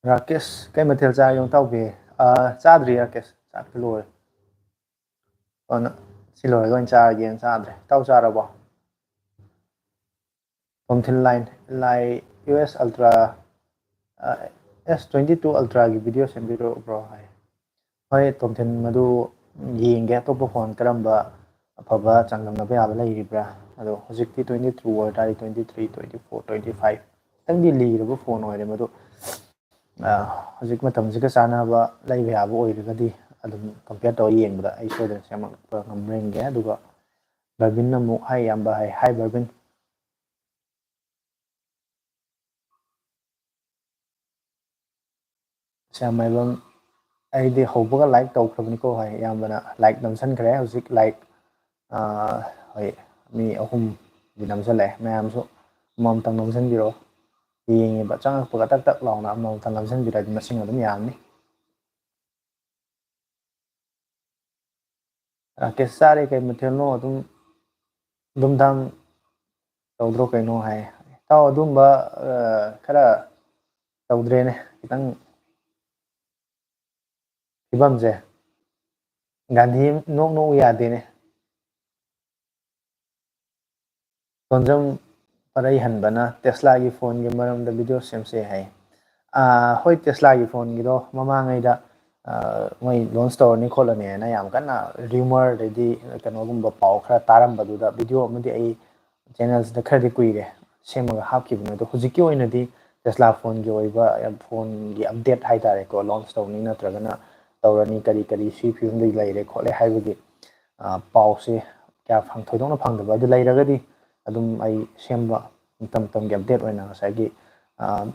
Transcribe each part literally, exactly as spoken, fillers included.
ꯔꯥꯀꯦꯁ, ꯀꯩ ꯃꯊꯦꯜ ꯆꯥꯔꯒꯦ, ꯏꯇꯥꯎꯕꯤ? ꯑꯥ, ꯆꯥꯗ꯭ꯔꯤ ꯔꯥꯀꯦꯁ, ꯆꯥꯛꯇꯤ ꯂꯣꯏꯔꯦ꯫ ꯑꯗꯨꯅ ꯁꯤ ꯂꯣꯏꯔꯒ ꯑꯣꯏꯅ ꯆꯥꯔꯒꯦꯅ ꯆꯥꯗ꯭ꯔꯦ꯫ ꯏꯇꯥꯎ ꯆꯥꯔꯕꯣ? ꯇꯣꯝꯊꯤꯟ ꯂꯥꯏꯟ, ꯂꯥꯏ ꯌꯨ ꯑꯦꯁ ꯑꯜꯇ꯭ꯔꯥ, ꯑ, ꯑꯦꯁ twenty two ꯑꯜꯇ꯭ꯔꯥꯒꯤ video ꯁꯦꯝꯕꯤꯔꯛꯎ bro hi. ꯍꯣꯏ ꯇꯣꯝꯊꯤꯟ, ꯃꯗꯨ ꯌꯦꯡꯒꯦ, ꯑꯇꯣꯞꯄ ꯐꯣꯟ ꯀꯔꯝꯕ ꯑꯐꯕ ꯆꯥꯡꯗꯝꯅꯕ ꯌꯥꯕ ꯂꯩꯔꯤꯕ꯭ꯔꯥ꯫ ꯑꯗꯣ ꯍꯧꯖꯤꯛꯇꯤ ꯇ꯭ꯋꯦꯟꯇꯤ ꯇꯨ ꯑꯣꯏꯇꯥꯔꯗꯤ twenty three, twenty four, twenty five ꯈꯤꯇꯪꯗꯤ ꯂꯤꯔꯕ ꯐꯣꯟ ꯑꯣꯏꯔꯦ꯫ ꯃꯗꯨ, ꯑ, ꯍꯧꯖꯤꯛ ꯃꯇꯝꯁꯤꯒ ꯆꯥꯟꯅꯕ ꯂꯩꯕ ꯌꯥꯕ ꯑꯣꯏꯔꯒꯗꯤ ꯑꯗꯨꯝ ꯀꯝꯄꯤꯌꯔ ꯇꯧꯔ ꯌꯦꯡꯕꯗ ꯑꯩ ꯁꯣꯏꯗꯅ ꯁꯦꯝꯃꯛꯄ ꯉꯝꯕ꯭ꯔꯥ ꯌꯦꯡꯒꯦ꯫ ꯑꯗꯨꯒ ꯕꯔꯕꯤꯟ ꯑꯃꯨꯛ ꯍꯥꯏ, ꯏꯌꯥꯝꯕ ꯍꯥꯏ꯫ ꯍꯥꯏ ꯕꯔꯕꯤꯟ꯫ ꯁ꯭ꯌꯥꯝ ꯃꯥꯏꯕꯝ, ꯑꯩꯗꯤ ꯍꯧꯕꯒ ꯂꯥꯏꯛ ꯇꯧꯈ꯭ꯔꯕꯅꯤꯀꯣ ꯍꯥꯏ꯫ ꯏꯌꯥꯝꯕꯅ ꯂꯥꯏꯛ ꯅꯝꯁꯟꯈ꯭ꯔꯦ꯫ ꯍꯧꯖꯤꯛ ꯂꯥꯏꯛ, ꯑꯥ, ꯍꯣꯏ, ꯃꯤ ꯑꯍꯨꯝꯗꯤ ꯅꯝꯁꯜꯂꯛꯑꯦ꯫ ꯃꯌꯥꯝꯁꯨ ꯑꯃꯃꯝꯇꯪ ꯅꯝꯁꯟꯕꯤꯔꯛꯑꯣ꯫ ꯌꯦꯡꯉꯤꯕ ꯆꯪꯉꯛꯄꯒ ꯇꯛ ꯇꯛ ꯂꯥꯎꯅ ꯑꯃꯃꯝꯇꯪ ꯅꯝꯁꯟꯕꯤꯔꯛꯑꯗꯤ ꯃꯁꯤꯡ ꯑꯗꯨꯝ ꯌꯥꯝꯅꯤ꯫ ꯔꯥꯀꯦꯁ, ꯆꯥꯔꯦ, ꯀꯩ ꯃꯊꯦꯜꯅꯣ? ꯑꯗꯨꯝ ꯗꯨꯝꯗꯥꯝ ꯇꯧꯗ꯭ꯔꯣ ꯀꯩꯅꯣ ꯍꯥꯏ꯫ ꯏꯇꯥꯎ, ꯑꯗꯨꯝꯕ, ꯑ, ꯈꯔ ꯇꯧꯗ꯭ꯔꯦꯅꯦ꯫ ꯈꯤꯇꯪ ꯐꯤꯕꯝꯁꯦ ꯒꯥꯟꯙꯤ ꯅꯣꯛ ꯅꯣꯛꯎ ꯌꯥꯗꯦꯅꯦ꯫ ꯇꯣꯟꯖꯝ ꯄꯔꯩꯍꯟꯕꯅ ꯇꯦꯁꯂꯥꯒꯤ ꯐꯣꯟꯒꯤ ꯃꯔꯝꯗ ꯚꯤꯗꯤꯑꯣ ꯁꯦꯝꯁꯦ ꯍꯥꯏ꯫ ꯑꯥ, ꯍꯣꯏ, ꯇꯦꯁꯂꯥꯒꯤ ꯐꯣꯟꯒꯤꯗꯣ ꯃꯃꯥꯡꯉꯩꯗ, ꯑꯥ, ꯃꯣꯏ ꯂꯣꯟꯁ ꯇꯧꯔꯅꯤ ꯈꯣꯠꯂꯅꯤꯅ ꯌꯥꯝ ꯀꯟꯅ ꯔꯤꯌꯨꯃꯔ, ꯑꯗꯩꯗꯤ ꯀꯩꯅꯣꯒꯨꯝꯕ ꯄꯥꯎ ꯈꯔ ꯇꯥꯔꯝꯕꯗꯨꯗ ꯚꯤꯗꯤꯑꯣ ꯑꯃꯗꯤ ꯑꯩ ꯆꯦꯅꯦꯜꯁꯤꯗ ꯈꯔꯗꯤ ꯀꯨꯏꯔꯦ ꯁꯦꯝꯃꯒ ꯍꯥꯞꯈꯤꯕꯅꯦ꯫ ꯑꯗꯣ ꯍꯧꯖꯤꯛꯀꯤ ꯑꯣꯏꯅꯗꯤ ꯇꯦꯁꯂꯥ ꯐꯣꯟꯒꯤ ꯑꯣꯏꯕ, ꯐꯣꯟꯒꯤ ꯑꯞꯗꯦꯠ ꯍꯥꯏꯇꯥꯔꯦꯀꯣ, ꯂꯣꯟꯁ ꯇꯧꯅꯤ ꯅꯠꯇ꯭ꯔꯒꯅ ꯇꯧꯔꯅꯤ, ꯀꯔꯤ ꯀꯔꯤ ꯁꯤ ꯐꯤꯕꯝꯗ ꯂꯩꯔꯦ ꯈꯣꯠꯂꯦ ꯍꯥꯏꯕꯒꯤ, ꯑ, ꯄꯥꯎꯁꯦ ꯀꯌꯥ ꯐꯪ-, ꯊꯣꯏꯗꯣꯛꯅ ꯐꯪꯗꯕ꯫ ꯑꯗꯨ ꯂꯩꯔꯒꯗꯤ ꯑꯗꯨꯝ ꯑꯩ ꯁꯦꯝꯕ ꯃꯇꯝ ꯃꯇꯝꯒꯤ update ꯑꯣꯏꯅ ꯉꯁꯥꯏꯒꯤ, ꯑ,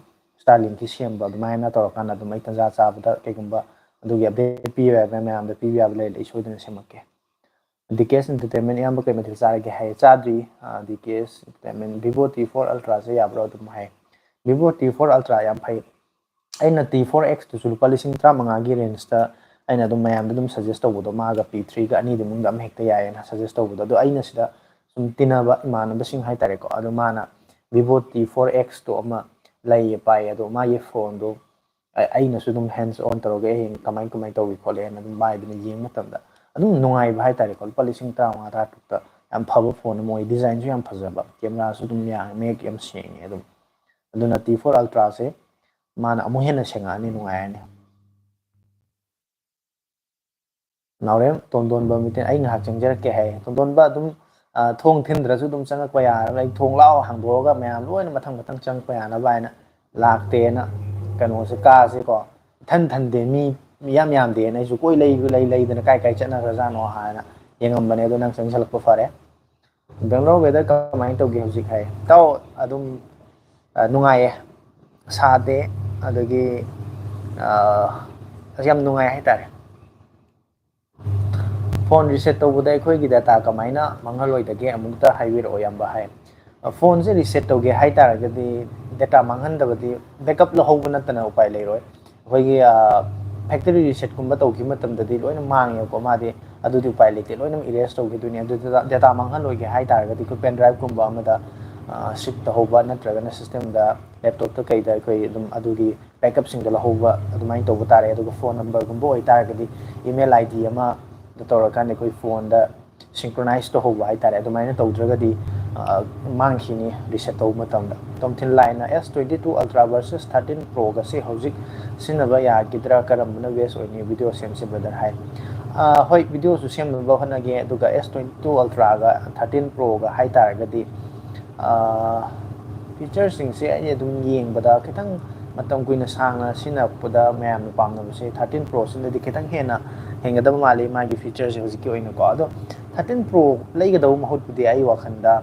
Starlink-ꯀꯤ ꯁꯦꯝꯕ ꯑꯗꯨꯃꯥꯏꯅ ꯇꯧꯔꯀꯥꯟꯗ ꯑꯗꯨꯝ ꯑꯩ ꯇꯟꯖꯥ ꯆꯥꯕꯗ ꯀꯩꯒꯨꯝꯕ ꯑꯗꯨꯒꯤ update ꯄꯤꯕ ꯌꯥꯕ, ꯃꯌꯥꯝꯗ ꯄꯤꯕ ꯌꯥꯕ ꯂꯩꯔꯗꯤ ꯑꯩ ꯁꯣꯏꯗꯅ ꯁꯦꯝꯃꯛꯀꯦ꯫ ꯗꯤ ꯀꯦ ꯑꯦꯁ Entertainment, "ꯏꯌꯥꯝꯕ ꯀꯩ ꯃꯊꯦꯜ ꯆꯥꯔꯒꯦ?" ꯍꯥꯏꯌꯦ꯫ ꯆꯥꯗ꯭ꯔꯤ꯫ ꯑ, ꯗꯤ ꯀꯦ ꯑꯦꯁ Entertainment, "Vivo T four Ultra-ꯁꯦ ꯌꯥꯕ꯭ꯔꯣ?" ꯑꯗꯨꯝ ꯍꯥꯏ꯫ Vivo T four Ultra ꯌꯥꯝ ꯐꯩ꯫ ꯑꯩꯅ T four X-ꯇꯨꯁꯨ ꯂꯨꯄꯥ ꯂꯤꯁꯤꯡ ꯇꯔꯥꯃꯉꯥꯒꯤ range-ꯇ ꯑꯩꯅ ꯑꯗꯨꯝ ꯃꯌꯥꯝꯗ ꯑꯗꯨꯝ suggest ꯇꯧꯕꯗꯣ, ꯃꯥꯒ P three-ꯒ ꯑꯅꯤꯗꯨ ꯃꯅꯨꯡꯗ ꯑꯃ ꯍꯦꯛꯇ ꯌꯥꯏꯌꯦꯅ suggest ꯇꯧꯕꯗꯣ, ꯑꯗꯣ ꯑꯩꯅ ꯁꯤꯗ ꯁꯨꯝ ꯇꯤꯟꯅꯕ ꯏꯃꯥꯟꯅꯕꯁꯤꯡ ꯍꯥꯏꯇꯥꯔꯦꯀꯣ, ꯑꯗꯣ ꯃꯥꯅ Vivo T four X-ꯇꯣ ꯑꯃ ꯂꯩꯌꯦ, ꯄꯥꯏꯌꯦ, ꯑꯗꯣ ꯃꯥꯒꯤ phone-ꯗꯣ ꯑ-, ꯑꯩꯅꯁꯨ ꯑꯗꯨꯝ hands on ꯇꯧꯔꯒ ꯍꯌꯦꯡ ꯀꯃꯥꯏ ꯀꯃꯥꯏ ꯇꯧꯏ ꯈꯣꯠꯂꯦꯅ ꯑꯗꯨꯝ ꯃꯥꯏꯗꯨꯅ ꯌꯦꯡꯕ ꯃꯇꯝꯗ ꯑꯗꯨꯝ ꯅꯨꯡꯉꯥꯏꯕ ꯍꯥꯏꯇꯥꯔꯦꯀꯣ꯫ ꯂꯨꯄꯥ ꯂꯤꯁꯤꯡ ꯇꯔꯥꯃꯉꯥ ꯇꯔꯥꯇꯔꯨꯛꯇ ꯌꯥꯝ ꯐꯕ phone ꯑꯃ ꯑꯣꯏ, design-ꯁꯨ ꯌꯥꯝ ꯐꯖꯕ, camera-ꯁꯨ ꯑꯗꯨꯝ ꯌꯥꯡ-, ꯃꯌꯦꯛ ꯌꯥꯝ ꯁꯦꯡꯉꯦ ꯑꯗꯨꯝ꯫ ꯑꯗꯨꯅ T four Ultra-ꯁꯦ ꯃꯥꯅ ꯑꯃꯨꯛ ꯍꯦꯟꯅ ꯁꯦꯡꯉꯛꯑꯅꯤ, ꯅꯨꯡꯉꯥꯏꯔꯅꯤ꯫ ꯅꯥꯎꯔꯦꯝ ꯇꯣꯟꯗꯣꯟꯕ meeting, "ꯑꯩ ꯉꯥꯏꯍꯥꯛ ꯆꯪꯖꯔꯛꯀꯦ" ꯍꯥꯏ꯫ ꯇꯣꯟꯗꯣꯟꯕ ꯑꯗꯨꯝ, ꯑ, ꯊꯣꯡ ꯊꯤꯟꯗ꯭ꯔꯁꯨ ꯑꯗꯨꯝ ꯆꯪꯉꯛꯄ ꯌꯥꯔꯕ, ꯑꯩ ꯊꯣꯡ ꯂꯥꯎ ꯍꯥꯡꯗꯣꯛꯑꯒ ꯃꯌꯥꯝ ꯂꯣꯏꯅ ꯃꯊꯪ ꯃꯊꯪ ꯆꯪꯉꯛꯄ ꯌꯥꯅꯕ ꯍꯥꯏꯅ ꯂꯥꯛꯇꯦꯅ, ꯀꯩꯅꯣꯁꯦ, ꯀꯥꯁꯦꯀꯣ ꯏꯊꯟ ꯊꯟꯗꯦ, ꯃꯤ ꯌꯥꯝ ꯌꯥꯝꯗꯦꯅ ꯑꯩꯁꯨ ꯀꯣꯏ ꯂꯩ ꯂꯩ ꯂꯩꯗꯅ ꯀꯥꯏ ꯀꯥꯏ ꯆꯠꯅꯈ꯭ꯔꯖꯥꯠꯅꯣ ꯍꯥꯏꯅ ꯌꯦꯡꯉꯝꯕꯅꯦ꯫ ꯑꯗꯣ ꯅꯪ ꯆꯪꯁꯜꯂꯛꯄ ꯐꯔꯦ꯫ "Bangalore weather ꯀꯃꯥꯏꯅ ꯇꯧꯒꯦ ꯍꯧꯖꯤꯛ?" ꯍꯥꯏ꯫ ꯏꯇꯥꯎ, ꯑꯗꯨꯝ, ꯑ, ꯅꯨꯡꯉꯥꯏꯌꯦ, ꯁꯥꯗꯦ, ꯑꯗꯒꯤ, ꯑ, ꯑꯁ, ꯌꯥꯝ ꯅꯨꯡꯉꯥꯏ ꯍꯥꯏꯇꯥꯔꯦ꯫ "Phone reset ꯇꯧꯕꯗ ꯑꯩꯈꯣꯏꯒꯤ data ꯀꯃꯥꯏꯅ ꯃꯥꯡꯍꯜꯂꯣꯏꯗꯒꯦ, ꯑꯃꯨꯛꯇ ꯍꯥꯏꯕꯤꯔꯛꯑꯣ, ꯏꯌꯥꯝꯕ" ꯍꯥꯏ꯫ ꯑ, phone-ꯁꯦ reset ꯇꯧꯒꯦ ꯍꯥꯏ ꯇꯥꯔꯒꯗꯤ, data ꯃꯥꯡꯍꯟꯗꯕꯗꯤ, backup ꯂꯧꯍꯧꯕ ꯅꯠꯇꯅ ꯎꯄꯥꯏ ꯂꯩꯔꯣꯏ꯫ ꯑꯩꯈꯣꯏꯒꯤ, ꯑ, factory reset-ꯀꯨꯝꯕ ꯇꯧꯈꯤꯕ ꯃꯇꯝꯗꯗꯤ ꯂꯣꯏꯅ ꯃꯥꯡꯉꯦꯕꯀꯣ, ꯃꯥꯗꯤ ꯑꯗꯨꯗꯤ ꯎꯄꯥꯏ ꯂꯩꯇꯦ, ꯂꯣꯏꯅꯃꯛ erase ꯇꯧꯈꯤꯗꯣꯏꯅꯦ꯫ ꯑꯗꯨꯗꯨꯗ data ꯃꯥꯡꯍꯜꯂꯣꯏꯒꯦ ꯍꯥꯏ ꯇꯥꯔꯒꯗꯤ, ꯑꯩꯈꯣꯏ pen drive-ꯀꯨꯝꯕ ꯑꯃꯗ, ꯑ, shift ꯇꯧꯍꯧꯕ, ꯅꯠꯇ꯭ꯔꯒꯅ system-ꯗ, laptop-ꯇ ꯀꯩꯗ ꯑꯩꯈꯣꯏ ꯑꯗꯨꯝ ꯑꯗꯨꯒꯤ backup-ꯁꯤꯡꯗꯣ ꯂꯧꯍꯧꯕ ꯑꯗꯨꯃꯥꯏꯅ ꯇꯧꯕ ꯇꯥꯔꯦ꯫ ꯑꯗꯨꯒ phone number-ꯒꯨꯝꯕ ꯑꯣꯏꯇꯥꯔꯒꯗꯤ, email I D ꯑꯃꯗ ꯇꯧꯔꯀꯥꯟꯗ ꯑꯩꯈꯣꯏ phone-ꯗ synchronize ꯇꯧꯍꯧꯕ ꯍꯥꯏꯇꯥꯔꯦ꯫ ꯑꯗꯨꯃꯥꯏꯅ ꯇꯧꯗ꯭ꯔꯒꯗꯤ, ꯑ, ꯃꯥꯡꯈꯤꯅꯤ reset ꯇꯧꯕ ꯃꯇꯝꯗ꯫ ꯇꯣꯝꯊꯤꯟ ꯂꯥꯏꯅ, "S twenty two Ultra versus thirteen Pro-ꯒꯁꯦ ꯍꯧꯖꯤꯛ ꯁꯤꯖꯤꯟꯅꯕ ꯌꯥꯒꯗ꯭ꯔꯥ? ꯀꯔꯝꯕꯅ best ꯑꯣꯏꯅꯤ? Video ꯁꯦꯝꯁꯦ brother" ꯍꯥꯏ꯫ ꯑ, ꯍꯣꯏ, video-ꯁꯨ ꯁꯦꯝꯅꯕ ꯍꯣꯠꯅꯒꯦ, ꯑꯗꯨꯒ S twenty two Ultra-ꯒ thirteen Pro-ꯒ ꯍꯥꯏꯇꯥꯔꯒꯗꯤ, ꯑ, feature-ꯁꯤꯡꯁꯦ ꯑꯩꯅ ꯑꯗꯨꯝ ꯌꯦꯡꯕꯗ ꯈꯤꯇꯪ ꯃꯇꯝ ꯀꯨꯏꯅ ꯁꯥꯡꯅ ꯁꯤꯖꯤꯟꯅꯔꯛꯄꯗ ꯃꯌꯥꯝꯅ ꯄꯥꯝꯅꯕꯁꯦ ꯊꯥꯔꯇꯤꯟ ꯄ꯭ꯔꯣꯁꯤꯅꯗꯤ ꯈꯤꯇꯪ ꯍꯦꯟꯅ ꯍꯦꯟꯒꯗꯕ ꯃꯥꯜꯂꯤ, ꯃꯥꯒꯤ ꯐꯤꯆꯔꯁꯦ ꯍꯧꯖꯤꯛꯀꯤ ꯑꯣꯏꯅꯀꯣ꯫ ꯑꯗꯣ ꯊꯥꯔꯇꯤꯟ ꯄ꯭ꯔꯣ ꯂꯩꯒꯗꯧꯕ ꯃꯍꯨꯠꯄꯨꯗꯤ ꯑꯩ ꯋꯥꯈꯜꯗ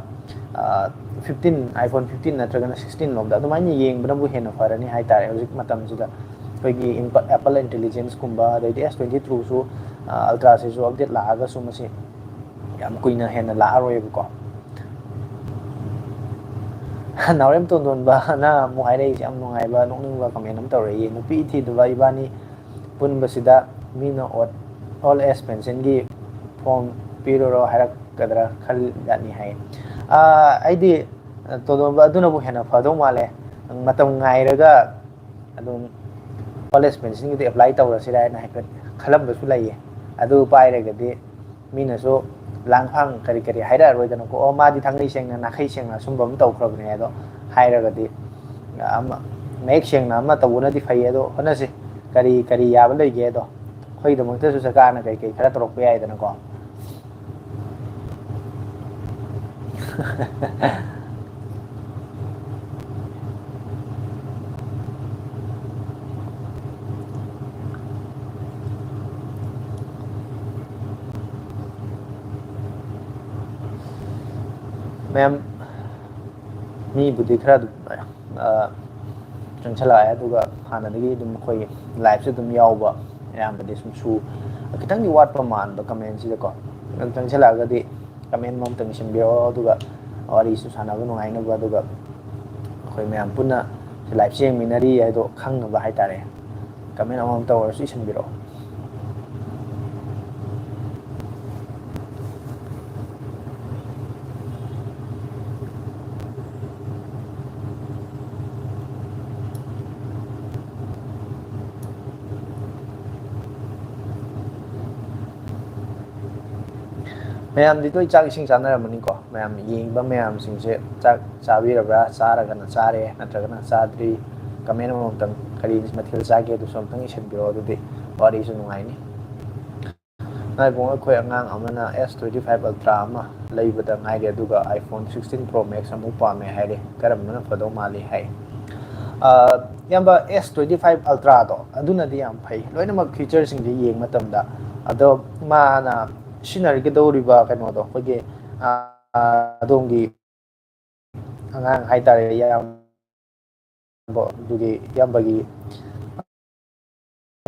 ꯐꯤꯐꯇꯤꯟ, iPhone fifteen ꯅꯠꯇ꯭ꯔꯒꯅ sixteen ꯂꯣꯝꯗ ꯑꯗꯨꯃꯥꯏꯅ ꯌꯦꯡꯕꯅꯕꯨ ꯍꯦꯟꯅ ꯐꯔꯅꯤ ꯍꯥꯏꯇꯥꯔꯦ꯫ ꯍꯧꯖꯤꯛ ꯃꯇꯝꯁꯤꯗ ꯑꯩꯈꯣꯏꯒꯤ Apple Intelligence ꯀꯨꯝꯕ, ꯑꯗꯩꯗꯤ S twenty Proꯁꯨ, Ultraꯁꯤꯁꯨ update ꯂꯥꯛꯑꯒꯁꯨ ꯃꯁꯤ ꯌꯥꯝ ꯀꯨꯏꯅ ꯍꯦꯟꯅ ꯂꯥꯛꯑꯔꯣꯏꯕꯀꯣ꯫ ꯅꯥꯎꯔꯦꯝ ꯇꯣꯟꯗꯣꯟꯕꯅ ꯑꯃꯨꯛ ꯍꯥꯏꯔꯛꯏꯁꯦ ꯌꯥꯝ ꯅꯨꯡꯉꯥꯏꯕ, ꯅꯣꯛꯅꯤꯡꯕ comment ꯑꯃ ꯇꯧꯔꯛꯏ꯫ "ꯅꯨꯄꯤ ꯊꯤꯗꯕ ꯏꯕꯥꯅꯤ ꯄꯨꯟꯕꯁꯤꯗ ꯃꯤꯅ ꯑꯣꯠ-, old age pensionꯒꯤ form ꯄꯤꯔꯨꯔꯣ ꯍꯥꯏꯔꯛꯀꯗ꯭ꯔꯥ ꯈꯜꯂꯤꯖꯥꯠꯅꯤ" ꯍꯥꯏ꯫ ꯑꯥ, ꯑꯩꯗꯤ, ꯑ, ꯇꯣꯟꯗꯣꯟꯕ ꯑꯗꯨꯅꯕꯨ ꯍꯦꯟꯅ ꯐꯗꯧ ꯃꯥꯜꯂꯦ꯫ ꯃꯇꯝ ꯉꯥꯏꯔꯒ ꯑꯗꯨꯝ old age pensionꯒꯤꯗꯣ apply ꯇꯧꯔꯁꯤꯔꯥ ꯍꯥꯏꯅ ꯍꯥꯏꯐꯦꯠ ꯈꯜꯂꯝꯕꯁꯨ ꯂꯩꯌꯦ꯫ ꯑꯗꯨ ꯄꯥꯏꯔꯒꯗꯤ ꯃꯤꯅꯁꯨ ꯂꯥꯡꯐꯥꯡ ꯀꯔꯤ ꯀꯔꯤ ꯍꯥꯏꯔꯛꯑꯔꯣꯏꯗꯅꯀꯣ꯫ "ꯑꯣ, ꯃꯥꯗꯤ ꯊꯥꯡꯒꯩ ꯁꯦꯡꯅ, ꯅꯥꯈꯩ ꯁꯦꯡꯅ ꯑꯁꯨꯝꯕ ꯑꯃ ꯇꯧꯈ꯭ꯔꯕꯅꯦ" ꯑꯗꯣ ꯍꯥꯏꯔꯒꯗꯤ, ꯑꯃ, ꯃꯌꯦꯛ ꯁꯦꯡꯅ ꯑꯃ ꯇꯧꯕꯅꯗꯤ ꯐꯩ꯫ ꯑꯗꯣ ꯍꯣꯠꯅꯁꯤ, ꯀꯔꯤ ꯀꯔꯤ ꯌꯥꯕ ꯂꯩꯒꯦ ꯑꯗꯣ꯫ ꯑꯩꯈꯣꯏꯒꯤꯗꯃꯛꯇꯁꯨ ꯁꯔꯀꯥꯔꯅ ꯀꯩ ꯀꯩ ꯈꯔ ꯇꯧꯔꯛꯄ ꯌꯥꯏꯗꯅꯀꯣ꯫ ꯃꯌꯥꯝ, ꯃꯤꯕꯨꯗꯤ ꯈꯔ ꯑꯗꯨꯝ, ꯑ, ꯆꯪꯁꯜꯂꯛꯑꯦ, ꯑꯗꯨꯒ ꯍꯥꯟꯅꯗꯒꯤ ꯑꯗꯨꯝ ꯑꯩꯈꯣꯏꯒꯤ liveꯁꯦ ꯑꯗꯨꯝ ꯌꯥꯎꯕ ꯑꯌꯥꯝꯕꯗꯤ ꯁꯨꯝ ꯁꯨ-, ꯈꯤꯇꯪꯗꯤ ꯋꯥꯠꯄ ꯃꯥꯟꯕ commentꯁꯤꯗꯀꯣ꯫ ꯑꯗꯨꯝ ꯆꯪꯁꯜꯂꯛꯑꯒꯗꯤ comment ꯑꯃꯝꯇꯪ ꯏꯁꯤꯟꯕꯤꯔꯛꯑꯣ, ꯑꯗꯨꯒ ꯋꯥꯔꯤꯁꯨ ꯁꯥꯟꯅꯕ ꯅꯨꯡꯉꯥꯏꯅꯕ, ꯑꯗꯨꯒ ꯑꯩꯈꯣꯏ ꯃꯌꯥꯝ ꯄꯨꯟꯅ liveꯁꯦ ꯌꯦꯡꯃꯤꯟꯅꯔꯤ ꯍꯥꯏꯗꯣ ꯈꯪꯅꯕ ꯍꯥꯏꯇꯥꯔꯦ꯫ Comment ꯑꯃꯃꯝꯇ ꯑꯣꯏꯔꯁꯨ ꯏꯁꯤꯟꯕꯤꯔꯛꯑꯣ꯫ ꯃꯌꯥꯝꯗꯤ ꯂꯣꯏ ꯆꯥꯛ ꯏꯁꯤꯡ ꯆꯥꯅꯔꯝꯃꯅꯤꯀꯣ? ꯃꯌꯥꯝ ꯌꯦꯡꯕ ꯃꯌꯥꯝꯁꯤꯡꯁꯦ ꯆꯥꯛ ꯆꯥꯕꯤꯔꯕ꯭ꯔꯥ? ꯆꯥꯔꯒꯅ ꯆꯥꯔꯦ, ꯅꯠꯇ꯭ꯔꯒꯅ ꯆꯥꯗ꯭ꯔꯤ? Comment ꯑꯃꯃꯝꯇꯪ, ꯀꯔꯤ ꯃꯊꯦꯜ ꯆꯥꯒꯦ ꯑꯗꯨꯁꯨ ꯑꯝꯇꯪ ꯏꯁꯤꯟꯕꯤꯔꯛꯑꯣ, ꯑꯗꯨꯗꯤ ꯋꯥꯔꯤꯁꯨ ꯅꯨꯡꯉꯥꯏꯅꯤ꯫ ꯉꯥꯏꯕꯨꯡ, ꯑꯩꯈꯣꯏ ꯑꯉꯥꯡ ꯑꯃꯅ S twenty five Ultra ꯑꯃ ꯂꯩꯕꯗ ꯉꯥꯏꯔꯤ, ꯑꯗꯨꯒ iPhone sixteen Pro Max ꯑꯃꯨꯛ ꯄꯥꯝꯃꯦ ꯍꯥꯏꯔꯦ, ꯀꯔꯝꯕꯅ ꯐꯗꯧ ꯃꯥꯜꯂꯤ ꯍꯥꯏ꯫ ꯑ, ꯏꯌꯥꯝꯕ, ꯑꯦꯁ ꯇ꯭ꯋꯦꯟꯇꯤ ꯐꯥꯏꯚ ꯑꯜꯇ꯭ꯔꯥꯗꯣ ꯑꯗꯨꯅꯗꯤ ꯌꯥꯝ ꯐꯩ, ꯂꯣꯏꯅꯃꯛ ꯐꯤꯆꯔꯁꯤꯡꯁꯦ ꯌꯦꯡꯕ ꯃꯇꯝꯗ꯫ ꯑꯗꯣ ꯃꯥꯅ ꯁꯤꯖꯤꯟꯅꯔꯒꯗꯧꯔꯤꯕ ꯀꯩꯅꯣꯗꯣ, ꯑꯩꯈꯣꯏꯒꯤ, ꯑ, ꯑꯗꯣꯝꯒꯤ ꯑꯉꯥꯡ ꯍꯥꯏꯇꯥꯔꯦ, ꯏꯌꯥꯝꯕ, ꯑꯗꯨꯒꯤ ꯏꯌꯥꯝꯕꯒꯤ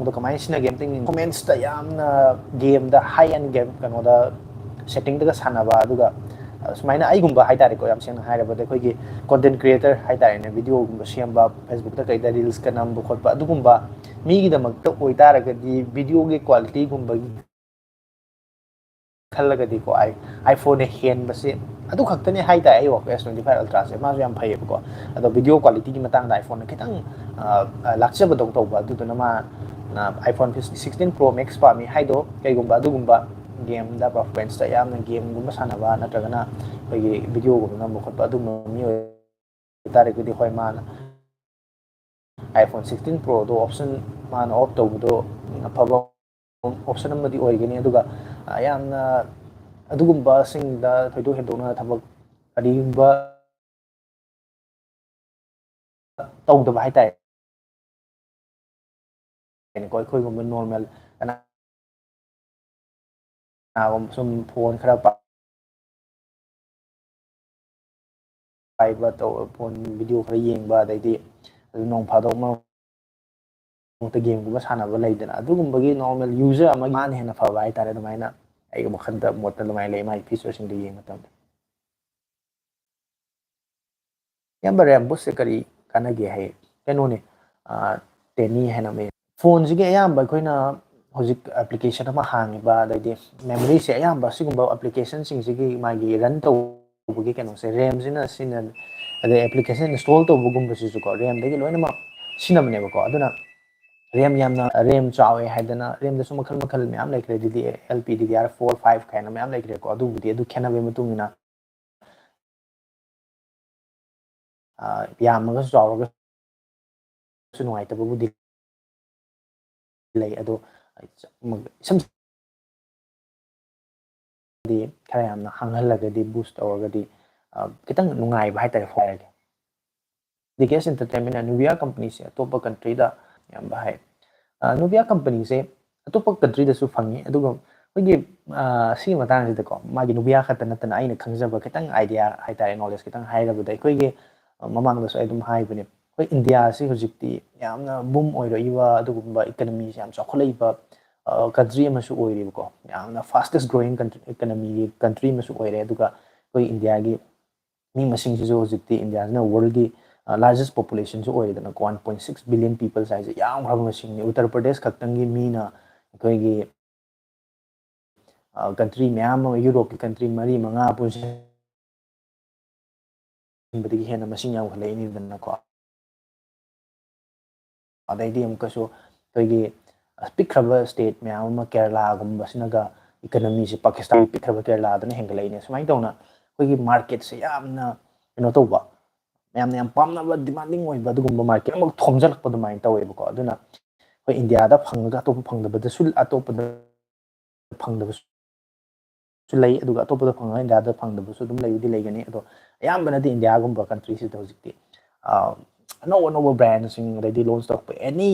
ꯑꯗꯣ ꯀꯃꯥꯏꯅ ꯁꯤꯖꯤꯟꯅꯒꯦ ꯑꯝꯇꯪ ꯌꯦꯡꯉꯣ꯫ ꯀꯣꯃꯦꯟꯁꯇ ꯌꯥꯝꯅ ꯒꯦꯝꯗ, ꯍꯥꯏ ꯑꯦꯟ ꯒꯦꯝ, ꯀꯩꯅꯣꯗ, ꯁꯦꯠꯇꯤꯡꯗꯒ ꯁꯥꯟꯅꯕ, ꯑꯗꯨꯒ, ꯑ, ꯁꯨꯃꯥꯏꯅ ꯑꯩꯒꯨꯝꯕ ꯍꯥꯏꯇꯥꯔꯦꯀꯣ, ꯌꯥꯝ ꯁꯦꯡꯅ ꯍꯥꯏꯔꯕꯗ ꯑꯩꯈꯣꯏꯒꯤ ꯀꯣꯟꯇꯦꯟ ꯀ꯭ꯔꯤꯌꯦꯇꯔ ꯍꯥꯏꯇꯥꯔꯦꯅꯦ, ꯚꯤꯗꯤꯑꯣꯒꯨꯝꯕ ꯁꯦꯝꯕ, ꯐꯦꯁꯕꯨꯛꯇ ꯀꯩꯗ ꯔꯤꯜꯁꯀ ꯅꯝꯕ ꯈꯣꯠꯄ, ꯑꯗꯨꯒꯨꯝꯕ ꯃꯤꯒꯤꯗꯃꯛꯇ ꯑꯣꯏꯇꯥꯔꯒꯗꯤ ꯚꯤꯗꯤꯑꯣꯒꯤ ꯀ꯭ꯋꯥꯂꯤꯇꯤꯒꯨꯝꯕꯒꯤ ꯈꯜꯂꯒꯗꯤꯀꯣ, ꯑꯥꯏ-, iPhone-ꯅ ꯍꯦꯟꯕꯁꯦ ꯑꯗꯨ ꯈꯛꯇꯅꯦ ꯍꯥꯏꯇꯥꯔꯦ꯫ ꯑꯩ ꯋꯥꯈꯜ ꯑꯦꯁ ꯇ꯭ꯋꯦꯟꯇꯤ ꯐꯥꯏꯚ ꯑꯜꯇ꯭ꯔꯥꯁꯦ ꯃꯥꯁꯨ ꯌꯥꯝ ꯐꯩꯌꯦꯕꯀꯣ, ꯑꯗꯣ ꯚꯤꯗꯤꯑꯣ ꯀ꯭ꯋꯥꯂꯤꯇꯤꯒꯤ ꯃꯇꯥꯡꯗ iPhone-ꯅ ꯈꯤꯇꯪ, ꯑ, ꯑ, ꯂꯥꯛꯆꯕꯗꯧ ꯇꯧꯕ꯫ ꯑꯗꯨꯗꯨꯅ ꯃꯥ, ꯑ, iPhone sixteen Pro Max ꯄꯥꯝꯃꯤ ꯍꯥꯏꯗꯣ ꯀꯩꯒꯨꯝꯕ ꯑꯗꯨꯒꯨꯝꯕ ꯒꯦꯝꯗ, ꯄꯔꯐꯣꯔꯃꯦꯟꯁꯇ ꯌꯥꯝꯅ ꯒꯦꯝꯒꯨꯝꯕ ꯁꯥꯟꯅꯕ ꯅꯠꯇ꯭ꯔꯒꯅ ꯑꯩꯈꯣꯏꯒꯤ ꯚꯤꯗꯤꯑꯣꯒꯨꯝꯕ ꯅꯝꯕ ꯈꯣꯠꯄ ꯑꯗꯨꯝꯕ ꯃꯤ ꯑꯣꯏ ꯇꯥꯔꯒꯗꯤ, ꯍꯣꯏ, ꯃꯥꯅ iPhone sixteen Pro-ꯗꯣ ꯑꯣꯞꯁꯟ ꯃꯥꯅ ꯑꯣꯐ ꯇꯧꯕꯗꯣ ꯑꯐꯕ ꯑꯣꯞꯁꯟ ꯑꯃꯗꯤ ꯑꯣꯏꯒꯅꯤ꯫ ꯑꯗꯨꯒ, ꯑ, ꯌꯥꯝꯅ ꯑꯗꯨꯒꯨꯝꯕꯁꯤꯡꯗ ꯊꯣꯏꯗꯣꯛ ꯍꯦꯟꯗꯣꯛꯅ ꯊꯕꯛ ꯀꯔꯤꯒꯨꯝꯕ ꯇꯧꯗꯕ ꯍꯥꯏꯇꯥꯔꯦ꯫ ꯀꯣ, ꯑꯩꯈꯣꯏꯒꯨꯝꯕ ꯅꯣꯔꯃꯦꯜ ꯀꯅꯥꯒꯨꯝꯕ ꯁꯨꯝ ꯐꯣꯟ ꯈꯔ ꯄꯥꯏꯕ, ꯇꯧ-, ꯐꯣꯟ ꯚꯤꯗꯤꯑꯣ ꯈꯔ ꯌꯦꯡꯕ, ꯑꯗꯩꯗꯤ ꯑꯗꯨ ꯅꯣꯡ ꯐꯥꯗꯣꯛ ꯃꯔꯛ ꯃꯔꯛꯇ ꯒꯦꯝꯒꯨꯝꯕ ꯁꯥꯟꯅꯕ ꯂꯩꯗꯅ, ꯑꯗꯨꯒꯨꯝꯕꯒꯤ ꯅꯣꯔꯃꯦꯜ ꯌꯨꯖꯔ ꯑꯃꯒꯤ ꯃꯥꯅ ꯍꯦꯟꯅ ꯐꯕ ꯍꯥꯏꯇꯥꯔꯦ꯫ ꯑꯗꯨꯃꯥꯏꯅ ꯑꯩꯒꯤ ꯋꯥꯈꯜꯗ, ꯃꯣꯠꯇ ꯑꯗꯨꯃꯥꯏꯅ ꯂꯩ, ꯃꯥꯒꯤ ꯐꯤꯆꯔꯁꯤꯡꯗꯣ ꯌꯦꯡꯕ ꯃꯇꯝꯗ꯫ ꯏꯌꯥꯝꯕ, ꯔꯦꯝ ꯕꯨꯁꯁꯦ ꯀꯔꯤ ꯀꯥꯟꯅꯒꯦ ꯍꯥꯏ? ꯀꯩꯅꯣꯅꯦ, ꯑ, ꯇꯦꯅꯤ ꯍꯥꯏꯅ ꯑꯃ ꯂꯩ꯫ ꯐꯣꯟꯁꯤꯒꯤ ꯑꯌꯥꯝꯕ ꯑꯩꯈꯣꯏꯅ ꯍꯧꯖꯤꯛ ꯑꯦꯄ꯭ꯂꯤꯀꯦꯁꯟ ꯑꯃ ꯍꯥꯡꯉꯤꯕ, ꯑꯗꯩꯗꯤ ꯃꯦꯃꯣꯔꯤꯁꯦ ꯑꯌꯥꯝꯕ ꯁꯤꯒꯨꯝꯕ ꯑꯦꯄ꯭ꯂꯤꯀꯦꯁꯟꯁꯤꯡꯁꯤꯒꯤ ꯃꯥꯒꯤ ꯔꯟ ꯇꯧꯕꯒꯤ ꯀꯩꯅꯣꯁꯦ, ꯔꯦꯝꯁꯤꯅ ꯁꯤꯖꯤꯟꯅ-, ꯑꯗꯩ ꯑꯦꯄ꯭ꯂꯤꯀꯦꯁꯟ ꯏꯟꯁꯇꯣꯜ ꯇꯧꯕꯒꯨꯝꯕꯁꯤꯁꯨꯀꯣ, ꯔꯦꯝꯗꯒꯤ ꯂꯣꯏꯅꯃꯛ ꯁꯤꯖꯤꯟꯅꯕꯅꯦꯕꯀꯣ꯫ ꯑꯗꯨꯅ ꯔꯦꯝ ꯌꯥꯝꯅ, ꯔꯦꯝ ꯆꯥꯎꯋꯦ ꯍꯥꯏꯗꯅ, ꯔꯦꯝꯗꯁꯨ ꯃꯈꯜ ꯃꯈꯜ ꯃꯌꯥꯝ ꯂꯩꯈ꯭ꯔꯦ, ꯑꯗꯨꯗꯤ ꯑꯦꯜ ꯄꯤ ꯗꯤ ꯗꯤ ꯑꯥꯔ ꯐꯣꯔ, ꯐꯥꯏꯚ ꯀꯥꯏꯅ ꯃꯌꯥꯝ ꯂꯩꯈ꯭ꯔꯦꯀꯣ꯫ ꯑꯗꯨꯕꯨꯗꯤ ꯑꯗꯨ ꯈꯦꯠꯅꯕꯒꯤ ꯃꯇꯨꯡ ꯏꯟꯅ ꯑ, ꯌꯥꯝꯃꯒꯁꯨ ꯆꯥꯎꯔꯒꯁꯨ ꯅꯨꯡꯉꯥꯏꯇꯕꯕꯨꯗꯤ ꯂꯩ꯫ ꯑꯗꯣ ꯏꯁꯝ ꯗꯤ ꯈꯔ ꯌꯥꯝꯅ ꯍꯥꯡꯍꯜꯂꯒꯗꯤ, ꯕꯨꯁ ꯇꯧꯔꯒꯗꯤ, ꯑ, ꯈꯤꯇꯪ ꯅꯨꯡꯉꯥꯏꯕ ꯍꯥꯏꯇꯥꯔꯦ, ꯐꯣꯟ ꯍꯥꯏꯔꯒꯦ꯫ ꯗꯤ ꯀꯦ ꯑꯦꯁ ꯏꯟꯇꯔꯇꯦꯟꯃꯦꯟꯅ ꯅꯨꯕꯤꯌꯥ ꯀꯝꯄꯅꯤꯁꯦ ꯑꯇꯣꯞꯄ ꯀꯟꯇ꯭ꯔꯤꯗ ꯌꯥꯝꯕ ꯍꯥꯏ꯫ ꯑ, ꯅꯨꯕꯤꯌꯥ ꯀꯝꯄꯅꯤꯁꯦ ꯑꯇꯣꯞꯄ ꯀꯟꯇ꯭ꯔꯤꯗꯁꯨ ꯐꯪꯉꯤ, ꯑꯗꯨꯒ ꯑꯩꯈꯣꯏꯒꯤ, ꯑ, ꯁꯤꯒꯤ ꯃꯇꯥꯡꯁꯤꯗꯀꯣ, ꯃꯥꯒꯤ ꯅꯨꯕꯤꯌꯥ ꯈꯛꯇ ꯅꯠꯇꯅ ꯑꯩꯅ ꯈꯪꯖꯕ ꯈꯤꯇꯪ ꯑꯥꯏꯗꯤꯌꯥ ꯍꯥꯏꯇꯥꯔꯦ, ꯅꯣꯂꯦꯖ ꯈꯤꯇꯪ ꯍꯥꯏꯔꯕꯗ, ꯑꯩꯈꯣꯏꯒꯤ, ꯑ, ꯃꯃꯥꯡꯗꯁꯨ ꯑꯩ ꯑꯗꯨꯝ ꯍꯥꯏꯕꯅꯦ, ꯑꯩꯈꯣꯏ ꯏꯟꯗꯤꯌꯥꯁꯤ ꯍꯧꯖꯤꯛꯇꯤ ꯌꯥꯝꯅ ꯕꯨꯝ ꯑꯣꯏꯔꯛꯏꯕ ꯑꯗꯨꯒꯨꯝꯕ ꯏꯀꯅꯃꯤꯁꯦ ꯌꯥꯝ ꯆꯥꯎꯈꯠꯂꯛꯏꯕ, ꯑ, ꯀꯟꯇ꯭ꯔꯤ ꯑꯃꯁꯨ ꯑꯣꯏꯔꯤꯕꯀꯣ, ꯌꯥꯝꯅ ꯐꯥꯁꯇꯦꯁ ꯒ꯭ꯔꯣꯋꯤꯡ ꯀꯟꯇ꯭ꯔꯤ, ꯏꯀꯅꯃꯤꯒꯤ ꯀꯟꯇ꯭ꯔꯤ ꯑꯃꯁꯨ ꯑꯣꯏꯔꯦ꯫ ꯑꯗꯨꯒ ꯑꯩꯈꯣꯏ ꯏꯟꯗꯤꯌꯥꯒꯤ ꯃꯤ ꯃꯁꯤꯡꯁꯤꯁꯨ ꯍꯧꯖꯤꯛꯇꯤ ꯏꯟꯗꯤꯌꯥꯁꯤꯅ ꯋꯥꯔꯜꯒꯤ, ꯑ, ꯂꯥꯔꯖꯦꯁ ꯄꯣꯄꯨꯂꯦꯁꯟꯁꯨ ꯑꯣꯏꯔꯦꯗꯅꯀꯣ, one point six billion peoples ꯍꯥꯏꯁꯦ ꯌꯥꯝꯈ꯭ꯔꯕ ꯃꯁꯤꯡꯅꯤ꯫ ꯎꯠꯇꯔ ꯄ꯭ꯔꯗꯦꯁ ꯈꯛꯇꯪꯒꯤ ꯃꯤꯅ ꯑꯩꯈꯣꯏꯒꯤ, ꯑ, ꯀꯟꯇ꯭ꯔꯤ ꯃꯌꯥꯝ ꯑꯃ, ꯌꯨꯔꯣꯞꯀꯤ ꯀꯟꯇ꯭ꯔꯤ ꯃꯔꯤ ꯃꯉꯥ ꯄꯨꯟꯁꯤꯟꯕꯗꯒꯤ ꯍꯦꯟꯅ ꯃꯁꯤꯡ ꯌꯥꯝꯈꯠꯂꯛꯏꯅꯤꯗꯅꯀꯣ꯫ ꯑꯗꯩꯗꯤ ꯑꯃꯨꯛꯀꯁꯨ ꯑꯩꯈꯣꯏꯒꯤ, ꯑ, ꯄꯤꯛꯈ꯭ꯔꯕ ꯁ꯭ꯇꯦꯠ ꯃꯌꯥꯝ ꯑꯃ, ꯀꯦꯔꯂꯥꯒꯨꯝꯕꯁꯤꯅꯒ ꯏꯀꯅꯃꯤꯁꯦ ꯄꯥꯀꯤꯁꯇꯥꯟꯒꯤ ꯄꯤꯛꯈ꯭ꯔꯕ ꯀꯦꯔꯂꯥꯗꯨꯅ ꯍꯦꯟꯒꯠꯂꯛꯏꯅꯦ꯫ ꯁꯨꯃꯥꯏꯅ ꯇꯧꯅ ꯑꯩꯈꯣꯏꯒꯤ ꯃꯥꯔꯀꯦꯠꯁꯦ ꯌꯥꯝꯅ ꯀꯩꯅꯣ ꯇꯧꯕ, ꯃꯌꯥꯝꯅ ꯌꯥꯝ ꯄꯥꯝꯅꯕ, ꯗꯤꯃꯥꯟꯗꯤꯡ ꯑꯣꯏꯕ ꯑꯗꯨꯒꯨꯝꯕ ꯃꯥꯔꯀꯦꯠ ꯑꯃꯈꯛ ꯊꯣꯝꯖꯤꯜꯂꯛꯄ ꯑꯗꯨꯃꯥꯏꯅ ꯇꯧꯋꯦꯕꯀꯣ꯫ ꯑꯗꯨꯅ ꯑꯩꯈꯣꯏ ꯏꯟꯗꯤꯌꯥꯗ ꯐꯪꯉꯒ ꯑꯇꯣꯞꯄ ꯐꯪꯗꯕꯗꯁꯨ, ꯑꯇꯣꯞꯄꯗ ꯐꯪꯗꯕꯁꯨ ꯂꯩ, ꯑꯗꯨꯒ ꯑꯇꯣꯞꯄꯗ ꯐꯪꯉꯒ ꯏꯟꯗꯤꯌꯥꯗ ꯐꯪꯗꯕꯁꯨ ꯑꯗꯨꯝ ꯂꯩꯕꯨꯗꯤ ꯂꯩꯒꯅꯤ꯫ ꯑꯗꯣ ꯑꯌꯥꯝꯕꯅꯗꯤ ꯏꯟꯗꯤꯌꯥꯒꯨꯝꯕ ꯀꯟꯇ꯭ꯔꯤꯁꯤꯗ ꯍꯧꯖꯤꯛꯇꯤ, ꯑ, ꯑꯅꯧ ꯑꯅꯧꯕ ꯕ꯭ꯔꯥꯟꯁꯤꯡ, ꯑꯗꯩꯗꯤ ꯂꯣꯟꯁ ꯇꯧꯔꯛꯄ ꯑꯦꯅꯤ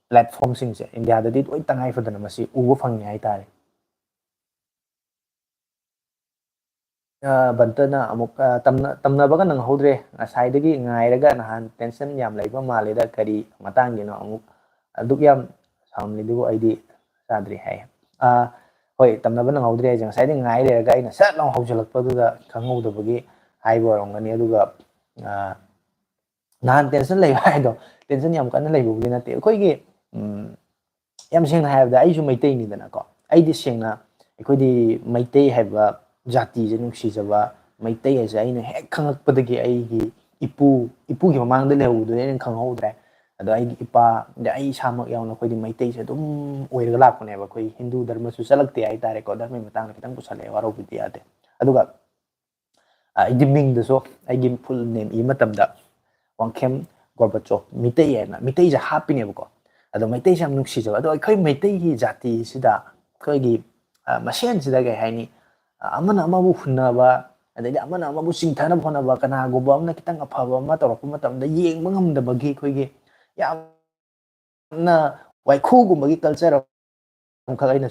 ꯄ꯭ꯂꯦꯠꯐꯣꯝꯁꯤꯡꯁꯦ ꯏꯟꯗꯤꯌꯥꯗꯗꯤ ꯂꯣꯏ ꯇꯉꯥꯏ ꯐꯗꯅ ꯃꯁꯤ ꯎꯕ ꯐꯪꯉꯦ ꯍꯥꯏꯇꯥꯔꯦ꯫ ꯑ, ꯕꯟꯇꯅ ꯑꯃꯨꯛ, ꯑ, ꯇꯝꯅ-, ꯇꯝꯅꯕꯒ ꯅꯪꯍꯧꯗ꯭ꯔꯦ꯫ ꯉꯁꯥꯏꯗꯒꯤ ꯉꯥꯏꯔꯒ ꯅꯍꯥꯟ ꯇꯦꯟꯁꯟ ꯌꯥꯝ ꯂꯩꯕ ꯃꯥꯜꯂꯦꯗ, ꯀꯔꯤ ꯃꯇꯥꯡꯒꯤꯅꯣ ꯑꯃꯨꯛ ꯑꯗꯨꯛ ꯌꯥꯝ ꯁꯥꯎꯅꯤꯡꯂꯤꯗꯨꯕꯨ? ꯑꯩꯗꯤ ꯆꯥꯗ꯭ꯔꯤ ꯍꯥꯏ꯫ ꯑ, ꯍꯣꯏ, ꯇꯝꯅꯕ ꯅꯪꯍꯧꯗ꯭ꯔꯦ ꯍꯥꯏꯁꯦ, ꯉꯁꯥꯏꯗꯒꯤ ꯉꯥꯏ ꯂꯩꯔꯒ ꯑꯩꯅ ꯁꯠ ꯂꯥꯎ ꯍꯧꯖꯤꯜꯂꯛꯄꯗꯨꯗ ꯈꯪꯍꯧꯗꯕꯒꯤ ꯍꯥꯏꯕ ꯑꯣꯏꯔꯝꯒꯅꯤ꯫ ꯑꯗꯨꯒ, ꯑ, ꯅꯍꯥꯟ ꯇꯦꯟꯁꯟ ꯂꯩꯕ ꯍꯥꯏꯗꯣ, ꯇꯦꯟꯁꯟ ꯌꯥꯝ ꯀꯟꯅ ꯂꯩꯕꯕꯨꯗꯤ ꯅꯠꯇꯦ꯫ ꯑꯩꯈꯣꯏꯒꯤ, ꯎꯝ, ꯌꯥꯝ ꯁꯦꯡꯅ ꯍꯥꯏꯔꯕꯗ ꯑꯩꯁꯨ ꯃꯩꯇꯩꯅꯤꯗꯅꯀꯣ꯫ ꯑꯩꯗꯤ ꯁꯦꯡꯅ, ꯑꯩꯈꯣꯏꯗꯤ ꯃꯩꯇꯩ ꯍꯥꯏꯕ ꯖꯥꯇꯤꯁꯦ ꯅꯨꯡꯁꯤꯖꯕ, ꯃꯩꯇꯩ ꯍꯥꯏꯁꯦ ꯑꯩꯅ ꯍꯦꯛ ꯈꯪꯉꯛꯄꯗꯒꯤ ꯑꯩꯒꯤ ꯏꯄꯨ, ꯏꯄꯨꯒꯤ ꯃꯃꯥꯡꯗ ꯂꯩꯍꯧꯕꯗꯨꯗꯤ ꯑꯩꯅ ꯈꯪꯍꯧꯗ꯭ꯔꯦ꯫ ꯑꯗꯣ ꯑꯩꯒꯤ ꯏꯄꯥ, ꯑꯗꯩ ꯑꯩ ꯏꯁꯥꯃꯛ ꯌꯥꯎꯅ ꯑꯩꯈꯣꯏꯗꯤ ꯃꯩꯇꯩꯁꯦ ꯑꯗꯨꯝ ꯑꯣꯏꯔꯒ ꯂꯥꯛꯄꯅꯦꯕ꯫ ꯑꯩꯈꯣꯏ ꯍꯤꯟꯗꯨ ꯙꯔꯃꯁꯨ ꯆꯠꯂꯛꯇꯦ ꯍꯥꯏꯇꯥꯔꯦꯀꯣ꯫ ꯙꯔꯃꯒꯤ ꯃꯇꯥꯡꯗ ꯈꯤꯇꯪ ꯄꯨꯁꯜꯂꯛꯑꯦ, ꯋꯥꯔꯧꯕꯤꯕ ꯌꯥꯗꯦ꯫ ꯑꯗꯨꯒ ꯑ, ꯑꯩꯒꯤ ꯃꯤꯡꯗꯁꯨ, ꯑꯩꯒꯤ ꯐꯨꯜ ꯅꯦꯝ ꯏꯕ ꯃꯇꯝꯗ ꯋꯥꯡꯈꯦꯝ ꯒꯣꯔꯕꯆꯣꯞ ꯃꯤꯇꯩ ꯍꯥꯏꯅ ꯃꯤꯇꯩꯁꯦ ꯍꯥꯞꯄꯤꯅꯦꯕꯀꯣ꯫ ꯑꯗꯣ ꯃꯩꯇꯩꯁꯦ ꯌꯥꯝ ꯅꯨꯡꯁꯤꯖꯕ꯫ ꯑꯗꯣ ꯑꯩꯈꯣꯏ ꯃꯩꯇꯩꯒꯤ ꯖꯥꯇꯤꯁꯤꯗ ꯑꯩꯈꯣꯏꯒꯤ, ꯑ, ꯃꯁꯦꯟꯁꯤꯗ ꯀꯩ ꯍꯥꯏꯅꯤ, ꯑ, ꯑꯃꯅ ꯑꯃꯕꯨ ꯍꯨꯟꯅꯕ, ꯑꯗꯩꯗꯤ ꯑꯃꯅ ꯑꯃꯕꯨ ꯆꯤꯡꯊꯅꯕ ꯍꯣꯠꯅꯕ, ꯀꯅꯥꯒꯨꯝꯕ ꯑꯃꯅ ꯈꯤꯇꯪ ꯑꯐꯕ ꯑꯃ ꯇꯧꯔꯛꯄ ꯃꯇꯝꯗ ꯌꯦꯡꯕ ꯉꯝꯗꯕꯒꯤ ꯑꯩꯈꯣꯏꯒꯤ ꯌꯥꯝꯅ ꯋꯥꯏꯈꯨꯒꯨꯝꯕꯒꯤ culture ꯑꯃꯈꯛ ꯑꯩꯅ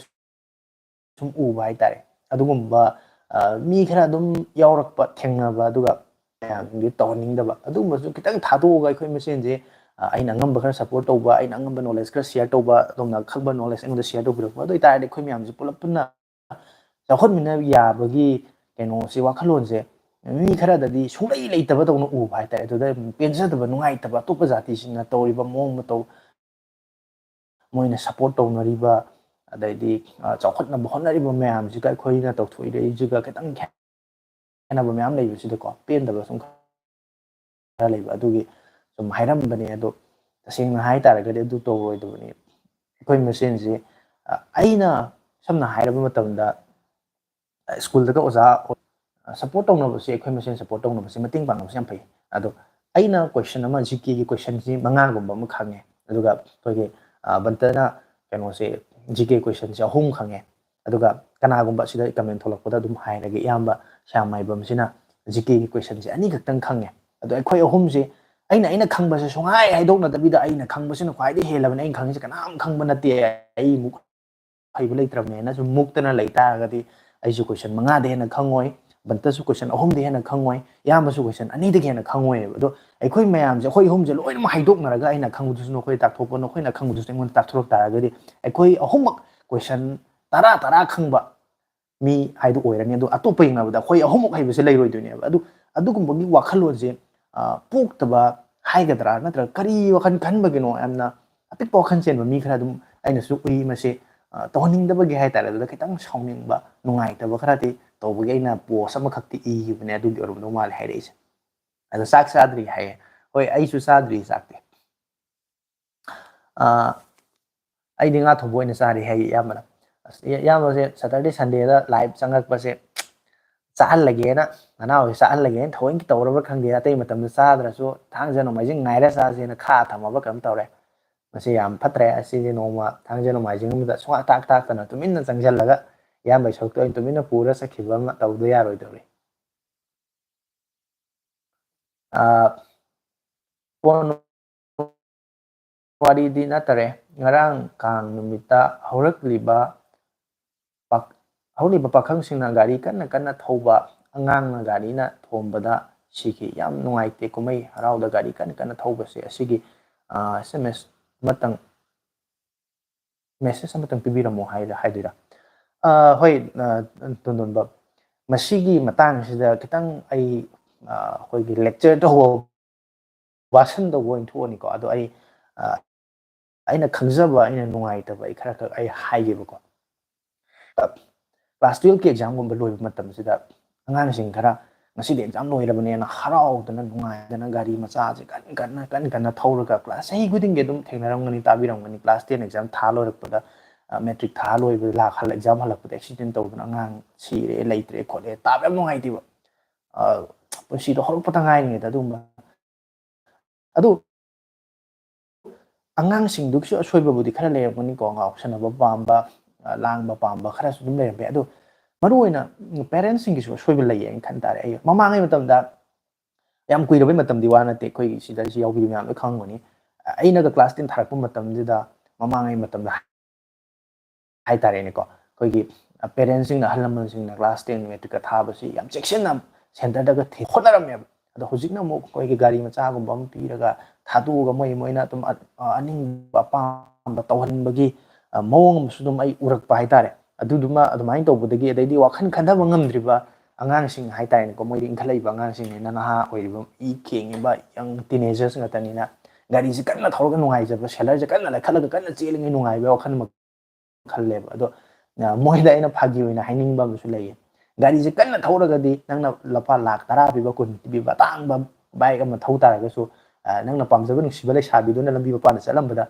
ꯁꯨꯝ ꯎꯕ ꯍꯥꯏꯇꯥꯔꯦ꯫ ꯑꯗꯨꯒꯨꯝꯕ, ꯑ, ꯃꯤ ꯈꯔ ꯑꯗꯨꯝ ꯌꯥꯎꯔꯛꯄ, ꯊꯦꯡꯅꯕ, ꯑꯗꯨꯒ ꯃꯌꯥꯝꯁꯤꯡꯁꯦ ꯇꯧꯍꯟꯅꯤꯡꯗꯕ, ꯑꯗꯨꯒꯨꯝꯕꯁꯨ ꯈꯤꯇꯪ ꯊꯥꯗꯣꯛꯑꯒ ꯑꯩꯈꯣꯏ ꯃꯁꯦꯟꯁꯦ, ꯑ, ꯑꯩꯅ ꯑꯉꯝꯕ ꯈꯔ support ꯇꯧꯕ, ꯑꯩꯅ ꯑꯉꯝꯕ knowledge ꯈꯔ share ꯇꯧꯕ, ꯑꯗꯣꯝꯅ ꯑꯈꯪꯕ knowledge ꯑꯩꯉꯣꯟꯗ share ꯇꯧꯕꯤꯔꯛꯄ, ꯑꯗꯨ ꯑꯣꯏꯇꯥꯔꯗꯤ ꯑꯩꯈꯣꯏ ꯃꯌꯥꯝꯁꯦ ꯄꯨꯂꯞ ꯄꯨꯟꯅ ꯆꯥꯎꯈꯠꯃꯤꯟꯅ ꯌꯥꯕꯒꯤ ꯀꯩꯅꯣꯁꯦ, ꯋꯥꯈꯜꯂꯣꯟꯁꯦ ꯃꯤ ꯈꯔꯗꯗꯤ ꯁꯨꯡꯂꯩ ꯂꯩꯇꯕꯗꯧꯅ ꯎꯕ ꯍꯥꯏꯇꯥꯔꯦ꯫ ꯑꯗꯨꯗ ꯄꯦꯟꯖꯗꯕ, ꯅꯨꯡꯉꯥꯏꯇꯕ, ꯑꯇꯣꯞꯄ ꯖꯥꯇꯤꯁꯤꯡꯅ ꯇꯧꯔꯤꯕ ꯃꯑꯣꯡ ꯃꯇꯧ, ꯃꯣꯏꯅ support ꯇꯧꯅꯔꯤꯕ, ꯑꯗꯩꯗꯤ, ꯑ, ꯆꯥꯎꯈꯠꯅꯕ ꯍꯣꯠꯅꯔꯤꯕ ꯃꯌꯥꯝꯁꯤꯒ ꯑꯩꯈꯣꯏꯅ ꯇꯧꯊꯣꯛꯏꯔꯛꯏꯁꯤꯒ ꯈꯤꯇꯪ ꯈꯦꯠꯅꯕ ꯃꯌꯥꯝ ꯂꯩꯕꯁꯤꯗꯀꯣ, ꯄꯦꯟꯗꯕ ꯁꯨꯝ ꯈꯔ ꯂꯩꯕ, ꯑꯗꯨꯒꯤ ꯁꯨꯝ ꯍꯥꯏꯔꯝꯕꯅꯦ꯫ ꯑꯗꯣ ꯇꯁꯦꯡꯅ ꯍꯥꯏ ꯇꯥꯔꯒꯗꯤ ꯑꯗꯨ ꯇꯧꯔꯣꯏꯗꯕꯅꯤ꯫ ꯑꯩꯈꯣꯏ ꯃꯁꯦꯟꯁꯤ, ꯑ, ꯑꯩꯅ ꯁꯝꯅ ꯍꯥꯏꯔꯕ ꯃꯇꯝꯗ, ꯁ꯭ꯀꯨꯜꯗꯒ ꯑꯣꯖꯥ support ꯇꯧꯅꯕꯁꯦ, ꯑꯩꯈꯣꯏ ꯃꯁꯦꯟ support ꯇꯧꯅꯕꯁꯦ, ꯃꯇꯦꯡ ꯄꯥꯡꯅꯕꯁꯦ ꯌꯥꯝ ꯐꯩ꯫ ꯑꯗꯣ ꯑꯩꯅ question ꯑꯃ, GKꯒꯤ questionꯁꯤ ꯃꯉꯥꯒꯨꯝꯕ ꯑꯃ ꯈꯪꯉꯦ, ꯑꯗꯨꯒ ꯑꯩꯈꯣꯏꯒꯤ, ꯑ, ꯕꯟꯇꯅ ꯀꯩꯅꯣꯁꯦ, GK questionꯁꯦ ꯑꯍꯨꯝ ꯈꯪꯉꯦ, ꯑꯗꯨꯒ ꯀꯅꯥꯒꯨꯝꯕ ꯁꯤꯗ comment ꯊꯣꯛꯂꯛꯄꯗ ꯑꯗꯨꯝ ꯍꯥꯏꯔꯒꯦ, ꯏꯌꯥꯝꯕ ꯁ꯭ꯌꯥꯝ ꯃꯥꯏꯕꯝꯁꯤꯅ GKꯒꯤ questionꯁꯦ ꯑꯅꯤꯈꯛꯇꯪ ꯈꯪꯉꯦ꯫ ꯑꯗꯣ ꯑꯩꯈꯣꯏ ꯑꯍꯨꯝꯁꯦ, ꯑꯩꯅ, ꯑꯩꯅ ꯈꯪꯕꯁꯦ ꯁꯨꯡꯍꯥꯏ ꯍꯥꯏꯗꯣꯛꯅꯗꯕꯤꯗ, ꯑꯩꯅ ꯈꯪꯕꯁꯤꯅ ꯈ꯭ꯋꯥꯏꯗꯒꯤ ꯍꯦꯜꯂꯕꯅꯤ, ꯑꯩꯅ ꯈꯪꯉꯤꯁꯦ ꯀꯅꯥꯝ ꯈꯪꯕ ꯅꯠꯇꯦ, ꯑꯩꯃꯨꯛ ꯍꯩꯕ ꯂꯩꯇ꯭ꯔꯕꯅꯦꯅ ꯁꯨꯝ ꯃꯨꯛꯇꯅ ꯂꯩ ꯇꯥꯔꯒꯗꯤ, ꯑꯩꯁꯨ question ꯃꯉꯥꯗ ꯍꯦꯟꯅ ꯈꯪꯉꯣꯏ, ꯕꯟꯇꯁꯨ question ꯑꯍꯨꯝꯗ ꯍꯦꯟꯅ ꯈꯪꯉꯣꯏ, ꯏꯌꯥꯝꯕꯁꯨ question ꯑꯅꯤꯗꯒꯤ ꯍꯦꯟꯅ ꯈꯪꯉꯣꯏꯕ꯫ ꯑꯗꯣ ꯑꯩꯈꯣꯏ ꯃꯌꯥꯝꯁꯦ, ꯑꯩꯈꯣꯏ ꯑꯍꯨꯝꯁꯦ ꯂꯣꯏꯅꯃꯛ ꯍꯥꯏꯗꯣꯛꯅꯔꯒ, ꯑꯩꯅ ꯈꯪꯕꯗꯨꯁꯨ ꯅꯈꯣꯏꯗ ꯇꯥꯛꯊꯣꯛꯄ, ꯅꯈꯣꯏꯅ ꯈꯪꯕꯗꯨꯁꯨ ꯑꯩꯉꯣꯟꯗ ꯇꯥꯛꯊꯣꯔꯛ ꯇꯥꯔꯒꯗꯤ, ꯑꯩꯈꯣꯏ ꯑꯍꯨꯝꯃꯛ question ꯇꯔꯥ ꯇꯔꯥ ꯈꯪꯕ ꯃꯤ ꯍꯥꯏꯗꯨ ꯑꯣꯏꯔꯅꯤ꯫ ꯑꯗꯣ ꯑꯇꯣꯞꯄ ꯌꯦꯡꯅꯕꯗ ꯑꯩꯈꯣꯏ ꯑꯍꯨꯝꯃꯛ ꯍꯩꯕꯁꯦ ꯂꯩꯔꯣꯏꯗꯣꯏꯅꯦꯕ꯫ ꯑꯗꯨ, ꯑꯗꯨꯒꯨꯝꯕꯒꯤ ꯋꯥꯈꯜꯂꯣꯟꯁꯦ, ꯑ, ꯄꯣꯛꯇꯕ ꯍꯥꯏꯒꯗ꯭ꯔꯥ, ꯅꯠꯇ꯭ꯔꯒ ꯀꯔꯤ ꯋꯥꯈꯜ ꯈꯟꯕꯒꯤꯅꯣ, ꯌꯥꯝꯅ ꯑꯄꯤꯛꯄ ꯋꯥꯈꯜ ꯆꯦꯟꯕ ꯃꯤ ꯈꯔ ꯑꯗꯨꯝ ꯑꯩꯅꯁꯨ ꯎꯏ꯫ ꯃꯁꯤ, ꯑ, ꯇꯧꯍꯟꯅꯤꯡꯗꯕꯒꯤ ꯍꯥꯏꯇꯥꯔꯦ, ꯑꯗꯨꯗ ꯈꯤꯇꯪ ꯁꯥꯎꯅꯤꯡꯕ, ꯅꯨꯡꯉꯥꯏꯇꯕ ꯈꯔꯗꯤ ꯇꯧꯕꯒꯤ ꯑꯩꯅ post ꯑꯃꯈꯛꯇꯤ ꯏꯈꯤꯕꯅꯦ, ꯑꯗꯨꯒꯤ ꯑꯣꯏꯔꯝꯗꯧ ꯃꯥꯜꯂꯦ ꯍꯥꯏꯔꯛꯏꯁꯦ꯫ ꯑꯗꯣ ꯆꯥꯛ ꯆꯥꯗ꯭ꯔꯤ ꯍꯥꯏꯌꯦ꯫ ꯍꯣꯏ, ꯑꯩꯁꯨ ꯆꯥꯗ꯭ꯔꯤ ꯆꯥꯛꯇꯤ꯫ ꯑ, ꯑꯩꯗꯤ ꯉꯥ ꯊꯣꯡꯕ ꯑꯣꯏꯅ ꯆꯥꯔꯦ ꯍꯥꯏꯌꯦ ꯏꯌꯥꯝꯕꯅ꯫ ꯑꯁ, ꯏꯌꯥꯝꯕꯁꯦ Saturday Sundayꯗ live ꯆꯪꯉꯛꯄꯁꯦ ꯆꯥꯍꯜꯂꯒꯦꯅ, ꯅꯅꯥꯎꯁꯦ ꯆꯥꯍꯜꯂꯒꯦꯅ ꯊꯑꯣꯏꯀꯤ ꯇꯧꯔꯕ꯭ꯔꯥ ꯈꯪꯗꯦ, ꯑꯇꯩ ꯃꯇꯝꯗ ꯆꯥꯗ꯭ꯔꯁꯨ ꯊꯥꯡꯖ ꯅꯣꯡꯃꯥꯏꯖꯤꯡ ꯉꯥꯏꯔ ꯆꯥꯁꯦꯅ ꯈꯥꯛꯑ ꯊꯝꯃꯕ ꯀꯩꯅꯣꯝ ꯇꯧꯔꯦ꯫ ꯃꯁꯤ ꯌꯥꯝ ꯐꯠꯇ꯭ꯔꯦ꯫ ꯑꯁꯤꯗꯤ ꯅꯣꯡꯃ ꯊꯥꯡꯖ ꯅꯣꯡꯃꯥꯏꯖꯤꯡ ꯑꯃꯗ ꯁꯨꯡꯇꯥꯛ ꯇꯥꯛꯇꯅ ꯇꯨꯃꯤꯟꯅ ꯆꯪꯁꯤꯜꯂꯒ ꯏꯌꯥꯝꯕꯒꯤ ꯁꯔꯨꯛꯇ ꯑꯣꯏꯅ ꯇꯨꯃꯤꯟꯅ ꯄꯨꯔ ꯆꯠꯈꯤꯕ ꯑꯃ ꯇꯧꯗ ꯌꯥꯔꯣꯏꯗꯧꯔꯤ꯫ ꯑ, ꯐꯣꯟ ꯋꯥꯔꯤꯗꯤ ꯅꯠꯇꯔꯦ, ꯉꯔꯥꯡ ꯀꯥꯡ ꯅꯨꯃꯤꯠꯇ ꯍꯧꯔꯛꯂꯤꯕ ꯄꯥꯛ-, ꯍꯧꯔꯛꯂꯤꯕ ꯄꯥꯈꯪꯁꯤꯡꯅ ꯒꯥꯔꯤ ꯀꯟꯅ ꯀꯟꯅ ꯊꯧꯕ, ꯑꯉꯥꯡꯅ ꯒꯥꯔꯤꯅ ꯊꯣꯝꯕꯗ ꯁꯤꯈꯤ꯫ ꯌꯥꯝ ꯅꯨꯡꯉꯥꯏꯇꯦ꯫ ꯀꯨꯝꯍꯩ ꯍꯔꯥꯎꯗ ꯒꯥꯔꯤ ꯀꯟꯅ ꯀꯟꯅ ꯊꯧꯕꯁꯦ ꯑꯁꯤꯒꯤ, ꯑ, ꯑꯦꯁ ꯑꯦꯝ ꯑꯦꯁ ꯑꯃꯇꯪ, ꯃꯦꯁꯦꯖ ꯑꯃꯇꯪ ꯄꯤꯕꯤꯔꯝꯃꯣ ꯍꯥꯏꯗ-, ꯍꯥꯏꯗꯣꯏꯔꯥ? ꯑ, ꯍꯣꯏ, ꯑ, ꯇꯣꯟꯗꯣꯟꯕ, ꯃꯁꯤꯒꯤ ꯃꯇꯥꯡꯁꯤꯗ ꯈꯤꯇꯪ ꯑꯩ, ꯑ, ꯑꯩꯈꯣꯏꯒꯤ lecture ꯇꯧꯕ, ꯚꯥꯁꯟ ꯇꯧꯕ ꯑꯣꯏꯅ ꯊꯣꯛꯑꯅꯤꯀꯣ꯫ ꯑꯗꯣ ꯑꯩ, ꯑ, ꯑꯩꯅ ꯈꯪꯖꯕ, ꯑꯩꯅ ꯅꯨꯡꯉꯥꯏꯇꯕ ꯑꯩ ꯈꯔ ꯈꯛ ꯑꯩ ꯍꯥꯏꯒꯦꯕꯀꯣ꯫ ꯑ, class twelve ꯀꯤ exam ꯒꯨꯝꯕ ꯂꯣꯏꯕ ꯃꯇꯝꯁꯤꯗ ꯑꯉꯥꯡꯁꯤꯡ ꯈꯔ ꯉꯁꯤꯗꯤ exam ꯂꯣꯏꯔꯕꯅꯦꯅ ꯍꯔꯥꯎꯗꯅ ꯅꯨꯡꯉꯥꯏꯗꯅ ꯒꯥꯔꯤ ꯃꯆꯥꯁꯦ ꯀꯟ ꯀꯟꯅ, ꯀꯟ ꯀꯟꯅ ꯊꯧꯔꯒ class ꯆꯍꯤ ꯈꯨꯗꯤꯡꯒꯤ ꯑꯗꯨꯝ ꯊꯦꯡꯅꯔꯝꯒꯅꯤ, ꯇꯥꯕꯤꯔꯝꯒꯅꯤ꯫ Class ten exam ꯊꯥ ꯂꯣꯏꯔꯛꯄꯗ, ꯑ, matric ꯊꯥ ꯂꯣꯏꯕꯗ ꯂꯥꯛ-, ꯍꯜꯂꯛ-, exam ꯍꯜꯂꯛꯄꯗ accident ꯇꯧꯗꯅ ꯑꯉꯥꯡ ꯁꯤꯔꯦ, ꯂꯩꯇ꯭ꯔꯦ, ꯈꯣꯠꯂꯦ, ꯇꯥꯕ ꯌꯥꯝ ꯅꯨꯡꯉꯥꯏꯇꯦꯕ꯫ ꯑ, ꯄꯨꯟꯁꯤꯗꯣ ꯍꯧꯔꯛꯄꯗ ꯉꯥꯏꯔꯤꯉꯩꯗ ꯑꯗꯨꯒꯨꯝꯕ꯫ ꯑꯗꯨ ꯑꯉꯥꯡꯁꯤꯡꯗꯨꯒꯤꯁꯨ ꯑꯁꯣꯏꯕꯕꯨꯗꯤ ꯈꯔ ꯂꯩꯔꯝꯒꯅꯤꯀꯣ, ꯉꯥꯎꯁꯟꯅꯕ ꯄꯥꯝꯕ, ꯑ, ꯂꯥꯡꯕ ꯄꯥꯝꯕ ꯈꯔꯁꯨ ꯑꯗꯨꯝ ꯂꯩꯔꯝꯕ ꯌꯥꯏ꯫ ꯑꯗꯣ ꯃꯔꯨꯑꯣꯏꯅ, ꯎꯝ, parents ꯁꯤꯡꯒꯤꯁꯨ ꯑꯁꯣꯏꯕ ꯂꯩꯌꯦ ꯍꯥꯏꯅ ꯈꯟ ꯇꯥꯔꯦ꯫ ꯑꯩ ꯃꯃꯥꯡꯉꯩ ꯃꯇꯝꯗ, ꯌꯥꯝ ꯀꯨꯏꯔꯕꯩ ꯃꯇꯝꯗꯤ ꯋꯥ ꯅꯠꯇꯦ, ꯑꯩꯈꯣꯏꯒꯤ ꯁꯤꯗ ꯁꯤ ꯌꯥꯎꯕꯤꯕ ꯃꯌꯥꯝ ꯂꯣꯏ ꯈꯪꯉꯝꯒꯅꯤ꯫ ꯑꯩꯅꯒ class ten ꯊꯥꯔꯛꯄ ꯃꯇꯝꯁꯤꯗ, ꯃꯃꯥꯡꯉꯩ ꯃꯇꯝꯗ ꯍꯥꯏꯇꯥꯔꯦꯅꯦꯀꯣ, ꯑꯩꯈꯣꯏꯒꯤ, ꯑ, parents ꯁꯤꯡꯅ, ꯑꯍꯜ ꯂꯃꯟꯁꯤꯡꯅ class ten matric ꯀ ꯊꯥꯕꯁꯤ ꯌꯥꯝ ꯆꯦꯛꯁꯤꯟꯅ centre ꯗꯒ ꯊꯤ-, ꯍꯣꯠꯅꯔꯝꯃꯦꯕ꯫ ꯑꯗꯣ ꯍꯧꯖꯤꯛꯅ ꯑꯃꯨꯛ ꯑꯩꯈꯣꯏꯒꯤ ꯒꯥꯔꯤ ꯃꯆꯥꯒꯨꯝꯕ ꯑꯃ ꯄꯤꯔꯒ ꯊꯥꯗꯣꯛꯑꯒ ꯃꯣꯏ, ꯃꯣꯏꯅ ꯑꯗꯨꯝ ꯑ-, ꯑ-, ꯑꯅꯤꯡꯕ ꯑꯄꯥꯝꯕ ꯇꯧꯍꯟꯕꯒꯤ, ꯑ, ꯃꯑꯣꯡ ꯑꯃꯁꯨ ꯑꯗꯨꯝ ꯑꯩ ꯎꯔꯛꯄ ꯍꯥꯏꯇꯥꯔꯦ꯫ ꯑꯗꯨꯗꯨꯃ ꯑꯗꯨꯃꯥꯏꯅ ꯇꯧꯕꯗꯒꯤ, ꯑꯗꯩꯗꯤ ꯋꯥꯈꯜ ꯈꯟꯊꯕ ꯉꯝꯗ꯭ꯔꯤꯕ ꯑꯉꯥꯡꯁꯤꯡ ꯍꯥꯏꯇꯥꯔꯦꯅꯦꯀꯣ, ꯃꯣꯏꯗꯤ ꯏꯟꯈꯠꯂꯛꯏꯕ ꯑꯉꯥꯡꯁꯤꯡꯅꯤꯅ, ꯅꯍꯥ ꯑꯣꯏꯔꯤꯕ, ꯏ ꯈꯦꯡꯉꯤꯕ young teenagers ꯉꯥꯛꯇꯅꯤꯅ, ꯒꯥꯔꯤꯁꯤ ꯀꯟꯅ ꯊꯧꯔꯒ ꯅꯨꯡꯉꯥꯏꯖꯕ, ꯁꯦꯂꯔꯁꯦ ꯀꯟꯅ ꯂꯩꯈꯠꯂꯒ ꯀꯟꯅ ꯆꯦꯜꯂꯤꯉꯩ ꯅꯨꯡꯉꯥꯏꯕ ꯋꯥꯈꯜ ꯑꯃ ꯈꯜꯂꯦꯕ꯫ ꯑꯗꯣ, ꯑ, ꯃꯣꯏꯗ ꯑꯩꯅ ꯐꯥꯒꯤ ꯑꯣꯏꯅ ꯍꯥꯏꯅꯤꯡꯕ ꯑꯃꯁꯨ ꯂꯩꯌꯦ꯫ ꯒꯥꯔꯤꯁꯦ ꯀꯟꯅ ꯊꯧꯔꯒꯗꯤ ꯅꯪꯅ ꯂꯨꯄꯥ ꯂꯥꯛ ꯇꯔꯥ ꯄꯤꯕ, ꯀꯨꯟ ꯄꯤꯕ ꯑꯇꯥꯡꯕ bike ꯑꯃ ꯊꯧ ꯇꯥꯔꯒꯁꯨ, ꯑ, ꯅꯪꯅ ꯄꯥꯝꯖꯕ ꯅꯨꯡꯁꯤꯕ ꯂꯩꯁꯥꯕꯤꯗꯨꯅ ꯂꯝꯕꯤ ꯃꯄꯥꯟꯗ ꯆꯠꯂꯝꯕꯗ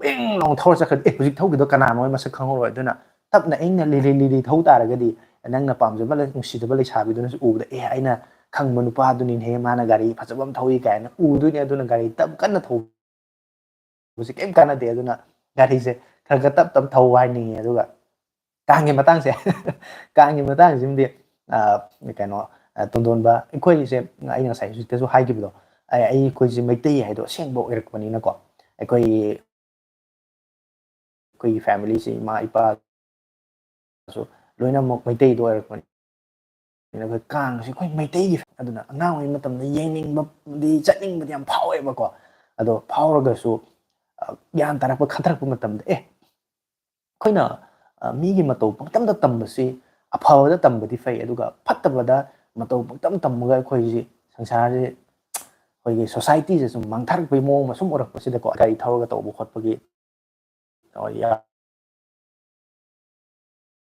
ꯋꯤꯡ ꯂꯥꯎꯅ ꯊꯧꯔ ꯆꯠꯈ꯭ꯔꯗꯤ, "ꯑꯦ, ꯍꯧꯖꯤꯛ ꯊꯧꯈꯤꯗꯣ ꯀꯅꯥꯅꯣ?" ꯍꯥꯏ ꯃꯁꯛ ꯈꯪꯍꯧꯔꯣꯏ꯫ ꯑꯗꯨꯅ ꯇꯞꯅ ꯏꯪꯅ ꯂꯤꯔꯤ ꯂꯤꯔꯤ ꯊꯧ ꯇꯥꯔꯒꯗꯤ, ꯅꯪꯅ ꯄꯥꯝꯖꯕ ꯂꯩ-, ꯅꯨꯡꯁꯤꯖꯕ ꯂꯩꯁꯥꯕꯤꯗꯨꯅꯁꯨ ꯎꯕꯗ, "ꯑꯦ, ꯑꯩꯅ ꯈꯪꯕ ꯅꯨꯄꯥꯗꯨꯅꯤꯅꯦꯍꯦ, ꯃꯥꯅ ꯒꯥꯔꯤ ꯐꯖꯕ ꯑꯃ ꯊꯧꯏ" ꯀꯥꯏꯅ ꯎꯗꯣꯏꯅꯦ꯫ ꯑꯗꯨꯅ ꯒꯥꯔꯤ ꯇꯞ ꯀꯟꯅ ꯊꯧꯕ ꯍꯧꯖꯤꯛ ꯀꯩꯝ ꯀꯥꯟꯅꯗꯦ꯫ ꯑꯗꯨꯅ ꯒꯥꯔꯤꯁꯦ ꯈꯔ ꯈꯔ ꯇꯞ ꯇꯞ ꯊꯧ ꯍꯥꯏꯅꯤꯡꯉꯤ꯫ ꯑꯗꯨꯒ ꯀꯥꯡꯒꯤ ꯃꯇꯥꯡꯁꯦ, ꯀꯥꯡꯒꯤ ꯃꯇꯥꯡꯁꯤꯃꯗꯤ, ꯑ, ꯀꯩꯅꯣ, ꯑ, ꯇꯣꯟꯗꯣꯟꯕ, ꯑꯩꯈꯣꯏꯁꯦ, ꯑꯩꯅ ꯉꯁꯥꯏ ꯍꯧꯖꯤꯛꯇꯁꯨ ꯍꯥꯏꯈꯤꯕꯗꯣ, ꯑꯩ, ꯑꯩꯈꯣꯏꯁꯦ ꯃꯩꯇꯩ ꯍꯥꯏꯗꯣ ꯑꯁꯦꯡꯕ ꯑꯣꯏꯔꯛꯄꯅꯤꯅꯀꯣ, ꯑꯩꯈꯣꯏꯒꯤ, ꯑꯩꯈꯣꯏꯒꯤ family ꯁꯦ, ꯏꯃꯥ ꯏꯄꯥꯁꯨ ꯂꯣꯏꯅꯃꯛ ꯃꯩꯇꯩꯗꯣ ꯑꯣꯏꯔꯛꯄꯅꯤ꯫ ꯑꯗꯨꯅ ꯑꯩꯈꯣꯏ ꯀꯥꯡꯁꯦ ꯑꯩꯈꯣꯏ ꯃꯩꯇꯩꯒꯤ, ꯑꯗꯨꯅ ꯑꯉꯥꯡ ꯑꯣꯏꯔꯤ ꯃꯇꯝꯗ ꯌꯦꯡꯅꯤꯡꯕꯗꯤ, ꯆꯠꯅꯤꯡꯕꯗꯤ ꯌꯥꯝ ꯐꯥꯎꯋꯦꯕꯀꯣ꯫ ꯑꯗꯣ ꯐꯥꯎꯔꯒꯁꯨ, ꯑ, ꯒ꯭ꯌꯥꯟ ꯇꯥꯔꯛꯄ, ꯈꯟꯊꯔꯛꯄ ꯃꯇꯝꯗ, ꯑꯦ, ꯑꯩꯈꯣꯏꯅ, ꯑ, ꯃꯤꯒꯤ ꯃꯇꯧ ꯄꯪꯇꯝꯗ ꯇꯝꯕꯁꯤ, ꯑꯐꯕꯗ ꯇꯝꯕꯗꯤ ꯐꯩ, ꯑꯗꯨꯒ ꯐꯠꯇꯕꯗ ꯃꯇꯧ ꯄꯪꯇꯝ ꯇꯝꯃꯒ ꯑꯩꯈꯣꯏꯁꯤ, ꯁꯪꯁꯥꯔꯁꯤ, ꯑꯩꯈꯣꯏꯒꯤ society ꯁꯦ ꯁꯨꯝ ꯃꯥꯡꯊꯔꯛꯄꯒꯤ ꯃꯑꯣꯡ ꯑꯃ ꯁꯨꯝ ꯎꯔꯛꯄꯁꯤꯗꯀꯣ, ꯒꯥꯔꯤ ꯊꯧꯔꯒ ꯇꯧꯕ ꯈꯣꯠꯄꯒꯤ, ꯑ, ꯌꯥ-,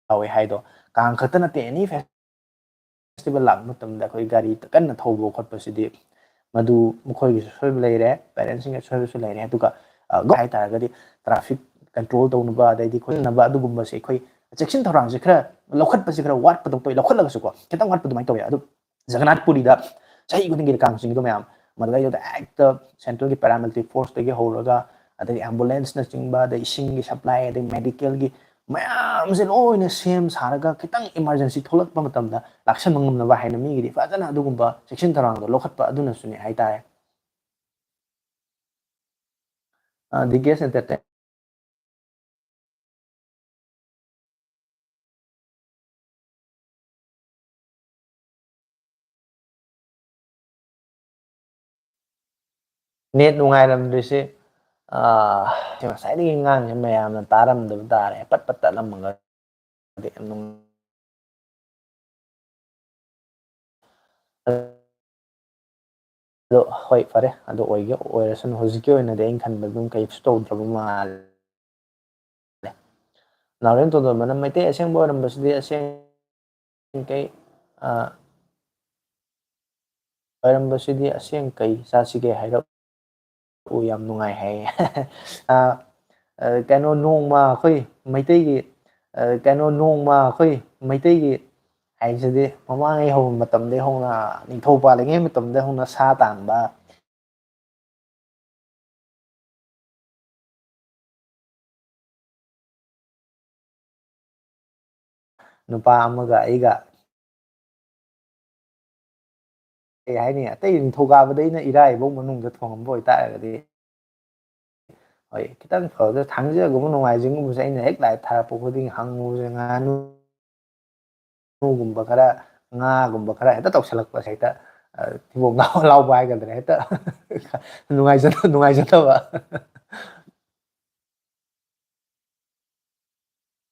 ꯌꯥꯎꯋꯦ ꯍꯥꯏꯗꯣ꯫ ꯀꯥꯡ ꯈꯛꯇ ꯅꯠꯇꯦ, any festival ꯂꯥꯛꯄ ꯃꯇꯝꯗ ꯑꯩꯈꯣꯏ ꯒꯥꯔꯤ ꯀꯟꯅ ꯊꯧꯕ ꯈꯣꯠꯄꯁꯤꯗꯤ, ꯃꯗꯨ ꯃꯈꯣꯏꯒꯤꯁꯨ ꯑꯁꯣꯏꯕ ꯂꯩꯔꯦ, parents ꯁꯤꯡꯒꯤ ꯑꯁꯣꯏꯕꯁꯨ ꯂꯩꯔꯦ꯫ ꯑꯗꯨꯒ, ꯑ, ꯍꯥꯏ ꯇꯥꯔꯒꯗꯤ traffic control ꯇꯧꯅꯕ, ꯑꯗꯩꯗꯤ ꯈꯣꯠꯅꯕ, ꯑꯗꯨꯒꯨꯝꯕꯁꯦ ꯑꯩꯈꯣꯏ ꯆꯦꯛꯁꯤꯟ ꯊꯧꯔꯥꯡꯁꯦ ꯈꯔ ꯂꯧꯈꯠꯄꯁꯦ ꯈꯔ ꯋꯥꯠꯄꯗꯧ ꯇꯧꯏ, ꯂꯧꯈꯠꯂꯒꯁꯨꯀꯣ, ꯈꯤꯇꯪ ꯋꯥꯠꯄ ꯑꯗꯨꯃꯥꯏꯅ ꯇꯧꯋꯦ꯫ ꯑꯗꯨ ꯖꯒꯟꯅꯥꯊ ꯄꯨꯔꯤꯗ ꯆꯍꯤ ꯈꯨꯗꯤꯡꯒꯤ ꯀꯥꯡ ꯆꯤꯡꯉꯤꯗꯣ ꯃꯌꯥꯝ, ꯃꯗꯨꯗꯩꯗꯨꯗ ꯍꯦꯛꯇ central ꯒꯤ paramilitary force ꯇꯒꯤ ꯍꯧꯔꯒ, ꯑꯗꯩ ambulance ꯅ ꯆꯤꯡꯕ, ꯑꯗꯩ ꯏꯁꯤꯡꯒꯤ supply, ꯑꯗꯩ medical ꯒꯤ ꯃꯌꯥꯝꯁꯦ ꯂꯣꯏꯅ ꯁꯦꯝ ꯁꯥꯔꯒ, ꯈꯤꯇꯪ emergency ꯊꯣꯛꯂꯛꯄ ꯃꯇꯝꯗ ꯂꯥꯛꯁꯟꯕ ꯉꯝꯅꯕ ꯍꯥꯏꯅ ꯃꯤꯒꯤꯗꯤ ꯐꯖꯅ ꯑꯗꯨꯒꯨꯝꯕ ꯆꯦꯛꯁꯤꯟ ꯊꯧꯔꯥꯡꯗꯣ ꯂꯧꯈꯠꯄ ꯑꯗꯨꯅꯁꯨꯅꯦ ꯍꯥꯏꯇꯥꯔꯦ꯫ ꯑ, ꯗꯤ ꯀꯦ ꯑꯦꯁ Entertainment꯫ Net ꯅꯨꯡꯉꯥꯏꯔꯝꯗ꯭ꯔꯤꯁꯦ, ꯑ, ꯁꯤ ꯉꯁꯥꯏꯗꯒꯤ ꯉꯥꯡꯉꯤꯁꯦ ꯃꯌꯥꯝꯅ ꯇꯥꯔꯝꯗꯕ ꯇꯥꯔꯦ, ꯄꯠ ꯄꯠ ꯇꯠꯂꯝꯃꯒ꯫ ꯑꯗꯨ ꯌꯥꯝ ꯅꯨꯡ-, ꯑꯗꯣ ꯍꯣꯏ, ꯐꯔꯦ, ꯑꯗꯨ ꯑꯣꯏꯒꯦ ꯑꯣꯏꯔꯁꯅꯨ꯫ ꯍꯧꯖꯤꯛꯀꯤ ꯑꯣꯏꯅꯗꯤ ꯑꯩꯅ ꯈꯟꯕꯗ ꯑꯗꯨꯝ ꯀꯩꯁꯨ ꯇꯧꯗ꯭ꯔꯕ ꯃꯥꯜꯂꯦ꯫ ꯅꯥꯎꯔꯦꯝ ꯇꯣꯟꯗꯣꯟꯕꯅ ꯃꯩꯇꯩ ꯑꯁꯦꯡꯕ ꯑꯣꯏꯔꯝꯕꯁꯤꯗꯤ ꯑꯁꯦꯡ-, ꯀꯩ-, ꯑ, ꯑꯣꯏꯔꯝꯕꯁꯤꯗꯤ ꯑꯁꯦꯡ ꯀꯩ ꯆꯥꯁꯤꯒꯦ ꯍꯥꯏꯔꯛꯎ, ꯌꯥꯝ ꯅꯨꯡꯉꯥꯏ ꯍꯥꯏꯌꯦ꯫ ꯑ, ꯑ, ꯀꯩꯅꯣ, ꯅꯣꯡꯃ ꯑꯩꯈꯣꯏ ꯃꯩꯇꯩꯒꯤ, ꯑ, ꯀꯩꯅꯣ, ꯅꯣꯡꯃ ꯑꯩꯈꯣꯏ ꯃꯩꯇꯩꯒꯤ ꯍꯥꯏꯁꯤꯗꯤ ꯃꯃꯥꯡꯉꯩ ꯍꯧꯕ ꯃꯇꯝꯗꯒꯤ ꯍꯧꯅ, ꯅꯤꯡꯊꯧ ꯄꯥꯜꯂꯤꯉꯩ ꯃꯇꯝꯗꯒꯤ ꯍꯧꯅ ꯁꯥ ꯇꯥꯟꯕ, ꯅꯨꯄꯥ ꯑꯃꯒ ꯑꯩꯒ ꯀꯩ ꯍꯥꯏꯅꯤ, ꯑꯇꯩ ꯅꯤꯡꯊꯧꯀꯥꯕꯗꯩꯅ ꯏꯔꯥꯏꯐꯧ ꯃꯅꯨꯡꯗ ꯊꯣꯡꯉꯝꯕ ꯑꯣꯏꯇꯥꯔꯒꯗꯤ, ꯍꯣꯏ, ꯈꯤꯇꯪ ꯐꯕꯗ, ꯊꯥꯡꯖꯒꯨꯝꯕ ꯅꯣꯡꯃꯥꯏꯖꯤꯡꯒꯨꯝꯕꯁꯦ ꯑꯩꯅ ꯍꯦꯛ ꯂꯥꯏ ꯊꯥꯔꯛꯄ ꯈꯨꯗꯤꯡ ꯍꯪꯉꯨꯁꯦ, ꯉꯥꯅꯨꯒꯨꯝꯕ ꯈꯔ, ꯉꯥꯒꯨꯝꯕ ꯈꯔ ꯍꯦꯛꯇ ꯇꯧꯁꯜꯂꯛꯄꯁꯦ, ꯍꯦꯛꯇ, ꯑ, ꯊꯤꯕꯣꯡ ꯂꯥꯎ-, ꯂꯥꯎꯕ ꯍꯥꯏꯒꯗ꯭ꯔꯥ, ꯍꯦꯛꯇ ꯅꯨꯡꯉꯥꯏꯖꯗ-, ꯅꯨꯡꯉꯥꯏꯖꯗꯕ꯫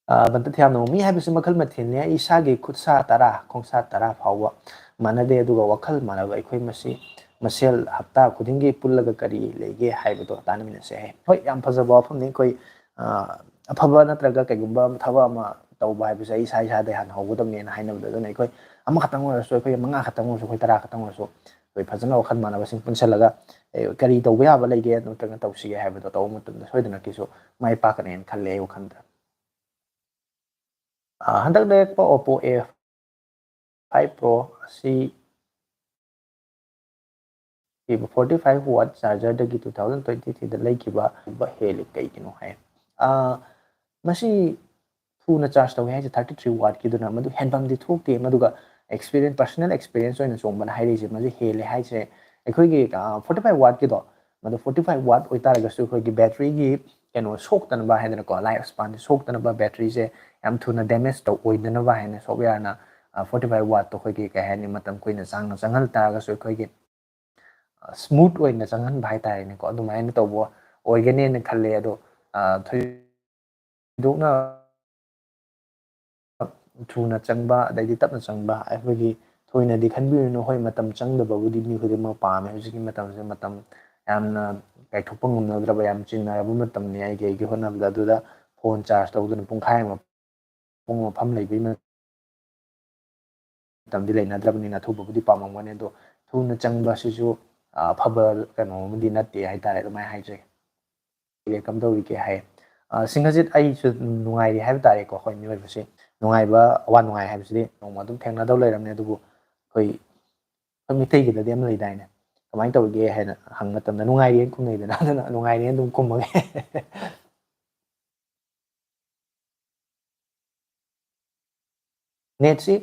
ꯑ, ꯕꯟꯇ ꯊꯤꯌꯥꯝꯅ, "ꯃꯤ ꯍꯥꯏꯕꯁꯤ ꯃꯈꯜ ꯃꯊꯦꯜꯅꯤ, ꯏꯁꯥꯒꯤ ꯈꯨꯠꯁꯥ ꯇꯔꯥ, ꯈꯣꯡꯁꯥ ꯇꯔꯥ ꯐꯥꯎꯕ ꯃꯥꯟꯅꯗꯦ, ꯑꯗꯨꯒ ꯋꯥꯈꯜ ꯃꯥꯟꯅꯕ ꯑꯩꯈꯣꯏ ꯃꯁꯤ ꯃꯁꯦꯜ ꯍꯞꯇꯥ ꯈꯨꯗꯤꯡꯒꯤ ꯄꯨꯜꯂꯒ ꯀꯔꯤ ꯂꯩꯒꯦ ꯍꯥꯏꯕꯗꯣ ꯇꯥꯟꯅꯃꯤꯟꯅꯁꯦ" ꯍꯥꯏ꯫ ꯍꯣꯏ, ꯌꯥꯝ ꯐꯖꯕ ꯋꯥꯐꯝꯅꯤ꯫ ꯑꯩꯈꯣꯏ, ꯑ, ꯑꯐꯕ ꯅꯠꯇ꯭ꯔꯒ ꯀꯩꯒꯨꯝꯕ ꯊꯕꯛ ꯑꯃ ꯇꯧꯕ ꯍꯥꯏꯕꯁꯦ ꯑꯩ ꯏꯁꯥ ꯏꯁꯥꯗꯩ ꯍꯥꯟꯅ ꯍꯧꯒꯗꯕꯅꯦꯅ ꯍꯥꯏꯅꯕꯗꯣ, ꯑꯗꯨꯅ ꯑꯩꯈꯣꯏ ꯑꯃꯈꯛꯇꯪ ꯑꯣꯏꯔꯁꯨ, ꯑꯩꯈꯣꯏ ꯃꯉꯥ ꯈꯛꯇꯪ ꯑꯣꯏꯔꯁꯨ, ꯑꯩꯈꯣꯏ ꯇꯔꯥ ꯈꯛꯇꯪ ꯑꯣꯏꯔꯁꯨ, ꯑꯩꯈꯣꯏ ꯐꯖꯅ ꯋꯥꯈꯜ ꯃꯥꯟꯅꯕꯁꯤꯡ ꯄꯨꯟꯁꯜꯂꯒ, ꯑꯦ, ꯀꯔꯤ ꯇꯧꯕ ꯌꯥꯕ ꯂꯩꯒꯦ ꯅꯠꯇ꯭ꯔꯒ ꯇꯧꯁꯤꯒꯦ ꯍꯥꯏꯕꯗꯣ ꯇꯧꯕ ꯃꯇꯝꯗ ꯁꯣꯏꯗꯅꯀꯤꯁꯨ ꯃꯥꯏ ꯄꯥꯛꯀꯅꯦꯅ ꯈꯜꯂꯦ ꯑꯩ ꯋꯥꯈꯜꯗ꯫ ꯑ, ꯍꯟꯗꯛ ꯂꯩꯔꯛꯄ Oppo A five Pro ꯑꯁꯤ ꯄꯤꯕ forty five watt chargerꯗꯒꯤ two thousand twenty threeꯗ ꯂꯩꯈꯤꯕ ꯍꯦꯜꯂꯤ ꯀꯩꯒꯤꯅꯣ ꯍꯥꯏ꯫ ꯑ, ꯃꯁꯤ ꯊꯨꯅ charge ꯇꯧꯋꯤ ꯍꯥꯏꯁꯦ thirty three wattꯀꯤꯗꯨꯅ, ꯃꯗꯨ ꯍꯦꯟꯐꯝꯗꯤ ꯊꯣꯛꯇꯦ꯫ ꯃꯗꯨꯒ experience, personal experience ꯑꯣꯏꯅ ꯆꯣꯡꯕꯅ ꯍꯥꯏꯔꯤꯁꯦ, ꯃꯁꯤ ꯍꯦꯜꯂꯦ ꯍꯥꯏꯁꯦ, ꯑꯩꯈꯣꯏꯒꯤ, ꯑ, forty five wattꯀꯤꯗꯣ, ꯃꯗꯨ forty five watt ꯑꯣꯏꯇꯥꯔꯒꯁꯨ ꯑꯩꯈꯣꯏꯒꯤ batteryꯒꯤ ꯀꯩꯅꯣ ꯁꯣꯛꯇꯅꯕ ꯍꯥꯏꯗꯅꯀꯣ, life spanꯁꯦ ꯁꯣꯛꯇꯅꯕ, batteryꯁꯦ ꯌꯥꯝ ꯊꯨꯅ damage ꯇꯧ-, ꯑꯣꯏꯗꯅꯕ ꯍꯥꯏꯅ softwareꯅ, ꯑ, forty five wattꯇꯣ ꯑꯩꯈꯣꯏꯒꯤ, ꯀꯩ ꯍꯥꯏꯅꯤ, ꯃꯇꯝ ꯀꯨꯏꯅ ꯆꯥꯡꯅ ꯆꯪꯍꯜ ꯇꯥꯔꯒꯁꯨ ꯑꯩꯈꯣꯏꯒꯤ, ꯑ, smooth ꯑꯣꯏꯅ ꯆꯪꯍꯟꯕ ꯍꯥꯏꯇꯥꯔꯦꯅꯦꯀꯣ, ꯑꯗꯨꯃꯥꯏꯅ ꯇꯧꯕ ꯑꯣꯏꯒꯅꯦꯅ ꯈꯜꯂꯦ꯫ ꯑꯗꯣ, ꯑ, ꯊꯣꯏꯗꯣꯛꯅ ꯊꯨꯅ ꯆꯪꯕ, ꯑꯗꯩꯗꯤ ꯇꯞꯅ ꯆꯪꯕ, ꯑꯩꯈꯣꯏꯒꯤ ꯊꯣꯏꯅꯗꯤ ꯈꯟꯕꯤꯔꯨꯅꯨ꯫ ꯍꯣꯏ, ꯃꯇꯝ ꯆꯪꯗꯕꯕꯨꯗꯤ ꯃꯤ ꯈꯨꯗꯤꯡꯃꯛ ꯄꯥꯝꯃꯦ꯫ ꯍꯧꯖꯤꯛꯀꯤ ꯃꯇꯝꯁꯦ ꯃꯇꯝ ꯌꯥꯝꯅ ꯀꯥꯏꯊꯣꯛꯄ ꯉꯝꯅꯗ꯭ꯔꯕ, ꯌꯥꯝ ꯆꯤꯟꯅꯔꯕ ꯃꯇꯝꯅꯤ ꯑꯩꯒꯤ, ꯑꯩꯒꯤ ꯍꯣꯠꯅꯕꯗ꯫ ꯑꯗꯨꯗ phone charge ꯇꯧꯗꯨꯅ ꯄꯨꯡꯈꯥꯏ ꯑꯃ, ꯄꯨꯡ ꯑꯃ ꯐꯝ ꯂꯩꯕꯒꯤ ꯃꯇꯝꯗꯤ ꯂꯩꯅꯗ꯭ꯔꯕꯅꯤꯅ ꯑꯊꯨꯕꯕꯨꯗꯤ ꯄꯥꯝꯃꯝꯒꯅꯤ, ꯑꯗꯣ ꯊꯨꯅ ꯆꯪꯕ ꯑꯁꯤꯁꯨ, ꯑ, ꯑꯐꯕ ꯀꯩꯅꯣ ꯑꯃꯗꯤ ꯅꯠꯇꯦ ꯍꯥꯏꯇꯥꯔꯦ, ꯑꯗꯨꯃꯥꯏꯅ ꯍꯥꯏꯖꯒꯦ꯫ ꯀꯝꯗꯧꯔꯤꯒꯦ ꯍꯥꯏ꯫ ꯑ, ꯁꯤꯡꯍꯖꯤꯠ, ꯑꯩꯁꯨ ꯅꯨꯡꯉꯥꯏꯔꯤ ꯍꯥꯏꯕ ꯇꯥꯔꯦꯀꯣ꯫ ꯑꯩꯈꯣꯏ ꯃꯤꯑꯣꯏꯕꯁꯤ ꯅꯨꯡꯉꯥꯏꯕ, ꯑꯋꯥ ꯅꯨꯡꯉꯥꯏ ꯍꯥꯏꯕꯁꯤꯗꯤ ꯅꯣꯡꯃ ꯑꯗꯨꯝ ꯊꯦꯡꯅꯗꯧ ꯂꯩꯔꯕꯅꯤ꯫ ꯑꯗꯨꯕꯨ ꯑꯩꯈꯣꯏ, ꯑꯩꯈꯣꯏ ꯃꯤꯇꯩꯒꯤꯗꯗꯤ ꯑꯃ ꯂꯩꯗꯥꯏꯅꯦ, "ꯀꯃꯥꯏꯅ ꯇꯧꯔꯤꯒꯦ?" ꯍꯥꯏꯅ ꯍꯪꯕ ꯃꯇꯝꯗ "ꯅꯨꯡꯉꯥꯏꯔꯤꯅ" ꯈꯨꯝꯅꯩꯗꯅ, ꯑꯗꯨꯅ "ꯅꯨꯡꯉꯥꯏꯔꯤꯅ" ꯑꯗꯨꯝ ꯈꯨꯝꯃꯒꯦ꯫ Netꯁꯤ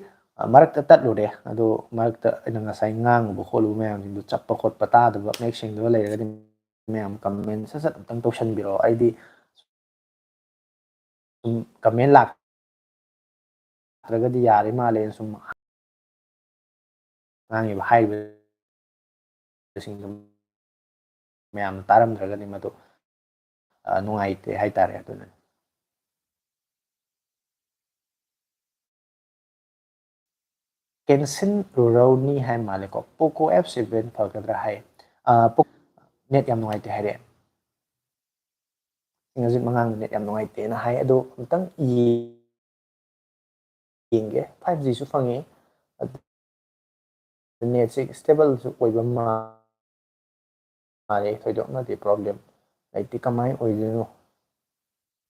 ꯑ, ꯃꯔꯛꯇ ꯇꯠꯂꯨꯔꯦ꯫ ꯑꯗꯣ ꯃꯔꯛꯇ ꯑꯩꯅ ꯉꯁꯥꯏ ꯉꯥꯡꯉꯨꯕ ꯈꯣꯠꯂꯨꯕ ꯃꯌꯥꯝꯁꯤꯡꯗꯣ ꯆꯞꯄ ꯈꯣꯠꯄ ꯇꯥꯗꯕ, ꯃꯌꯦꯛ ꯁꯦꯡꯗꯕ ꯂꯩꯔꯒꯗꯤ ꯃꯌꯥꯝ comment ꯁꯠ ꯁꯠ ꯑꯝꯇꯪ ꯇꯧꯁꯟꯕꯤꯔꯛꯑꯣ꯫ ꯑꯩꯗꯤ ꯁꯨꯝ comment ꯂꯥꯛꯇ꯭ꯔꯒꯗꯤ ꯌꯥꯔꯦ ꯃꯥꯜꯂꯦꯅ ꯁꯨꯝ ꯉꯥꯡꯉꯤꯕ, ꯍꯥꯏꯔꯤꯕꯁꯤꯡꯗꯣ ꯃꯌꯥꯝꯅ ꯇꯥꯔꯝꯗ꯭ꯔꯒꯗꯤ ꯃꯗꯨ, ꯑ, ꯅꯨꯡꯉꯥꯏꯇꯦ ꯍꯥꯏꯇꯥꯔꯦ꯫ ꯑꯗꯨꯅꯅꯤ꯫ ꯀꯦꯟꯁꯤꯟ ꯔꯨꯔꯧꯅꯤ ꯍꯥꯏ ꯃꯥꯜꯂꯦꯀꯣ꯫ Poco F seven ꯐꯒꯗ꯭ꯔꯥ ꯍꯥꯏ꯫ ꯑ, ꯄꯣ-, net ꯌꯥꯝ ꯅꯨꯡꯉꯥꯏꯇꯦ ꯍꯥꯏꯔꯛꯑꯦ꯫ ꯍꯧꯖꯤꯛ ꯃꯉꯥꯡꯗ net ꯌꯥꯝ ꯅꯨꯡꯉꯥꯏꯇꯦꯅ ꯍꯥꯏ꯫ ꯑꯗꯣ ꯑꯃꯨꯛꯇꯪ ꯌꯦꯡꯒꯦ꯫ Five Gꯁꯨ ꯐꯪꯉꯤ꯫ ꯑꯗꯨ netꯁꯦ stableꯁꯨ ꯑꯣꯏꯕ ꯃꯥ-, ꯃꯥꯜꯂꯦ꯫ ꯊꯣꯏꯗꯣꯛꯅꯗꯤ problem ꯂꯩꯇꯦ꯫ ꯀꯃꯥꯏꯅ ꯑꯣꯏꯗꯣꯏꯅꯣ?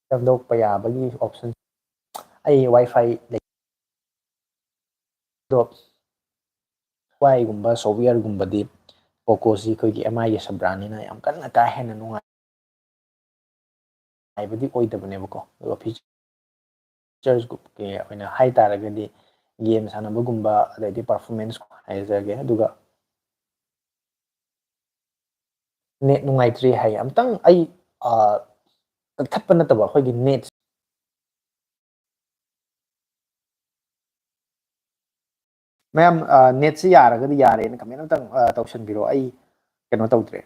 ꯁꯦꯝꯗꯣꯛꯄ ꯌꯥꯕꯒꯤ option꯫ ꯑꯩ WiFi ꯂꯩ꯫ ꯑꯗꯣ ꯋꯥꯏꯒꯨꯝꯕ softwareꯒꯨꯝꯕꯗꯤ Pocoꯁꯤ ꯑꯩꯈꯣꯏꯒꯤ MIꯒꯤ sub brandꯅꯤꯅ ꯌꯥꯝ ꯀꯟꯅ ꯀꯥ ꯍꯦꯟꯅ ꯅꯨꯡꯉꯥꯏ-, ꯅꯨꯡꯉꯥꯏꯕꯗꯤ ꯑꯣꯏꯗꯕꯅꯦꯕꯀꯣ꯫ ꯑꯗꯨꯒ featuresꯀꯤ ꯑꯣꯏꯅ ꯍꯥꯏ ꯇꯥꯔꯒꯗꯤ game ꯁꯥꯟꯅꯕꯒꯨꯝꯕ, ꯑꯗꯩꯗꯤ performance ꯍꯥꯏꯖꯔꯒꯦ꯫ ꯑꯗꯨꯒ net ꯅꯨꯡꯉꯥꯏꯇ꯭ꯔꯤ ꯍꯥꯏ꯫ ꯑꯝꯇꯪ ꯑꯩ, ꯑ, ꯀꯛꯊꯠꯄ ꯅꯠꯇꯕ ꯑꯩꯈꯣꯏꯒꯤ net ꯃꯌꯥꯝ, ꯑ, netꯁꯤ ꯌꯥꯔꯒꯗꯤ ꯌꯥꯔꯦꯅ comment ꯑꯝꯇꯪ, ꯑ, ꯇꯧꯁꯟꯕꯤꯔꯣ꯫ ꯑꯩ ꯀꯩꯅꯣ ꯇꯧꯗ꯭ꯔꯦ꯫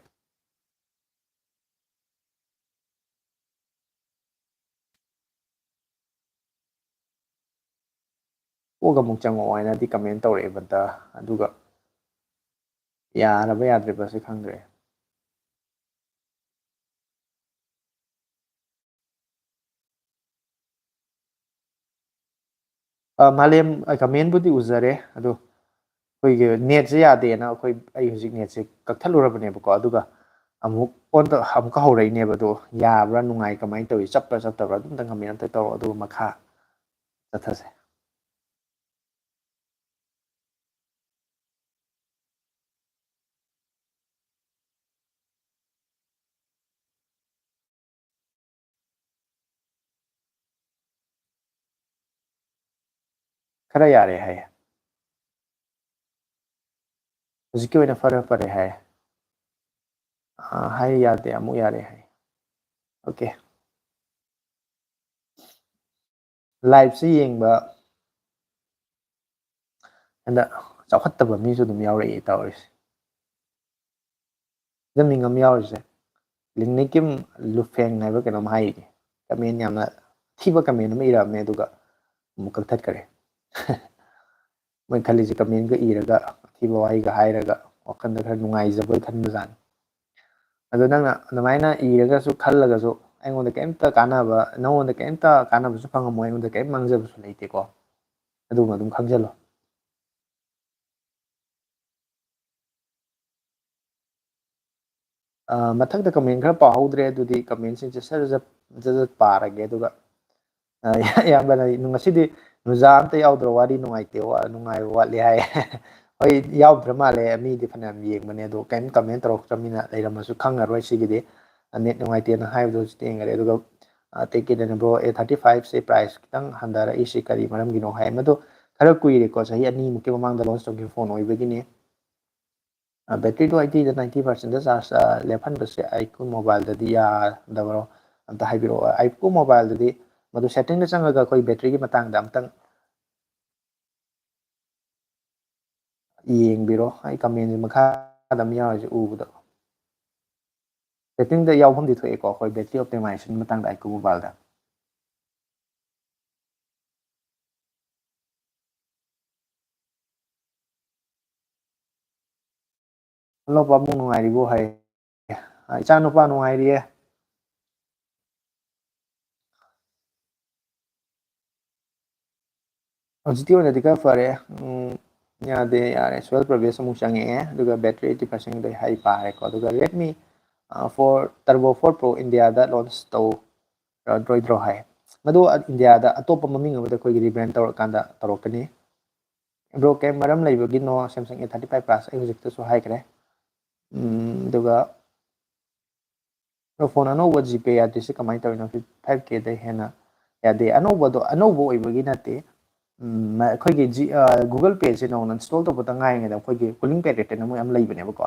ꯀꯣꯛ ꯑꯃꯨꯛ ꯆꯪꯉꯛꯑꯣ ꯍꯥꯏꯅꯗꯤ comment ꯇꯧꯔꯛꯑꯦꯕꯗ, ꯑꯗꯨꯒ ꯌꯥꯔꯕ ꯌꯥꯗ꯭ꯔꯤꯕꯁꯦ ꯈꯪꯗ꯭ꯔꯦ꯫ ꯑ, ꯃꯥꯂꯦꯝ, ꯑ, commentꯕꯨꯗꯤ ꯎꯖꯔꯦ, ꯑꯗꯣ ꯑꯩꯈꯣꯏꯒꯤ netꯁꯦ ꯌꯥꯗꯦꯅ ꯑꯩꯈꯣꯏ, ꯑꯩ ꯍꯧꯖꯤꯛ netꯁꯦ ꯀꯛꯊꯠꯂꯨꯔꯕꯅꯦꯕꯀꯣ, ꯑꯗꯨꯒ ꯑꯃꯨꯛ on ꯇꯧ-, ꯑꯃꯨꯛꯀ ꯍꯧꯔꯛꯏꯅꯦꯕ꯫ ꯑꯗꯣ ꯌꯥꯕ꯭ꯔꯥ, ꯅꯨꯡꯉꯥꯏ, ꯀꯃꯥꯏꯅ ꯇꯧꯏ, ꯆꯞꯄ꯭ꯔꯥ ꯆꯞꯇꯕ꯭ꯔꯥ, ꯑꯗꯨꯝꯇ comment ꯑꯝꯇ ꯇꯧꯔꯣ, ꯑꯗꯨꯒ ꯃꯈꯥ ꯆꯠꯊꯁꯦ꯫ ꯈꯔ ꯌꯥꯔꯦ ꯍꯥꯏ꯫ ꯍꯧꯖꯤꯛꯀꯤ ꯑꯣꯏꯅ ꯐꯔꯦ ꯐꯔꯦ ꯍꯥꯏ꯫ ꯑꯥ, ꯍꯥꯏ ꯌꯥꯗꯦ, ꯑꯃꯨꯛ ꯌꯥꯔꯦ ꯍꯥꯏ꯫ Okay꯫ Live-ꯁꯤ ꯌꯦꯡꯕ ꯍꯟꯗꯛ ꯆꯥꯎꯈꯠꯇꯕ ꯃꯤꯁꯨ ꯑꯗꯨꯝ ꯌꯥꯎꯔꯛꯏ ꯇꯧꯔꯤꯁꯦ꯫ ꯑꯗꯨ ꯃꯤꯡ ꯑꯃ ꯌꯥꯎꯔꯤꯁꯦ, ꯂꯤꯡꯅꯤꯀꯤꯝ ꯂꯨꯐꯦꯡ ꯍꯥꯏꯕ ꯀꯩꯅꯣꯝ ꯍꯥꯏꯔꯤ꯫ Comment ꯌꯥꯝꯅ ꯊꯤꯕ comment ꯑꯃ ꯏꯔꯛꯑꯝꯃꯦ, ꯑꯗꯨꯒ ꯑꯃꯨꯛ ꯀꯛꯊꯠꯈꯔꯦ꯫ ꯃꯣꯏ ꯈꯜꯂꯤꯁꯦ comment-ꯀ ꯏꯔꯒ ꯑꯊꯤꯕ ꯋꯥꯍꯩꯒ ꯍꯥꯏꯔꯒ ꯋꯥꯈꯜꯗ ꯈꯔ ꯅꯨꯡꯉꯥꯏꯖꯕꯣꯏ ꯈꯟꯕꯖꯥꯠꯅꯤ꯫ ꯑꯗꯣ ꯅꯪꯅ ꯑꯗꯨꯃꯥꯏꯅ ꯏꯔꯒꯁꯨ ꯈꯜꯂꯒꯁꯨ ꯑꯩꯉꯣꯟꯗ ꯀꯩꯝꯇ ꯀꯥꯟꯅꯕ, ꯅꯪꯉꯣꯟꯗ ꯀꯩꯝꯇ ꯀꯥꯟꯅꯕꯁꯨ ꯐꯪꯉꯝꯃꯣꯏ, ꯑꯩꯉꯣꯟꯗ ꯀꯩꯝ ꯃꯥꯡꯖꯕꯁꯨ ꯂꯩꯇꯦꯀꯣ꯫ ꯑꯗꯨꯃ ꯑꯗꯨꯝ ꯈꯪꯖꯜꯂꯣ꯫ ꯑ, ꯃꯊꯛꯇ comment ꯈꯔ ꯄꯥꯍꯧꯗ꯭ꯔꯦ, ꯑꯗꯨꯗꯤ comment-ꯁꯤꯡꯁꯦ ꯁꯠ ꯁꯠ ꯁꯠ ꯁꯠ ꯄꯥꯔꯒꯦ꯫ ꯑꯗꯨꯒ, ꯑ, ꯏꯌꯥꯝꯕꯅ, "ꯉꯁꯤꯗꯤ ꯅꯨꯖꯥ ꯑꯝꯇ ꯌꯥꯎꯗ꯭ꯔꯣ? ꯋꯥꯔꯤ ꯅꯨꯡꯉꯥꯏꯇꯦ, ꯋꯥ-, ꯅꯨꯡꯉꯥꯏꯕ ꯋꯥꯠꯂꯤ" ꯍꯥꯏ꯫ ꯍꯣꯏ, ꯌꯥꯎꯗ꯭ꯔ ꯃꯥꯜꯂꯦ, ꯃꯤꯗꯤ ꯐꯅꯌꯥꯝ ꯌꯦꯡꯕꯅꯦ, ꯑꯗꯣ ꯀꯩꯝ comment ꯇꯧꯔꯛꯇ꯭ꯔꯕꯅꯤꯅ ꯂꯩꯔꯝꯃꯁꯨ ꯈꯪꯉꯔꯣꯏ ꯁꯤꯒꯤꯗꯤ꯫ ꯑ, net ꯅꯨꯡꯉꯥꯏꯇꯦꯅ ꯍꯥꯏꯕꯗꯣ ꯍꯧꯖꯤꯛꯇ ꯌꯦꯡꯈꯔꯦ꯫ ꯑꯗꯨꯒ, ꯑ, ꯇꯦꯛꯀꯦꯗꯅ, "Bro, A thirty five-ꯁꯦ price ꯈꯤꯇꯪ ꯍꯟꯊꯔꯛꯏꯁꯤ ꯀꯔꯤ ꯃꯔꯝꯒꯤꯅꯣ?" ꯍꯥꯏ꯫ ꯃꯗꯨ ꯈꯔ ꯀꯨꯏꯔꯦꯀꯣ, ꯆꯍꯤ ꯑꯅꯤꯃꯨꯛꯀꯤ ꯃꯃꯥꯡꯗ launch ꯇꯧꯈꯤꯕ phone ꯑꯣꯏꯕꯒꯤꯅꯤ꯫ ꯑ, battery-ꯗꯣ eighty-ꯗ ninety percent-ꯗ charge, ꯑ, ꯂꯦꯞꯍꯟꯕꯁꯦ iQOO Mobile-ꯗꯗꯤ ꯌꯥꯗꯕ꯭ꯔꯣ? ꯑꯝꯇ ꯍꯥꯏꯕꯤꯔꯛꯑꯣ꯫ iQOO Mobile-ꯗꯗꯤ ꯃꯗꯨ setting-ꯗ ꯆꯪꯉꯒ ꯑꯩꯈꯣꯏ battery-ꯒꯤ ꯃꯇꯥꯡꯗ ꯑꯝꯇꯪ ꯌꯦꯡꯕꯤꯔꯣ꯫ ꯑꯩ comment-ꯁꯦ ꯃꯈꯥꯗ ꯑꯃ ꯌꯥꯎꯔꯤꯁꯦ ꯎꯕꯗ꯫ Setting-ꯗ ꯌꯥꯎꯐꯝꯗꯤ ꯊꯣꯛꯑꯦꯀꯣ, ꯑꯩꯈꯣꯏ battery optimization ꯃꯇꯥꯡꯗ iQOO Mobile-ꯗ꯫ "ꯍꯜꯂꯣ ꯄꯥꯕꯨꯡ, ꯅꯨꯡꯉꯥꯏꯔꯤꯕꯣ?" ꯍꯥꯏ꯫ "ꯏꯆꯥ ꯅꯨꯄꯥ ꯅꯨꯡꯉꯥꯏꯔꯤꯌꯦ꯫ ꯍꯧꯖꯤꯛꯀꯤ ꯑꯣꯏꯅꯗꯤ ꯈꯔ ꯐꯔꯦ꯫ ꯎꯝ, ꯌꯥꯗꯦ, ꯌꯥꯔꯦ꯫ Soil Progress ꯑꯃꯨꯛ ꯆꯪꯉꯛꯑꯦ꯫ ꯑꯗꯨꯒ battery eighty percent-ꯗ ꯍꯥꯏ ꯄꯥꯔꯦꯀꯣ꯫ ꯑꯗꯨꯒ Redmi, ꯑ, four Turbo four Pro India-ꯗ launch ꯇꯧꯔꯣꯏꯗ꯭ꯔꯣ ꯍꯥꯏ꯫ ꯃꯗꯨ India-ꯗ ꯑꯇꯣꯞꯄ ꯃꯃꯤꯡ ꯑꯃꯗ ꯑꯩꯈꯣꯏꯒꯤ rebrand ꯇꯧꯔꯀꯥꯟꯗ ꯇꯧꯔꯛꯀꯅꯤ꯫ Bro, ꯀꯩ ꯃꯔꯝ ꯂꯩꯕꯒꯤꯅꯣ Samsung A thirty five Plus? ꯑꯩ ꯍꯧꯖꯤꯛꯇꯁꯨ ꯍꯥꯏꯈ꯭ꯔꯦ꯫ ꯎꯝ, ꯑꯗꯨꯒ, "Bro, phone ꯑꯅꯧꯕ G Pay ꯌꯥꯗ꯭ꯔꯤꯁꯦ ꯀꯃꯥꯏꯅ ꯇꯧꯔꯤꯅꯣ? Five K-ꯗꯩ ꯍꯦꯟꯅ ꯌꯥꯗꯦ"꯫ ꯑꯅꯧꯕꯗꯣ ꯑꯅꯧꯕ ꯑꯣꯏꯕꯒꯤ ꯅꯠꯇꯦ, ꯎꯝ, ꯑꯩꯈꯣꯏꯒꯤ ꯖꯤ-, ꯑ, Google Pay ꯁꯦ ꯅꯧꯅ install ꯇꯧꯕꯗ ꯉꯥꯏꯔꯤꯉꯩꯗ ꯑꯩꯈꯣꯏꯒꯤ cooling period ꯍꯥꯏꯅ ꯃꯣꯏ ꯑꯃ ꯂꯩꯕꯅꯦꯕꯀꯣ꯫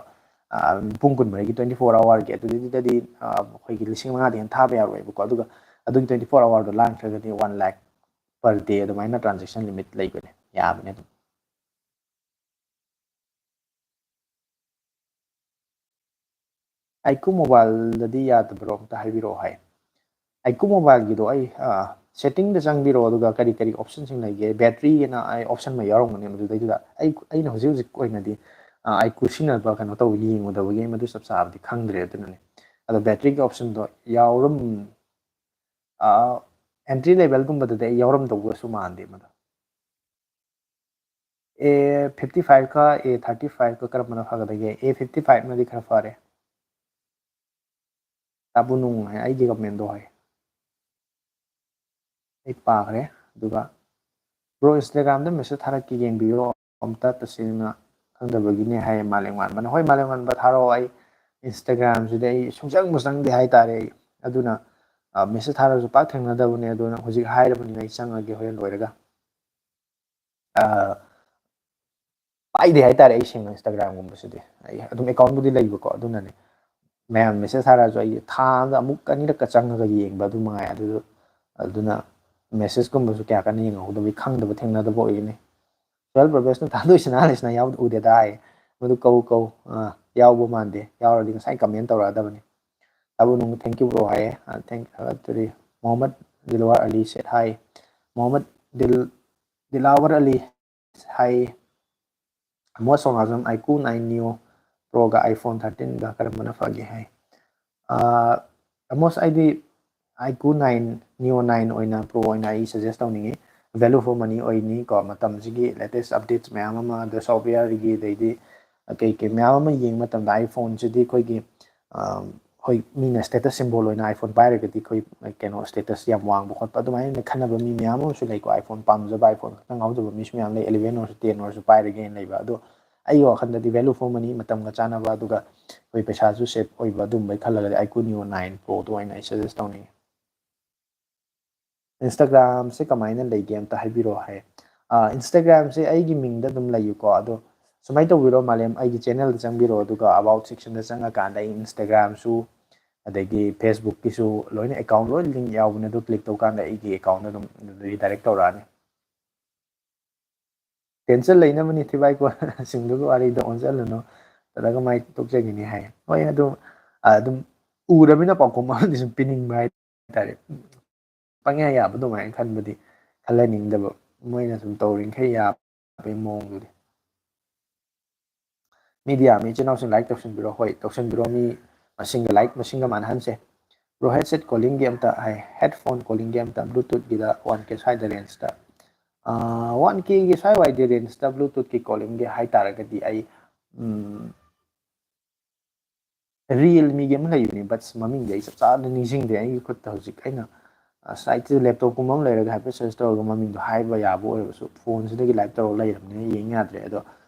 ꯑ, ꯄꯨꯡ ꯀꯨꯟꯃꯔꯤꯒꯤ, twenty four hour ꯒꯤ, ꯑꯗꯨꯗꯩꯗꯨꯗꯗꯤ, ꯑ, ꯑꯩꯈꯣꯏꯒꯤ ꯂꯤꯁꯤꯡ ꯃꯉꯥꯗꯒꯤ ꯍꯦꯟꯅ ꯊꯥꯕ ꯌꯥꯔꯣꯏꯕꯀꯣ꯫ ꯑꯗꯨꯒ ꯑꯗꯨꯒꯤ twenty four hour ꯗꯣ ꯂꯥꯟꯈ꯭ꯔꯒꯗꯤ one lakh per day ꯑꯗꯨꯃꯥꯏꯅ transaction limit ꯂꯩꯕꯅꯦ, ꯌꯥꯕꯅꯦ ꯑꯗꯨꯝ꯫ ꯑꯥꯏꯀꯨ ꯃꯣꯕꯥꯏꯜꯗꯗꯤ ꯌꯥꯗꯕ꯭ꯔꯣ? ꯑꯝꯇ ꯍꯥꯏꯕꯤꯔꯛꯑꯣ ꯍꯥꯏ꯫ ꯑꯥꯏꯀꯨ ꯃꯣꯕꯥꯏꯜꯒꯤꯗꯣ ꯑꯩ, ꯑ, setting ꯗ ꯆꯪꯕꯤꯔꯛꯑꯣ, ꯑꯗꯨꯒ ꯀꯔꯤ ꯀꯔꯤ option ꯁꯤꯡ ꯂꯩꯒꯦ? Battery ꯒꯤꯅ ꯑꯩ option ꯑꯃ ꯌꯥꯎꯔꯝꯒꯅꯤ ꯃꯗꯨꯗꯩꯗꯨꯗ꯫ ꯑꯩ, ꯑꯩꯅ ꯍꯧꯖꯤꯛ ꯍꯧꯖꯤꯛ ꯑꯣꯏꯅꯗꯤ, ꯑ, ꯑꯥꯏꯀꯨ ꯁꯤꯖꯤꯟꯅꯕ ꯀꯩꯅꯣ ꯇꯧꯕ ꯌꯦꯡꯉꯨꯗꯕꯒꯤ ꯑꯩ ꯃꯗꯨ ꯆꯞ ꯆꯥꯕꯗꯤ ꯈꯪꯗ꯭ꯔꯦ꯫ ꯑꯗꯨꯅꯅꯦ꯫ ꯑꯗꯣ battery ꯒꯤ option ꯗꯣ ꯌꯥꯎꯔꯝ-, ꯑ, entry level ꯒꯨꯝꯕꯗꯗꯤ ꯑꯩ ꯌꯥꯎꯔꯝꯗꯧꯕꯁꯨ ꯃꯥꯟꯗꯦ ꯃꯗꯣ꯫ A fifty five ꯀ A thirty five ꯀ ꯀꯔꯝꯕꯅ ꯐꯒꯗꯒꯦ? A fifty five ꯅꯗꯤ ꯈꯔ ꯐꯔꯦ꯫ ꯇꯥꯕꯨ ꯅꯨꯡ ꯍꯥꯏ, ꯑꯩꯒꯤ comment ꯗꯣ ꯍꯥꯏ꯫ ꯑꯩ ꯄꯥꯈ꯭ꯔꯦ꯫ ꯑꯗꯨꯒ "Bro, Instagram ꯗ message ꯊꯥꯔꯛꯀꯦ, ꯌꯦꯡꯕꯤꯌꯣ ꯑꯝꯇ, ꯇꯁꯦꯡꯅ ꯈꯪꯗꯕꯒꯤꯅꯦ" ꯍꯥꯏꯌꯦ ꯃꯥꯂꯦꯝꯉꯥꯟꯕꯅ꯫ ꯍꯣꯏ, ꯃꯥꯂꯦꯝꯉꯥꯟꯕ, ꯊꯥꯔꯛꯑꯣ꯫ ꯑꯩ Instagram ꯁꯤꯗꯤ ꯑꯩ ꯁꯨꯡꯆꯪꯕꯨ ꯆꯪꯗꯦ ꯍꯥꯏꯇꯥꯔꯦ ꯑꯩ꯫ ꯑꯗꯨꯅ, ꯑ, message ꯊꯥꯔꯁꯨ ꯄꯥꯛ ꯊꯦꯡꯅꯗꯕꯅꯦ꯫ ꯑꯗꯨꯅ ꯍꯧꯖꯤꯛ ꯍꯥꯏꯔꯕꯅꯤꯅ ꯑꯩ ꯆꯪꯉꯒꯦ ꯍꯣꯔꯦꯟ ꯂꯣꯏꯔꯒ꯫ ꯑ, ꯄꯥꯏꯗꯦ ꯍꯥꯏꯇꯥꯔꯦ ꯑꯩ ꯁꯦꯡꯅ Instagram ꯒꯨꯝꯕꯁꯤꯗꯤ꯫ ꯑꯩ ꯑꯗꯨꯝ account ꯕꯨꯗꯤ ꯂꯩꯕꯀꯣ, ꯑꯗꯨꯅꯅꯦ꯫ ꯃꯌꯥꯝ message ꯊꯥꯔꯛꯑꯁꯨ ꯑꯩ ꯊꯥ ꯑꯃꯗ ꯑꯃꯨꯛ ꯑꯅꯤꯔꯛꯀ ꯆꯪꯉꯒ ꯌꯦꯡꯕ ꯑꯗꯨ ꯃꯉꯥꯏ꯫ ꯑꯗꯨ, ꯑꯗꯨꯅ message ꯀꯨꯝꯕꯁꯨ ꯀꯌꯥ ꯀꯟꯅ ꯌꯦꯡꯍꯧꯗꯕꯒꯤ ꯈꯪꯗꯕ ꯊꯦꯡꯅꯗꯕ ꯑꯣꯏꯒꯅꯤ꯫ ꯁꯣꯍꯦꯜ ꯄ꯭ꯔꯚꯦꯁꯅ "ꯊꯥꯗꯣꯏ ꯁꯅꯥꯍꯥꯟ ꯁꯅꯥ ꯌꯥꯎꯕꯗ ꯎꯗꯦꯗ" ꯍꯥꯏ꯫ ꯃꯗꯨ ꯀꯧ, ꯀꯧ꯫ ꯑ, ꯌꯥꯎꯕ ꯃꯥꯟꯗꯦ꯫ ꯌꯥꯎꯔꯗꯤ ꯉꯁꯥꯏ comment ꯇꯧꯔꯛꯑꯗꯕꯅꯤ꯫ ꯇꯥꯕꯨ ꯅꯨꯡ, thank you bro ꯍꯥꯏꯌꯦ꯫ ꯑ, thank, ꯑ, ꯊꯥꯒꯠꯆꯔꯤ꯫ ꯃꯣꯍꯝꯃꯗ ꯗꯤꯜꯋꯥꯔ ꯑꯂꯤ said hi꯫ ꯃꯣꯍꯝꯃꯗ ꯗꯤꯜ-, ꯗꯤꯂꯥꯋꯔ ꯑꯂꯤ ꯍꯥꯏ꯫ ꯑꯃꯣꯁ ꯁꯣꯉꯥꯖꯝ, "ꯑꯥꯏꯀꯨ nine Neo Pro ꯒ iPhone thirteen ꯒ ꯀꯔꯝꯕꯅ ꯐꯒꯦ?" ꯍꯥꯏ꯫ ꯑ, ꯑꯃꯣꯁ, ꯑꯩꯗꯤ ꯑꯥꯏꯀꯨ nine, Neo nine ꯑꯣꯏꯅ, Pro ꯑꯣꯏꯅ ꯑꯩ suggest ꯇꯧꯅꯤꯡꯉꯤ꯫ Value for money ꯑꯣꯏꯅꯤ ꯀꯣ, ꯃꯇꯝꯁꯤꯒꯤ latest updates ꯃꯌꯥꯝ ꯑꯃ, ꯑꯗ software ꯒꯤ, ꯑꯗꯩꯗꯤ ꯀꯩ ꯀꯩ ꯃꯌꯥꯝ ꯑꯃ ꯌꯦꯡꯕ ꯃꯇꯝꯗ iPhone ꯁꯤꯗꯤ ꯑꯩꯈꯣꯏꯒꯤ, ꯑ, ꯍꯣꯏ, ꯃꯤꯅ status symbol ꯑꯣꯏꯅ iPhone ꯄꯥꯏꯔꯒꯗꯤ ꯑꯩꯈꯣꯏ, ꯀꯩꯅꯣ, status ꯌꯥꯝ ꯋꯥꯡꯕ ꯈꯣꯠꯄ ꯑꯗꯨꯃꯥꯏꯅ ꯈꯟꯅꯕ ꯃꯤ ꯃꯌꯥꯝ ꯑꯃꯁꯨ ꯂꯩꯀꯣ꯫ iPhone ꯄꯥꯝꯖꯕ, iPhone ꯈꯛꯇꯪ ꯉꯥꯎꯖꯕ ꯃꯤꯁꯨ ꯃꯌꯥꯝ ꯂꯩ, eleven ꯑꯣꯏꯔꯁꯨ ten ꯑꯣꯏꯔꯁꯨ ꯄꯥꯏꯔꯒꯦꯅ ꯂꯩꯕ꯫ ꯑꯗꯣ ꯑꯩꯒꯤ ꯋꯥꯈꯜꯗꯗꯤ value for money, ꯃꯇꯝꯒ ꯆꯥꯟꯅꯕ, ꯑꯗꯨꯒ ꯑꯩꯈꯣꯏ ꯄꯩꯁꯥꯁꯨ save ꯑꯣꯏꯕ, ꯑꯗꯨꯝꯕꯩ ꯈꯜꯂꯒꯗꯤ iQOO Neo nine Pro ꯗꯣ ꯑꯣꯏꯅ ꯑꯩ suggest ꯇꯧꯅꯤꯡꯉꯤ꯫ Instagram ꯁꯦ ꯀꯃꯥꯏꯅ ꯂꯩꯒꯦ ꯑꯝꯇ ꯍꯥꯏꯕꯤꯔꯛꯑꯣ ꯍꯥꯏ꯫ ꯏꯟꯁꯇꯥꯒ꯭ꯔꯥꯝꯁꯦ ꯑꯩꯒꯤ ꯃꯤꯡꯗ ꯑꯗꯨꯝ ꯂꯩꯌꯨꯀꯣ꯫ ꯑꯗꯣ ꯁꯨꯃꯥꯏꯅ ꯇꯧꯕꯤꯔꯣ ꯃꯥꯂꯦꯝ, ꯑꯩꯒꯤ ꯆꯦꯅꯦꯜꯗ ꯆꯪꯕꯤꯔꯣ, ꯑꯗꯨꯒ ꯑꯕꯥꯎꯠ ꯁꯦꯛꯁꯟꯗ ꯆꯪꯉꯀꯥꯟꯗ ꯑꯩ ꯏꯟꯁꯇꯥꯒ꯭ꯔꯥꯝꯁꯨ ꯑꯗꯒꯤ ꯐꯦꯁꯕꯨꯛꯀꯤꯁꯨ ꯂꯣꯏꯅ ꯑꯦꯀꯥꯎꯟ ꯂꯣꯏ ꯂꯤꯡ ꯌꯥꯎꯕꯅꯦ꯫ ꯑꯗꯨ ꯀ꯭ꯂꯤꯛ ꯇꯧꯀꯥꯟꯗ ꯑꯩꯒꯤ ꯑꯦꯀꯥꯎꯟꯗ ꯑꯗꯨꯝ ꯔꯤꯗꯥꯏꯔꯦꯛ ꯇꯧꯔꯛꯑꯅꯤ꯫ ꯇꯦꯟꯁꯟ ꯂꯩꯅꯕꯅꯤ ꯊꯤꯕꯥꯏ ꯀꯣꯟꯁꯤꯡꯗꯨꯒꯤ ꯋꯥꯔꯤꯗꯣ ꯑꯣꯟꯁꯤꯜꯂꯨꯅꯨ꯫ ꯇꯧꯔꯒ ꯃꯥꯏ ꯇꯣꯛꯆꯈꯤꯅꯤ ꯍꯥꯏ꯫ ꯍꯣꯏ, ꯑꯗꯨꯝ ꯑꯗꯨꯝ ꯎꯔꯕꯅꯤꯅ ꯄꯥꯎꯈꯨꯝ ꯑꯃꯗꯤ ꯁꯨꯝ ꯄꯤꯅꯤꯡꯕ ꯍꯥꯏꯇꯥꯔꯦ꯫ ꯄꯪꯌꯥ ꯌꯥꯕ ꯑꯗꯨꯃꯥꯏꯅ ꯈꯟꯕꯗꯤ ꯈꯜꯍꯟꯅꯤꯡꯗꯕ, ꯃꯣꯏꯅ ꯁꯨꯝ ꯇꯧꯔꯤꯈꯩ ꯌꯥꯕꯒꯤ ꯃꯑꯣꯡꯗꯨꯗꯤ꯫ ꯃꯤꯗꯤ ꯌꯥꯝꯃꯤ, ꯏꯆꯤꯟ ꯏꯅꯥꯎꯁꯤꯡ ꯂꯥꯏꯛ ꯇꯧꯁꯤꯟꯕꯤꯔꯣ꯫ ꯍꯣꯏ, ꯇꯧꯁꯤꯟꯕꯤꯔꯣ, ꯃꯤ ꯃꯁꯤꯡꯒ ꯂꯥꯏꯛ ꯃꯁꯤꯡꯒ ꯃꯥꯟꯅꯍꯟꯁꯦ꯫ ꯕ꯭ꯔꯣ, ꯍꯦꯠꯁꯦꯠ ꯀꯣꯂꯤꯡꯒꯤ ꯑꯝꯇ ꯍꯥꯏ, ꯍꯦꯠꯐꯣꯟ ꯀꯣꯂꯤꯡꯒꯤ ꯑꯝꯇ ꯕ꯭ꯂꯨꯇꯨꯠꯀꯤꯗ ꯋꯥꯟ ꯀꯦ ꯁ꯭ꯋꯥꯏꯗ ꯔꯦꯟꯖꯇ, ꯋꯥꯟ ꯀꯦꯒꯤ ꯁ꯭ꯋꯥꯏꯋꯥꯏꯗ ꯔꯦꯟꯖꯇ ꯕ꯭ꯂꯨꯇꯨꯠꯀꯤ ꯀꯣꯂꯤꯡꯒꯤ ꯍꯥꯏꯇꯥꯔꯒꯗꯤ ꯑꯩ ꯔꯤꯌꯦꯜꯃꯤꯒꯤ ꯑꯃ ꯂꯩꯕꯅꯦ, ꯕꯠꯁ ꯃꯃꯤꯡꯗꯤ ꯑꯩ ꯆꯞ ꯆꯥꯅ ꯅꯤꯡꯁꯤꯡꯗꯦ꯫ ꯑꯩꯒꯤ ꯈꯨꯠꯇ ꯍꯧꯖꯤꯛ ꯑꯩꯅ ꯁꯥꯏꯠꯁꯤꯗ ꯂꯦꯞꯇꯣꯞꯀꯨꯝꯕ ꯑꯃ ꯂꯩꯔꯒ ꯍꯥꯏꯐꯦꯠ ꯁꯔꯁ ꯇꯧꯔꯒ ꯃꯃꯤꯡꯗꯣ ꯍꯥꯏꯕ ꯌꯥꯕ ꯑꯣꯏꯔꯒꯁꯨ ꯐꯣꯟꯁꯤꯗꯒꯤ ꯂꯥꯏꯞ ꯇꯧꯔꯒ ꯂꯩꯔꯕꯅꯤꯅ ꯌꯦꯡ ꯌꯥꯗ꯭ꯔꯦ꯫ ꯑꯗꯣ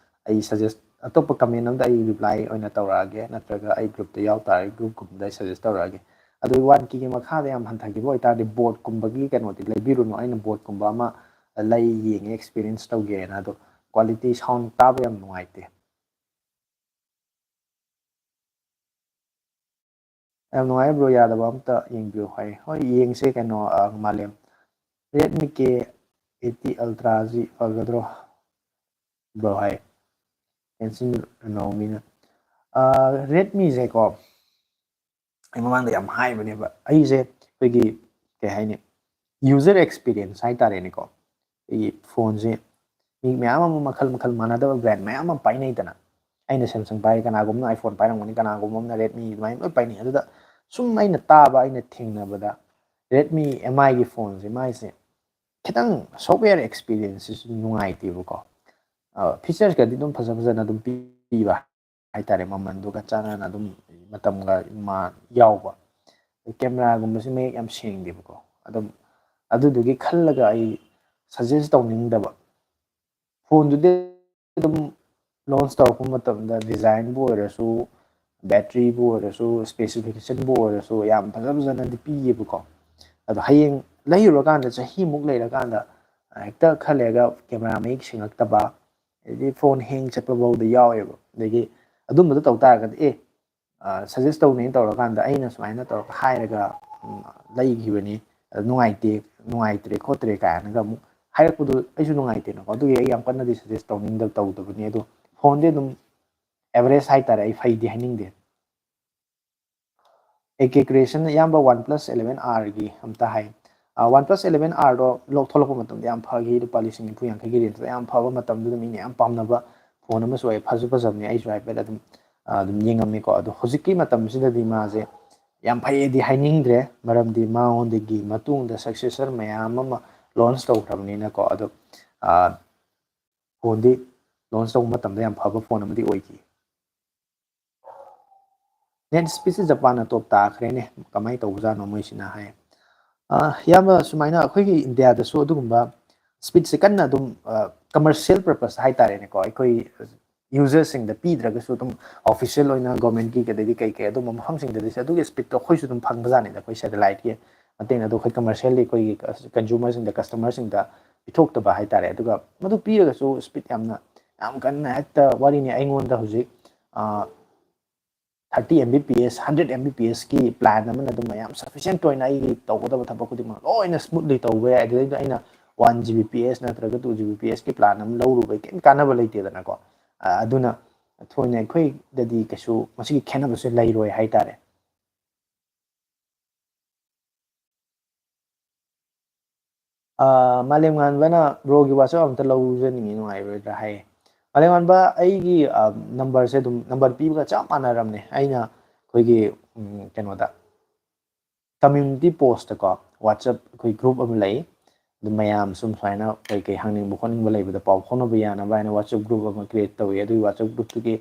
ꯑꯩ ꯁꯖꯦꯁ ꯑꯇꯣꯞꯄ ꯀꯃꯦꯟ ꯑꯃꯗ ꯑꯩ ꯔꯤꯄ꯭ꯂꯥꯏ ꯑꯣꯏꯅ ꯇꯧꯔꯛꯑꯒꯦ, ꯅꯠꯇ꯭ꯔꯒ ꯑꯩ ꯒ꯭ꯔꯨꯞꯇ ꯌꯥꯎ ꯇꯥꯔꯒꯗꯤ ꯒ꯭ꯔꯨꯞꯀꯨꯝꯕꯗ ꯑꯩ ꯁꯖꯦꯁ ꯇꯧꯔꯛꯑꯒꯦ꯫ ꯑꯗꯨ ꯋꯥꯟ ꯀꯦꯒꯤ ꯃꯈꯥꯗ ꯌꯥꯝ ꯍꯟꯊꯈꯤꯕ ꯑꯣꯏꯇꯥꯔꯗꯤ ꯕꯣꯠꯀꯨꯝꯕꯒꯤ ꯀꯩꯅꯣꯗꯤ ꯂꯩꯕꯤꯔꯨꯅꯨ꯫ ꯑꯩꯅ ꯕꯣꯠꯀꯨꯝꯕ ꯑꯃ ꯂꯩ ꯌꯦꯡꯉꯦ, ꯑꯦꯛꯁꯄꯤꯔꯤꯌꯦꯟꯁ ꯇꯧꯒꯦꯅ꯫ ꯑꯗꯣ ꯀ꯭ꯋꯥꯂꯤꯇꯤ ꯁꯥꯎꯟ ꯇꯥꯕ ꯌꯥꯝ ꯅꯨꯡꯉꯥꯏꯇꯦ꯫ ꯌꯥꯝ ꯅꯨꯡꯉꯥꯏ ꯕ꯭ꯔꯣ, ꯌꯥꯗꯕ ꯑꯝꯇ ꯌꯦꯡꯕꯤꯌꯨ ꯍꯥꯏ꯫ ꯍꯣꯏ, ꯌꯦꯡꯁꯦ ꯀꯩꯅꯣ, ꯑ, ꯃꯥꯂꯦꯝ꯫ ꯔꯦꯗꯃꯤ ꯀꯦ ꯑꯩꯠꯇꯤ ꯑꯜꯇ꯭ꯔꯥꯁꯤ ꯐꯒꯗ꯭ꯔꯣ ꯕ꯭ꯔꯣ ꯍꯥꯏ꯫ ꯀꯦꯟꯁꯤꯟ ꯅꯧꯃꯤꯅ꯫ ꯑ, ꯔꯦꯗꯃꯤꯁꯦꯀꯣ, ꯑꯩ ꯃꯃꯥꯡꯗ ꯌꯥꯝ ꯍꯥꯏꯕꯅꯦꯕ꯫ ꯑꯩꯁꯦ ꯑꯩꯈꯣꯏꯒꯤ, ꯀꯩ ꯍꯥꯏꯅꯤ, ꯌꯨꯖꯔ ꯑꯦꯛꯁꯄꯤꯔꯤꯌꯦꯟꯁ ꯍꯥꯏꯇꯥꯔꯦꯅꯦꯀꯣ꯫ ꯑꯩꯒꯤ ꯐꯣꯟꯁꯦ ꯃꯤ ꯃꯌꯥꯝ ꯑꯃ ꯃꯈꯜ ꯃꯈꯜ ꯃꯥꯟꯅꯗꯕ ꯕ꯭ꯔꯥꯟ ꯃꯌꯥꯝ ꯑꯃ ꯄꯥꯏꯅꯩꯗꯅ꯫ ꯑꯩꯅ ꯁꯦꯝꯁꯪ ꯄꯥꯏ, ꯀꯅꯥꯒꯨꯝꯕꯅ ꯑꯥꯏꯐꯣꯟ ꯄꯥꯏꯔꯝꯒꯅꯤ, ꯀꯅꯥꯒꯨꯝꯕ ꯑꯃꯅ ꯔꯦꯗꯃꯤ, ꯑꯗꯨꯃꯥꯏꯅ ꯂꯣꯏ ꯄꯥꯏꯅꯩ꯫ ꯑꯗꯨꯗ ꯁꯨꯝ ꯑꯩꯅ ꯇꯥꯕ, ꯑꯩꯅ ꯊꯦꯡꯅꯕꯗ ꯔꯦꯗꯃꯤ ꯑꯦꯝ ꯑꯥꯏꯒꯤ ꯐꯣꯟꯁꯦ, ꯃꯥꯏꯁꯦ ꯈꯤꯇꯪ ꯁꯣꯐꯋꯦꯌꯔ ꯑꯦꯛꯁꯄꯤꯔꯤꯌꯦꯟꯁꯁꯤꯁꯨ ꯅꯨꯡꯉꯥꯏꯇꯦꯕꯀꯣ꯫ ꯐꯤꯆꯔꯁꯀꯗꯤ ꯑꯗꯨꯝ ꯐꯖ ꯐꯖꯅ ꯑꯗꯨꯝ ꯄꯤꯕ ꯍꯥꯏꯇꯥꯔꯦ, ꯃꯃꯟꯗꯨꯒ ꯆꯥꯟꯅꯅ ꯑꯗꯨꯝ ꯃꯇꯝꯒ ꯃꯥ ꯌꯥꯎꯕ꯫ ꯀꯦꯃꯦꯔꯥꯒꯨꯝꯕꯁꯤ ꯃꯌꯦꯛ ꯌꯥꯝ ꯁꯦꯡꯗꯦꯕꯀꯣ꯫ ꯑꯗꯨꯝ ꯑꯗꯨꯗꯨꯒꯤ ꯈꯜꯂꯒ ꯑꯩ ꯁꯖꯦꯁ ꯇꯧꯅꯤꯡꯗꯕ꯫ ꯐꯣꯟꯗꯨꯗꯤ ꯑꯗꯨꯝ ꯂꯣꯟꯁ ꯇꯧꯔꯛꯄ ꯃꯇꯝꯗ ꯗꯤꯖꯥꯏꯟꯕꯨ ꯑꯣꯏꯔꯁꯨ, ꯕꯦꯇ꯭ꯔꯤꯕꯨ ꯑꯣꯏꯔꯁꯨ, ꯏꯁꯄꯦꯁꯤꯐꯤꯀꯦꯁꯟꯕꯨ ꯑꯣꯏꯔꯁꯨ ꯌꯥꯝ ꯐꯖ ꯐꯖꯅꯗꯤ ꯄꯤꯌꯦꯕꯀꯣ꯫ ꯑꯗꯣ ꯍꯌꯦꯡ ꯂꯩꯔꯨꯔꯀꯥꯟꯗ, ꯆꯍꯤꯃꯨꯛ ꯂꯩꯔꯀꯥꯟꯗ ꯍꯦꯛꯇ ꯈꯔ ꯂꯩꯔꯒ ꯀꯦꯃꯦꯔꯥ ꯃꯌꯦꯛ ꯁꯦꯡꯉꯛꯇꯕ, ꯑꯗꯩꯗꯤ ꯐꯣꯟ ꯍꯦꯡ ꯆꯠꯄ ꯐꯥꯎꯗ ꯌꯥꯎꯋꯦꯕ꯫ ꯑꯗꯒꯤ ꯑꯗꯨꯝꯕꯗꯣ ꯇꯧ ꯇꯥꯔꯒꯗꯤ, ꯑꯦ, ꯁꯖꯦꯁ ꯇꯧꯅꯦꯅ ꯇꯧꯔꯀꯥꯟꯗ ꯑꯩꯅ ꯁꯨꯃꯥꯏꯅ ꯇꯧꯔꯒ ꯍꯥꯏꯔꯒ ꯂꯩꯈꯤꯕꯅꯤ, ꯅꯨꯡꯉꯥꯏꯇꯦ, ꯅꯨꯡꯉꯥꯏꯇ꯭ꯔꯦ ꯈꯣꯠꯇ꯭ꯔꯦ ꯀꯥꯏꯅꯒ ꯑꯃꯨꯛ ꯍꯥꯏꯔꯛꯄꯗꯣ ꯑꯩꯁꯨ ꯅꯨꯡꯉꯥꯏꯇꯦꯅꯀꯣ꯫ ꯑꯗꯨꯒꯤ ꯑꯩ ꯌꯥꯝ ꯀꯟꯅꯗꯤ ꯁꯖꯦꯁ ꯇꯧꯅꯤꯡꯗꯕ, ꯇꯧꯗꯕꯅꯤ꯫ ꯑꯗꯣ ꯐꯣꯟꯗꯤ ꯑꯗꯨꯝ ꯑꯦꯚꯔꯦꯖ ꯍꯥꯏꯇꯥꯔꯦ, ꯑꯩ ꯐꯩꯗꯤ ꯍꯥꯏꯅꯤꯡꯗꯦ꯫ ꯑꯦ ꯀꯦ ꯀ꯭ꯔꯤꯌꯦꯁꯟ, ꯑꯌꯥꯝꯕ ꯋꯥꯟ ꯄ꯭ꯂꯁ ꯑꯦꯂꯦꯚꯦꯟ ꯑꯥꯔꯒꯤ ꯑꯝꯇ ꯍꯥꯏ꯫ ꯋꯥꯟ ꯄ꯭ꯂꯁ ꯑꯦꯂꯦꯚꯦꯟ ꯑꯥꯔꯗꯣ ꯂꯧ-, ꯊꯣꯛꯂꯛꯄ ꯃꯇꯝꯗ ꯌꯥꯝ ꯐꯈꯤ, ꯂꯨꯄꯥ ꯂꯤꯁꯤꯡ ꯅꯤꯐꯨ ꯌꯥꯡꯈꯩꯒꯤ ꯔꯦꯟꯖꯇ ꯌꯥꯝ ꯐꯕ ꯃꯇꯝꯗꯨꯗ ꯃꯤꯅ ꯌꯥꯝ ꯄꯥꯝꯅꯕ ꯐꯣꯟ ꯑꯃꯁꯨ ꯑꯣꯏ꯫ ꯐꯁꯨ ꯐꯖꯕꯅꯤ, ꯑꯩꯁꯨ ꯍꯥꯏꯐꯦꯠ ꯑꯗꯨꯝ, ꯑ, ꯑꯗꯨꯝ ꯌꯦꯡꯉꯝꯃꯤꯀꯣ꯫ ꯑꯗꯣ ꯍꯧꯖꯤꯛꯀꯤ ꯃꯇꯝꯁꯤꯗꯗꯤ ꯃꯥꯁꯦ ꯌꯥꯝ ꯐꯩꯌꯦꯗꯤ ꯍꯥꯏꯅꯤꯡꯗ꯭ꯔꯦ, ꯃꯔꯝꯗꯤ ꯃꯉꯣꯟꯗꯒꯤ ꯃꯇꯨꯡꯗ ꯁꯛꯁꯦꯁꯔ ꯃꯌꯥꯝ ꯑꯃ ꯂꯣꯟꯁ ꯇꯧꯈ꯭ꯔꯕꯅꯤꯅꯀꯣ꯫ ꯑꯗꯣ, ꯑ, ꯐꯣꯟꯗꯤ ꯂꯣꯟꯁ ꯇꯧꯕ ꯃꯇꯝꯗ ꯌꯥꯝ ꯐꯕ ꯐꯣꯟ ꯑꯃꯗꯤ ꯑꯣꯏꯈꯤ꯫ ꯅꯦꯠ ꯁ꯭ꯄꯤꯠꯁꯦ ꯖꯄꯥꯟꯅ ꯇꯣꯞ ꯇꯥꯈ꯭ꯔꯦꯅꯦ, ꯀꯃꯥꯏꯅ ꯇꯧꯕꯖꯥꯠꯅꯣ ꯃꯣꯏꯁꯤꯅ ꯍꯥꯏ꯫ ꯑ, ꯏꯌꯥꯝꯕ, ꯁꯨꯃꯥꯏꯅ ꯑꯩꯈꯣꯏꯒꯤ ꯏꯟꯗꯤꯌꯥꯗꯁꯨ ꯑꯗꯨꯒꯨꯝꯕ ꯁ꯭ꯄꯤꯠꯁꯦ ꯀꯟꯅ ꯑꯗꯨꯝ, ꯑ, ꯀꯃꯔꯁꯤꯌꯦꯜ ꯄꯔꯄꯁ ꯍꯥꯏꯇꯥꯔꯦꯅꯦꯀꯣ, ꯑꯩꯈꯣꯏ ꯌꯨꯖꯔꯁꯤꯡꯗ ꯄꯤꯗ꯭ꯔꯒꯁꯨ ꯑꯗꯨꯝ ꯑꯣꯐꯤꯁꯤꯌꯦꯜ ꯑꯣꯏꯅ ꯒꯣꯔꯃꯦꯟꯒꯤ ꯑꯗꯩꯗꯤ ꯀꯩ ꯀꯩ ꯑꯗꯨꯝꯕ ꯃꯐꯝꯁꯤꯡꯗꯗꯤ ꯁꯦ ꯑꯗꯨꯒꯤ ꯁ꯭ꯄꯤꯠꯇꯣ ꯑꯩꯈꯣꯏꯁꯨ ꯑꯗꯨꯝ ꯐꯪꯕꯖꯥꯠꯅꯤꯗ, ꯑꯩꯈꯣꯏ ꯁꯦꯇꯦꯂꯥꯏꯠꯀꯤ ꯃꯇꯦꯡꯅ꯫ ꯑꯗꯣ ꯑꯩꯈꯣꯏ ꯀꯃꯔꯁꯤꯌꯦꯜꯂꯤ ꯑꯩꯈꯣꯏꯒꯤ ꯀꯟꯖꯨꯃꯔꯁꯤꯡꯗ, ꯀꯁꯇꯃꯔꯁꯤꯡꯗ ꯄꯤꯊꯣꯛꯇꯕ ꯍꯥꯏꯇꯥꯔꯦ꯫ ꯑꯗꯨꯒ ꯃꯗꯨ ꯄꯤꯔꯒꯁꯨ ꯁ꯭ꯄꯤꯠ ꯌꯥꯝꯅ, ꯌꯥꯝ ꯀꯟꯅ ꯍꯦꯛꯇ ꯋꯥꯔꯤꯅꯤ, ꯑꯩꯉꯣꯟꯗ ꯍꯧꯖꯤꯛ, ꯑ, thirty M B P S, hundred M B P ꯑꯦꯁꯀꯤ ꯄ꯭ꯂꯥꯟ ꯑꯃꯅ ꯑꯗꯨꯝ ꯃꯌꯥꯝ ꯁꯐꯤꯁꯦꯟꯠ ꯑꯣꯏꯅ ꯑꯩꯒꯤ ꯇꯧꯒꯗꯕ ꯊꯕꯛ ꯈꯨꯗꯤꯡꯃꯛ ꯂꯣꯏꯅ ꯁ꯭ꯃꯨꯠꯂꯤ ꯇꯧꯕ ꯌꯥꯏ꯫ ꯑꯗꯨꯗꯩꯗ ꯑꯩꯅ one G B P S ꯅꯠꯇ꯭ꯔꯒ ꯇꯨ ꯖꯤ ꯕꯤ ꯄꯤ ꯑꯦꯁꯀꯤ ꯄ꯭ꯂꯥꯟ ꯑꯃ ꯂꯧꯔꯨꯕꯩ ꯀꯩꯝ ꯀꯥꯟꯅꯕ ꯂꯩꯇꯦꯗꯅꯀꯣ꯫ ꯑ, ꯑꯗꯨꯅ ꯊꯣꯏꯅ ꯑꯩꯈꯣꯏꯗꯗꯤ ꯀꯩꯁꯨ ꯃꯁꯤꯒꯤ ꯈꯦꯠꯅꯕꯁꯦ ꯂꯩꯔꯣꯏ ꯍꯥꯏꯇꯥꯔꯦ꯫ ꯑ, ꯃꯥꯂꯦꯝꯉꯥꯟꯕꯅ ꯕ꯭ꯔꯣꯒꯤ WhatsApp ꯑꯝꯇ ꯂꯧꯖꯅꯤꯡꯉꯤ, ꯅꯨꯡꯉꯥꯏꯔꯣꯏꯗ꯭ꯔꯥ ꯍꯥꯏꯌꯦ꯫ ꯃꯥꯂꯦꯝꯉꯥꯟꯕ, ꯑꯩꯒꯤ, ꯑ, ꯅꯝꯕꯔꯁꯦ ꯑꯗꯨꯝ, ꯅꯝꯕꯔ ꯄꯤꯕꯒ ꯆꯞ ꯃꯥꯟꯅꯔꯕꯅꯦ꯫ ꯑꯩꯅ ꯑꯩꯈꯣꯏꯒꯤ, ꯎꯝ, ꯀꯩꯅꯣꯗ, ꯀꯝꯃ꯭ꯌꯨꯅꯤꯇꯤ ꯄꯣꯁꯇꯀꯣ, WhatsApp ꯑꯩꯈꯣꯏ ꯒ꯭ꯔꯨꯞ ꯑꯃ ꯂꯩ꯫ ꯑꯗꯨꯝ ꯃꯌꯥꯝ ꯁꯨꯝ ꯁꯨꯃꯥꯏꯅ ꯀꯩ ꯀꯩ ꯍꯪꯅꯤꯡꯕ ꯈꯣꯠꯅꯤꯡꯕ ꯂꯩꯕꯗ ꯄꯥꯎ ꯐꯥꯎꯅꯕ ꯌꯥꯅꯕ ꯍꯥꯏꯅ WhatsApp ꯒ꯭ꯔꯨꯞ ꯑꯃ ꯀ꯭ꯔꯤꯌꯦꯠ ꯇꯧꯏ꯫ ꯑꯗꯨꯒꯤ WhatsApp ꯒ꯭ꯔꯨꯞꯇꯨꯒꯤ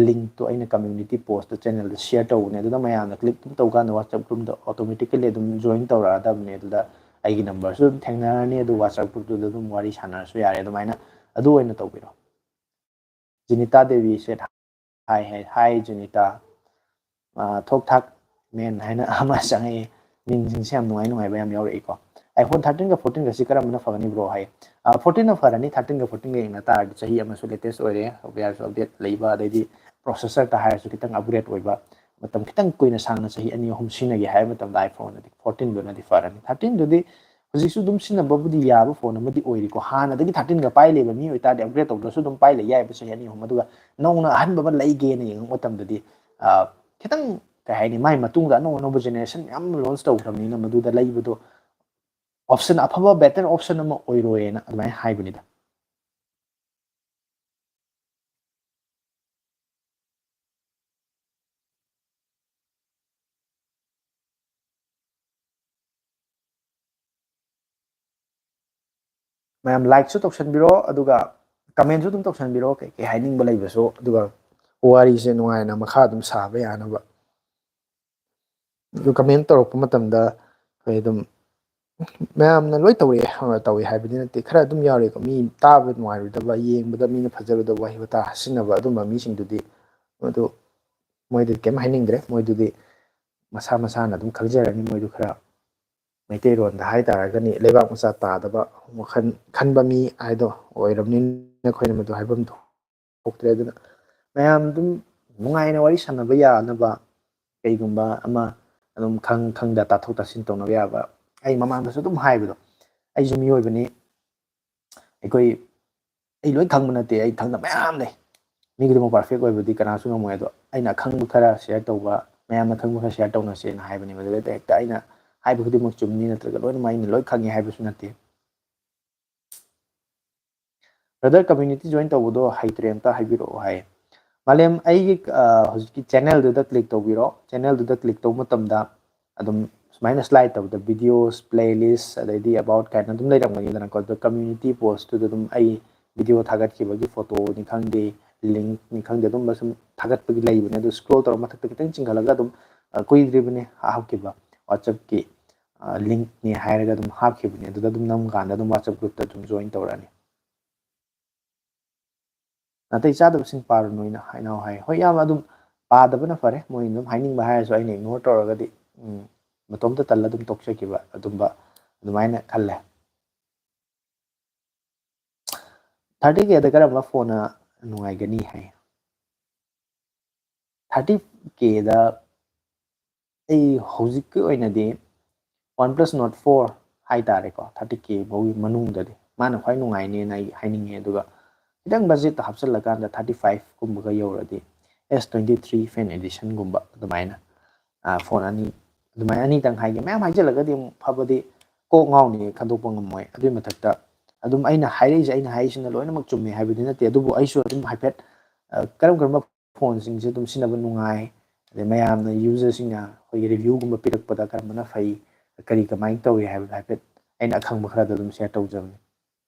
ꯂꯤꯡꯛꯇꯣ ꯑꯩꯅ ꯀꯝꯃ꯭ꯌꯨꯅꯤꯇꯤ ꯄꯣꯁꯇ ꯆꯦꯅꯦꯜꯗ ꯁꯤꯌꯔ ꯇꯧꯕꯅꯦ꯫ ꯑꯗꯨꯗ ꯃꯌꯥꯝꯅ ꯀ꯭ꯂꯤꯛ ꯑꯗꯨꯝ ꯇꯧꯀꯥꯟꯗ WhatsApp ꯒ꯭ꯔꯨꯞꯇ ꯑꯣꯇꯣꯃꯦꯇꯤꯀꯦꯜꯂꯤ ꯑꯗꯨꯝ ꯖꯣꯏꯟ ꯇꯧꯔꯛꯑꯗꯕꯅꯦ꯫ ꯑꯗꯨꯗ ꯑꯩꯒꯤ ꯅꯝꯕꯔꯁꯨ ꯑꯗꯨꯝ ꯊꯦꯡꯅꯔꯅꯤ, ꯑꯗꯨ WhatsApp ꯒ꯭ꯔꯨꯞꯇꯨꯗ ꯑꯗꯨꯝ ꯋꯥꯔꯤ ꯁꯥꯟꯅꯔꯁꯨ ꯌꯥꯔꯦ꯫ ꯑꯗꯨꯃꯥꯏꯅ ꯑꯗꯨ ꯑꯣꯏꯅ ꯇꯧꯕꯤꯔꯣ꯫ ꯖꯤꯅꯤꯇꯥ ꯗꯦꯕꯤ ꯁꯦꯠ ꯍꯥꯏ, ꯍꯥꯏ, ꯍꯥꯏ ꯖꯤꯅꯤꯇꯥ꯫ ꯑ, ꯊꯣꯛ ꯊꯥꯛ ꯃꯦꯟ ꯍꯥꯏꯅ ꯑꯃ ꯆꯪꯉꯛꯑꯦ꯫ ꯃꯤꯡꯁꯤꯡꯁꯦ ꯌꯥꯝ ꯅꯨꯡꯉꯥꯏ ꯅꯨꯡꯉꯥꯏꯕ ꯌꯥꯝ ꯌꯥꯎꯔꯛꯏꯀꯣ꯫ ꯑꯥꯏꯐꯣꯟ ꯊꯥꯔꯇꯤꯟꯒ ꯐꯣꯔꯇꯤꯟꯒꯁꯤ ꯀꯔꯝꯕꯅ ꯐꯒꯅꯤ ꯕ꯭ꯔꯣ ꯍꯥꯏ? ꯐꯣꯔꯇꯤꯟꯅ ꯐꯔꯅꯤ꯫ ꯊꯥꯔꯇꯤꯟꯒ ꯐꯣꯔꯇꯤꯟꯒ ꯌꯦꯡꯅ ꯇꯥꯔꯗꯤ ꯆꯍꯤ ꯑꯃꯁꯨ ꯂꯦꯇꯦꯁ ꯑꯣꯏꯔꯦ, ꯁꯣꯐꯋꯦꯌꯔꯁꯨ ꯑꯞꯗꯦꯠ ꯂꯩꯕ, ꯑꯗꯩꯗꯤ ꯄ꯭ꯔꯣꯁꯦꯁꯔꯗ ꯍꯥꯏꯔꯁꯨ ꯈꯤꯇꯪ ꯑꯞꯒ꯭ꯔꯦꯗ ꯑꯣꯏꯕ, ꯃꯇꯝ ꯈꯤꯇꯪ ꯀꯨꯏꯅ ꯁꯥꯡꯅ ꯆꯍꯤ ꯑꯅꯤ ꯑꯍꯨꯝ ꯁꯤꯖꯤꯟꯅꯒꯦ ꯍꯥꯏꯕ ꯃꯇꯝꯗ ꯑꯥꯏꯐꯣꯟꯅꯗꯤ, ꯐꯣꯔꯇꯤꯟꯗꯨꯅꯗꯤ ꯐꯔꯅꯤ꯫ ꯊꯥꯔꯇꯤꯟꯗꯨꯗꯤ ꯍꯧꯖꯤꯛꯁꯨ ꯑꯗꯨꯝ ꯁꯤꯖꯤꯟꯅꯕꯕꯨꯗꯤ ꯌꯥꯕ ꯐꯣꯟ ꯑꯃꯗꯤ ꯑꯣꯏꯔꯤꯀꯣ꯫ ꯍꯥꯟꯅꯗꯒꯤ ꯊꯥꯔꯇꯤꯟꯒ ꯄꯥꯏ ꯂꯩꯕ ꯃꯤ ꯑꯣꯏꯇꯥꯔꯗꯤ ꯑꯞꯒ꯭ꯔꯦꯗ ꯇꯧꯗ꯭ꯔꯁꯨ ꯑꯗꯨꯝ ꯄꯥꯏ ꯂꯩ ꯌꯥꯏꯕ ꯆꯍꯤ ꯑꯅꯤ ꯑꯍꯨꯝ꯫ ꯑꯗꯨꯒ ꯅꯧꯅ ꯑꯍꯟꯕ ꯑꯃ ꯂꯩꯒꯦꯅ ꯌꯦꯡꯉꯛꯄ ꯃꯇꯝꯗꯗꯤ, ꯑ, ꯈꯤꯇꯪ, ꯀꯩ ꯍꯥꯏꯅꯤ, ꯃꯥꯏ ꯃꯇꯨꯡꯗ ꯑꯅꯧ ꯑꯅꯧꯕ ꯖꯦꯅꯦꯔꯦꯁꯟ ꯃꯌꯥꯝ ꯑꯃ ꯂꯣꯟꯆ ꯇꯧꯈ꯭ꯔꯕꯅꯤꯅ ꯃꯗꯨꯗ ꯂꯩꯕꯗꯣ ꯑꯣꯞꯁꯟ ꯑꯐꯕ, ꯕꯦꯇꯔ ꯑꯣꯞꯁꯟ ꯑꯃ ꯑꯣꯏꯔꯣꯏꯅ ꯑꯗꯨꯃꯥꯏꯅ ꯍꯥꯏꯕꯅꯤꯗ꯫ ꯃꯌꯥꯝ ꯂꯥꯏꯛꯁꯨ ꯇꯧꯁꯟꯕꯤꯔꯣ, ꯑꯗꯨꯒ ꯀꯃꯦꯟꯁꯨ ꯑꯗꯨꯝ ꯇꯧꯁꯟꯕꯤꯔꯣ, ꯀꯩ ꯀꯩ ꯍꯥꯏꯅꯤꯡꯕ ꯂꯩꯕꯁꯨ, ꯑꯗꯨꯒ ꯋꯥꯔꯤꯁꯦ ꯅꯨꯡꯉꯥꯏꯅ ꯃꯈꯥ ꯑꯗꯨꯝ ꯁꯥꯕ ꯌꯥꯅꯕ꯫ ꯑꯗꯨ ꯀꯃꯦꯟ ꯇꯧꯔꯛꯄ ꯃꯇꯝꯗ ꯑꯩꯈꯣꯏ ꯑꯗꯨꯝ ꯃꯌꯥꯝꯅ ꯂꯣꯏ ꯇꯧꯔꯛꯑꯦ, ꯑ, ꯇꯧꯏ ꯍꯥꯏꯕꯗꯤ ꯅꯠꯇꯦ, ꯈꯔ ꯑꯗꯨꯝ ꯌꯥꯎꯔꯤꯀꯣ꯫ ꯃꯤ ꯇꯥꯕ ꯅꯨꯡꯉꯥꯏꯔꯣꯏꯗꯕ, ꯌꯦꯡꯕꯗ ꯃꯤꯅ ꯐꯖꯔꯣꯏꯗꯕ ꯋꯥꯍꯩ ꯋꯥꯇꯥ ꯁꯤꯖꯤꯟꯅꯕ ꯑꯗꯨꯝꯕ ꯃꯤꯁꯤꯡꯗꯨꯗꯤ, ꯃꯗꯨ ꯃꯣꯏꯗꯗꯤ ꯀꯩꯝ ꯍꯥꯏꯅꯤꯡꯗ꯭ꯔꯦ꯫ ꯃꯣꯏꯗꯨꯗꯤ ꯃꯁꯥ ꯃꯁꯥꯅ ꯑꯗꯨꯝ ꯈꯪꯖꯔꯅꯤ꯫ ꯃꯣꯏꯗꯨ ꯈꯔ, ꯃꯩꯇꯩꯂꯣꯟꯗ ꯍꯥꯏ ꯇꯥꯔꯒꯅꯤ, ꯂꯩꯕꯥꯛ ꯃꯆꯥ ꯇꯥꯗꯕ ꯋꯥꯈꯜ ꯈꯟꯕ ꯃꯤ ꯍꯥꯏꯗꯣ ꯑꯣꯏꯔꯕꯅꯤꯅ ꯑꯩꯈꯣꯏꯅ ꯃꯗꯨ ꯍꯥꯏꯐꯝ ꯊꯣꯛꯇ꯭ꯔꯦ꯫ ꯑꯗꯨꯅ ꯃꯌꯥꯝ ꯑꯗꯨꯝ ꯅꯨꯡꯉꯥꯏꯅ ꯋꯥꯔꯤ ꯁꯥꯟꯅꯕ ꯌꯥꯅꯕ, ꯀꯩꯒꯨꯝꯕ ꯑꯃ ꯑꯗꯨꯝ ꯈꯪ ꯈꯪꯗ ꯇꯥꯊꯣꯛ ꯇꯥꯁꯤꯟ ꯇꯧꯅꯕ ꯌꯥꯕ, ꯑꯩ ꯃꯃꯥꯡꯗꯁꯨ ꯑꯗꯨꯝ ꯍꯥꯏꯕꯗꯣ, ꯑꯩꯁꯨ ꯃꯤꯑꯣꯏꯕꯅꯤ꯫ ꯑꯩꯈꯣꯏ, ꯑꯩ ꯂꯣꯏ ꯈꯪꯕ ꯅꯠꯇꯦ, ꯑꯩ ꯈꯪꯗꯕ ꯃꯌꯥꯝ ꯂꯩ꯫ ꯃꯤ ꯈꯨꯗꯤꯡꯃꯛ ꯄꯔꯐꯦꯛ ꯑꯣꯏꯕꯗꯤ ꯀꯅꯥꯁꯨ ꯉꯝꯃꯣꯏ꯫ ꯑꯗꯣ ꯑꯩꯅ ꯑꯈꯪꯕ ꯈꯔ ꯁꯤꯌꯔ ꯇꯧꯕ, ꯃꯌꯥꯝꯅ ꯈꯪꯕ ꯈꯔ ꯁꯤꯌꯔ ꯇꯧꯅꯁꯦꯅ ꯍꯥꯏꯕꯅꯤ꯫ ꯃꯗꯨꯗ ꯍꯦꯛꯇ ꯑꯩꯅ ꯍꯥꯏꯕ ꯈꯨꯗꯤꯡꯃꯛ ꯆꯨꯝꯅꯤ, ꯅꯠꯇ꯭ꯔꯒ ꯂꯣꯏꯅꯃꯛ ꯑꯩꯅ ꯂꯣꯏ ꯈꯪꯉꯤ ꯍꯥꯏꯕꯁꯨ ꯅꯠꯇꯦ꯫ ꯕ꯭ꯔꯗꯔ, ꯀꯝꯃ꯭ꯌꯨꯅꯤꯇꯤ ꯖꯣꯏꯟ ꯇꯧꯕꯗꯣ ꯍꯩꯇ꯭ꯔꯦ, ꯑꯝꯇ ꯍꯥꯏꯕꯤꯔꯛꯑꯣ ꯍꯥꯏ꯫ ꯃꯥꯂꯦꯝ, ꯑꯩꯒꯤ, ꯑ, ꯍꯧꯖꯤꯛꯀꯤ ꯆꯦꯅꯦꯜꯗꯨꯗ ꯀ꯭ꯂꯤꯛ ꯇꯧꯕꯤꯔꯣ꯫ ꯆꯦꯅꯦꯜꯗꯨꯗ ꯀ꯭ꯂꯤꯛ ꯇꯧꯕ ꯃꯇꯝꯗ ꯑꯗꯨꯝ ꯁꯨꯃꯥꯏꯅ ꯁ꯭ꯂꯥꯏꯗ ꯇꯧꯕꯗ videos, playlist, ꯑꯗꯩꯗꯤ about ꯀꯥꯏꯅ ꯑꯗꯨꯝ ꯂꯩꯔꯝꯒꯅꯤꯗꯅꯀꯣ꯫ ꯑꯗꯣ ꯀꯝꯃ꯭ꯌꯨꯅꯤꯇꯤ ꯄꯣꯁꯇꯨꯗ ꯑꯗꯨꯝ ꯑꯩ ꯚꯤꯗꯤꯑꯣ ꯊꯥꯒꯠꯈꯤꯕꯒꯤ ꯐꯣꯇꯣꯅꯤ ꯈꯪꯗꯦ, ꯂꯤꯡꯛꯅꯤ ꯈꯪꯗꯦ, ꯑꯗꯨꯝꯕ ꯁꯨꯝ ꯊꯥꯒꯠꯄꯒꯤ ꯂꯩꯕꯅꯦ꯫ ꯑꯗꯨ ꯁ꯭ꯀ꯭ꯔꯣꯜ ꯇꯧꯔ ꯃꯊꯛꯇ ꯈꯤꯇꯪ ꯆꯤꯡꯈꯠꯂꯒ ꯑꯗꯨꯝ, ꯑ, ꯀꯨꯏꯗ꯭ꯔꯤꯕꯅꯦ ꯍꯥꯞꯈꯤꯕ, WhatsApp-ꯀꯤ, ꯑ, link-ꯅꯤ ꯍꯥꯏꯔꯒ ꯑꯗꯨꯝ ꯍꯥꯞꯈꯤꯕꯅꯦ꯫ ꯑꯗꯨꯗ ꯑꯗꯨꯝ ꯅꯝꯀꯥꯟꯗ ꯑꯗꯨꯝ WhatsApp group-ꯇ ꯑꯗꯨꯝ join ꯇꯧꯔꯛꯑꯅꯤ꯫ ꯅꯥꯇꯩ ꯆꯥꯗꯕꯁꯤꯡ ꯄꯥꯔꯨꯅꯨ ꯍꯥꯏꯅ ꯍꯥꯏꯅꯧ ꯍꯥꯏ꯫ ꯍꯣꯏ, ꯏꯌꯥꯝꯕ, ꯑꯗꯨꯝ ꯄꯥꯗꯕꯅ ꯐꯔꯦ꯫ ꯃꯣꯏꯅ ꯑꯗꯨꯝ ꯍꯥꯏꯅꯤꯡꯕ ꯍꯥꯏꯔꯁꯨ ꯑꯩꯅ ignore ꯇꯧꯔꯒꯗꯤ, ꯎꯝ, ꯃꯇꯣꯝꯇ ꯇꯜꯂ ꯑꯗꯨꯝ ꯇꯣꯛꯆꯈꯤꯕ ꯑꯗꯨꯝꯕ ꯑꯗꯨꯃꯥꯏꯅ ꯈꯜꯂꯦ꯫ ꯊꯥꯔꯇꯤ ꯀꯦꯗ ꯀꯔꯝꯕ ꯐꯣꯟꯅ ꯅꯨꯡꯉꯥꯏꯒꯅꯤ ꯍꯥꯏ? ꯊꯥꯔꯇꯤ ꯀꯦꯗ ꯑꯩ ꯍꯧꯖꯤꯛꯀꯤ ꯑꯣꯏꯅꯗꯤ ꯋꯥꯟ ꯄ꯭ꯂꯁ ꯅꯣꯠ ꯐꯣꯔ ꯍꯥꯏꯇꯥꯔꯦꯀꯣ, ꯊꯥꯔꯇꯤ ꯀꯦ ꯐꯥꯎꯒꯤ ꯃꯅꯨꯡꯗꯗꯤ ꯃꯥꯅ ꯈ꯭ꯋꯥꯏ ꯅꯨꯡꯉꯥꯏꯅꯦꯅ ꯑꯩ ꯍꯥꯏꯅꯤꯡꯉꯦ꯫ ꯑꯗꯨꯒ ꯈꯤꯇꯪ ꯕꯖꯦꯠꯇ ꯍꯥꯞꯆꯤꯜꯂꯀꯥꯟꯗ ꯊꯥꯔꯇꯤ ꯐꯥꯏꯚ ꯀꯨꯝꯕꯒ ꯌꯧꯔꯗꯤ ꯑꯦꯁ ꯇ꯭ꯋꯦꯟꯇꯤ ꯊ꯭ꯔꯤ ꯐꯦꯟ ꯑꯦꯗꯤꯁꯟꯒꯨꯝꯕ ꯑꯗꯨꯃꯥꯏꯅ ꯐꯣꯟ ꯑꯅꯤ, ꯑꯗꯨꯃꯥꯏꯅ ꯑꯅꯤꯇꯪ ꯍꯥꯏꯒꯦ꯫ ꯃꯌꯥꯝ ꯍꯥꯏꯖꯤꯜꯂꯒꯗꯤ ꯑꯃꯨꯛ ꯐꯕꯗꯤ ꯀꯣꯛ ꯉꯥꯎꯅꯤ, ꯈꯟꯗꯣꯛꯄ ꯉꯝꯃꯣꯏ꯫ ꯑꯗꯨꯒꯤ ꯃꯊꯛꯇ ꯑꯗꯨꯝ ꯑꯩꯅ ꯍꯥꯏꯔꯛꯏꯁꯦ, ꯑꯩꯅ ꯍꯥꯏꯔꯤꯁꯤꯅ ꯂꯣꯏꯅꯃꯛ ꯆꯨꯝꯃꯦ ꯍꯥꯏꯕꯗꯤ ꯅꯠꯇꯦ, ꯑꯗꯨꯕꯨ ꯑꯩꯁꯨ ꯑꯗꯨꯝ ꯍꯥꯏꯐꯦꯠ ꯀꯔꯝ ꯀꯔꯝꯕ ꯐꯣꯟꯁꯤꯡꯁꯦ ꯑꯗꯨꯝ ꯁꯤꯖꯤꯟꯅꯕ ꯅꯨꯡꯉꯥꯏ, ꯑꯗꯩ ꯃꯌꯥꯝꯅ ꯌꯨꯖꯔꯁꯤꯡꯅ ꯑꯩꯈꯣꯏꯒꯤ ꯔꯤꯚ꯭ꯌꯨꯒꯨꯝꯕ ꯄꯤꯔꯛꯄꯗ ꯀꯔꯝꯕꯅ ꯐꯩ, ꯀꯔꯤ ꯀꯃꯥꯏꯅ ꯇꯧꯏ ꯍꯥꯏꯕꯗꯣ ꯍꯥꯏꯐꯦꯠ ꯑꯩꯅ ꯑꯈꯪꯕ ꯈꯔꯗꯣ ꯑꯗꯨꯝ ꯁꯤꯌꯔ ꯇꯧꯖꯕꯅꯤ꯫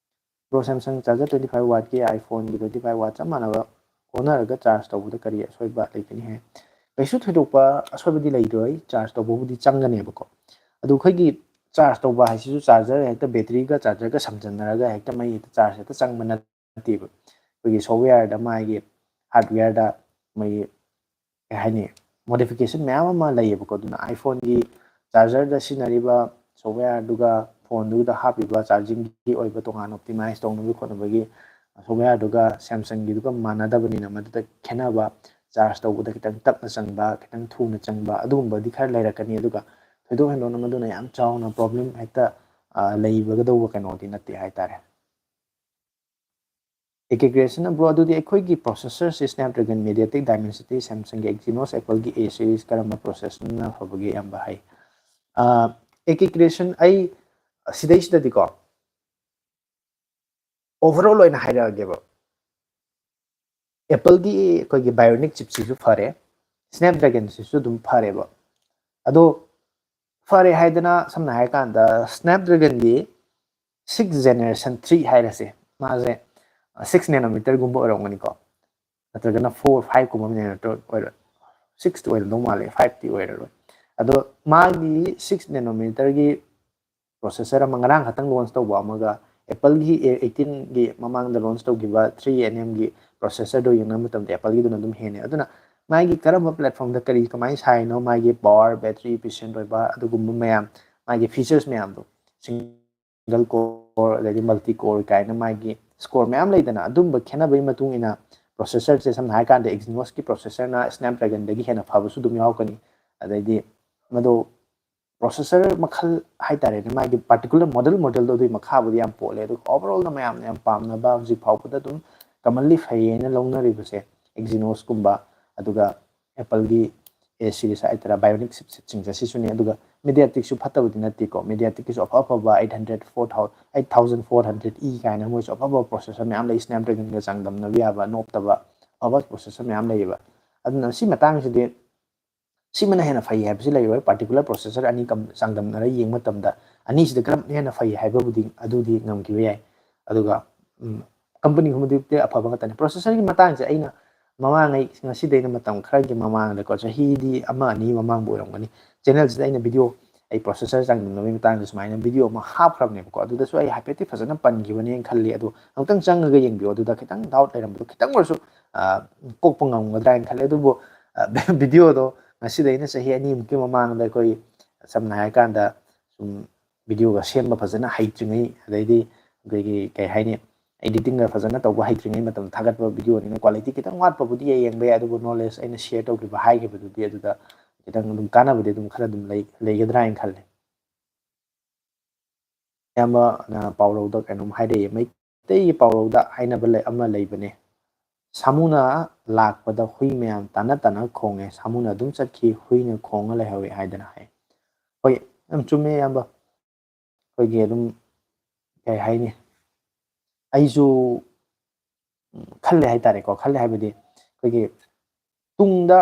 Bro, Samsung charger twenty five ꯋꯥꯠꯀꯤ ꯑꯥꯏꯐꯣꯟꯒꯤ ꯇ꯭ꯋꯦꯟꯇꯤ ꯐꯥꯏꯚ ꯋꯥꯠ ꯆꯞ ꯃꯥꯟꯅꯕ ꯑꯣꯟꯅꯔꯒ ꯆꯥꯔꯖ ꯇꯧꯕꯗ ꯀꯔꯤ ꯑꯁꯣꯏꯕ ꯂꯩꯒꯅꯤ ꯍꯥꯏ? ꯀꯩꯁꯨ ꯊꯣꯏꯗꯣꯛꯄ ꯑꯁꯣꯏꯕꯗꯤ ꯂꯩꯔꯣꯏ, ꯆꯥꯔꯖ ꯇꯧꯕꯕꯨꯗꯤ ꯆꯪꯒꯅꯦꯕꯀꯣ꯫ ꯑꯗꯨ ꯑꯩꯈꯣꯏꯒꯤ ꯆꯥꯔꯖ ꯇꯧꯕ ꯍꯥꯏꯁꯤꯁꯨ ꯆꯥꯔꯖꯔ ꯍꯦꯛꯇ ꯕꯦꯇ꯭ꯔꯤꯒ ꯆꯥꯔꯖꯔꯒ ꯁꯝꯖꯟꯅꯔꯒ ꯍꯦꯛꯇ ꯃꯩ ꯍꯦꯛꯇ ꯆꯥꯔꯖ ꯍꯦꯛꯇ ꯆꯪꯕ ꯅꯠꯇꯦꯕ꯫ ꯑꯩꯈꯣꯏꯒꯤ ꯁꯣꯐꯋꯦꯌꯔꯗ, ꯃꯥꯒꯤ ꯍꯥꯔꯗꯋꯦꯌꯔꯗ ꯃꯣꯏꯒꯤ ꯀꯩ ꯍꯥꯏꯅꯤ, ꯃꯣꯗꯤꯐꯤꯀꯦꯁꯟ ꯃꯌꯥꯝ ꯑꯃ ꯂꯩꯌꯦꯕꯀꯣ꯫ ꯑꯗꯨꯅ ꯑꯥꯏꯐꯣꯟꯒꯤ ꯆꯥꯔꯖꯔꯗ ꯁꯤꯖꯤꯟꯅꯔꯤꯕ ꯁꯣꯐꯋꯦꯌꯔꯗꯨꯒ ꯐꯣꯟꯗꯨꯗ ꯍꯥꯞꯄꯤꯕ ꯆꯥꯔꯖꯤꯡꯒꯤ ꯑꯣꯏꯕ ꯇꯣꯉꯥꯟꯅ ꯑꯣꯞꯇꯤꯃꯥꯏꯖ ꯇꯧꯅꯕꯒꯤ ꯈꯣꯠꯅꯕꯒꯤ ꯁꯣꯐꯋꯦꯌꯔꯗꯨꯒ ꯁꯦꯝꯁꯪꯒꯤꯗꯨꯒ ꯃꯥꯟꯅꯗꯕꯅꯤꯅ ꯃꯗꯨꯗ ꯈꯦꯠꯅꯕ, ꯆꯥꯔꯖ ꯇꯧꯕꯗ ꯈꯤꯇꯪ ꯇꯞꯅ ꯆꯪꯕ, ꯈꯤꯇꯪ ꯊꯨꯅ ꯆꯪꯕ ꯑꯗꯨꯒꯨꯝꯕꯗꯤ ꯈꯔ ꯂꯩꯔꯛꯀꯅꯤ꯫ ꯑꯗꯨꯒ ꯊꯣꯏꯗꯣꯛ ꯍꯦꯟꯗꯣꯛꯅ ꯃꯗꯨꯅ ꯌꯥꯝ ꯆꯥꯎꯅ ꯄ꯭ꯔꯣꯕ꯭ꯂꯦꯝ ꯍꯦꯛꯇ, ꯑ, ꯂꯩꯕꯒꯗꯧꯕ ꯀꯩꯅꯣꯗꯤ ꯅꯠꯇꯦ ꯍꯥꯏꯇꯥꯔꯦ꯫ ꯑꯦ ꯀꯦ ꯀ꯭ꯔꯤꯌꯦꯁꯟꯅ, ꯕ꯭ꯔꯣ, ꯑꯗꯨꯗꯤ ꯑꯩꯈꯣꯏꯒꯤ ꯄ꯭ꯔꯣꯁꯦꯁꯔꯁꯤ Snapdragon, MediaTek, Dimensity, ꯁꯦꯝꯁꯪꯒꯤ Exynos, Appleꯒꯤ A series ꯀꯔꯝꯕ ꯄ꯭ꯔꯣꯁꯦꯁꯔꯅ ꯐꯕꯒꯦ ꯑꯌꯥꯝꯕ ꯍꯥꯏ? ꯑꯦ ꯀꯦ ꯀ꯭ꯔꯤꯌꯦꯁꯟ, ꯑꯩ ꯁꯤꯗꯩꯁꯤꯗꯗꯤꯀꯣ ꯑꯣꯚꯔꯑꯣꯜ ꯑꯣꯏꯅ ꯍꯥꯏꯔꯛꯑꯒꯦꯕ꯫ Appleꯒꯤ ꯑꯩꯈꯣꯏꯒꯤ Bionic chipꯁꯤꯁꯨ ꯐꯔꯦ, Snapdragonꯁꯤꯁꯨ ꯑꯗꯨꯝ ꯐꯔꯦꯕ꯫ ꯑꯗꯣ ꯐꯔꯦ ꯍꯥꯏꯗꯅ, ꯁꯝꯅ ꯍꯥꯏꯔꯀꯥꯟꯗ, Snapdragonꯒꯤ six generation three ꯍꯥꯏꯔꯁꯦ, ꯃꯥꯁꯦ six nanometerꯒꯨꯝꯕ ꯑꯣꯏꯔꯝꯒꯅꯤꯀꯣ, ꯅꯠꯇ꯭ꯔꯒꯅ four, fiveꯀꯨꯝꯕ nanometer ꯑꯣꯏꯔꯣꯏ, sixꯇꯤ ꯑꯣꯏꯔꯝꯗꯧ ꯃꯥꯜꯂꯦ, fiveꯇꯤ ꯑꯣꯏꯔꯔꯣꯏ꯫ ꯑꯗꯣ ꯃꯥꯒꯤ six nanometerꯒꯤ processor ꯑꯃ ꯉꯔꯥꯡ ꯈꯛꯇꯪ launch ꯇꯧꯕ ꯑꯃꯒ Appleꯒꯤ A eighteenꯒꯤ ꯃꯃꯥꯡꯗ launch ꯇꯧꯈꯤꯕ three nanometerꯒꯤ processorꯗꯣ ꯌꯦꯡꯅꯕ ꯃꯇꯝꯗ Appleꯒꯤꯗꯨꯅ ꯑꯗꯨꯝ ꯍꯦꯟꯅꯦ꯫ ꯑꯗꯨꯅ ꯃꯥꯒꯤ ꯀꯔꯝꯕ platformꯗ ꯀꯔꯤ ꯀꯃꯥꯏꯅ ꯁꯥꯏꯅꯣ, ꯃꯥꯒꯤ power, battery efficient ꯑꯣꯏꯕ, ꯑꯗꯨꯒꯨꯝꯕ ꯃꯌꯥꯝ, ꯃꯥꯒꯤ features ꯃꯌꯥꯝꯗꯣ, single core, ꯑꯗꯩꯗꯤ multi core ꯀꯥꯏꯅ ꯃꯥꯒꯤ score ꯃꯌꯥꯝ ꯂꯩꯗꯅ, ꯑꯗꯨꯝꯕ ꯈꯦꯠꯅꯕꯒꯤ ꯃꯇꯨꯡ ꯏꯟꯅ processorꯁꯦ, ꯁꯝꯅ ꯍꯥꯏꯔꯀꯥꯟꯗ Exynosꯀꯤ processorꯅ Snapdragonꯗꯒꯤ ꯍꯦꯟꯅ ꯐꯕꯁꯨ ꯑꯗꯨꯝ ꯌꯥꯎꯔꯛꯀꯅꯤ꯫ ꯑꯗꯩꯗꯤ ꯃꯗꯣ processor ꯃꯈꯜ ꯍꯥꯏꯇꯥꯔꯦꯅꯦ, ꯃꯥꯒꯤ particular model modelꯗꯣ ꯑꯗꯨꯒꯤ ꯃꯈꯥꯕꯨꯗꯤ ꯌꯥꯝ ꯄꯣꯜꯂꯦ꯫ ꯑꯗꯨꯒ overallꯗ ꯃꯌꯥꯝꯅ ꯌꯥꯝ ꯄꯥꯝꯅꯕ, ꯍꯧꯖꯤꯛ ꯐꯥꯎꯕꯗ ꯑꯗꯨꯝ commonly ꯐꯩꯌꯦꯅ ꯂꯧꯅꯔꯤꯕꯁꯦ Exynosꯀꯨꯝꯕ, ꯑꯗꯨꯒ Appleꯒꯤ A series ꯍꯥꯏꯇꯥꯔꯦ, Bionic chipsetꯁꯤꯡꯁꯦ, ꯁꯤꯁꯨꯅꯦ꯫ ꯑꯗꯨꯒ MediaTekꯁꯨ ꯐꯠꯇꯕꯗꯤ ꯅꯠꯇꯦꯀꯣ, MediaTekꯀꯤꯁꯨ ꯑꯐ ꯑꯐꯕ eight hundred, four thousand, eight thousand four hundred E ꯀꯥꯏꯅ ꯃꯣꯏꯁꯨ ꯑꯐ ꯑꯐꯕ processor ꯃꯌꯥꯝ ꯂꯩ, Snapdragonꯒ ꯆꯥꯡꯗꯝꯅꯕ ꯌꯥꯕ ꯅꯣꯞꯇꯕ ꯑꯐꯕ processor ꯃꯌꯥꯝ ꯂꯩꯌꯦꯕ꯫ ꯑꯗꯨꯅ ꯁꯤ ꯃꯇꯥꯡꯁꯤꯗꯤ ꯁꯤꯃꯅ ꯍꯦꯟꯅ ꯐꯩ ꯍꯥꯏꯕꯁꯤ ꯂꯩꯔꯣꯏ꯫ Particular processor ꯑꯅꯤ ꯀꯝ-, ꯆꯥꯡꯗꯝꯅꯔ ꯌꯦꯡꯕ ꯃꯇꯝꯗ ꯑꯅꯤꯁꯤꯗ ꯀꯔꯝꯕꯅ ꯍꯦꯟꯅ ꯐꯩ ꯍꯥꯏꯕꯕꯨꯗꯤ ꯑꯗꯨꯗꯤ ꯉꯝꯈꯤꯕ ꯌꯥꯏ꯫ ꯑꯗꯨꯒ, ꯎꯝ, company ꯈꯨꯗꯤꯡꯃꯛꯇꯤ ꯑꯐꯕ ꯉꯥꯛꯇꯅꯤ꯫ Processorꯒꯤ ꯃꯇꯥꯡꯁꯦ ꯑꯩꯅ ꯃꯃꯥꯡꯉꯩ, ꯉꯁꯤꯗꯩꯅ ꯃꯇꯝ ꯈꯔꯒꯤ ꯃꯃꯥꯡꯗꯀꯣ, ꯆꯍꯤꯗꯤ ꯑꯃ ꯑꯅꯤ ꯃꯃꯥꯡꯕꯨ ꯑꯣꯏꯔꯝꯒꯅꯤ, channelꯁꯤꯗ ꯑꯩꯅ video, ꯑꯩ processor ꯆꯥꯡꯗꯝꯅꯕꯒꯤ ꯃꯇꯥꯡꯗ ꯁꯨꯃꯥꯏꯅ video ꯑꯃ ꯍꯥꯞꯈ꯭ꯔꯕꯅꯦꯕꯀꯣ꯫ ꯑꯗꯨꯗꯁꯨ ꯑꯩ ꯍꯥꯏꯐꯦꯠꯇꯤ ꯐꯖꯅ ꯄꯟꯈꯤꯕꯅꯦꯅ ꯈꯜꯂꯤ꯫ ꯑꯗꯣ ꯑꯃꯨꯛꯇꯪ ꯆꯪꯉꯒ ꯌꯦꯡꯕꯤꯌꯨ, ꯑꯗꯨꯗ ꯈꯤꯇꯪ doubt ꯂꯩꯔꯝꯕꯗꯣ ꯈꯤꯇꯪ ꯑꯣꯏꯔꯁꯨ, ꯑ, ꯀꯣꯛꯄ ꯉꯝꯒꯗ꯭ꯔꯥ ꯍꯥꯏꯅ ꯈꯜꯂꯤ꯫ ꯑꯗꯨꯕꯨ, ꯑ, videoꯗꯣ ꯉꯁꯤꯗꯩꯅ ꯆꯍꯤ ꯑꯅꯤꯃꯨꯛꯀꯤ ꯃꯃꯥꯡꯗ ꯑꯩꯈꯣꯏ, ꯁꯝꯅ ꯍꯥꯏꯔꯀꯥꯟꯗ, ꯁꯨꯝ videoꯒ ꯁꯦꯝꯕ ꯐꯖꯅ ꯍꯩꯇ꯭ꯔꯤꯉꯩ, ꯑꯗꯩꯗꯤ ꯑꯩꯈꯣꯏꯒꯤ, ꯀꯩ ꯍꯥꯏꯅꯤ, editingꯒ ꯐꯖꯅ ꯇꯧꯕ ꯍꯩꯇ꯭ꯔꯤꯉꯩ ꯃꯇꯝꯗ ꯊꯥꯒꯠꯄ videoꯅꯤꯅ quality ꯈꯤꯇꯪ ꯋꯥꯠꯄꯕꯨꯗꯤ ꯌꯥꯏ, ꯌꯦꯡꯕ ꯌꯥꯏ꯫ ꯑꯗꯨꯕꯨ knowledge ꯑꯩꯅ share ꯇꯧꯈꯤꯕ, ꯍꯥꯏꯈꯤꯕꯗꯨꯗꯤ ꯑꯗꯨꯗ ꯈꯤꯇꯪ ꯑꯗꯨꯝ ꯀꯥꯟꯅꯕꯗꯤ ꯑꯗꯨꯝ ꯈꯔ ꯑꯗꯨꯝ ꯂꯩ-, ꯂꯩꯒꯗ꯭ꯔꯥ ꯍꯥꯏꯅ ꯈꯜꯂꯦ꯫ ꯏꯌꯥꯝꯕꯅ ꯄꯥꯎꯔꯧꯗ ꯀꯩꯅꯣꯝ ꯍꯥꯏꯔꯛꯏ, ꯃꯩꯇꯩꯒꯤ ꯄꯥꯎꯔꯧꯗ ꯍꯥꯏꯅꯕ ꯂꯩ, ꯑꯃ ꯂꯩꯕꯅꯦ, "ꯁꯥꯃꯨꯅ ꯂꯥꯛꯄꯗ ꯍꯨꯏ ꯃꯌꯥꯝ ꯇꯥꯅ ꯇꯥꯅ ꯈꯣꯡꯉꯦ, ꯁꯥꯃꯨꯅ ꯑꯗꯨꯝ ꯆꯠꯈꯤ, ꯍꯨꯏꯅ ꯈꯣꯡꯉ ꯂꯩꯍꯧꯋꯤ" ꯍꯥꯏꯗꯅ ꯍꯥꯏ꯫ ꯍꯣꯏ, ꯌꯥꯝ ꯆꯨꯝꯃꯦ ꯏꯌꯥꯝꯕ꯫ ꯑꯩꯈꯣꯏꯒꯤ ꯑꯗꯨꯝ, ꯀꯩ ꯍꯥꯏꯅꯤ, ꯑꯩꯁꯨ ꯈꯜꯂꯦ ꯍꯥꯏꯇꯥꯔꯦꯀꯣ꯫ ꯈꯜꯂꯦ ꯍꯥꯏꯕꯗꯤ ꯑꯩꯈꯣꯏꯒꯤ ꯇꯨꯡꯗ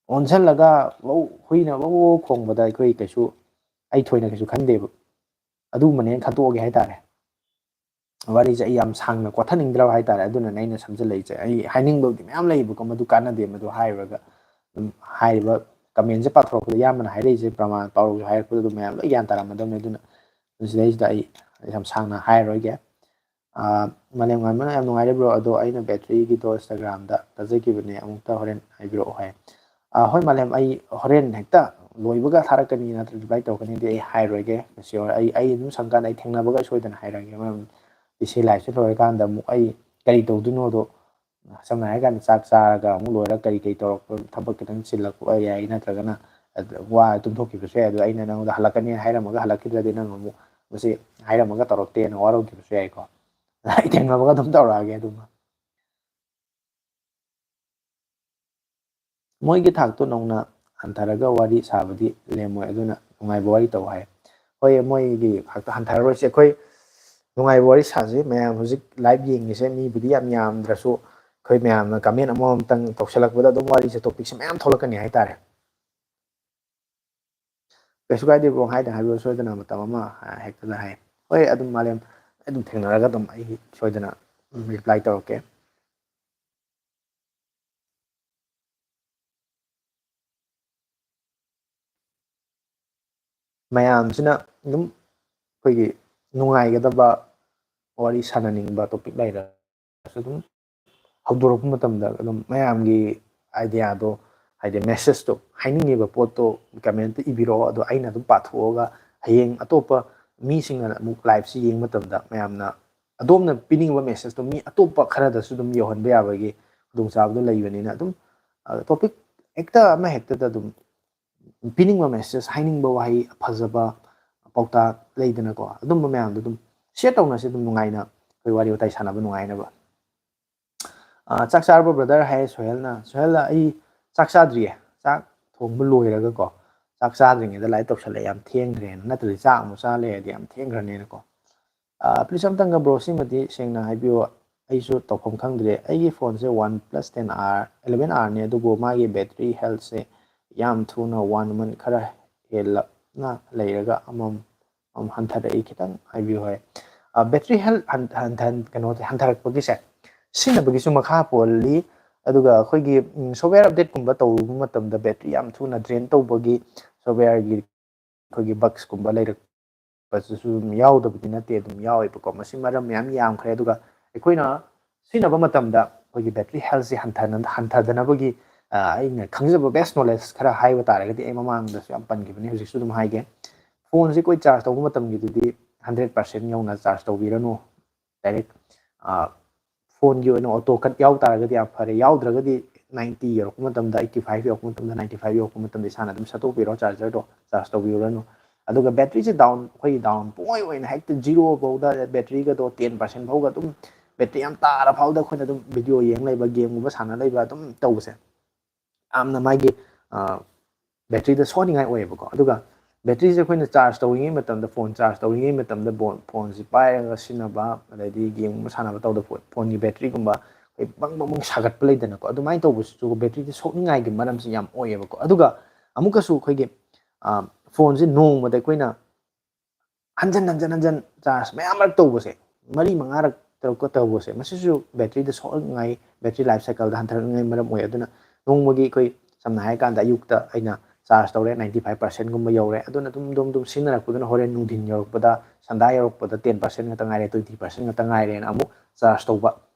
ꯑꯣꯟꯁꯤꯜꯂꯒ ꯋꯧ, ꯍꯨꯏꯅ ꯋꯧ ꯋꯧ ꯈꯣꯡꯕꯗ ꯑꯩꯈꯣꯏ ꯀꯩꯁꯨ, ꯑꯩ ꯊꯣꯏꯅ ꯀꯩꯁꯨ ꯈꯟꯗꯦꯕ꯫ ꯑꯗꯨꯒꯨꯝꯕꯅꯦꯅ ꯈꯟꯇꯣꯛꯑꯒꯦ ꯍꯥꯏꯇꯥꯔꯦ꯫ ꯋꯥꯔꯤꯁꯦ ꯑꯩ ꯌꯥꯝ ꯁꯥꯡꯅ ꯀꯣꯠꯊꯅꯤꯡꯗ꯭ꯔꯕ ꯍꯥꯏꯇꯥꯔꯦ, ꯑꯗꯨꯅꯅꯦ ꯑꯩꯅ ꯁꯝꯖꯜꯂꯛꯏꯁꯦ꯫ ꯑꯩ ꯍꯥꯏꯅꯤꯡꯕꯕꯨꯗꯤ ꯃꯌꯥꯝ ꯂꯩꯌꯦꯕꯀꯣ, ꯃꯗꯨ ꯀꯥꯟꯅꯗꯦ, ꯃꯗꯨ ꯍꯥꯏꯔꯨꯔꯒ ꯑꯗꯨꯝ ꯍꯥꯏꯔꯤꯕ commentꯁꯦ ꯄꯥꯊꯣꯔꯛꯄꯗ ꯏꯌꯥꯝꯕꯅ ꯍꯥꯏꯔꯛꯏꯁꯦ ꯄ꯭ꯔꯃꯥꯟ ꯄꯥꯎꯔꯧꯁꯦ ꯍꯥꯏꯔꯛꯄꯗ ꯑꯗꯨꯝ ꯃꯌꯥꯝ ꯂꯣꯏ ꯒ꯭ꯌꯥꯟ ꯇꯥꯔꯝꯃꯗꯕꯅꯦ꯫ ꯑꯗꯨꯅ ꯁꯤꯗꯩꯁꯤꯗ ꯑꯩ ꯌꯥꯝ ꯁꯥꯡꯅ ꯍꯥꯏꯔꯔꯣꯏꯒꯦ꯫ ꯑꯥ, ꯃꯥꯂꯦꯝ ꯉꯥꯟꯕꯅ ꯌꯥꯝ ꯅꯨꯡꯉꯥꯏꯔꯦ bro, ꯑꯗꯣ ꯑꯩꯅ batteryꯒꯤꯗꯣ Instagramꯗ ꯊꯥꯖꯈꯤꯕꯅꯦ, ꯑꯃꯨꯛꯇ ꯍꯣꯔꯦꯟ ꯍꯥꯏꯕꯤꯔꯛꯑꯣ ꯍꯥꯏ꯫ ꯑꯥ, ꯍꯣꯏ ꯃꯥꯂꯦꯝ, ꯑꯩ ꯍꯣꯔꯦꯟ ꯍꯦꯛꯇ ꯂꯣꯏꯕꯒ ꯊꯥꯔꯛꯀꯅꯤ ꯅꯠꯇ꯭ꯔꯒ ꯔꯤꯄ꯭ꯂꯥꯏ ꯇꯧꯔꯛꯀꯅꯤꯗꯤ ꯑꯩ ꯍꯥꯏꯔꯣꯏꯒꯦ꯫ ꯁꯤꯌꯣꯔ ꯑꯩ ꯑꯩ ꯑꯗꯨꯝ ꯁꯪꯀꯥꯟꯗ ꯑꯩ ꯊꯦꯡꯅꯕꯒ ꯁꯣꯏꯗꯅ ꯍꯥꯏꯔꯛꯑꯒꯦ꯫ ꯃꯔꯝꯗꯤ ꯁꯤ ꯂꯥꯏꯐꯁꯦ ꯂꯣꯏꯔꯀꯥꯟꯗ ꯑꯃꯨꯛ ꯑꯩ ꯀꯔꯤ ꯇꯧꯗꯣꯏꯅꯣꯗꯣ ꯁꯝꯅ ꯍꯥꯏꯔꯀꯥꯟꯗ ꯆꯥꯛ ꯆꯥꯔꯒ ꯑꯃꯨꯛ ꯂꯣꯏꯔꯒ ꯀꯔꯤ ꯀꯔꯤ ꯇꯧꯔꯛꯄ ꯊꯕꯛ ꯈꯤꯇꯪ ꯆꯤꯜꯂꯛꯄ ꯌꯥꯏ, ꯅꯠꯇ꯭ꯔꯒꯅ ꯋꯥ ꯇꯨꯝꯊꯣꯛꯈꯤꯕꯁꯨ ꯌꯥꯏ꯫ ꯑꯗꯣ ꯑꯩꯅ ꯅꯉꯣꯟꯗ ꯍꯜꯂꯛꯀꯅꯤ ꯍꯥꯏꯔꯝꯃꯒ ꯍꯜꯂꯛꯈꯤꯗ꯭ꯔꯗꯤ ꯅꯪ ꯑꯃꯨꯛ ꯃꯁꯤ ꯍꯥꯏꯔꯝꯃꯒ ꯇꯧꯔꯛꯇꯦꯅ ꯋꯥꯔꯧꯈꯤꯕꯁꯨ ꯌꯥꯏꯀꯣ꯫ ꯑꯩ ꯊꯦꯡꯅꯕꯒ ꯑꯗꯨꯝ ꯇꯧꯔꯛꯑꯒꯦ ꯑꯗꯨꯃ꯫ ꯃꯣꯏꯒꯤ ꯊꯥꯛꯇꯣ ꯅꯧꯅ ꯍꯟꯊꯔꯒ ꯋꯥꯔꯤ ꯁꯥꯕꯗꯤ ꯂꯦꯝꯃꯣꯏ, ꯑꯗꯨꯅ ꯅꯨꯡꯉꯥꯏꯕ ꯋꯥꯔꯤ ꯇꯧ ꯍꯥꯏ꯫ ꯍꯣꯏ, ꯃꯣꯏꯒꯤ ꯊꯥꯛꯇ ꯍꯟꯊꯔꯔꯣꯏꯁꯦ꯫ ꯑꯩꯈꯣꯏ ꯅꯨꯡꯉꯥꯏꯕ ꯋꯥꯔꯤ ꯁꯥꯁꯤ꯫ ꯃꯌꯥꯝ ꯍꯧꯖꯤꯛ ꯂꯥꯏꯚ ꯌꯦꯡꯉꯤꯁꯦ ꯃꯤꯕꯨꯗꯤ ꯌꯥꯝ ꯌꯥꯝꯗ꯭ꯔꯁꯨ, ꯑꯩꯈꯣꯏ ꯃꯌꯥꯝꯅ ꯀꯃꯦꯟ ꯑꯃꯃꯝꯇꯪ ꯇꯧꯁꯜꯂꯛꯄꯗ ꯑꯗꯨꯝ ꯋꯥꯔꯤꯁꯦ, ꯇꯣꯄꯤꯛꯁꯦ ꯃꯌꯥꯝ ꯊꯣꯛꯂꯛꯀꯅꯤ ꯍꯥꯏꯇꯥꯔꯦ꯫ ꯀꯩꯁꯨ ꯀꯥꯏꯗꯦ ꯕ꯭ꯔꯣ, ꯍꯥꯏꯗ ꯍꯥꯏꯕꯤꯌꯨ, ꯁꯣꯏꯗꯅ ꯃꯇꯝ ꯑꯃ, ꯑ, ꯍꯦꯛꯇꯗ ꯍꯥꯏ꯫ ꯍꯣꯏ, ꯑꯗꯨꯝ ꯃꯥꯂꯦꯝ, ꯑꯗꯨꯝ ꯊꯦꯡꯅꯔꯒ ꯑꯗꯨꯝ ꯑꯩ ꯁꯣꯏꯗꯅ ꯔꯤꯄ꯭ꯂꯥꯏ ꯇꯧꯔꯛꯀꯦ꯫ ꯃꯌꯥꯝꯁꯤꯅ ꯑꯗꯨꯝ ꯑꯩꯈꯣꯏꯒꯤ ꯅꯨꯡꯉꯥꯏꯒꯗꯕ ꯋꯥꯔꯤ ꯁꯥꯟꯅꯅꯤꯡꯕ ꯇꯣꯄꯤꯛ ꯂꯩꯔꯒꯁꯨ ꯑꯗꯨꯝ ꯍꯧꯗꯣꯔꯛꯄ ꯃꯇꯝꯗ ꯑꯗꯨꯝ ꯃꯌꯥꯝꯒꯤ ꯑꯥꯏꯗꯤꯌꯥꯗꯣ, ꯍꯥꯏꯗꯤ ꯃꯦꯁꯦꯖꯇꯣ, ꯍꯥꯏꯅꯤꯡꯉꯤꯕ ꯄꯣꯠꯇꯣ ꯀꯃꯦꯟꯇ ꯏꯕꯤꯔꯛꯑꯣ꯫ ꯑꯗꯣ ꯑꯩꯅ ꯑꯗꯨꯝ ꯄꯥꯊꯣꯛꯑꯒ ꯍꯌꯦꯡ ꯑꯇꯣꯞꯄ ꯃꯤꯁꯤꯡꯅ ꯑꯃꯨꯛ ꯂꯥꯏꯐꯁꯤ ꯌꯦꯡꯕ ꯃꯇꯝꯗ ꯃꯌꯥꯝꯅ ꯑꯗꯣꯝꯅ ꯄꯤꯅꯤꯡꯕ ꯃꯦꯁꯦꯖꯇꯣ ꯃꯤ ꯑꯇꯣꯞꯄ ꯈꯔꯗꯁꯨ ꯑꯗꯨꯝ ꯌꯧꯍꯟꯕ ꯌꯥꯕꯒꯤ ꯈꯨꯗꯣꯡꯆꯥꯕꯗꯣ ꯂꯩꯕꯅꯤꯅ ꯑꯗꯨꯝ, ꯑ, ꯇꯣꯄꯤꯛ ꯍꯦꯛꯇ ꯑꯃ ꯍꯦꯛꯇꯗ ꯑꯗꯨꯝ ꯄꯤꯅꯤꯡꯕ ꯃꯦꯁꯦꯖ, ꯍꯥꯏꯅꯤꯡꯕ ꯋꯥꯍꯩ, ꯐꯖꯕ ꯄꯥꯎꯇꯥꯛ ꯂꯩꯗꯅꯀꯣ, ꯑꯗꯨꯝꯕ ꯃꯌꯥꯝꯗꯣ ꯑꯗꯨꯝ ꯁꯤꯌꯔ ꯇꯧꯅꯁꯦ, ꯑꯗꯨꯝ ꯅꯨꯡꯉꯥꯏꯅ ꯑꯩꯈꯣꯏ ꯋꯥꯔꯤ ꯋꯥꯇꯥꯏ ꯁꯥꯟꯅꯕ ꯅꯨꯡꯉꯥꯏꯅꯕ꯫ ꯑ, "ꯆꯥꯛ ꯆꯥꯔꯕꯣ ꯕ꯭ꯔꯗꯔ?" ꯍꯥꯏꯌꯦ ꯁꯣꯍꯦꯜꯅ꯫ ꯁꯣꯍꯦꯜꯅ, "ꯑꯩ ꯆꯥꯛ ꯆꯥꯗ꯭ꯔꯤꯌꯦ, ꯆꯥꯛ ꯊꯣꯡꯕ ꯂꯣꯏꯔꯒꯀꯣ, ꯆꯥꯛ ꯆꯥꯗ꯭ꯔꯤꯉꯩꯗ ꯂꯥꯏꯔꯤꯛ ꯇꯧꯁꯜꯂꯛꯑꯦ, ꯌꯥꯝ ꯊꯦꯡꯈ꯭ꯔꯦꯅ, ꯅꯠꯇ꯭ꯔꯗꯤ ꯆꯥꯛ ꯑꯃꯨꯛ ꯆꯥ ꯂꯩꯔꯗꯤ ꯌꯥꯝ ꯊꯦꯡꯈ꯭ꯔꯅꯦꯅꯀꯣ"꯫ ꯑ, "Please ꯑꯝꯇꯪꯒ ꯕ꯭ꯔꯣ, ꯁꯤꯃꯗꯤ ꯁꯦꯡꯅ ꯍꯥꯏꯕꯤꯌꯨ, ꯑꯩꯁꯨ ꯇꯧꯐꯝ ꯈꯪꯗ꯭ꯔꯦ꯫ ꯑꯩꯒꯤ ꯐꯣꯟꯁꯦ OnePlus ten R, eleven R ꯅꯦ, ꯑꯗꯨꯕꯨ ꯃꯥꯒꯤ ꯕꯦꯇ꯭ꯔꯤ ꯍꯦꯜꯠꯁꯦ ꯌꯥꯝ ꯊꯨꯅ one month ꯈꯔ ꯍꯦꯜꯂꯞꯅ ꯂꯩꯔꯒ ꯑꯃꯝ ꯑꯃꯝ ꯍꯟꯊꯔꯛꯏ, ꯈꯤꯇꯪ ꯍꯥꯏꯕꯤꯌꯨ" ꯍꯥꯏ꯫ ꯑ, ꯕꯦꯇ꯭ꯔꯤ ꯍꯦꯜꯠ ꯍꯟ-, ꯍꯟꯊꯍꯟ-, ꯀꯩꯅꯣ, ꯍꯟꯊꯔꯛꯄꯒꯤꯁꯦ ꯁꯤꯖꯤꯟꯅꯕꯒꯤꯁꯨ ꯃꯈꯥ ꯄꯣꯜꯂꯤ꯫ ꯑꯗꯨꯒ ꯑꯩꯈꯣꯏꯒꯤ, ꯎꯝ, software update ꯀꯨꯝꯕ ꯇꯧꯔꯨꯕ ꯃꯇꯝꯗ ꯕꯦꯇ꯭ꯔꯤ ꯌꯥꯝ ꯊꯨꯅ drain ꯇꯧꯕꯒꯤ software ꯒꯤ ꯑꯩꯈꯣꯏꯒꯤ bugs ꯀꯨꯝꯕ ꯂꯩꯔꯛꯄꯁꯤꯁꯨ ꯑꯗꯨꯝ ꯌꯥꯎꯗꯕꯗꯤ ꯅꯠꯇꯦ, ꯑꯗꯨꯝ ꯌꯥꯎꯋꯦꯕꯀꯣ꯫ ꯃꯁꯤ ꯃꯔꯝ ꯃꯌꯥꯝ ꯌꯥꯝꯈ꯭ꯔꯦ꯫ ꯑꯗꯨꯒ ꯑꯩꯈꯣꯏꯅ ꯁꯤꯖꯤꯟꯅꯕ ꯃꯇꯝꯗ ꯑꯩꯈꯣꯏꯒꯤ ꯕꯦꯇ꯭ꯔꯤ ꯍꯦꯜꯠꯁꯦ ꯍꯟꯊꯅ-, ꯍꯟꯊꯗꯅꯕꯒꯤ ꯑꯩꯅ ꯈꯪꯖꯕ best knowledge ꯈꯔ ꯍꯥꯏꯕ ꯇꯥꯔꯒꯗꯤ, ꯑꯩ ꯃꯃꯥꯡꯗꯁꯨ ꯌꯥꯝ ꯄꯟꯈꯤꯕꯅꯤ, ꯍꯧꯖꯤꯛꯁꯨ ꯑꯗꯨꯝ ꯍꯥꯏꯒꯦ꯫ ꯐꯣꯟꯁꯦ ꯑꯩꯈꯣꯏ ꯆꯥꯔꯖ ꯇꯧꯕ ꯃꯇꯝꯒꯤꯗꯨꯗꯤ ꯍꯟꯗ꯭ꯔꯦꯠ ꯄꯥꯔꯁꯦꯟ ꯌꯧꯅ ꯆꯥꯔꯖ ꯇꯧꯕꯤꯔꯅꯨ꯫ ꯗꯥꯏꯔꯦꯛ ꯐꯣꯟꯒꯤ ꯑꯣꯏꯅ ꯑꯣꯇꯣ ꯀꯠ ꯌꯥꯎ ꯇꯥꯔꯒꯗꯤ ꯌꯥꯝ ꯐꯔꯦ, ꯌꯥꯎꯗ꯭ꯔꯒꯗꯤ ꯅꯥꯏꯟꯇꯤ ꯌꯧꯔꯛꯄ ꯃꯇꯝꯗ, ꯑꯩꯠꯇꯤ ꯐꯥꯏꯚ ꯌꯧꯔꯛꯄ ꯃꯇꯝꯗ, ꯅꯥꯏꯟꯇꯤ ꯐꯥꯏꯚ ꯌꯧꯔꯛꯄ ꯃꯇꯝꯗ ꯏꯁꯥꯅ ꯑꯗꯨꯝ ꯁꯠꯇꯣꯛꯄꯤꯔꯣ, ꯆꯥꯔꯖꯔꯗꯣ ꯆꯥꯔꯖ ꯇꯧꯕꯤꯔꯨꯔꯅꯨ꯫ ꯑꯗꯨꯒ ꯕꯦꯇ꯭ꯔꯤꯁꯦ ꯗꯥꯎꯟ, ꯑꯩꯈꯣꯏꯒꯤ ꯗꯥꯎꯟ ꯄꯨꯡꯑꯣꯏ ꯑꯣꯏꯅ ꯍꯦꯛꯇ ꯖꯤꯔꯣ ꯐꯥꯎꯗ, ꯕꯦꯇ꯭ꯔꯤꯒꯗꯣ ꯇꯦꯟ ꯄꯥꯔꯁꯦꯟ ꯐꯥꯎꯒ ꯑꯗꯨꯝ, ꯕꯦꯇ꯭ꯔꯤ ꯌꯥꯝ ꯇꯥꯔ ꯐꯥꯎꯗ ꯑꯩꯈꯣꯏꯅ ꯑꯗꯨꯝ ꯚꯤꯗꯤꯑꯣ ꯌꯦꯡ ꯂꯩꯕ, ꯒꯦꯝꯒꯨꯝꯕ ꯁꯥꯟꯅ ꯂꯩꯕ ꯑꯗꯨꯝ ꯇꯧꯕꯁꯦ ꯌꯥꯝꯅ ꯃꯥꯒꯤ ꯕꯦꯇ꯭ꯔꯤꯗ ꯁꯣꯛꯍꯟꯅꯤꯡꯉꯥꯏ ꯑꯣꯏꯌꯦꯕꯀꯣ꯫ ꯑꯗꯨꯒ ꯕꯦꯇ꯭ꯔꯤꯁꯦ ꯑꯩꯈꯣꯏꯅ ꯆꯥꯔꯖ ꯇꯧꯔꯤꯉꯩ ꯃꯇꯝꯗ, ꯐꯣꯟ ꯆꯥꯔꯖ ꯇꯧꯔꯤꯉꯩ ꯃꯇꯝꯗ ꯐꯣꯟꯁꯦ ꯄꯥꯏꯔꯒ ꯁꯤꯖꯤꯟꯅꯕ, ꯑꯗꯩꯗꯤ ꯒꯦꯝꯒꯨꯝꯕ ꯁꯥꯟꯅꯕ ꯇꯧꯗ ꯐꯣꯟ, ꯐꯣꯟꯒꯤ ꯕꯦꯇ꯭ꯔꯤꯒꯨꯝꯕ ꯑꯩꯈꯣꯏ ꯕꯪ ꯕꯪ ꯕꯪ ꯁꯥꯒꯠꯄ ꯂꯩꯗꯅꯀꯣ, ꯑꯗꯨꯃꯥꯏꯅ ꯇꯧꯕꯁꯤꯁꯨ ꯕꯦꯇ꯭ꯔꯤꯁꯦ ꯁꯣꯛꯅꯤꯡꯉꯥꯏꯒꯤ ꯃꯔꯝꯁꯤ ꯌꯥꯝ ꯑꯣꯏꯌꯦꯕꯀꯣ꯫ ꯑꯗꯨꯒ ꯑꯃꯨꯛꯀꯁꯨ ꯑꯩꯈꯣꯏꯒꯤ ꯐꯣꯟꯁꯦ ꯅꯣꯡꯃꯗ ꯑꯩꯈꯣꯏꯅ ꯍꯟꯖꯟ ꯍꯟꯖꯟ ꯍꯟꯖꯟ ꯆꯥꯔꯖ ꯃꯌꯥꯝ ꯃꯔꯛ ꯇꯧꯕꯁꯦ, ꯃꯔꯤ ꯃꯉꯥꯔꯛ ꯇꯔꯨꯛꯀ ꯇꯧꯕꯁꯦ, ꯃꯁꯤꯁꯨ ꯕꯦꯇ꯭ꯔꯤꯗ ꯁꯣꯛꯍꯟꯅꯤꯡꯉꯥꯏ, ꯕꯦꯇ꯭ꯔꯤ ꯂꯥꯏꯐ ꯁꯥꯏꯀꯜꯗ ꯍꯟꯊꯔꯛꯅꯤꯡꯉꯥꯏ ꯃꯔꯝ ꯑꯣꯏ꯫ ꯑꯗꯨꯅ ꯅꯣꯡꯃꯒꯤ ꯑꯩꯈꯣꯏ ꯁꯝꯅ ꯍꯥꯏꯔꯀꯥꯟꯗ ꯑꯌꯨꯛꯇ ꯑꯩꯅ ꯆꯥꯔꯖ ꯇꯧꯔꯦ, ꯅꯥꯏꯟꯇꯤ ꯐꯥꯏꯚ ꯄꯥꯔꯁꯦꯟꯒꯨꯝꯕ ꯌꯧꯔꯦ, ꯑꯗꯨꯅ ꯑꯗꯨꯝ ꯑꯗꯨꯝ ꯑꯗꯨꯝ ꯁꯤꯖꯤꯟꯅꯔꯛꯄꯗꯨꯅ ꯍꯣꯔꯦꯟ ꯅꯨꯡꯊꯤꯟ ꯌꯧꯔꯛꯄꯗ, ꯁꯟꯗꯥ ꯌꯧꯔꯛꯄꯗ ꯇꯦꯟ ꯄꯥꯔꯁꯦꯟ ꯈꯛꯇ ꯉꯥꯏꯔꯦ, ꯇ꯭ꯋꯦꯟꯇꯤ ꯄꯥꯔꯁꯦꯟ ꯈꯛꯇ ꯉꯥꯏꯔꯦꯅ ꯑꯃꯨꯛ ꯆꯥꯔꯖ ꯇꯧꯕ,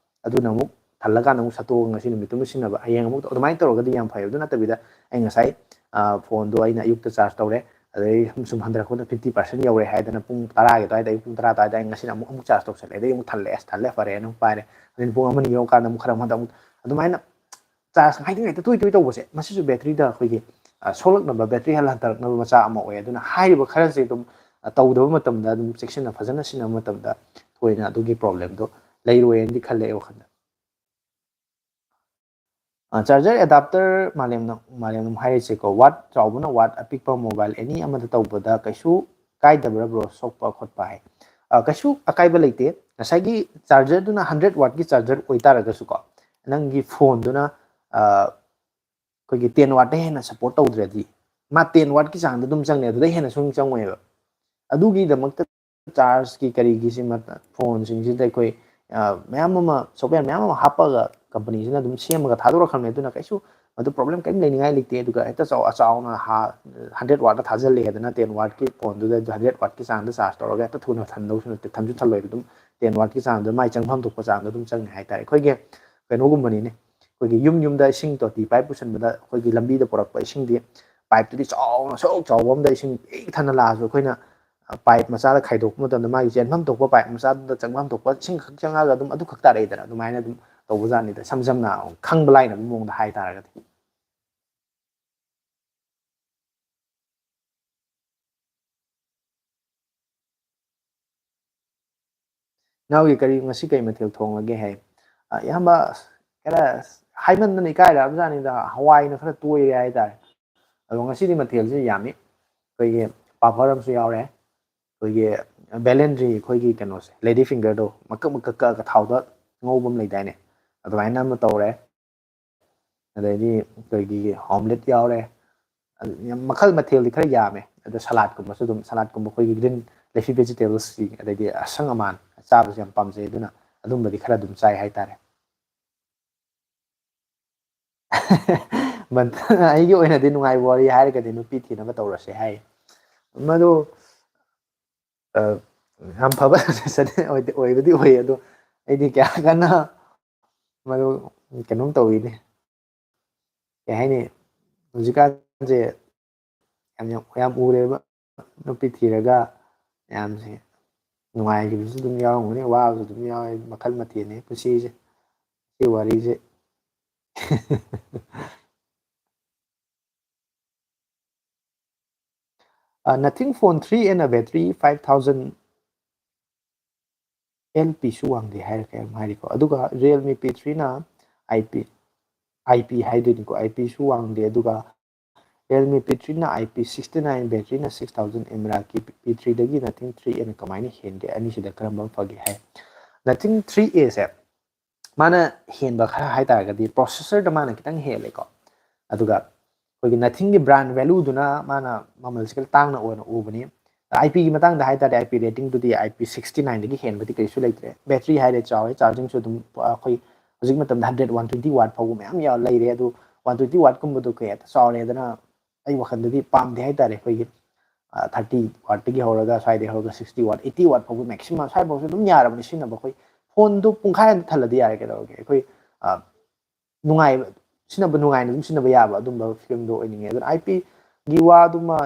ꯑꯗꯨꯅ ꯑꯃꯨꯛ ꯊꯜꯂꯀꯥꯟꯗ ꯑꯃꯨꯛ ꯁꯠꯇꯣꯛꯑꯒ ꯉꯁꯤ ꯅꯨꯃꯤꯠꯇꯨꯃ ꯁꯤꯖꯤꯟꯅꯕ, ꯍꯌꯦꯡ ꯑꯃꯨꯛ ꯑꯗꯨꯃꯥꯏꯅ ꯇꯧꯔꯒꯗꯤ ꯌꯥꯝ ꯐꯩ꯫ ꯑꯗꯨ ꯅꯠꯇꯕꯤꯗ ꯑꯩ ꯉꯁꯥꯏ ꯐꯣꯟꯗꯣ ꯑꯩꯅ ꯑꯌꯨꯛꯇ ꯆꯥꯔꯖ ꯇꯧꯔꯦ, ꯑꯗꯩ ꯁꯨꯝ ꯁꯨꯝ ꯍꯟꯊꯔꯛꯄꯗ ꯐꯤꯐꯇꯤ ꯄꯥꯔꯁꯦꯟ ꯌꯧꯔꯦ ꯍꯥꯏꯗꯅ ꯄꯨꯡ ꯇꯔꯥꯒꯤ ꯑꯗꯨꯋꯥꯏꯗ, ꯑꯌꯨꯛ ꯄꯨꯡ ꯇꯔꯥ ꯑꯗꯨꯋꯥꯏꯗ ꯑꯩ ꯉꯁꯤꯅ ꯑꯃꯨꯛ, ꯑꯃꯨꯛ ꯆꯥꯔꯖ ꯇꯧꯁꯜꯂꯦ, ꯑꯗꯩ ꯑꯃꯨꯛ ꯊꯜꯂꯦ, ꯑꯁ ꯊꯜꯂꯦ ꯐꯔꯦꯅ ꯑꯃꯨꯛ ꯄꯥꯏꯔꯦ, ꯑꯗꯩ ꯄꯨꯡ ꯑꯃꯅꯤ ꯌꯧꯔꯀꯥꯟꯗ ꯑꯃꯨꯛ ꯈꯔ ꯑꯃꯗ ꯑꯃꯨꯛ ꯑꯗꯨꯃꯥꯏꯅ ꯆꯥꯔꯖ ꯉꯥꯏꯗ ꯉꯥꯏꯗ ꯇꯣꯏ ꯇꯣꯏ ꯇꯧꯕꯁꯦ, ꯃꯁꯤꯁꯨ ꯕꯦꯇ꯭ꯔꯤꯗ ꯑꯩꯈꯣꯏꯒꯤ ꯁꯣꯛꯂꯛꯅꯕ, ꯕꯦꯇ꯭ꯔꯤ ꯍꯦꯜꯊ ꯍꯟꯊꯔꯛꯅꯕ ꯃꯆꯥꯛ ꯑꯃ ꯑꯣꯏ꯫ ꯑꯗꯨꯅ ꯍꯥꯏꯔꯤꯕ ꯈꯔꯁꯦ ꯑꯗꯨꯝ ꯇꯧꯗꯕ ꯃꯇꯝꯗ, ꯑꯗꯨꯝ ꯆꯦꯛꯁꯤꯟꯅ ꯐꯖꯅ ꯁꯤꯖꯤꯟꯅꯕ ꯃꯇꯝꯗ ꯊꯣꯏꯅ ꯑꯗꯨꯒꯤ ꯄ꯭ꯔꯣꯕ꯭ꯂꯦꯝꯗꯣ ꯂꯩꯔꯣꯏꯅꯗꯤ ꯈꯜꯂꯦ ꯑꯩ ꯋꯥꯈꯜꯗ꯫ ꯆꯥꯔꯖꯔ ꯑꯦꯗꯥꯞꯇꯔ ꯃꯥꯂꯦꯝꯅ, ꯃꯥꯂꯦꯝꯅ ꯍꯥꯏꯔꯤꯁꯦꯀꯣ, ꯋꯥꯠ ꯆꯥꯎꯕꯅ ꯋꯥꯠ ꯑꯄꯤꯛꯄ ꯃꯣꯕꯥꯏꯜ ꯑꯦꯅꯤ ꯑꯃꯗ ꯇꯧꯕꯗ ꯀꯩꯁꯨ ꯀꯥꯏꯗꯕ꯭ꯔꯥ ꯕ꯭ꯔꯣ, ꯁꯣꯛꯄ ꯈꯣꯠꯄ ꯍꯥꯏ? ꯀꯩꯁꯨ ꯑꯀꯥꯏꯕ ꯂꯩꯇꯦ꯫ ꯉꯁꯥꯏꯒꯤ ꯆꯥꯔꯖꯔꯗꯨꯅ ꯍꯟꯗ꯭ꯔꯦꯠ ꯋꯥꯠꯀꯤ ꯆꯥꯔꯖꯔ ꯑꯣꯏꯇꯥꯔꯒꯁꯨꯀꯣ, ꯅꯪꯒꯤ ꯐꯣꯟꯗꯨꯅ ꯑꯩꯈꯣꯏꯒꯤ ꯇꯦꯟ ꯋꯥꯠꯇ ꯍꯦꯟꯅ ꯁꯞꯄꯣꯔꯠ ꯇꯧꯗ꯭ꯔꯗꯤ, ꯃꯥ ꯇꯦꯟ ꯋꯥꯠꯀꯤ ꯆꯥꯡꯗ ꯑꯗꯨꯝ ꯆꯪꯉꯦ, ꯑꯗꯨꯗꯩ ꯍꯦꯟꯅ ꯁꯨꯝ ꯆꯪꯉꯣꯏꯕ꯫ ꯑꯗꯨꯒꯤꯗꯃꯛꯇ ꯆꯥꯔꯖꯀꯤ ꯀꯔꯤꯒꯤꯁꯤ ꯐꯣꯟꯁꯤꯡꯁꯤꯗ ꯑꯩꯈꯣꯏ ꯃꯌꯥꯝ ꯑꯃ, ꯁꯣꯞꯋꯦꯌꯔ ꯃꯌꯥꯝ ꯑꯃ ꯍꯥꯞꯄꯒ ꯀꯝꯄꯅꯤꯁꯤꯅ ꯑꯗꯨꯝ ꯁꯦꯝꯃꯒ ꯊꯥꯗꯣꯔꯛꯈ꯭ꯔꯕꯅꯤ꯫ ꯑꯗꯨꯅ ꯀꯩꯁꯨ ꯃꯗꯨ ꯄ꯭ꯔꯣꯕ꯭ꯂꯦꯝ ꯀꯔꯤꯝ ꯂꯩꯅꯤꯡꯉꯥꯏ ꯂꯩꯇꯦ꯫ ꯑꯗꯨꯒ ꯍꯦꯛꯇ ꯆꯥꯎ, ꯆꯥꯎꯅ ꯍꯟꯗ꯭ꯔꯦꯠ ꯋꯥꯠꯇ ꯊꯥꯖꯤꯜꯂꯦ ꯍꯥꯏꯗꯅ ꯇꯦꯟ ꯋꯥꯠꯀꯤ ꯐꯣꯟꯗꯨꯗ ꯍꯟꯗ꯭ꯔꯦꯠ ꯋꯥꯠꯀꯤ ꯆꯥꯡꯗ ꯆꯥꯔꯖ ꯇꯧꯔꯒ ꯍꯦꯛꯇ ꯊꯨꯅ ꯊꯟꯗꯧꯁꯨ ꯅꯠꯇꯦ, ꯊꯟꯁꯨ ꯊꯜꯂꯣꯏꯕ꯫ ꯑꯗꯨꯝ ꯇꯦꯟ ꯋꯥꯠꯀꯤ ꯆꯥꯡꯗ ꯃꯥꯏ ꯆꯪꯐꯝ ꯊꯣꯛꯄ ꯆꯥꯡꯗ ꯑꯗꯨꯝ ꯆꯪꯉꯦ ꯍꯥꯏꯇꯥꯔꯦ꯫ ꯑꯩꯈꯣꯏꯒꯤ ꯀꯩꯅꯣꯒꯨꯝꯕꯅꯤꯅꯦ, ꯑꯩꯈꯣꯏꯒꯤ ꯌꯨꯝ ꯌꯨꯝꯗ ꯏꯁꯤꯡ ꯇꯣꯇꯤ ꯄꯥꯏꯞ ꯄꯨꯁꯟꯕꯗ ꯑꯩꯈꯣꯏꯒꯤ ꯂꯝꯕꯤꯗ ꯄꯨꯔꯛꯄ ꯏꯁꯤꯡꯗꯤ ꯄꯥꯏꯞꯇꯨꯗꯤ ꯆꯥꯎꯅ, ꯁꯣꯛ ꯆꯥꯎꯕ ꯑꯃꯗ ꯏꯁꯤꯡ ꯄꯤꯛ ꯊꯟꯅ ꯂꯥꯛꯑꯁꯨ, ꯑꯩꯈꯣꯏꯅ, ꯑ, ꯄꯥꯏꯞ ꯃꯆꯥꯗ ꯈꯥꯏꯗꯣꯛꯄ ꯃꯇꯝꯗ ꯃꯥꯒꯤ ꯆꯦꯟꯐꯝ ꯊꯣꯛꯄ ꯄꯥꯏꯞ ꯃꯆꯥꯗꯨꯗ ꯆꯪꯐꯝ ꯊꯣꯛꯄ ꯏꯁꯤꯡ ꯈꯛ ꯆꯪꯉꯛꯑꯒ ꯑꯗꯨꯝ ꯑꯗꯨ ꯈꯛ ꯇꯥꯔꯛꯏꯗꯅ꯫ ꯑꯗꯨꯃꯥꯏꯅ ꯑꯗꯨꯝ ꯇꯧꯕꯖꯥꯠꯅꯤꯗ, ꯏꯁꯝ ꯁꯝꯅ ꯈꯪꯕ ꯂꯥꯏꯅꯕ ꯃꯑꯣꯡꯗ ꯍꯥꯏꯇꯥꯔꯒꯗꯤ꯫ ꯏꯅꯥꯎꯒꯤ ꯀꯔꯤ, ꯉꯁꯤ ꯀꯔꯤ ꯃꯊꯦꯜ ꯊꯣꯡꯂꯒꯦ ꯍꯥꯏ? ꯑ, ꯏꯌꯥꯝꯕ, ꯑꯁ, ꯈꯔ ꯍꯥꯏꯃꯟꯗꯅ ꯏꯀꯥꯏꯔꯛꯑꯕꯖꯥꯠꯅꯤꯗ, ꯍꯋꯥꯏꯅ ꯈꯔ ꯇꯣꯏꯔꯦ ꯍꯥꯏꯇꯥꯔꯦ꯫ ꯑꯗꯣ ꯉꯁꯤꯗꯤ ꯃꯊꯦꯜꯁꯦ ꯌꯥꯝꯃꯤ꯫ ꯑꯩꯈꯣꯏꯒꯤ ꯄꯥꯐꯔ ꯑꯃꯁꯨ ꯌꯥꯎꯔꯦ, ꯑꯩꯈꯣꯏꯒꯤ ꯕꯦꯂꯦꯟꯗ꯭ꯔꯤ, ꯑꯩꯈꯣꯏꯒꯤ ꯀꯩꯅꯣꯁꯦ, ꯂꯦꯗꯤ ꯐꯤꯡꯒꯔꯗꯣ, ꯃꯀꯛ ꯃꯀꯛ ꯀꯛꯑꯒ ꯊꯥꯎꯗ ꯉꯧꯕ ꯑꯃ ꯂꯩꯗꯥꯏꯅꯦ, ꯑꯗꯨꯃꯥꯏꯅ ꯑꯃ ꯇꯧꯔꯦ꯫ ꯑꯗꯩꯗꯤ ꯑꯩꯈꯣꯏꯒꯤ ꯑꯣꯝꯂꯦꯠ ꯌꯥꯎꯔꯦ꯫ ꯑꯗꯨ ꯌꯥꯝ ꯃꯈꯜ ꯃꯊꯦꯜꯗꯤ ꯈꯔ ꯌꯥꯝꯃꯦ꯫ ꯑꯗꯣ ꯁꯂꯥꯠꯀꯨꯝꯕꯁꯨ ꯑꯗꯨꯝ, ꯁꯂꯥꯠꯀꯨꯝꯕ ꯑꯩꯈꯣꯏꯒꯤ ꯒ꯭ꯔꯤꯟ ꯂꯤꯐꯤ ꯚꯦꯖꯤꯇꯦꯕꯜꯁꯀꯤ, ꯑꯗꯩꯗꯤ ꯑꯁꯪ ꯑꯃꯥꯟ ꯆꯥꯕꯁꯦ ꯌꯥꯝ ꯄꯥꯝꯖꯩ, ꯑꯗꯨꯅ ꯑꯗꯨꯝꯕꯗꯤ ꯈꯔ ꯑꯗꯨꯝ ꯆꯥꯏ ꯍꯥꯏꯇꯥꯔꯦ꯫ ꯃꯟ-, ꯑꯩꯒꯤ ꯑꯣꯏꯅꯗꯤ ꯅꯨꯡꯉꯥꯏꯕ ꯋꯥꯔꯤ ꯍꯥꯏꯔꯒꯗꯤ ꯅꯨꯄꯤ ꯊꯤꯅꯕ ꯇꯧꯔꯁꯦ ꯍꯥꯏ꯫ ꯃꯗꯨ, ꯑ, ꯌꯥꯝ ꯐꯕ suggestion ꯑꯣꯏꯗꯤ, ꯑꯣꯏꯕꯗꯤ ꯑꯣꯏ, ꯑꯗꯣ ꯑꯩꯗꯤ ꯀꯌꯥ ꯀꯟꯅ ꯃꯗꯨ ꯀꯩꯅꯣꯝ ꯇꯧꯋꯤꯅꯦ꯫ ꯀꯩ ꯍꯥꯏꯅꯤ, ꯍꯧꯖꯤꯛꯀꯥꯟꯁꯦ ꯌꯥꯝ, ꯌꯥꯝ, ꯌꯥꯝ ꯎꯔꯦꯕ, ꯅꯨꯄꯤ ꯊꯤꯔꯒ ꯃꯌꯥꯝꯁꯦ ꯅꯨꯡꯉꯥꯏꯈꯤꯕꯁꯨ ꯑꯗꯨꯝ ꯌꯥꯎꯔꯝꯒꯅꯤ, ꯋꯥꯕꯁꯨ ꯑꯗꯨꯝ ꯌꯥꯎꯋꯦ, ꯃꯈꯜ ꯃꯊꯦꯜꯅꯤ ꯄꯨꯟꯁꯤꯁꯦ꯫ ꯁꯤ ꯋꯥꯔꯤꯁꯦ꯫ Uh, Nothing phone three and a battery five thousand L P ꯁꯨ ꯋꯥꯡꯗꯦ ꯍꯥꯏꯔ ꯀꯩꯅꯣꯝ ꯍꯥꯏꯔꯤꯀꯣ꯫ ꯑꯗꯨꯒ Realme P three ꯅ I P, I P ꯍꯥꯏꯗꯣꯏꯅꯤꯀꯣ, I P ꯁꯨ ꯋꯥꯡꯗꯦ꯫ ꯑꯗꯨꯒ Realme P three ꯅ I P sixty nine, battery ꯅ six thousand mAh ꯀꯤ꯫ P three ꯗꯒꯤ Nothing three A ꯅ ꯀꯃꯥꯏꯅ ꯍꯦꯟꯒꯦ? ꯑꯅꯤꯁꯤꯗ ꯀꯔꯝꯕ ꯐꯒꯦ ꯍꯥꯏ? Nothing three A ꯁꯦ ꯃꯥꯅ ꯍꯦꯟꯕ ꯈꯔ ꯍꯥꯏꯇꯥꯔꯒꯗꯤ processor ꯗ ꯃꯥꯅ ꯈꯤꯇꯪ ꯍꯦꯜꯂꯦꯀꯣ꯫ ꯑꯗꯨꯒ ꯑꯩꯈꯣꯏꯒꯤ Nothing ꯒꯤ brand value ꯗꯨꯅ ꯃꯥꯅ ꯃꯃꯜꯁꯦ ꯈꯔ ꯇꯥꯡꯅ ꯑꯣꯏꯅ ꯎꯕꯅꯤ꯫ I P ꯒꯤ ꯃꯇꯥꯡꯗ ꯍꯥꯏꯇꯥꯔꯗꯤ, I P rating ꯗꯨꯗꯤ I P sixty nine ꯗꯒꯤ ꯍꯦꯟꯕꯗꯤ ꯀꯩꯁꯨ ꯂꯩꯇ꯭ꯔꯦ꯫ Battery ꯍꯥꯏꯔꯦ, ꯆꯥꯎꯔꯦ, charging ꯁꯨ ꯑꯗꯨꯝ, ꯑ, ꯑꯩꯈꯣꯏ ꯍꯧꯖꯤꯛ ꯃꯇꯝꯗ hundred, one twenty watt ꯐꯥꯎꯕ ꯃꯌꯥꯝ ꯌꯥꯎ-, ꯂꯩꯔꯦ꯫ ꯑꯗꯨ one twenty watt ꯀꯨꯝꯕꯗꯣ ꯀꯩ ꯍꯦꯛꯇ ꯆꯥꯎꯔꯦꯗꯅ, ꯑꯩ ꯋꯥꯈꯜꯗꯗꯤ ꯄꯥꯝꯗꯦ ꯍꯥꯏꯇꯥꯔꯦ꯫ ꯑꯩꯈꯣꯏꯒꯤ, ꯑ, thirty watt ꯇꯒꯤ ꯍꯧꯔꯒ, ꯁ꯭ꯋꯥꯏꯗꯒꯤ ꯍꯧꯔꯒ sixty watt, eighty watt ꯐꯥꯎꯕ maximum ꯁ꯭ꯋꯥꯏꯐꯥꯎꯁꯨ ꯑꯗꯨꯝ ꯌꯥꯔꯕꯅꯤ ꯁꯤꯖꯤꯟꯅꯕ꯫ ꯑꯩꯈꯣꯏ phone ꯗꯨ ꯄꯨꯡꯈꯥꯏ ꯑꯃ ꯊꯜꯂꯗꯤ ꯌꯥꯔꯦ, ꯀꯩꯗꯧꯔꯒꯦ? ꯑꯩꯈꯣꯏ, ꯑ, ꯅꯨꯡꯉꯥꯏꯕ, ꯁꯤꯖꯤꯟꯅꯕ ꯅꯨꯡꯉꯥꯏꯅ ꯑꯗꯨꯝ ꯁꯤꯖꯤꯟꯅꯕ ꯌꯥꯕ ꯑꯗꯨꯝꯕ ꯐꯤꯂꯝꯗꯣ ꯑꯣꯏꯅꯤꯡꯉꯦ꯫ ꯑꯗꯨꯅ ꯑꯥꯏ ꯄꯤꯒꯤ ꯋꯥꯗꯨꯃ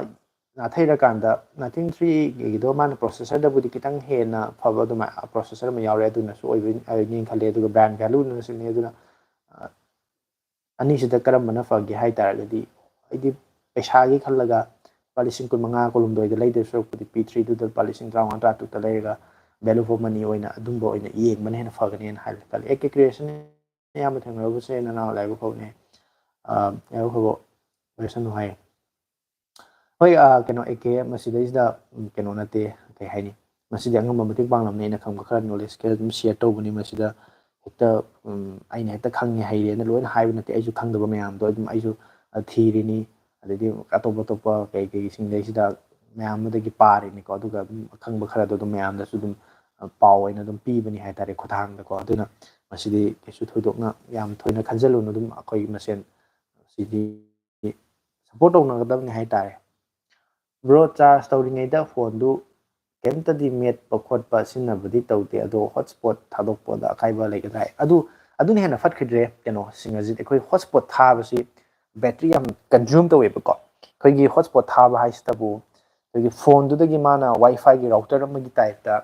ꯅꯥꯊꯩꯔꯀꯥꯟꯗ Nothing Three ꯒꯤꯗꯣ ꯃꯥꯅ processor ꯗꯕꯨꯗꯤ ꯈꯤꯇꯪ ꯍꯦꯟꯅ ꯐꯕ ꯑꯗꯨꯃꯥꯏ processor ꯑꯃ ꯌꯥꯎꯔꯦ, ꯑꯗꯨꯅꯁꯨ ꯑꯣꯏꯕ ꯑꯣꯏꯅꯤ ꯈꯜꯂꯦ꯫ ꯑꯗꯨꯒ brand value ꯅꯁꯨꯅꯦ꯫ ꯑꯗꯨꯅ ꯑ, ꯑꯅꯤꯁꯤꯗ ꯀꯔꯝꯕꯅ ꯐꯒꯦ ꯍꯥꯏ ꯇꯥꯔꯒꯗꯤ, ꯑꯩꯗꯤ ꯄꯩꯁꯥꯒꯤ ꯈꯜꯂꯒ ꯂꯨꯄꯥ ꯂꯤꯁꯤꯡ ꯀꯨꯟꯃꯉꯥ ꯀꯨꯟꯍꯨꯝꯗꯣꯏꯗ ꯂꯩꯗꯣꯏ ꯁꯔꯨꯛꯄꯨꯗꯤ P three ꯗꯨꯗ ꯂꯨꯄꯥ ꯂꯤꯁꯤꯡ ꯇꯔꯥꯃꯉꯥ ꯇꯔꯥꯇꯔꯨꯛꯇ ꯂꯩꯔꯒ value for money ꯑꯣꯏꯅ ꯑꯗꯨꯝꯕ ꯑꯣꯏꯅ ꯌꯦꯡꯕꯅ ꯍꯦꯟꯅ ꯐꯒꯅꯦꯅ ꯍꯥꯏꯕ ꯈꯜꯂꯤ꯫ ꯑꯦ ꯀꯦ Creation ꯑꯌꯥꯝꯕ ꯊꯦꯡꯅꯔꯕꯁꯦ ꯅꯅꯥꯎ ꯂꯥꯏꯕꯛ ꯐꯕꯅꯦ꯫ ꯑ, ꯂꯥꯏꯕꯛ ꯐꯕ ꯑꯣꯏꯁꯅꯨ ꯍꯥꯏ꯫ ꯍꯣꯏ, ꯑ, ꯀꯩꯅꯣ, ꯑꯦ ꯀꯦ, ꯃꯁꯤꯗꯩꯁꯤꯗ, ꯎꯝ, ꯀꯩꯅꯣ ꯅꯠꯇꯦ, ꯀꯩ ꯍꯥꯏꯅꯤ, ꯃꯁꯤꯗꯤ ꯑꯉꯝꯕ ꯃꯇꯦꯡ ꯄꯥꯡꯂꯝꯅꯤ꯫ ꯑꯩꯅ ꯈꯪꯕ ꯈꯔ knowledge ꯈꯔ ꯑꯗꯨꯝ share ꯇꯧꯕꯅꯤ꯫ ꯃꯁꯤꯗ ꯍꯦꯛꯇ, ꯎꯝ, ꯑꯩꯅ ꯍꯦꯛꯇ ꯈꯪꯉꯦ ꯍꯩꯔꯦꯅ ꯂꯣꯏꯅ ꯍꯥꯏꯕ ꯅꯠꯇꯦ꯫ ꯑꯩꯁꯨ ꯈꯪꯗꯕ ꯃꯌꯥꯝꯗꯣ ꯑꯗꯨꯝ ꯑꯩꯁꯨ, ꯑ, ꯊꯤꯔꯤꯅꯤ꯫ ꯑꯗꯩꯗꯤ ꯑꯇꯣꯞ ꯑꯇꯣꯞꯄ ꯀꯩ ꯀꯩꯁꯤꯡꯗꯩꯁꯤꯗ ꯃꯌꯥꯝ ꯑꯃꯗꯒꯤ ꯄꯥꯔꯤꯅꯤꯀꯣ꯫ ꯑꯗꯨꯒ ꯑꯗꯨꯝ ꯑꯈꯪꯕ ꯈꯔꯗꯣ ꯑꯗꯨꯝ ꯃꯌꯥꯝꯗꯁꯨ ꯑꯗꯨꯝ, ꯑ, ꯄꯥꯎ ꯑꯣꯏꯅ ꯑꯗꯨꯝ ꯄꯤꯕꯅꯤ ꯍꯥꯏ ꯇꯥꯔꯦ, ꯈꯨꯠꯊꯥꯡꯗꯀꯣ꯫ ꯑꯗꯨꯅ ꯃꯁꯤꯗꯤ ꯀꯩꯁꯨ ꯊꯣꯏꯗꯣꯛꯅ ꯌꯥꯝ ꯊꯣꯏꯅ ꯈꯟꯖꯜꯂꯨꯅꯨ꯫ ꯑꯗꯨꯝ ꯑꯩꯈꯣꯏ ꯃꯁꯦꯟ ꯁꯤꯗꯤ support ꯇꯧꯅꯒꯗꯕꯅꯤ ꯍꯥꯏ ꯇꯥꯔꯦ꯫ Bro, charge ꯇꯧꯔꯤꯉꯩꯗ phoneꯗꯨ ꯀꯩꯝꯇꯗꯤ ꯃꯦꯠꯄ ꯈꯣꯠꯄ ꯁꯤꯖꯤꯟꯅꯕꯗꯤ ꯇꯧꯗꯦ, ꯑꯗꯣ hotspot ꯊꯥꯗꯣꯛꯄꯗ ꯑꯀꯥꯏꯕ ꯂꯩꯒꯗ꯭ꯔꯥ ꯍꯥꯏ? ꯑꯗꯨ, ꯑꯗꯨꯅ ꯍꯦꯟꯅ ꯐꯠꯈꯤꯗ꯭ꯔꯦ꯫ ꯀꯩꯅꯣ, ꯁꯤꯡ ꯑꯁꯤ ꯑꯩꯈꯣꯏ hotspot ꯊꯥꯕꯁꯤ battery ꯌꯥꯝ consume ꯇꯧꯋꯦꯕꯀꯣ꯫ ꯑꯩꯈꯣꯏꯒꯤ hotspot ꯊꯥꯕ ꯍꯥꯏꯁꯤꯇꯕꯨ ꯑꯩꯈꯣꯏꯒꯤ phoneꯗꯨꯗꯒꯤ ꯃꯥꯅ WiFiꯒꯤ router ꯑꯃꯒꯤ typeꯇ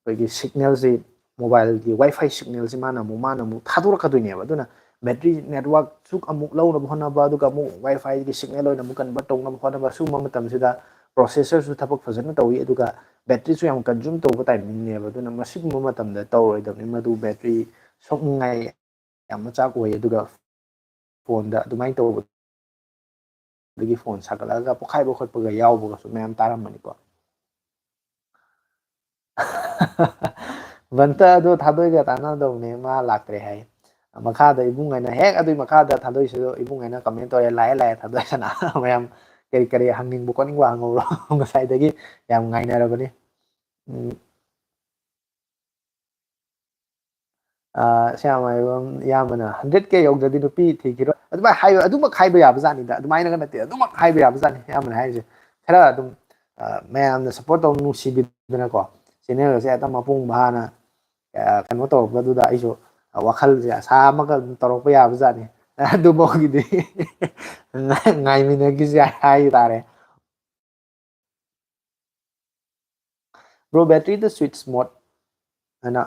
ꯑꯩꯈꯣꯏꯒꯤ signalꯁꯤ, mobileꯒꯤ WiFi signalꯁꯤ ꯃꯥꯅ ꯑꯃꯨꯛ, ꯃꯥꯅ ꯑꯃꯨꯛ ꯊꯥꯗꯣꯔꯛꯀꯗꯣꯏꯅꯦꯕ꯫ ꯑꯗꯨꯅ battery networkꯁꯨ ꯑꯃꯨꯛ ꯂꯧꯅꯕ ꯍꯣꯠꯅꯕ, ꯑꯗꯨꯒ ꯑꯃꯨꯛ WiFiꯒꯤ signal ꯑꯣꯏꯅ ꯑꯃꯨꯛ convert ꯇꯧꯅꯕ ꯍꯣꯠꯅꯕ, ꯁꯤꯒꯨꯝꯕ ꯃꯇꯝꯁꯤꯗ processorꯁꯨ ꯊꯕꯛ ꯐꯖꯅ ꯇꯧꯏ, ꯑꯗꯨꯒ batteryꯁꯨ ꯌꯥꯝ consume ꯇꯧꯕ timingꯅꯦꯕ꯫ ꯑꯗꯨꯅ ꯃꯁꯤꯒꯨꯝꯕ ꯃꯇꯝꯗ ꯇꯧꯔꯣꯏꯗꯕꯅꯤ, ꯃꯗꯨ battery ꯁꯣꯛꯅꯤꯡꯉꯥꯏ ꯌꯥꯝ ꯃꯆꯥꯛ ꯑꯣꯏ꯫ ꯑꯗꯨꯒ phoneꯗ ꯑꯗꯨꯃꯥꯏꯅ ꯇꯧꯕ ꯑꯗꯒꯤ phone ꯁꯥꯒꯠꯂꯛꯑꯒ ꯄꯣꯛꯈꯥꯏꯕ ꯈꯣꯠꯄꯒ ꯌꯥꯎꯕꯒꯁꯨ ꯃꯌꯥꯝ ꯇꯥꯔꯝꯕꯅꯤꯀꯣ꯫ ꯕꯟꯇ ꯑꯗꯣ ꯊꯥꯗꯣꯏꯒ ꯇꯥꯟꯅꯗꯧꯕꯅꯦ, ꯃꯥ ꯂꯥꯛꯇ꯭ꯔꯦ ꯍꯥꯏ꯫ ꯃꯈꯥꯗ ꯏꯕꯨꯡ ꯍꯥꯏꯅ, ꯍꯦꯛ ꯑꯗꯨꯏ ꯃꯈꯥꯗ ꯊꯥꯗꯣꯏꯁꯤꯁꯨ ꯏꯕꯨꯡ ꯍꯥꯏꯅ comment ꯇꯧꯔꯦ, "ꯂꯥꯛꯑꯦ, ꯂꯥꯛꯑꯦ ꯊꯥꯗꯣꯏ ꯁꯅꯥ꯫" ꯃꯌꯥꯝ ꯀꯔꯤ ꯀꯔꯤ ꯍꯪꯅꯤꯡꯕ ꯈꯣꯠꯅꯤꯡꯕ ꯍꯪꯍꯧꯔꯣ꯫ ꯉꯁꯥꯏꯗꯒꯤ ꯌꯥꯝ ꯉꯥꯏꯅꯔꯕꯅꯤ꯫ ꯎꯝ꯫ ꯑꯥ, ꯁꯤ ꯌꯥꯝ ꯍꯥꯏꯕ ꯑꯃ, ꯏꯌꯥꯝꯕꯅ, "Hundred K ꯌꯧꯗ꯭ꯔꯗꯤ ꯅꯨꯄꯤ ꯊꯤꯈꯤꯔꯣꯏ꯫" ꯑꯗꯨꯃꯥꯏꯅ ꯍꯥꯏꯕ, ꯑꯗꯨꯃꯛ ꯍꯥꯏꯕ ꯌꯥꯕ ꯖꯥꯠꯅꯤꯗ, ꯑꯗꯨꯃꯥꯏꯅꯒ ꯅꯠꯇꯦ, ꯑꯗꯨꯃꯛ ꯍꯥꯏꯕ ꯌꯥꯕ ꯖꯥꯠꯅꯤ ꯏꯌꯥꯝꯕꯅ ꯍꯥꯏꯔꯤꯁꯦ꯫ ꯈꯔ ꯑꯗꯨꯝ, ꯑꯥ, ꯃꯌꯥꯝꯅ support ꯇꯧ ꯅꯨꯡꯁꯤꯕꯤꯗꯅꯀꯣ, channel ꯑꯁꯦ ꯍꯦꯛꯇ ꯃꯄꯨꯡ ꯐꯥꯅ, ꯑꯥ, ꯀꯩꯅꯣ ꯇꯧꯔꯛꯄꯗꯨꯗ ꯑꯩꯁꯨ, ꯋꯥꯈꯜꯁꯦ ꯑꯁꯥ ꯑꯃꯒ ꯑꯗꯨꯝ ꯇꯧꯔꯛꯄ ꯌꯥꯕꯖꯥꯠꯅꯤ꯫ ꯑꯗꯨꯐꯥꯎꯒꯤꯗꯤ ꯉꯥꯏꯃꯤꯟꯅꯈꯤꯁꯦ ꯍꯥꯏ ꯇꯥꯔꯦ꯫ ꯕ꯭ꯔꯣ, ꯕꯦꯇ꯭ꯔꯤꯗ ꯁ꯭ꯋꯤꯠꯁ ꯃꯣꯠ ꯍꯥꯏꯅ,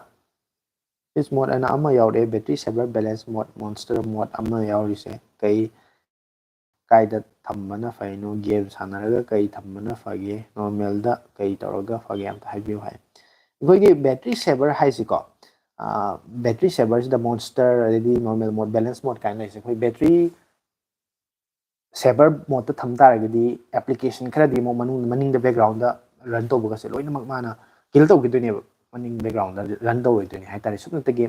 ꯁ꯭ꯋꯤꯠꯁ ꯃꯣꯠ ꯍꯥꯏꯅ ꯑꯃ ꯌꯥꯎꯔꯛꯑꯦ, ꯕꯦꯇ꯭ꯔꯤ ꯁꯦꯚꯔ, ꯕꯦꯂꯦꯟꯁ ꯃꯣꯠ, ꯃꯣꯟꯁꯇꯔ ꯃꯣꯠ ꯑꯃ ꯌꯥꯎꯔꯤꯁꯦ ꯀꯩ, ꯀꯥꯏꯗ ꯊꯝꯕꯅ ꯐꯩꯅꯣ? ꯒꯦꯝ ꯁꯥꯟꯅꯔꯒ ꯀꯩ ꯊꯝꯕꯅ ꯐꯒꯦ? ꯅꯣꯔꯃꯦꯜꯗ ꯀꯩ ꯇꯧꯔꯒ ꯐꯒꯦ? ꯑꯝꯇ ꯍꯥꯏꯕꯤꯌꯨ ꯍꯥꯏ꯫ ꯑꯩꯈꯣꯏꯒꯤ ꯕꯦꯇ꯭ꯔꯤ ꯁꯦꯚꯔ ꯍꯥꯏꯁꯤꯀꯣ, ꯕꯦꯇ꯭ꯔꯤ ꯁꯦꯚꯔꯁꯤꯗ ꯃꯣꯟꯁꯇꯔ, ꯑꯗꯩꯗꯤ ꯅꯣꯔꯃꯦꯜ ꯃꯣꯠ, ꯕꯦꯂꯦꯟꯁ ꯃꯣꯠ ꯀꯥꯏꯅ ꯂꯩꯁꯦ꯫ ꯑꯩꯈꯣꯏ ꯕꯦꯇ꯭ꯔꯤ ꯁꯦꯚꯔ ꯃꯣꯠꯇ ꯊꯝ ꯇꯥꯔꯒꯗꯤ ꯑꯦꯄ꯭ꯂꯤꯀꯦꯁꯟ ꯈꯔꯗꯤ ꯑꯃꯨꯛ ꯃꯅꯨꯡ, ꯃꯅꯤꯡꯗ ꯕꯦꯛꯒ꯭ꯔꯥꯎꯟꯗ ꯔꯟ ꯇꯧꯕꯒꯁꯦ ꯂꯣꯏꯅꯃꯛ ꯃꯥꯅ ꯀꯤꯜ ꯇꯧꯈꯤꯗꯣꯏꯅꯦꯕ, ꯃꯅꯤꯡ ꯕꯦꯛꯒ꯭ꯔꯥꯎꯟꯗ ꯔꯟ ꯇꯧꯔꯣꯏꯗꯣꯏꯅꯦ ꯍꯥꯏꯇꯥꯔꯦ꯫ ꯁꯨꯞꯅꯇꯒꯤ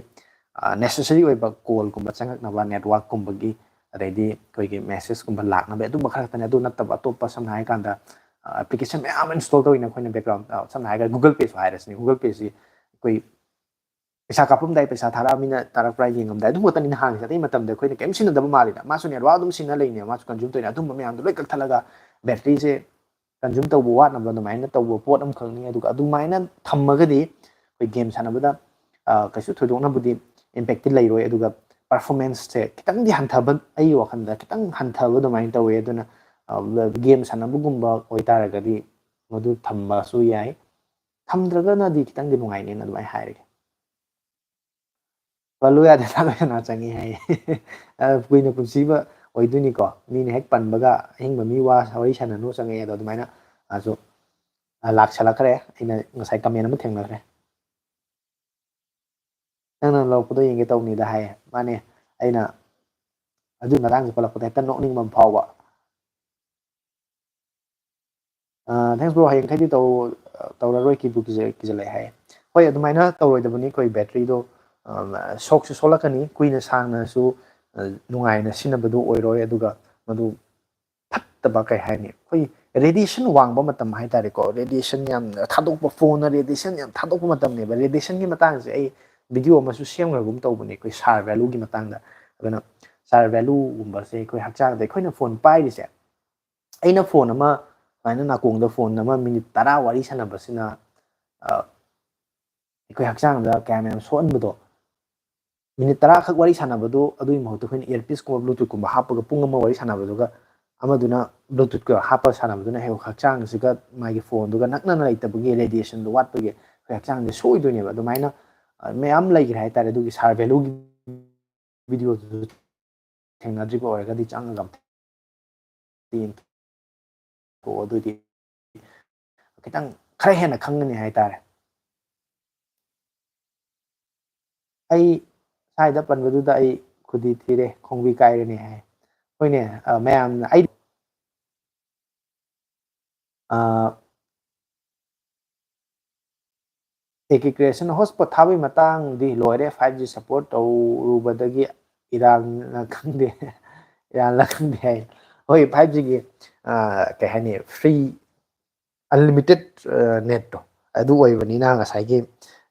ꯅꯦꯁꯦꯁꯔꯤ ꯑꯣꯏꯕ ꯀꯣꯜꯒꯨꯝꯕ ꯆꯪꯉꯛꯅꯕ, ꯅꯦꯠꯋꯥꯛꯀꯨꯝꯕꯒꯤ, ꯑꯗꯩꯗꯤ ꯑꯩꯈꯣꯏꯒꯤ ꯃꯦꯁꯦꯁꯀꯨꯝꯕ ꯂꯥꯛꯅꯕ, ꯑꯗꯨꯝꯕ ꯈꯔ ꯈꯛꯇꯅꯦ꯫ ꯑꯗꯨ ꯅꯠꯇꯕ ꯑꯇꯣꯞꯄ, ꯁꯝꯅ ꯍꯥꯏꯔꯀꯥꯟꯗ, ꯑꯦꯄ꯭ꯂꯤꯀꯦꯁꯟ ꯃꯌꯥꯝ ꯑꯃ ꯏꯟꯁꯇꯣꯜ ꯇꯧꯋꯤꯅ ꯑꯩꯈꯣꯏꯅ ꯕꯦꯛꯒ꯭ꯔꯥꯎꯟ, ꯁꯝꯅ ꯍꯥꯏꯔꯒ ꯒꯨꯒꯜ ꯄꯦꯁꯨ ꯍꯥꯏꯔꯁꯤꯅꯦ꯫ ꯒꯨꯒꯜ ꯄꯦꯁꯤ ꯑꯩꯈꯣꯏ ꯄꯩꯁꯥ ꯀꯥꯞꯄꯝꯗꯥꯏ ꯄꯩꯁꯥ ꯊꯥꯔꯛꯑꯃꯤꯅ ꯊꯥꯔꯛꯄ꯭ꯔꯥ ꯌꯦꯡꯉꯝꯗꯥꯏ, ꯑꯗꯨ ꯈꯛꯇꯅꯤꯅ ꯍꯥꯡꯉꯤꯁꯦ꯫ ꯑꯇꯩ ꯃꯇꯝꯗ ꯑꯩꯈꯣꯏꯅ ꯀꯩꯝ ꯁꯤꯖꯤꯟꯅꯗꯕ ꯃꯥꯜꯂꯤꯗ, ꯃꯥꯁꯨ ꯅꯦꯠꯋꯥꯛ ꯑꯗꯨꯝ ꯁꯤꯖꯤꯟꯅ ꯂꯩꯅꯦꯕ, ꯃꯥꯁꯨ ꯀꯟꯖꯨꯝ ꯇꯧꯔꯤꯅꯦ꯫ ꯑꯗꯨꯝꯕ ꯃꯌꯥꯝꯗꯣ ꯂꯣꯏ ꯀꯛꯊꯠꯂꯒ ꯕꯦꯇ꯭ꯔꯤꯁꯦ ꯀꯟꯖꯨꯝ ꯇꯧꯕ ꯋꯥꯠꯅꯕ ꯑꯗꯨꯃꯥꯏꯅ ꯇꯧꯕ ꯄꯣꯠ ꯑꯃꯈꯛꯅꯤ꯫ ꯑꯗꯨꯒ ꯑꯗꯨꯃꯥꯏꯅ ꯊꯝꯃꯒꯗꯤ ꯑꯩꯈꯣꯏ ꯒꯦꯝ ꯁꯥꯟꯅꯕꯗ, ꯑ, ꯀꯩꯁꯨ ꯊꯣꯏꯗꯣꯛꯅꯕꯨꯗꯤ ꯏꯝꯄꯦꯛꯇꯤ ꯂꯩꯔꯣꯏ꯫ ꯑꯗꯨꯒ ꯄꯔꯐꯣꯔꯃꯦꯟꯁꯁꯦ ꯈꯤꯇꯪꯗꯤ ꯍꯟꯊꯕ, ꯑꯩꯒꯤ ꯋꯥꯈꯜꯗ ꯈꯤꯇꯪ ꯍꯟꯊꯕ ꯑꯗꯨꯃꯥꯏꯅ ꯇꯧꯋꯦ꯫ ꯑꯗꯨꯅ, ꯑ, ꯒꯦꯝ ꯁꯥꯟꯅꯕꯒꯨꯝꯕ ꯑꯣꯏꯇꯥꯔꯒꯗꯤ ꯃꯗꯨ ꯊꯝꯕꯁꯨ ꯌꯥꯏ꯫ ꯊꯝꯗ꯭ꯔꯒꯅꯗꯤ ꯈꯤꯇꯪꯗꯤ ꯅꯨꯡꯉꯥꯏꯅꯦꯅ ꯑꯗꯨꯃꯥꯏꯅ ꯍꯥꯏꯔꯒꯦ꯫ ꯄꯜꯂꯨ ꯌꯥꯗꯦ, ꯊꯥꯡꯒꯠ ꯈꯅꯥ ꯆꯪꯉꯤ ꯍꯥꯏꯌꯦ꯫ ꯑ, ꯀꯨꯏꯅ ꯄꯨꯟꯁꯤꯕ ꯑꯣꯏꯗꯣꯏꯅꯤꯀꯣ꯫ ꯃꯤꯅ ꯍꯦꯛ ꯄꯟꯕꯒ ꯑꯍꯤꯡꯕ ꯃꯤ ꯋꯥ ꯋꯥꯔꯤ ꯁꯥꯟꯅꯅꯨ ꯆꯪꯉꯛꯑꯦ꯫ ꯑꯗꯣ ꯑꯗꯨꯃꯥꯏꯅ ꯑꯁꯨ, ꯑ, ꯂꯥꯛꯁꯜꯂꯛꯈ꯭ꯔꯦ꯫ ꯑꯩꯅ ꯉꯁꯥꯏ ꯀꯃꯦꯟ ꯑꯃ ꯊꯦꯡꯅꯈ꯭ꯔꯦ꯫ "ꯅꯪꯅ ꯂꯧꯔꯛꯄꯗꯣ ꯌꯦꯡꯒꯦ ꯇꯧꯅꯤꯗ" ꯍꯥꯏꯌꯦ꯫ ꯃꯥꯅꯦ, ꯑꯩꯅ ꯑꯗꯨꯒꯤ ꯃꯇꯥꯡꯁꯦ ꯄꯜꯂꯛꯄꯗ ꯍꯦꯛꯇ ꯅꯣꯛꯅꯤꯡꯕ ꯑꯃ ꯐꯥꯎꯕ꯫ "ꯑ, thanks bro, ꯍꯌꯦꯡꯈꯩꯗꯤ ꯇꯧ-, ꯇꯧꯔꯔꯣꯏ, ꯀꯤꯕꯨ ꯀꯤꯖ-, ꯀꯤꯖꯜꯂꯛꯑꯦ" ꯍꯥꯏꯌꯦ꯫ ꯍꯣꯏ, ꯑꯗꯨꯃꯥꯏꯅ ꯇꯧꯔꯣꯏꯗꯕꯅꯤ꯫ ꯑꯩꯈꯣꯏ ꯕꯦꯇ꯭ꯔꯤꯗꯣ, ꯑ, ꯁꯣꯛꯁꯨ ꯁꯣꯛꯂꯛꯀꯅꯤ, ꯀꯨꯏꯅ ꯁꯥꯡꯅꯁꯨ, ꯑ, ꯅꯨꯡꯉꯥꯏꯅ ꯁꯤꯖꯤꯟꯅꯕꯗꯨ ꯑꯣꯏꯔꯣꯏ꯫ ꯑꯗꯨꯒ ꯃꯗꯨ ꯐꯠꯇꯕ, ꯀꯩ ꯍꯥꯏꯅꯤ, ꯑꯩꯈꯣꯏ ꯔꯦꯗꯤꯌꯦꯁꯟ ꯋꯥꯡꯕ ꯃꯇꯝ ꯍꯥꯏꯇꯥꯔꯦꯀꯣ, ꯔꯦꯗꯤꯌꯦꯁꯟ ꯌꯥꯝꯅ ꯊꯥꯗꯣꯛꯄ, ꯐꯣꯟꯅ ꯔꯦꯗꯤꯌꯦꯁꯟ ꯌꯥꯝ ꯊꯥꯗꯣꯛꯄ ꯃꯇꯝꯅꯦꯕ꯫ ꯔꯦꯗꯤꯌꯦꯁꯟꯒꯤ ꯃꯇꯥꯡꯁꯦ ꯑꯩ ꯚꯤꯗꯤꯑꯣ ꯑꯃꯁꯨ ꯁꯦꯝꯈ꯭ꯔꯒꯨꯝ ꯇꯧꯕꯅꯦ, ꯑꯩꯈꯣꯏ ꯁꯥꯔ ꯚꯦꯂꯨꯒꯤ ꯃꯇꯥꯡꯗ꯫ ꯑꯗꯨꯅ ꯁꯥꯔ ꯚꯦꯂꯨꯒꯨꯝꯕꯁꯦ ꯑꯩꯈꯣꯏ ꯍꯛꯆꯥꯡꯗ, ꯑꯩꯈꯣꯏꯅ ꯐꯣꯟ ꯄꯥꯏꯔꯤꯁꯦ, ꯑꯩꯅ ꯐꯣꯟ ꯑꯃ ꯁꯨꯃꯥꯏꯅ ꯅꯥꯀꯣꯡꯗ ꯐꯣꯟ ꯑꯃ ꯃꯤꯅꯤꯠ ꯇꯔꯥ ꯋꯥꯔꯤ ꯁꯥꯟꯅꯕꯁꯤꯅ, ꯑ, ꯑꯩꯈꯣꯏ ꯍꯛꯆꯥꯡꯗ ꯀꯌꯥꯝ ꯌꯥꯝ ꯁꯣꯛꯍꯟꯕꯗꯣ, ꯃꯤꯅꯤꯠ ꯇꯔꯥꯈꯛ ꯋꯥꯔꯤ ꯁꯥꯟꯅꯕꯗꯨ, ꯑꯗꯨꯒꯤ ꯃꯍꯨꯠꯇ ꯑꯩꯈꯣꯏꯅ ꯏꯌꯔꯄꯤꯁꯀꯨꯝꯕ ꯕ꯭ꯂꯨꯇꯨꯠꯀꯨꯝꯕ ꯍꯥꯞꯄꯒ ꯄꯨꯡ ꯑꯃ ꯋꯥꯔꯤ ꯁꯥꯟꯅꯕꯗꯨꯒ, ꯑꯃꯗꯨꯅ ꯕ꯭ꯂꯨꯇꯨꯠꯀ ꯍꯥꯞꯄ ꯁꯥꯟꯅꯕꯗꯨꯅ ꯍꯦꯛ ꯍꯛꯆꯥꯡꯁꯤꯒ ꯃꯥꯒꯤ ꯐꯣꯟꯗꯨꯒ ꯅꯛꯅꯅ ꯂꯩꯇꯕꯒꯤ ꯔꯦꯗꯤꯌꯦꯁꯟꯗꯣ ꯋꯥꯠꯄꯒꯤ ꯑꯩꯈꯣꯏ ꯍꯛꯆꯥꯡꯁꯦ ꯁꯣꯏꯗꯣꯏꯅꯦꯕ꯫ ꯑꯗꯨꯃꯥꯏꯅ, ꯑ, ꯃꯌꯥꯝ ꯂꯩꯈ꯭ꯔꯦ ꯍꯥꯏꯇꯥꯔꯦ꯫ ꯑꯗꯨꯒꯤ ꯁꯥꯔ ꯚꯦꯂꯨꯒꯤ ꯚꯤꯗꯤꯑꯣꯗꯨꯁꯨ ꯊꯦꯡꯅꯗ꯭ꯔꯤꯕ ꯑꯣꯏꯔꯒꯗꯤ ꯆꯪꯉꯒ ꯑꯝꯇ ꯌꯦꯡꯊꯣꯛꯑꯣ꯫ ꯑꯗꯨꯗꯤ ꯈꯤꯇꯪ ꯈꯔ ꯍꯦꯟꯅ ꯈꯪꯒꯅꯤ ꯍꯥꯏꯇꯥꯔꯦ꯫ ꯑꯩ ꯁ꯭ꯋꯥꯏꯗ ꯄꯟꯕꯗꯨꯗ ꯑꯩ ꯈꯨꯗꯤ ꯊꯤꯔꯦ, ꯈꯣꯡꯕꯤ ꯀꯥꯏꯔꯅꯤ ꯍꯥꯏ꯫ ꯍꯣꯏꯅꯦ, ꯑ, ꯃꯌꯥꯝꯅ ꯑꯩ, ꯑ, ꯑꯦꯀꯤ ꯀ꯭ꯔꯤꯌꯦꯁꯟ ꯍꯣꯠꯁꯄꯣꯠ ꯊꯥꯕꯒꯤ ꯃꯇꯥꯡꯗꯤ ꯂꯣꯏꯔꯦ꯫ ꯐꯥꯏꯚ ꯖꯤ ꯁꯞꯄꯣꯔꯠ ꯇꯧꯔꯨꯕꯗꯒꯤ ꯏꯔꯥꯟꯅ ꯈꯪꯗꯦ, ꯏꯔꯥꯟꯅ ꯈꯪꯗꯦ ꯍꯥꯏ꯫ ꯍꯣꯏ, ꯐꯥꯏꯚ ꯖꯤꯒꯤ, ꯑ, ꯀꯩ ꯍꯥꯏꯅꯤ, ꯐ꯭ꯔꯤ ꯑꯟꯂꯤꯃꯤꯇꯦꯠ, ꯑ, ꯅꯦꯠꯇꯣ ꯑꯗꯨ ꯑꯣꯏꯕꯅꯤꯅ ꯉꯁꯥꯏꯒꯤ,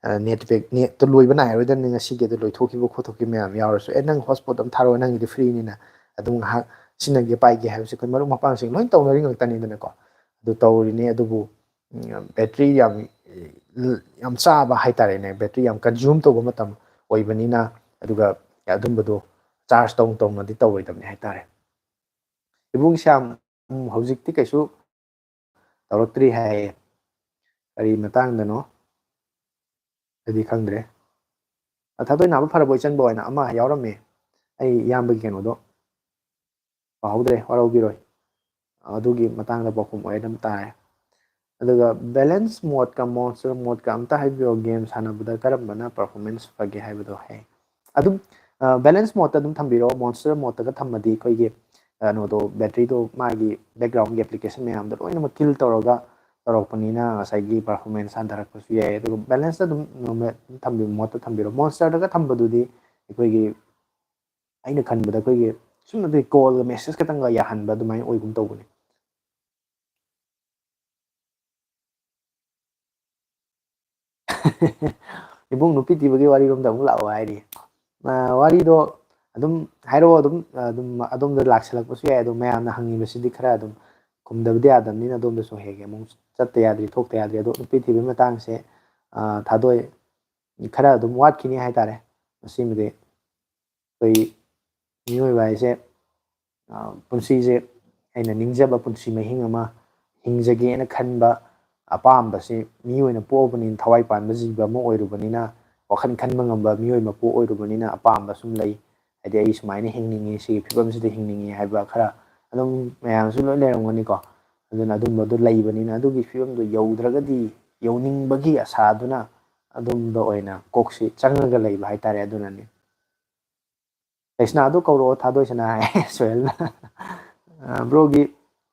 ꯑ, ꯅꯦꯠ ꯄꯦꯛ, ꯅꯦꯠꯇꯣ ꯂꯣꯏꯕ ꯅꯥꯏꯔꯣꯏꯗꯕꯅꯤ ꯉꯁꯤꯒꯤ, ꯑꯗꯨ ꯂꯣꯏꯊꯣꯛꯈꯤꯕ ꯈꯣꯠꯇꯣꯛꯈꯤꯕ ꯃꯌꯥꯝ ꯌꯥꯎꯔꯁꯨ, "ꯑꯦ, ꯅꯪ ꯍꯣꯠꯁꯄꯣꯠ ꯑꯃ ꯊꯥꯔꯛꯑꯣ, ꯅꯪꯒꯤꯗꯤ ꯐ꯭ꯔꯤꯅꯤꯅ ꯑꯗꯨꯝ ꯉꯥꯏꯍꯥꯛ ꯁꯤꯖꯤꯟꯅꯒꯦ ꯄꯥꯏꯒꯦ" ꯍꯥꯏꯕꯁꯦ ꯑꯩꯈꯣꯏ ꯃꯔꯨꯞ ꯃꯄꯥꯡꯁꯤꯡ ꯂꯣꯏ ꯇꯧꯅꯔꯤ ꯉꯥꯛꯇꯅꯤꯗꯅꯀꯣ꯫ ꯑꯗꯨ ꯇꯧꯔꯤꯅꯤ, ꯑꯗꯨꯕꯨ, ꯎꯝ, ꯕꯦꯇ꯭ꯔꯤ ꯌꯥꯝ, ꯌꯥꯝ ꯆꯥꯕ ꯍꯥꯏꯇꯥꯔꯦꯅꯦ, ꯕꯦꯇ꯭ꯔꯤ ꯌꯥꯝ ꯀꯟꯖ꯭ꯌꯨꯝ ꯇꯧꯕ ꯃꯇꯝ ꯑꯣꯏꯕꯅꯤꯅ, ꯑꯗꯨꯒ ꯑꯗꯨꯝꯕꯗꯣ ꯆꯥꯔꯖ ꯇꯧ ꯇꯧꯅꯗꯤ ꯇꯧꯔꯣꯏꯗꯕꯅꯤ ꯍꯥꯏꯇꯥꯔꯦ꯫ ꯏꯕꯨꯡ ꯁ꯭ꯌꯥꯝ, ꯎꯝ, ꯍꯧꯖꯤꯛꯇꯤ ꯀꯩꯁꯨ ꯇꯧꯔꯛꯇ꯭ꯔꯤ ꯍꯥꯏꯌꯦ꯫ ꯀꯔꯤ ꯃꯇꯥꯡꯗꯅꯣ? ꯑꯩꯗꯤ ꯈꯪꯗ꯭ꯔꯦ꯫ ꯑ, ꯊꯥꯗꯣꯏ ꯅꯥꯕ ꯐꯔꯕ ꯏꯆꯟꯕ ꯑꯣꯏꯅ ꯑꯃ ꯌꯥꯎꯔꯝꯃꯦ꯫ ꯑꯩ ꯏꯌꯥꯝꯕꯒꯤ ꯀꯩꯅꯣꯗꯣ ꯄꯥꯍꯧꯗ꯭ꯔꯦ, ꯋꯥꯔꯧꯕꯤꯔꯣꯏ꯫ ꯑꯗꯨꯒꯤ ꯃꯇꯥꯡꯗ ꯄꯥꯎꯈꯨꯝ ꯑꯣꯏ ꯑꯗꯨꯝ ꯇꯥꯔꯦ꯫ ꯑꯗꯨꯒ ꯕꯦꯂꯦꯟꯁ ꯃꯣꯗꯀ ꯃꯣꯟꯁꯇꯔ ꯃꯣꯗꯀ ꯑꯝꯇ ꯍꯥꯏꯕꯤꯌꯣ, ꯒꯦꯝ ꯁꯥꯟꯅꯕꯗ ꯀꯔꯝꯕꯅ ꯄꯔꯐꯣꯔꯃꯦꯟꯁ ꯐꯒꯦ ꯍꯥꯏꯕꯗꯣ ꯍꯥꯏ꯫ ꯑꯗꯨꯝ, ꯑ, ꯕꯦꯂꯦꯟꯁ ꯃꯣꯗꯇ ꯑꯗꯨꯝ ꯊꯝꯕꯤꯔꯣ꯫ ꯃꯣꯟꯁꯇꯔ ꯃꯣꯗꯇꯒ ꯊꯝꯃꯗꯤ ꯑꯩꯈꯣꯏꯒꯤ, ꯀꯩꯅꯣꯗꯣ, ꯕꯦꯇ꯭ꯔꯤꯗꯣ ꯃꯥꯒꯤ ꯕꯦꯛꯒ꯭ꯔꯥꯎꯟꯒꯤ ꯑꯦꯄ꯭ꯂꯤꯀꯦꯁꯟ ꯃꯌꯥꯝꯗꯣ ꯂꯣꯏꯅꯃꯛ ꯀꯤꯜ ꯇꯧꯔꯒ ꯇꯧꯔꯛꯄꯅꯤꯅ ꯉꯁꯥꯏꯒꯤ ꯄꯔꯐꯣꯔꯃꯦꯟꯁ ꯍꯟꯊꯔꯛꯄꯁꯨ ꯌꯥꯏ꯫ ꯑꯗꯨꯒ ꯕꯦꯂꯦꯟꯁꯇ ꯑꯗꯨꯝ ꯅꯣꯔꯃꯦꯜ ꯑꯗꯨꯝ ꯊꯝꯕꯤꯌꯨ, ꯃꯣꯗꯇ ꯊꯝꯕꯤꯔꯣ꯫ ꯃꯣꯟꯁꯇꯔꯗꯒ ꯊꯝꯕꯗꯨꯗꯤ ꯑꯩꯈꯣꯏꯒꯤ, ꯑꯩꯅ ꯈꯟꯕꯗ ꯑꯩꯈꯣꯏꯒꯤ ꯁꯨꯝ ꯑꯗꯨꯒꯤ ꯀꯣꯜꯒ ꯃꯦꯁꯦꯖ ꯈꯛꯇꯪꯒ ꯌꯥꯍꯟꯕ ꯑꯗꯨꯃꯥꯏꯅ ꯑꯣꯏꯒꯨꯝ ꯇꯧꯕꯅꯦ꯫ ꯏꯕꯨꯡ, ꯅꯨꯄꯤ ꯊꯤꯕꯒꯤ ꯋꯥꯔꯤꯔꯣꯝꯗ ꯑꯃꯨꯛ ꯂꯥꯛꯑꯣ ꯍꯥꯏꯔꯤ꯫ ꯑ, ꯋꯥꯔꯤꯗꯣ ꯑꯗꯨꯝ ꯍꯥꯏꯔꯛꯑꯣ, ꯑꯗꯨꯝ, ꯑꯗꯨꯝ ꯑꯗꯣꯝꯗ ꯂꯥꯛꯁꯜꯂꯛꯄꯁꯨ ꯌꯥꯏ꯫ ꯑꯗꯣ ꯃꯌꯥꯝꯅ ꯍꯪꯉꯤꯕꯁꯤꯗꯤ ꯈꯔ ꯑꯗꯨꯝ ꯈꯨꯝꯗꯕꯗꯤ ꯌꯥꯗꯕꯅꯤꯅ ꯑꯗꯣꯝꯗꯁꯨ ꯍꯦꯛ ꯍꯦꯛ ꯑꯃꯨꯛ ꯆꯠꯇ ꯌꯥꯗ꯭ꯔꯤ, ꯊꯣꯛꯇ ꯌꯥꯗ꯭ꯔꯤ꯫ ꯑꯗꯣ ꯅꯨꯄꯤ ꯊꯤꯕꯒꯤ ꯃꯇꯥꯡꯁꯦ, ꯑ, ꯊꯥꯗꯣꯏ, ꯈꯔ ꯑꯗꯨꯝ ꯋꯥꯠꯈꯤꯅꯤ ꯍꯥꯏꯇꯥꯔꯦ꯫ ꯃꯁꯤꯃꯗꯤ ꯑꯩꯈꯣꯏ ꯃꯤꯑꯣꯏꯕ ꯍꯥꯏꯁꯦ, ꯑ, ꯄꯨꯟꯁꯤꯁꯦ ꯑꯩꯅ ꯅꯤꯡꯖꯕ ꯄꯨꯟꯁꯤ ꯃꯍꯤꯡ ꯑꯃ ꯍꯤꯡꯖꯒꯦꯅ ꯈꯟꯕ ꯑꯄꯥꯝꯕꯁꯤ, ꯃꯤ ꯑꯣꯏꯅ ꯄꯣꯛꯑꯕꯅꯤꯅ, ꯊꯋꯥꯏ ꯄꯥꯟꯕ ꯖꯤꯕ ꯑꯃ ꯑꯣꯏꯔꯨꯕꯅꯤꯅ, ꯋꯥꯈꯜ ꯈꯟꯕ ꯉꯝꯕ ꯃꯤꯑꯣꯏ ꯃꯄꯣꯛ ꯑꯣꯏꯔꯨꯕꯅꯤꯅ ꯑꯄꯥꯝꯕ ꯁꯨꯝ ꯂꯩ꯫ ꯍꯥꯏꯗꯤ ꯑꯩ ꯁꯨꯃꯥꯏꯅ ꯍꯤꯡꯅꯤꯡꯉꯤ, ꯁꯤꯒꯤ ꯐꯤꯕꯝꯁꯤꯗ ꯍꯤꯡꯅꯤꯡꯉꯤ ꯍꯥꯏꯕ ꯈꯔ ꯑꯗꯨꯝ ꯃꯌꯥꯝꯁꯨ ꯂꯣꯏ ꯂꯩꯔꯝꯒꯅꯤꯀꯣ꯫ ꯑꯗꯨꯅ ꯑꯗꯨꯝꯕꯗꯣ ꯂꯩꯕꯅꯤꯅ ꯑꯗꯨꯒꯤ ꯐꯤꯕꯝꯗꯣ ꯌꯧꯗ꯭ꯔꯒꯗꯤ ꯌꯧꯅꯤꯡꯕꯒꯤ ꯑꯁꯥꯗꯨꯅ ꯑꯗꯨꯝꯕ ꯑꯣꯏꯅ ꯀꯣꯛꯁꯤ ꯆꯪꯉꯒ ꯂꯩꯕ ꯍꯥꯏꯇꯥꯔꯦ꯫ ꯑꯗꯨꯅꯅꯤ꯫ "ꯀ꯭ꯔꯤꯁꯅꯥꯗꯣ ꯀꯧꯔꯛꯑꯣ, ꯊꯥꯗꯣꯏꯁꯅꯥ", ꯍꯥꯏ ꯁꯣꯍꯦꯜꯅ꯫ "ꯑ, ꯕ꯭ꯔꯣꯒꯤ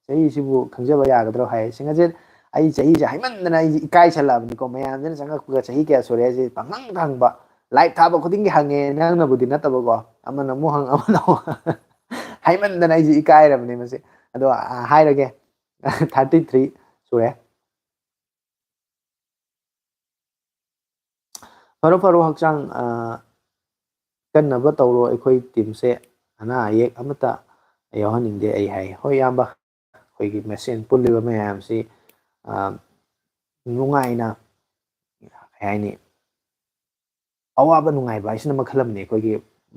ꯆꯍꯤꯁꯤꯕꯨ ꯈꯪꯖꯕ ꯌꯥꯒꯗ꯭ꯔꯣ?" ꯍꯥꯏ꯫ ꯁꯤꯡꯒꯖꯤꯠ, ꯑꯩ ꯆꯍꯤꯁꯦ ꯍꯥꯏꯃꯟꯗꯅ ꯑꯩꯁꯦ ꯏꯀꯥꯏꯁꯜꯂꯛꯑꯕꯅꯤꯀꯣ꯫ ꯃꯌꯥꯝꯁꯤꯅ ꯆꯪꯉꯛꯄꯒ "ꯆꯍꯤ ꯀꯌꯥ ꯁꯨꯔꯦ?" ꯍꯥꯏꯁꯦ ꯄꯪꯍꯪꯗ ꯍꯪꯕ꯫ ꯂꯥꯏꯚ ꯊꯥꯕ ꯈꯨꯗꯤꯡꯒꯤ ꯍꯪꯉꯦ, ꯅꯪꯅꯕꯨꯗꯤ ꯅꯠꯇꯕꯀꯣ꯫ ꯑꯃꯅ ꯑꯃꯨꯛ ꯍꯪ, ꯑꯃꯅ ꯑꯃꯨꯛ ꯍꯪ꯫ ꯍꯥꯏꯃꯟꯗꯅ ꯑꯩꯁꯦ ꯏꯀꯥꯏꯔꯕꯅꯦ ꯃꯁꯤ꯫ ꯑꯗꯣ, ꯑ, ꯍꯥꯏꯔꯒꯦ꯫ ꯊꯥꯔꯇꯤ ꯊ꯭ꯔꯤ ꯁꯨꯔꯦ꯫ ꯐꯔꯣ, ꯐꯔꯣ, ꯍꯛꯆꯥꯡ, ꯑ, ꯀꯟꯅꯕ ꯇꯧꯔꯣ꯫ ꯑꯩꯈꯣꯏ ꯇꯤꯝꯁꯦ ꯑꯅꯥ ꯑꯌꯦꯛ ꯑꯃꯠꯇ ꯌꯥꯎꯍꯟꯅꯤꯡꯗꯦ ꯑꯩ ꯍꯥꯏ꯫ ꯍꯣꯏ, ꯏꯌꯥꯝꯕ, ꯑꯩꯈꯣꯏꯒꯤ ꯃꯁꯦꯟ ꯄꯨꯜꯂꯤꯕ ꯃꯌꯥꯝꯁꯤ, ꯑ, ꯅꯨꯡꯉꯥꯏꯅ, ꯀꯩ ꯍꯥꯏꯅꯤ, ꯑꯋꯥꯕ ꯅꯨꯡꯉꯥꯏꯕ ꯍꯥꯏꯁꯤꯅ ꯃꯈꯜ ꯑꯃꯅꯤ꯫ ꯑꯩꯈꯣꯏꯒꯤ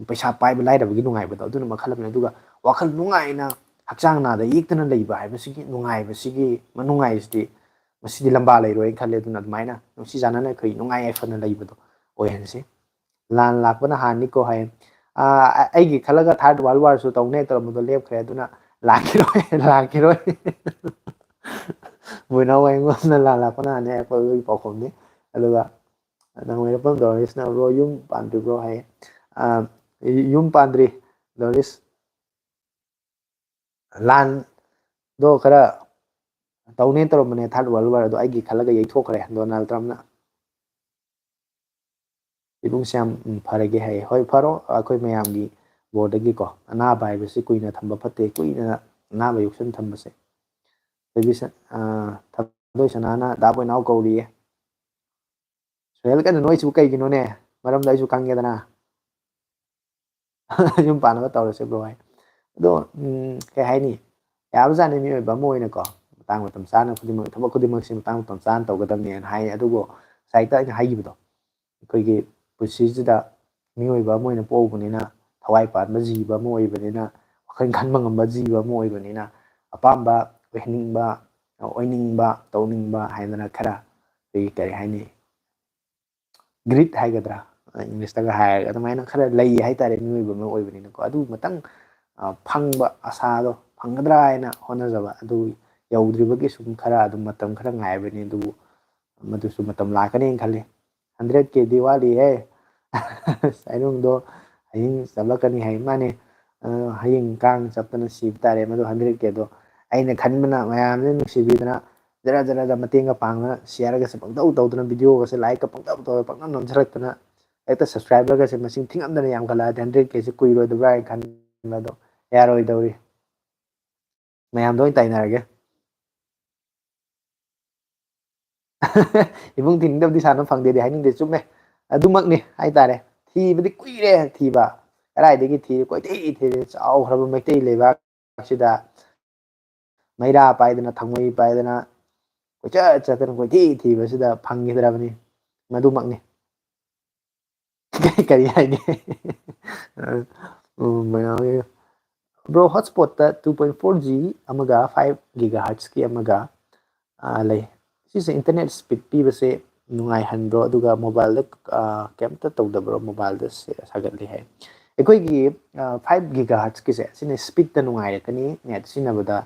ꯄꯩꯁꯥ ꯄꯥꯏꯕ ꯂꯥꯏꯔꯕꯒꯤ ꯅꯨꯡꯉꯥꯏꯕꯗꯣ, ꯑꯗꯨꯅ ꯃꯈꯜ ꯑꯃꯅꯤ꯫ ꯑꯗꯨꯒ ꯋꯥꯈꯜ ꯅꯨꯡꯉꯥꯏꯅ, ꯍꯛꯆꯥꯡ ꯅꯥꯗ ꯌꯦꯛꯇꯅ ꯂꯩꯕ ꯍꯥꯏꯕꯁꯤꯒꯤ ꯅꯨꯡꯉꯥꯏꯕꯁꯤꯒꯤ ꯃꯅꯨꯡꯉꯥꯏꯁꯤꯗꯤ, ꯃꯁꯤꯗꯤ ꯂꯝꯕꯥ ꯂꯩꯔꯣꯏꯅ ꯈꯜꯂꯦ꯫ ꯑꯗꯨꯅ ꯑꯗꯨꯃꯥꯏꯅ ꯅꯨꯡꯁꯤ ꯆꯥꯟꯅꯅ ꯑꯩꯈꯣꯏ ꯅꯨꯡꯉꯥꯏ ꯌꯥꯏꯐꯅ ꯂꯩꯕꯗꯣ ꯑꯣꯏꯍꯟꯁꯤ꯫ "ꯂꯥꯟ ꯂꯥꯛꯄꯅ ꯍꯥꯟꯅꯤꯀꯣ" ꯍꯥꯏ꯫ ꯑ, ꯑ-, ꯑꯩꯒꯤ ꯈꯜꯂꯒ Third World War ꯁꯨ ꯇꯧꯅꯦ ꯇꯧꯔꯝꯕꯗꯣ ꯂꯦꯞꯈ꯭ꯔꯦ, ꯑꯗꯨꯅ ꯂꯥꯛꯈꯤꯔꯣꯏ, ꯂꯥꯛꯈꯤꯔꯣꯏ꯫ ꯃꯣꯏꯅꯥꯎ ꯋꯥꯍꯦꯡꯕꯝꯅ "ꯂꯥꯟ ꯂꯥꯛꯄꯅ ꯍꯥꯟꯅꯤ" ꯍꯥꯏꯔꯛꯄ ꯑꯗꯨꯒꯤ ꯄꯥꯎꯈꯨꯝꯅꯤ꯫ ꯑꯗꯨꯒ ꯅꯪ ꯋꯥꯍꯦꯡꯕꯝ ꯗꯣꯔꯤꯁꯅ, "ꯕ꯭ꯔꯣ, ꯌꯨꯝ ꯄꯥꯟꯗ꯭ꯔꯤꯕ꯭ꯔꯣ?" ꯍꯥꯏ꯫ ꯑ, ꯌꯨꯝ ꯄꯥꯟꯗ꯭ꯔꯤ, ꯗꯣꯔꯤꯁ꯫ ꯂꯥꯟꯗꯣ ꯈꯔ ꯇꯧꯅꯦ ꯇꯧꯔꯝꯕꯅꯦ, Third World War, ꯑꯗꯣ ꯑꯩꯒꯤ ꯈꯜꯂꯒ ꯌꯩꯊꯣꯛꯈ꯭ꯔꯦ ꯗꯣꯅꯥꯜꯗ ꯇ꯭ꯔꯝꯞꯅ꯫ "ꯏꯕꯨꯡꯁꯦ ꯌꯥꯝ, ꯎꯝ, ꯐꯔꯒꯦ" ꯍꯥꯏꯌꯦ꯫ ꯍꯣꯏ, ꯐꯔꯣ, ꯑꯩꯈꯣꯏ ꯃꯌꯥꯝꯒꯤ ꯕꯣꯔꯗꯒꯤꯀꯣ꯫ ꯑꯅꯥꯕ ꯍꯥꯏꯕꯁꯤ ꯀꯨꯏꯅ ꯊꯝꯕ ꯐꯠꯇꯦ, ꯀꯨꯏꯅ ꯑꯅꯥꯕ ꯌꯣꯛꯁꯟ ꯊꯝꯕꯁꯦ꯫ ꯑꯗꯒꯤ ꯁ-, ꯑ, ꯊꯥꯗꯣꯏ ꯁꯅꯥꯅ "ꯗꯥ ꯕꯣꯏꯅꯥꯎ" ꯀꯧꯔꯤꯌꯦ꯫ ꯁꯣꯍꯦꯜ ꯀꯟꯅ ꯅꯣꯏꯁꯤꯕꯨ ꯀꯩꯒꯤꯅꯣꯅꯦ? ꯃꯔꯝꯗꯣ ꯑꯩꯁꯨ ꯈꯪꯒꯦꯗꯅ꯫ "ꯌꯨꯝ ꯄꯥꯟꯅꯕ ꯇꯧꯔꯁꯦ ꯕ꯭ꯔꯣ" ꯍꯥꯏ꯫ ꯑꯗꯣ, ꯎꯝ, ꯀꯩ ꯍꯥꯏꯅꯤ? ꯌꯥꯕꯖꯥꯠꯅꯤ, ꯃꯤꯑꯣꯏꯕ ꯑꯃ ꯑꯣꯏꯅꯀꯣ꯫ ꯃꯇꯥꯡ ꯃꯇꯝ ꯆꯥꯅ ꯈꯨꯗꯤꯡꯃꯛ, ꯊꯕꯛ ꯈꯨꯗꯤꯡꯃꯛꯁꯤ ꯃꯇꯥꯡ ꯃꯇꯝ ꯆꯥꯅ ꯇꯧꯒꯗꯕꯅꯦꯅ ꯍꯥꯏ꯫ ꯑꯗꯨꯕꯨ ꯉꯁꯥꯏꯗ ꯑꯩꯅ ꯍꯥꯏꯈꯤꯕꯗꯣ, ꯑꯩꯈꯣꯏꯒꯤ ꯄꯨꯟꯁꯤꯁꯤꯗ ꯃꯤꯑꯣꯏꯕ ꯑꯃ ꯑꯣꯏꯅ ꯄꯣꯛꯎꯕꯅꯤꯅ ꯊꯋꯥꯏ ꯄꯥꯟꯕ ꯖꯤꯕ ꯑꯃ ꯑꯣꯏꯕꯅꯤꯅ, ꯋꯥꯈꯜ ꯈꯟꯕ ꯉꯝꯕ ꯖꯤꯕ ꯑꯃ ꯑꯣꯏꯕꯅꯤꯅ, ꯑꯄꯥꯝꯕ ꯑꯣꯏꯍꯟꯅꯤꯡꯕ, ꯑꯣꯏꯅꯤꯡꯕ, ꯇꯧꯅꯤꯡꯕ ꯍꯥꯏꯗꯅ ꯈꯔ ꯑꯩꯈꯣꯏꯒꯤ ꯀꯔꯤ ꯍꯥꯏꯅꯤ, ꯒ꯭ꯔꯤꯠ ꯍꯥꯏꯒꯗ꯭ꯔꯥ, ꯏꯪꯂꯤꯁꯇꯒ ꯍꯥꯏꯔꯒ ꯑꯗꯨꯃꯥꯏꯅ ꯈꯔ ꯂꯩ ꯍꯥꯏꯇꯥꯔꯦ, ꯃꯤꯑꯣꯏꯕ ꯑꯃ ꯑꯣꯏꯕꯅꯤꯅꯀꯣ꯫ ꯑꯗꯨ ꯃꯇꯪ, ꯑ, ꯐꯪꯕ ꯑꯁꯥꯗꯣ ꯐꯪꯒꯗ꯭ꯔꯥ ꯍꯥꯏꯅ ꯍꯣꯠꯅꯖꯕ, ꯑꯗꯨ ꯌꯧꯗ꯭ꯔꯤꯕꯒꯤ ꯁꯨꯝ ꯈꯔ ꯑꯗꯨꯝ ꯃꯇꯝ ꯈꯔ ꯉꯥꯏꯕꯅꯤ, ꯑꯗꯨꯕꯨ ꯃꯗꯨꯁꯨ ꯃꯇꯝ ꯂꯥꯛꯀꯅꯦꯅ ꯈꯜꯂꯤ꯫ ꯍꯟꯗ꯭ꯔꯦꯠ ꯀꯦꯗꯤ ꯋꯥꯠꯂꯤꯍꯦ꯫ ꯁꯥꯏꯔꯨꯡꯗꯣ ꯍꯌꯦꯡ ꯆꯠꯂꯛꯀꯅꯤ ꯍꯥꯏ꯫ ꯃꯥꯅꯦ, ꯑ, ꯍꯌꯦꯡ ꯀꯥꯡ ꯆꯠꯇꯅ ꯁꯤꯕ ꯇꯥꯔꯦ꯫ ꯃꯗꯨ ꯍꯟꯗ꯭ꯔꯦꯠ ꯀꯦꯗꯣ ꯑꯩꯅ ꯈꯟꯕꯅ ꯃꯌꯥꯝꯅ ꯅꯨꯡꯁꯤꯕꯤꯗꯅ ꯖꯔ ꯖꯔ ꯖꯔ ꯃꯇꯦꯡꯒ ꯄꯥꯡꯗꯅ, ꯁꯤꯌꯔꯒꯁꯦ ꯄꯪꯇꯧ ꯇꯧꯗꯅ, ꯚꯤꯗꯤꯑꯣꯒꯁꯦ ꯂꯥꯏꯛꯀ ꯄꯪꯇꯧ ꯇꯧꯔ ꯄꯪꯅꯝ ꯅꯝꯖꯜꯂꯛꯇꯅ, ꯍꯦꯛꯇ ꯁꯕꯁꯀ꯭ꯔꯥꯏꯕꯔꯒꯁꯦ ꯃꯁꯤꯡ ꯊꯤꯉꯝꯗꯅ ꯌꯥꯝꯈꯠꯂꯛꯑꯗꯤ ꯍꯟꯗ꯭ꯔꯦꯠ ꯀꯦꯁꯦ ꯀꯨꯏꯔꯣꯏꯗꯕ꯭ꯔꯥ ꯍꯥꯏꯅ ꯈꯟꯕ, ꯑꯗꯣ ꯌꯥꯔꯣꯏꯗꯧꯔꯤ꯫ ꯃꯌꯥꯝꯗ ꯑꯣꯏꯅ ꯇꯥꯏꯅꯔꯒꯦ꯫ ꯏꯕꯨꯡ ꯊꯤꯅꯤꯡꯗꯕꯗꯤ ꯁꯥꯟꯅ ꯐꯪꯗꯦꯗꯤ ꯍꯥꯏꯅꯤꯡꯗꯦ, ꯆꯨꯝꯃꯦ, ꯑꯗꯨꯃꯛꯅꯤ ꯍꯥꯏꯇꯥꯔꯦ꯫ ꯊꯤꯕꯗꯤ ꯀꯨꯏꯔꯦ ꯊꯤꯕ, ꯀꯗꯥꯏꯗꯒꯤ ꯊꯤꯔꯦ, ꯀꯣꯏꯊꯤ ꯊꯤꯔꯦ, ꯆꯥꯎꯈ꯭ꯔꯕ ꯃꯩꯇꯩ ꯂꯩꯕꯥꯛꯁꯤꯗ ꯃꯩꯔꯥ ꯄꯥꯏꯗꯅ, ꯊꯥꯡꯃꯩ ꯄꯥꯏꯗꯅ, ꯀꯣꯏꯆꯠ ꯆꯠꯇꯅ ꯀꯣꯏꯊꯤ ꯊꯤꯕꯁꯤꯗ ꯐꯪꯈꯤꯗ꯭ꯔꯕꯅꯤ꯫ ꯃꯗꯨꯃꯛꯅꯤ꯫ ꯀꯔꯤ ꯍꯥꯏꯅꯤ? ꯎꯝ, ꯃꯌꯥꯝꯒꯤ, bro, ꯍꯣꯠꯁꯄꯣꯠꯇ two point four G ꯑꯃꯒ five gigahertzꯀꯤ ꯑꯃꯒ, ꯑ, ꯂꯩ꯫ ꯁꯤꯁꯦ internet speed ꯄꯤꯕꯁꯦ ꯅꯨꯡꯉꯥꯏꯍꯟꯕ꯭ꯔꯣ? ꯑꯗꯨꯒ ꯃꯣꯕꯥꯏꯜꯗ, ꯑ, ꯀꯩꯝꯇ ꯇꯧꯗꯕ꯭ꯔꯣ? ꯃꯣꯕꯥꯏꯜꯗ ꯁꯦ-, ꯁꯥꯒꯠꯂꯤ ꯍꯥꯏ꯫ ꯑꯩꯈꯣꯏꯒꯤ, ꯑ, five gigahertzꯀꯤꯁꯦ, ꯁꯤꯅ speedꯇ ꯅꯨꯡꯉꯥꯏꯔꯛꯀꯅꯤ net ꯁꯤꯖꯤꯟꯅꯕꯗ꯫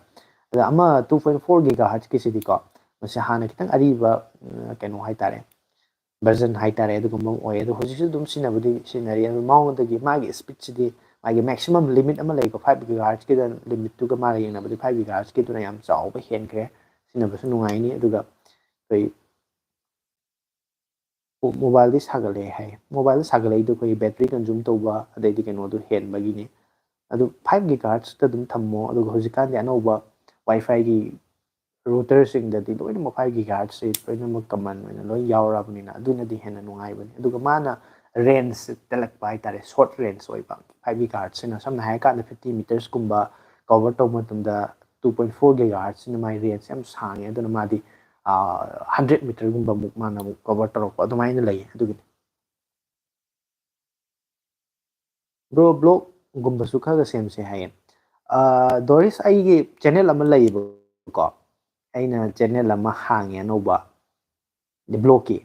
ꯑꯗ ꯑꯃ two point four gigahertzꯀꯤꯁꯤꯗꯤꯀꯣ, ꯃꯁꯤ ꯍꯥꯟꯅ ꯈꯤꯇꯪ ꯑꯔꯤꯕ, ꯎꯝ, ꯀꯩꯅꯣ ꯍꯥꯏꯇꯥꯔꯦ, version ꯍꯥꯏꯇꯥꯔꯦ, ꯑꯗꯨꯒꯨꯝꯕ ꯑꯃ ꯑꯣꯏꯌꯦ꯫ ꯑꯗꯣ ꯍꯧꯖꯤꯛꯁꯨ ꯑꯗꯨꯝ ꯁꯤꯖꯤꯟꯅꯕꯗꯤ ꯁꯤꯖꯤꯟꯅꯔꯤ꯫ ꯑꯗꯣ ꯃꯉꯣꯟꯗꯒꯤ ꯃꯥꯒꯤ speedꯁꯤꯗꯤ, ꯃꯥꯒꯤ maximum limit ꯑꯃ ꯂꯩꯀꯣ, five gigahertzꯀꯤꯗ limitꯇꯨꯒ ꯃꯥꯒ ꯌꯦꯡꯅꯕꯗꯤ five gigahertzꯀꯤꯗꯨꯅ ꯌꯥꯝ ꯆꯥꯎꯕ ꯍꯦꯟꯈ꯭ꯔꯦ, ꯁꯤꯖꯤꯟꯅꯕꯁꯨ ꯅꯨꯡꯉꯥꯏꯅꯤ꯫ ꯑꯗꯨꯒ ꯑꯩꯈꯣꯏ ꯃꯣ-, ꯃꯣꯕꯥꯏꯜꯗꯤ ꯁꯥꯒꯠꯂꯛꯑꯦ ꯍꯥꯏ꯫ ꯃꯣꯕꯥꯏꯜꯗ ꯁꯥꯒꯠꯂꯛꯏꯗꯣ ꯑꯩꯈꯣꯏꯒꯤ battery consume ꯇꯧꯕ, ꯑꯗꯩꯗꯤ ꯀꯩꯅꯣꯗꯣ ꯍꯦꯟꯕꯒꯤꯅꯤ꯫ ꯑꯗꯨ five gigahertzꯇ ꯑꯗꯨꯝ ꯊꯝꯃꯣ꯫ ꯑꯗꯨꯒ ꯍꯧꯖꯤꯛꯀꯥꯟꯗꯤ ꯑꯅꯧꯕ WiFiꯒꯤ routerꯁꯤꯡꯗꯗꯤ ꯂꯣꯏꯅꯃꯛ five gigahertzꯁꯦ ꯂꯣꯏꯅꯃꯛ common ꯑꯣꯏꯅ ꯂꯣꯏ ꯌꯥꯎꯔꯕꯅꯤꯅ, ꯑꯗꯨꯅꯗꯤ ꯍꯦꯟꯅ ꯅꯨꯡꯉꯥꯏꯕꯅꯤ꯫ ꯑꯗꯨꯒ ꯃꯥꯅ range ꯇꯦꯜꯂꯛꯄ ꯍꯥꯏꯇꯥꯔꯦ, short range ꯑꯣꯏꯕ꯫ Five gigahertzꯁꯤꯅ ꯁꯝꯅ ꯍꯥꯏꯔꯀꯥꯟꯗ fifty metersꯀꯨꯝꯕ cover ꯇꯧꯕ ꯃꯇꯝꯗ two point four gigahertzꯁꯤꯅ ꯃꯥꯒꯤ range ꯌꯥꯝ ꯁꯥꯡꯉꯦ꯫ ꯑꯗꯨꯅ ꯃꯥꯗꯤ, ꯑꯥ, hundred meterꯒꯨꯝꯕ ꯑꯃꯨꯛ ꯃꯥꯅ ꯑꯃꯨꯛ cover ꯇꯧꯔꯛꯄ ꯑꯗꯨꯃꯥꯏꯅ ꯂꯩꯌꯦ꯫ ꯑꯗꯨꯒꯤꯅꯤ꯫ ꯕ꯭ꯔꯣ, ꯕ꯭ꯂꯣꯒꯒꯨꯝꯕꯁꯨ ꯈꯔ ꯈꯔ ꯁꯦꯝꯁꯦ ꯍꯥꯏꯌꯦ꯫ ꯑꯥ, ꯗꯣꯔꯤꯁ, ꯑꯩꯒꯤ ꯆꯦꯅꯦꯜ ꯑꯃ ꯂꯩꯌꯦꯕꯀꯣ, ꯑꯩꯅ ꯆꯦꯅꯦꯜ ꯑꯃ ꯍꯥꯡꯉꯦ ꯑꯅꯧꯕ, ꯕ꯭ꯂꯣꯒꯀꯤ꯫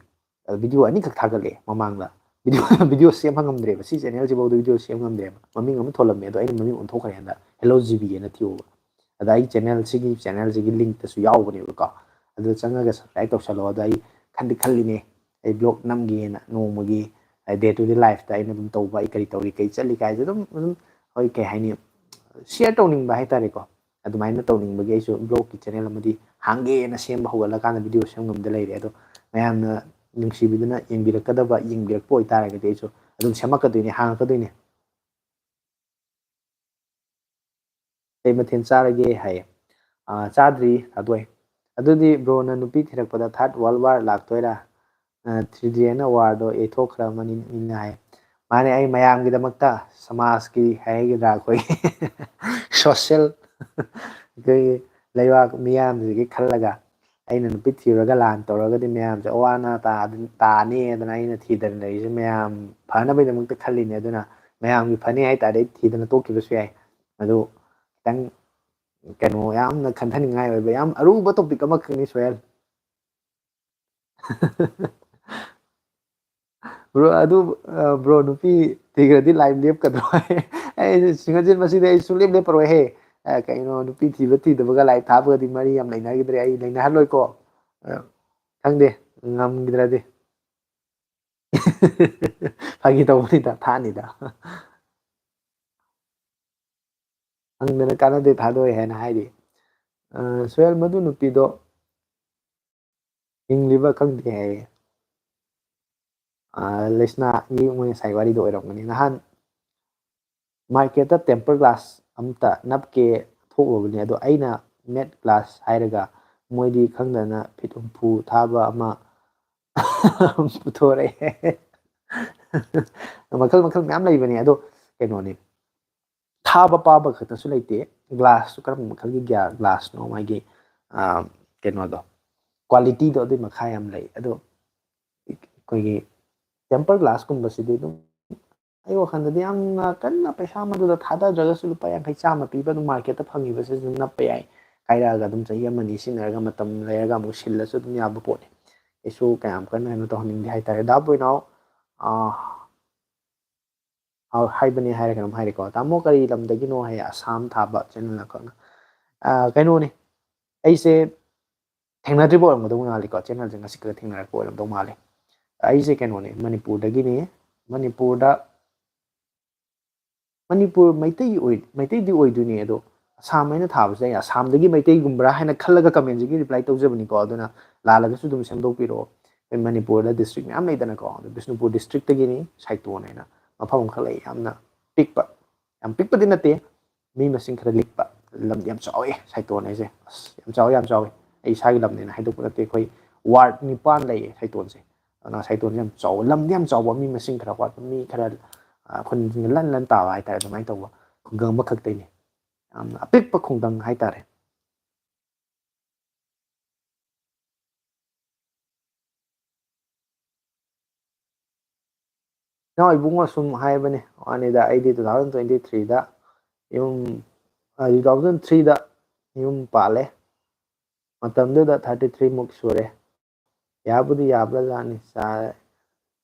ꯚꯤꯗꯤꯑꯣ ꯑꯅꯤꯈꯛ ꯊꯥꯒꯠꯂꯛꯑꯦ ꯃꯃꯥꯡꯗ꯫ ꯚꯤꯗꯤꯑꯣ ꯚꯤꯗꯤꯑꯣ ꯁꯦꯝꯕ ꯉꯝꯗ꯭ꯔꯦꯕ, ꯁꯤ ꯆꯦꯅꯦꯜꯁꯤꯐꯥꯎꯗ ꯚꯤꯗꯤꯑꯣ ꯁꯦꯝꯕ ꯉꯝꯗ꯭ꯔꯦꯕ꯫ ꯃꯃꯤꯡ ꯑꯃ ꯊꯣꯜꯂꯝꯃꯦ, ꯑꯗꯣ ꯑꯩꯅ ꯃꯃꯤꯡ ꯑꯣꯟꯊꯣꯛꯈ꯭ꯔꯦ ꯍꯟꯗꯛ, ꯍꯦꯜꯂꯣ ꯖꯤ ꯕꯤ ꯑꯅ ꯊꯤꯌꯣꯕ꯫ ꯑꯗ ꯑꯩ ꯆꯦꯅꯦꯜꯁꯤꯒꯤ ꯆꯦꯅꯦꯜꯁꯤꯒꯤ ꯂꯤꯡꯛꯇꯁꯨ ꯌꯥꯎꯕꯅꯦꯕꯀꯣ, ꯑꯗꯨꯗ ꯆꯪꯉꯒ ꯁꯕꯁꯀ꯭ꯔꯥꯏꯕ ꯇꯧꯁꯜꯂꯣ꯫ ꯑꯗꯣ ꯑꯩ ꯈꯟꯗꯤ ꯈꯜꯂꯤꯅꯦ, ꯑꯩ ꯕ꯭ꯂꯣꯒ ꯅꯝꯒꯦꯅ, ꯅꯣꯡꯃꯒꯤ ꯗꯦ ꯇꯨ ꯗꯦ ꯂꯥꯏꯐꯇ ꯑꯩꯅ ꯑꯗꯨꯝ ꯇꯧꯕ, ꯑꯩ ꯀꯔꯤ ꯇꯧꯔꯤ, ꯀꯩ ꯆꯠꯂꯤ ꯀꯥꯏꯁꯦ ꯑꯗꯨꯝ ꯑꯗꯨꯝ ꯍꯣꯏ, ꯀꯩ ꯍꯥꯏꯅꯤ, ꯁꯤꯌꯔ ꯇꯧꯅꯤꯡꯕ ꯍꯥꯏꯇꯥꯔꯦꯀꯣ꯫ ꯑꯗꯨꯃꯥꯏꯅ ꯇꯧꯅꯤꯡꯕꯒꯤ ꯑꯩꯁꯨ ꯕ꯭ꯂꯣꯒꯀꯤ ꯆꯦꯅꯦꯜ ꯑꯃꯗꯤ ꯍꯥꯡꯒꯦꯅ ꯁꯦꯝꯕ ꯍꯧꯒꯠꯂꯀꯥꯟꯗ ꯚꯤꯗꯤꯑꯣ ꯁꯦꯝ ꯉꯝꯗ ꯂꯩꯔꯦ꯫ ꯑꯗꯣ ꯃꯌꯥꯝꯅ ꯅꯨꯡꯁꯤꯕꯤꯗꯨꯅ ꯌꯦꯡꯕꯤꯔꯛꯀꯗꯕ, ꯌꯦꯡꯕꯤꯔꯛꯄ ꯑꯣꯏꯇꯥꯔꯒꯗꯤ ꯑꯩꯁꯨ ꯑꯗꯨꯝ ꯁꯦꯝꯃꯛꯀꯗꯣꯏꯅꯦ, ꯍꯥꯡꯉꯛꯀꯗꯣꯏꯅꯦ꯫ "ꯀꯩ ꯃꯊꯦꯜ ꯆꯥꯔꯒꯦ?" ꯍꯥꯏꯌꯦ꯫ "ꯑꯥ, ꯆꯥꯗ꯭ꯔꯤ, ꯊꯥꯗꯣꯛꯑꯦ꯫" "ꯑꯗꯨꯗꯤ ꯕ꯭ꯔꯣꯅ ꯅꯨꯄꯤ ꯊꯤꯔꯛꯄꯗ ꯊꯥꯔꯠ ꯋꯥꯔꯜ ꯋꯥꯔ ꯂꯥꯛꯇꯣꯏꯔꯥ? ꯑꯥ, ꯊ꯭ꯔꯤ ꯗꯤ ꯑꯦꯟ ꯑꯦ ꯋꯥꯔꯗꯣ ꯌꯩꯊꯣꯛꯈ꯭ꯔꯃꯅꯤ ꯃꯤꯅ ꯍꯥꯏ꯫" ꯃꯥꯅꯦ, ꯑꯩ ꯃꯌꯥꯝꯒꯤꯗꯃꯛꯇ, ꯁꯃꯥꯖꯀꯤ ꯍꯥꯏꯒꯗ꯭ꯔꯥ, ꯑꯩꯈꯣꯏꯒꯤ ꯁꯣꯁꯦꯜ, ꯑꯩꯈꯣꯏꯒꯤ ꯂꯩꯕꯥꯛ ꯃꯤꯌꯥꯝꯁꯤꯒꯤ ꯈꯜꯂꯒ, ꯑꯩꯅ ꯅꯨꯄꯤ ꯊꯤꯔꯨꯔꯒ ꯂꯥꯟ ꯇꯧꯔꯒꯗꯤ ꯃꯌꯥꯝꯁꯦ ꯑꯋꯥ ꯑꯅꯥ ꯇꯥꯗ-, ꯇꯥꯅꯤ ꯑꯗꯨꯅ ꯑꯩꯅ ꯊꯤꯗꯅ ꯂꯩꯔꯤꯁꯦ ꯃꯌꯥꯝ ꯐꯅꯕꯒꯤꯗꯃꯛꯇ ꯈꯜꯂꯤꯅꯦ꯫ ꯑꯗꯨꯅ ꯃꯌꯥꯝꯒꯤ ꯐꯅꯤ ꯍꯥꯏ ꯇꯥꯔꯗꯤ ꯑꯩ ꯊꯤꯗꯅ ꯇꯣꯛꯈꯤꯕꯁꯨ ꯌꯥꯏ꯫ ꯑꯗꯨ ꯈꯤꯇꯪ ꯀꯩꯅꯣ, ꯌꯥꯝꯅ ꯈꯟꯊꯅꯤꯡꯉꯥꯏ ꯑꯣꯏꯕ ꯌꯥꯝ ꯑꯔꯨꯕ ꯇꯣꯄꯤꯛ ꯑꯃꯈꯛꯅꯤ, ꯁꯣꯍꯦꯜ꯫ ꯕ꯭ꯔꯣ, ꯑꯗꯨ, ꯑ, ꯕ꯭ꯔꯣ, ꯅꯨꯄꯤ ꯊꯤꯈ꯭ꯔꯗꯤ ꯂꯥꯏꯐ ꯂꯦꯞꯀꯗ꯭ꯔꯣ? ꯑꯩ ꯁꯤꯡꯒꯜꯁꯤꯟ ꯃꯁꯤꯗꯤ ꯑꯩ ꯁꯨꯡꯂꯦꯞ ꯂꯦꯞꯄꯔꯣꯏꯍꯦ꯫ ꯑ, ꯀꯩꯅꯣ, ꯅꯨꯄꯤ ꯊꯤꯕ ꯊꯤꯗꯕꯒ ꯂꯥꯏꯐ ꯊꯥꯕꯒꯗꯤ ꯃꯔꯤ ꯌꯥꯝ ꯂꯩꯅꯈꯤꯗ꯭ꯔꯦ꯫ ꯑꯩ ꯂꯩꯅꯍꯜꯂꯣꯏꯀꯣ꯫ ꯑ, ꯈꯪꯗꯦ, ꯉꯝꯈꯤꯗ꯭ꯔꯗꯤ꯫ ꯐꯥꯒꯤ ꯇꯧꯕꯅꯤꯗ, ꯊꯥꯅꯤꯗ꯫ ꯍꯪꯗꯅ ꯀꯥꯟꯅꯗꯦ, ꯊꯥꯗꯣꯛꯑꯦ ꯍꯥꯏꯅ ꯍꯥꯏꯔꯤ꯫ ꯑ, ꯁꯣꯍꯦꯜ, ꯃꯗꯨ ꯅꯨꯄꯤꯗꯣ ꯍꯤꯡꯂꯤꯕ ꯈꯪꯗꯦ ꯍꯥꯏꯌꯦ꯫ ꯑ, ꯂꯩꯁꯅꯥꯒꯤ ꯃꯣꯏ ꯉꯁꯥꯏ ꯋꯥꯔꯤꯗꯣ ꯑꯣꯏꯔꯝꯒꯅꯤ꯫ ꯅꯍꯥꯟ ꯃꯥꯔꯀꯦꯠꯇ ꯇꯦꯝꯄꯔ ꯒ꯭ꯂꯥꯁ ꯑꯝꯇ ꯅꯞꯀꯦ ꯊꯣꯛꯎꯕꯅꯦ, ꯑꯗꯣ ꯑꯩꯅ ꯃꯦꯠ ꯒ꯭ꯂꯥꯁ ꯍꯥꯏꯔꯒ ꯃꯣꯏꯗꯤ ꯈꯪꯗꯅ ꯐꯤꯠ ꯍꯨꯝꯐꯨ ꯊꯥꯕ ꯑꯃ ꯄꯨꯊꯣꯔꯛꯑꯦ꯫ ꯃꯈꯜ ꯃꯈꯜ ꯃꯌꯥꯝ ꯂꯩꯕꯅꯦ, ꯑꯗꯣ ꯀꯩꯅꯣꯅꯦ, ꯊꯥꯕ ꯄꯥꯕ ꯈꯛꯇꯁꯨ ꯂꯩꯇꯦ, ꯒ꯭ꯂꯥꯁꯁꯨ ꯀꯔꯝꯕ ꯃꯈꯜꯒꯤ ꯒ꯭ꯌꯥ-, ꯒ꯭ꯂꯥꯁꯅꯣ, ꯃꯥꯒꯤ, ꯑ, ꯀꯩꯅꯣꯗꯣ, ꯀ꯭ꯋꯥꯂꯤꯇꯤꯗꯣ ꯑꯗꯨꯒꯤ ꯃꯈꯥ ꯌꯥꯝ ꯂꯩ꯫ ꯑꯗꯣ ꯑꯩꯈꯣꯏꯒꯤ ꯇꯦꯝꯄꯔ ꯒ꯭ꯂꯥꯁꯀꯨꯝꯕꯁꯤꯗꯤ ꯑꯗꯨꯝ ꯑꯩ ꯋꯥꯈꯜꯗꯗꯤ ꯌꯥꯝꯅ ꯀꯟꯅ ꯄꯩꯁꯥ ꯃꯗꯨꯗ ꯊꯥꯗꯗ꯭ꯔꯒꯁꯨ ꯂꯨꯄꯥ ꯌꯥꯡꯈꯩ ꯆꯥꯝꯃ ꯄꯤꯕ ꯑꯗꯨꯝ ꯃꯥꯔꯀꯦꯠꯇ ꯐꯪꯉꯤꯕꯁꯤꯁꯨ ꯅꯞꯄ ꯌꯥꯏ꯫ ꯀꯥꯏꯔꯛꯑꯒ ꯑꯗꯨꯝ ꯆꯍꯤ ꯑꯃꯅꯤ ꯁꯤꯖꯤꯟꯅꯔꯒ ꯃꯇꯝ ꯂꯩꯔꯒ ꯑꯃꯨꯛ ꯁꯤꯜꯂꯁꯨ ꯑꯗꯨꯝ ꯌꯥꯕ ꯄꯣꯠꯅꯤ꯫ ꯑꯩꯁꯨ ꯀꯌꯥꯝ ꯀꯟꯅ ꯀꯩꯅꯣ ꯇꯧꯍꯟꯅꯤꯡꯗꯦ ꯍꯥꯏꯇꯥꯔꯦ꯫ ꯗꯥ ꯕꯣꯏꯅꯥꯎ, ꯑꯥ, ꯍꯥꯏꯕꯅꯦ ꯍꯥꯏꯔ ꯀꯩꯅꯣꯝ ꯍꯥꯏꯔꯦꯀꯣ꯫ "ꯇꯥꯃꯣ ꯀꯔꯤ ꯂꯝꯗꯒꯤꯅꯣ?" ꯍꯥꯏꯌꯦ, ꯑꯁꯥꯝ ꯊꯥꯕ ꯆꯦꯅꯦꯜ ꯑꯃꯈꯛꯅ꯫ ꯑꯥ, ꯀꯩꯅꯣꯅꯤ, ꯑꯩꯁꯦ ꯊꯦꯡꯅꯗ꯭ꯔꯤꯕ ꯑꯣꯏꯔꯝꯒꯗꯧ ꯃꯥꯜꯂꯤꯀꯣ, ꯆꯦꯅꯦꯜꯁꯦ ꯉꯁꯤ ꯈꯛꯇ ꯊꯦꯡꯅꯔꯛꯄ ꯑꯣꯏꯔꯝꯗꯧ ꯃꯥꯜꯂꯤ꯫ ꯑꯩꯁꯦ ꯀꯩꯅꯣꯅꯤ, ꯃꯅꯤꯄꯨꯔꯗꯒꯤꯅꯤ꯫ ꯃꯅꯤꯄꯨꯔꯗ, ꯃꯅꯤꯄꯨꯔ ꯃꯩꯇꯩꯒꯤ ꯑꯣꯏ-, ꯃꯩꯇꯩꯗꯤ ꯑꯣꯏꯗꯣꯏꯅꯦ, ꯑꯗꯣ ꯑꯁꯥꯝ ꯍꯥꯏꯅ ꯊꯥꯕꯁꯦ ꯑꯩ ꯑꯁꯥꯝꯗꯒꯤ ꯃꯩꯇꯩꯒꯨꯝꯕ꯭ꯔꯥ ꯍꯥꯏꯅ ꯈꯜꯂꯒ ꯀꯃꯦꯟꯁꯤꯒꯤ ꯔꯤꯄ꯭ꯂꯥꯏ ꯇꯧꯖꯕꯅꯤꯀꯣ꯫ ꯑꯗꯨꯅ ꯂꯥꯜꯂꯒꯁꯨ ꯑꯗꯨꯝ ꯁꯦꯝꯗꯣꯛꯄꯤꯔꯛꯑꯣ꯫ ꯑꯩꯈꯣꯏ ꯃꯅꯤꯄꯨꯔꯗ ꯗꯤꯁꯇ꯭ꯔꯤꯛ ꯃꯌꯥꯝ ꯂꯩꯗꯅꯀꯣ, ꯑꯗꯣ ꯕꯤꯁꯅꯨꯄꯨꯔ ꯗꯤꯁꯇ꯭ꯔꯤꯛꯇꯒꯤꯅꯤ, ꯁꯥꯏꯇꯣꯟ ꯍꯥꯏꯅ ꯃꯐꯝ ꯑꯃꯈꯛ ꯂꯩ, ꯌꯥꯝꯅ ꯄꯤꯛꯄ, ꯌꯥꯝ ꯄꯤꯛꯄꯗꯤ ꯅꯠꯇꯦ, ꯃꯤ ꯃꯁꯤꯡ ꯈꯔ ꯂꯤꯛꯄ, ꯂꯝꯗꯤ ꯌꯥꯝ ꯆꯥꯎꯋꯦ ꯁꯥꯏꯇꯣꯟ ꯍꯥꯏꯁꯦ꯫ ꯑꯁ, ꯌꯥꯝ ꯆꯥꯎꯋꯦ, ꯌꯥꯝ ꯆꯥꯎꯋꯦ꯫ ꯑꯩ ꯏꯁꯥꯒꯤ ꯂꯝꯅꯦꯅ ꯍꯥꯏꯗꯣꯛꯄ ꯅꯠꯇꯦ, ꯑꯩꯈꯣꯏ ꯋꯥꯔꯗ ꯅꯤꯄꯥꯟ ꯂꯩꯌꯦ ꯁꯥꯏꯇꯣꯟꯁꯦ꯫ ꯑꯗꯨꯅ ꯁꯥꯏꯇꯣꯟꯁꯦ ꯌꯥꯝ ꯆꯥꯎꯕ, ꯂꯝꯗꯤ ꯌꯥꯝ ꯆꯥꯎꯕ, ꯃꯤ ꯃꯁꯤꯡ ꯈꯔ ꯋꯥꯠꯄ, ꯃꯤ ꯈꯔ, ꯑ, ꯈꯨꯟꯁꯤꯡꯁꯦ ꯂꯟ ꯂꯟ ꯇꯥꯕ ꯍꯥꯏꯇꯥꯔꯦ, ꯑꯗꯨꯃꯥꯏꯅ ꯇꯧꯕ ꯈꯨꯡꯒꯪ ꯑꯃꯈꯛꯇꯩꯅꯦ꯫ ꯌꯥꯝꯅ ꯑꯄꯤꯛꯄ ꯈꯨꯡꯒꯪ ꯍꯥꯏꯇꯥꯔꯦ꯫ ꯏꯅꯥꯎ ꯏꯕꯨꯡꯉꯣ ꯁꯨꯝ ꯍꯥꯏꯕꯅꯦ ꯋꯥꯅꯤꯗ, ꯑꯩꯗꯤ two thousand twenty three ꯗ ꯌꯨꯝ, ꯑ, two thousand three ꯗ ꯌꯨꯝ ꯄꯥꯜꯂꯦ꯫ ꯃꯇꯝꯗꯨꯗ thirty three ꯃꯨꯛ ꯁꯨꯔꯦ꯫ ꯌꯥꯕꯨꯗꯤ ꯌꯥꯕꯖꯥꯠꯅꯤ, ꯆꯥ-,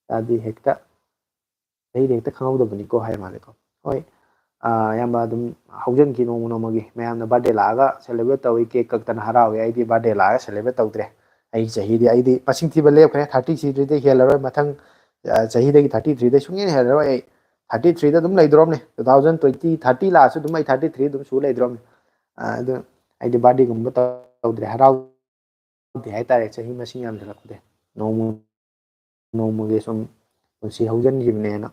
ꯆꯥꯗꯤ ꯍꯦꯛꯇ, ꯆꯍꯤꯗꯤ ꯍꯦꯛꯇ ꯈꯪꯍꯧꯗꯕꯅꯤꯀꯣ ꯍꯥꯏ ꯃꯥꯜꯂꯦꯀꯣ꯫ ꯍꯣꯏ, ꯑ, ꯏꯌꯥꯝꯕ ꯑꯗꯨꯝ ꯍꯧꯖꯤꯟꯈꯤ ꯅꯣꯡꯃ ꯅꯣꯡꯃꯒꯤ꯫ ꯃꯌꯥꯝꯅ birthday ꯂꯥꯛꯑꯒ celebrate ꯇꯧꯏ, cake ꯀꯛꯇꯅ ꯍꯔꯥꯎꯏ꯫ ꯑꯩꯗꯤ birthday ꯂꯥꯛꯑꯒ celebrate ꯇꯧꯗ꯭ꯔꯦ꯫ ꯑꯩ ꯆꯍꯤꯗꯤ, ꯑꯩꯗꯤ ꯃꯁꯤꯡ ꯊꯤꯕ ꯂꯦꯞꯈ꯭ꯔꯦ, thirty three ꯗꯩ ꯍꯦꯜꯂꯔꯣꯏ꯫ ꯃꯊꯪ, ꯑ, ꯆꯍꯤꯗꯒꯤ thirty three ꯗꯩ ꯁꯨꯡꯍꯦꯟ ꯍꯦꯜꯂꯔꯣꯏ꯫ ꯑꯩ thirty three ꯗ ꯑꯗꯨꯝ ꯂꯩꯗ꯭ꯔꯣꯝꯅꯦ꯫ Two thousand twenty, thirty ꯂꯥꯛꯑꯁꯨ ꯑꯗꯨꯝ ꯑꯩ thirty three ꯑꯗꯨꯝ ꯁꯨ ꯂꯩꯗ꯭ꯔꯣꯝꯅꯦ꯫ ꯑ, ꯑꯗꯨ ꯑꯩꯗꯤ birthdayꯒꯨꯝꯕ ꯇꯧꯗ꯭ꯔꯦ꯫ ꯍꯔꯥꯎ ꯍꯥꯏꯇꯥꯔꯦ, ꯆꯍꯤ ꯃꯁꯤꯡ ꯌꯥꯝꯁꯤꯜꯂꯛꯄꯗ ꯅꯣꯡꯃ ꯅꯣꯡꯃꯒꯤ ꯁꯨꯝ ꯄꯨꯟꯁꯤ ꯍꯧꯖꯤꯟꯈꯤꯕꯅꯦꯅ꯫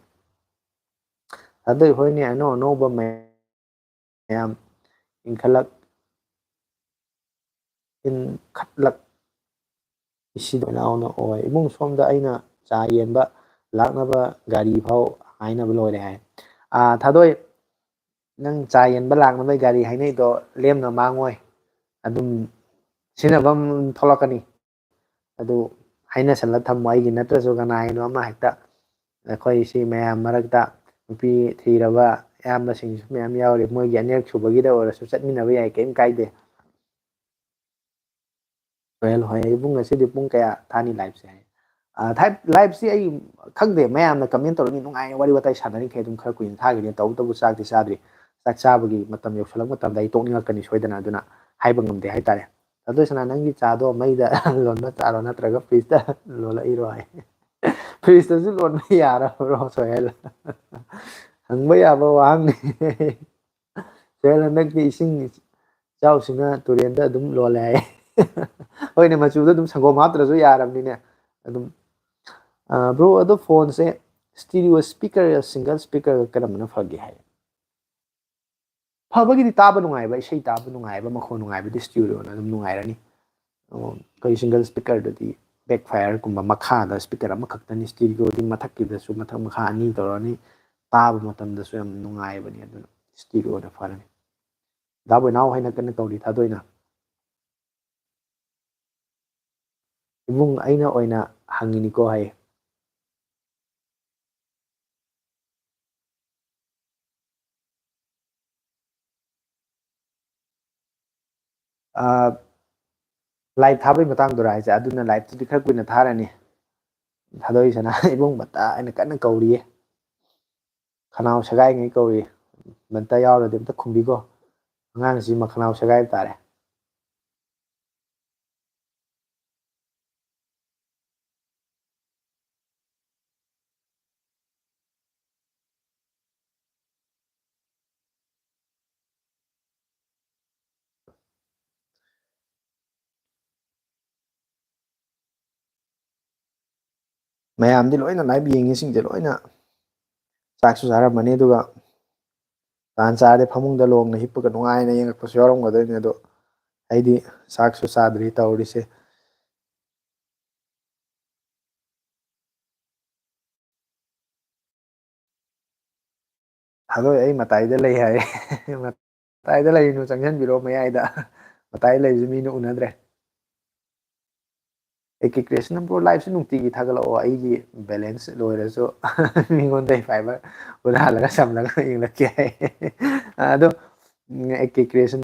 ꯑꯗꯨꯏ ꯍꯣꯏꯅꯦ, ꯑꯅꯧ ꯑꯅꯧꯕ ꯃꯌꯥꯝ ꯏꯟꯈꯠꯂꯛ-, ꯏꯟꯈꯠꯂꯛ-, ꯏꯁꯤꯗꯣ ꯏꯅꯥꯎꯅ ꯑꯣꯏ꯫ ꯏꯕꯨꯡ ꯁꯣꯝꯗ ꯑꯩꯅ ꯆꯥ ꯌꯦꯟꯕ ꯂꯥꯛꯅꯕ ꯒꯥꯔꯤ ꯐꯥꯎ ꯍꯥꯏꯅꯕ ꯂꯣꯏꯔꯦ ꯍꯥꯏ꯫ ꯑꯥ, ꯊꯥꯗꯣꯏ, ꯅꯪ ꯆꯥ ꯌꯦꯟꯕ ꯂꯥꯛꯅꯕꯒꯤ ꯒꯥꯔꯤ ꯍꯥꯏꯅꯩꯗꯣ ꯂꯦꯝꯅ ꯃꯥꯡꯉꯣꯏ, ꯑꯗꯨꯝ ꯁꯤꯖꯤꯟꯅꯐꯝ ꯊꯣꯛꯂꯛꯀꯅꯤ꯫ ꯑꯗꯨ ꯍꯥꯏꯅꯁꯜꯂ ꯊꯝꯃꯣ, ꯑꯩꯒꯤ ꯅꯠꯇ꯭ꯔꯁꯨ ꯀꯅꯥꯒꯤꯅꯣ ꯑꯃ ꯍꯦꯛꯇ꯫ ꯑꯩꯈꯣꯏ ꯁꯤ ꯃꯌꯥꯝ ꯃꯔꯛꯇ ꯅꯨꯄꯤ ꯊꯤꯔꯕ ꯏꯌꯥꯝꯕꯁꯤꯡꯁꯨ ꯃꯌꯥꯝ ꯌꯥꯎꯔꯤ꯫ ꯃꯣꯏꯒꯤ ꯑꯅꯤꯔꯛ ꯁꯨꯕꯒꯤꯗ ꯑꯣꯏꯔꯁꯨ ꯆꯠꯃꯤꯟꯅꯕ ꯌꯥꯏ, ꯀꯩꯝ ꯀꯥꯏꯗꯦ꯫ ꯁꯣꯍꯦꯜ ꯍꯣꯏ, "ꯏꯕꯨꯡ, ꯉꯁꯤꯗꯤ ꯄꯨꯡ ꯀꯌꯥ ꯊꯥꯅꯤ liveꯁꯦ?" ꯍꯥꯏ꯫ ꯑ, ꯊꯥꯏ-, liveꯁꯦ ꯑꯩ ꯈꯪꯗꯦ, ꯃꯌꯥꯝꯅ comment ꯇꯧꯔꯛꯏ ꯅꯨꯡꯉꯥꯏ, ꯋꯥꯔꯤ ꯋꯥꯇꯥꯏ ꯁꯥꯟꯅꯔꯤꯈꯩ ꯑꯗꯨꯝ ꯈꯔ ꯀꯨꯏꯅ ꯊꯥꯈꯤꯅꯤ꯫ ꯇꯧꯕꯇꯕꯨ ꯆꯥꯛꯇꯤ ꯆꯥꯗ꯭ꯔꯤ꯫ ꯆꯥꯛ ꯆꯥꯕꯒꯤ ꯃꯇꯝ ꯌꯧꯁꯜꯂꯛꯄ ꯃꯇꯝꯗ ꯑꯩ ꯇꯣꯛꯅꯤꯡꯉꯛꯀꯅꯤ ꯁꯣꯏꯗꯅ, ꯑꯗꯨꯅ ꯍꯥꯏꯕ ꯉꯝꯗꯦ ꯍꯥꯏꯇꯥꯔꯦ꯫ ꯑꯗꯨ ꯁꯅꯥ, ꯅꯪꯒꯤ ꯆꯥꯗꯣ ꯃꯩꯗ ꯂꯣꯟꯕ ꯆꯥꯔꯣ ꯅꯠꯇ꯭ꯔꯒ fridgeꯇ ꯂꯣꯜꯂꯛꯏꯔꯣ ꯍꯥꯏ꯫ Fridgeꯇꯁꯨ ꯂꯣꯟꯕ ꯌꯥꯔꯕ꯭ꯔꯣ ꯁꯣꯍꯦꯜ? ꯍꯪꯕ ꯌꯥꯕ ꯋꯥꯍꯪꯅꯤ꯫ ꯁꯣꯍꯦꯜ, ꯍꯟꯗꯛꯇꯤ ꯏꯁꯤꯡ ꯏꯆꯥꯎꯁꯤꯅ ꯇꯨꯔꯦꯟꯗ ꯑꯗꯨꯝ ꯂꯣꯜꯂꯦ ꯍꯥꯏ꯫ ꯍꯣꯏꯅꯦ, ꯃꯆꯨꯗ ꯑꯗꯨꯝ ꯁꯪꯒꯣꯝ ꯍꯥꯞꯇ꯭ꯔꯁꯨ ꯌꯥꯔꯕꯅꯤꯅꯦ꯫ ꯑꯗꯨꯝ, ꯑ, bro, ꯑꯗꯣ phoneꯁꯦ stereo speaker, single speaker ꯀꯔꯝꯕꯅ ꯐꯒꯦ ꯍꯥꯏ? ꯐꯕꯒꯤꯗꯤ ꯇꯥꯕ ꯅꯨꯡꯉꯥꯏꯕ, ꯏꯁꯩ ꯇꯥꯕ ꯅꯨꯡꯉꯥꯏꯕ, ꯃꯈꯣꯟ ꯅꯨꯡꯉꯥꯏꯕꯗꯤ stereoꯅ ꯑꯗꯨꯝ ꯅꯨꯡꯉꯥꯏꯔꯅꯤ꯫ ꯑꯣ, ꯑꯩꯈꯣꯏ single speakerꯗꯗꯤ backfireꯒꯨꯝꯕ, ꯃꯈꯥꯗ speaker ꯑꯃꯈꯛꯇꯅꯤ, stereoꯗꯤ ꯃꯊꯛꯀꯤꯗꯁꯨ ꯃꯊꯛ ꯃꯈꯥ ꯑꯅꯤ ꯇꯧꯔꯅꯤ, ꯇꯥꯕ ꯃꯇꯝꯗꯁꯨ ꯌꯥꯝ ꯅꯨꯡꯉꯥꯏꯕꯅꯤ꯫ ꯑꯗꯨꯅ stereoꯅ ꯐꯔꯅꯤ꯫ ꯗꯥ ꯕꯣꯏꯅꯥꯎ ꯍꯥꯏꯅ ꯀꯟꯅ ꯀꯧꯔꯤ ꯊꯥꯗꯣꯏꯅ꯫ "ꯏꯕꯨꯡ, ꯑꯩꯅ ꯑꯣꯏꯅ ꯍꯪꯉꯤꯅꯤꯀꯣ" ꯍꯥꯏꯌꯦ꯫ ꯑꯥ, live ꯊꯥꯕꯩ ꯃꯇꯥꯡꯗꯨꯔ ꯍꯥꯏꯁꯦ? ꯑꯗꯨꯅ liveꯇꯨꯗꯤ ꯈꯔ ꯀꯨꯏꯅ ꯊꯥꯔꯅꯤ꯫ ꯊꯥꯗꯣꯛꯏꯁꯤꯅ ꯏꯕꯨꯡ ꯃꯇꯥ ꯍꯥꯏꯅ ꯀꯟꯅ ꯀꯧꯔꯤꯌꯦ꯫ ꯈꯅꯥꯎ ꯁꯦꯒꯥꯏꯉꯩ ꯀꯧꯔꯤ꯫ ꯃꯟꯇ ꯌꯥꯎꯔꯗꯤ ꯑꯝꯇ ꯈꯨꯝꯕꯤꯈꯣ꯫ ꯑꯉꯥꯡꯁꯤ ꯃꯈꯅꯥꯎ ꯁꯦꯒꯥꯏꯕ ꯇꯥꯔꯦ꯫ ꯃꯌꯥꯝꯗꯤ ꯂꯣꯏꯅ live ꯌꯦꯡꯉꯤꯁꯤꯡꯁꯦ ꯂꯣꯏꯅ ꯆꯥꯛꯁꯨ ꯆꯥꯔꯝꯃꯅꯤ, ꯑꯗꯨꯒ ꯇꯥꯟ ꯆꯥꯔꯗꯤ ꯐꯃꯨꯡꯗ ꯂꯣꯡꯅ ꯍꯤꯞꯄꯒ ꯅꯨꯡꯉꯥꯏꯅ ꯌꯦꯡꯉꯛꯄꯁꯨ ꯌꯥꯎꯔꯝꯒꯗꯣꯏꯅꯤ꯫ ꯑꯗꯣ ꯑꯩꯗꯤ ꯆꯥꯛꯁꯨ ꯆꯥꯗ꯭ꯔꯤ ꯇꯧꯔꯤꯁꯦ꯫ ꯊꯥꯗꯣꯏ, ꯑꯩ ꯃꯇꯥꯏꯗ ꯂꯩ ꯍꯥꯏ꯫ ꯃꯇꯥꯏꯗ ꯂꯩꯔꯤꯅꯣ, ꯆꯪꯁꯤꯟꯕꯤꯔꯛꯑꯣ ꯃꯌꯥꯏꯗ꯫ ꯃꯇꯥꯏꯗ ꯂꯩꯕꯁꯤ ꯃꯤꯅ ꯎꯅꯗ꯭ꯔꯦ꯫ ꯑꯦ ꯀꯦ ꯀ꯭ꯔꯤꯌꯦꯁꯟ ꯕ꯭ꯔꯣ, ꯂꯥꯏꯐꯁꯦ ꯅꯨꯡꯇꯤꯒꯤ ꯊꯥꯒꯠꯂꯛꯑꯣ, ꯑꯩꯒꯤ ꯕꯦꯂꯦꯟꯁ ꯂꯣꯏꯔꯁꯨ ꯃꯤꯉꯣꯟꯗꯒꯤ ꯐꯥꯏꯕꯔ ꯍꯨꯔꯥꯜꯂꯒ ꯁꯝꯂꯒ ꯌꯦꯡꯂꯛꯀꯦ ꯍꯥꯏ꯫ ꯑꯗꯣ ꯑꯦ ꯀꯦ ꯀ꯭ꯔꯤꯌꯦꯁꯟ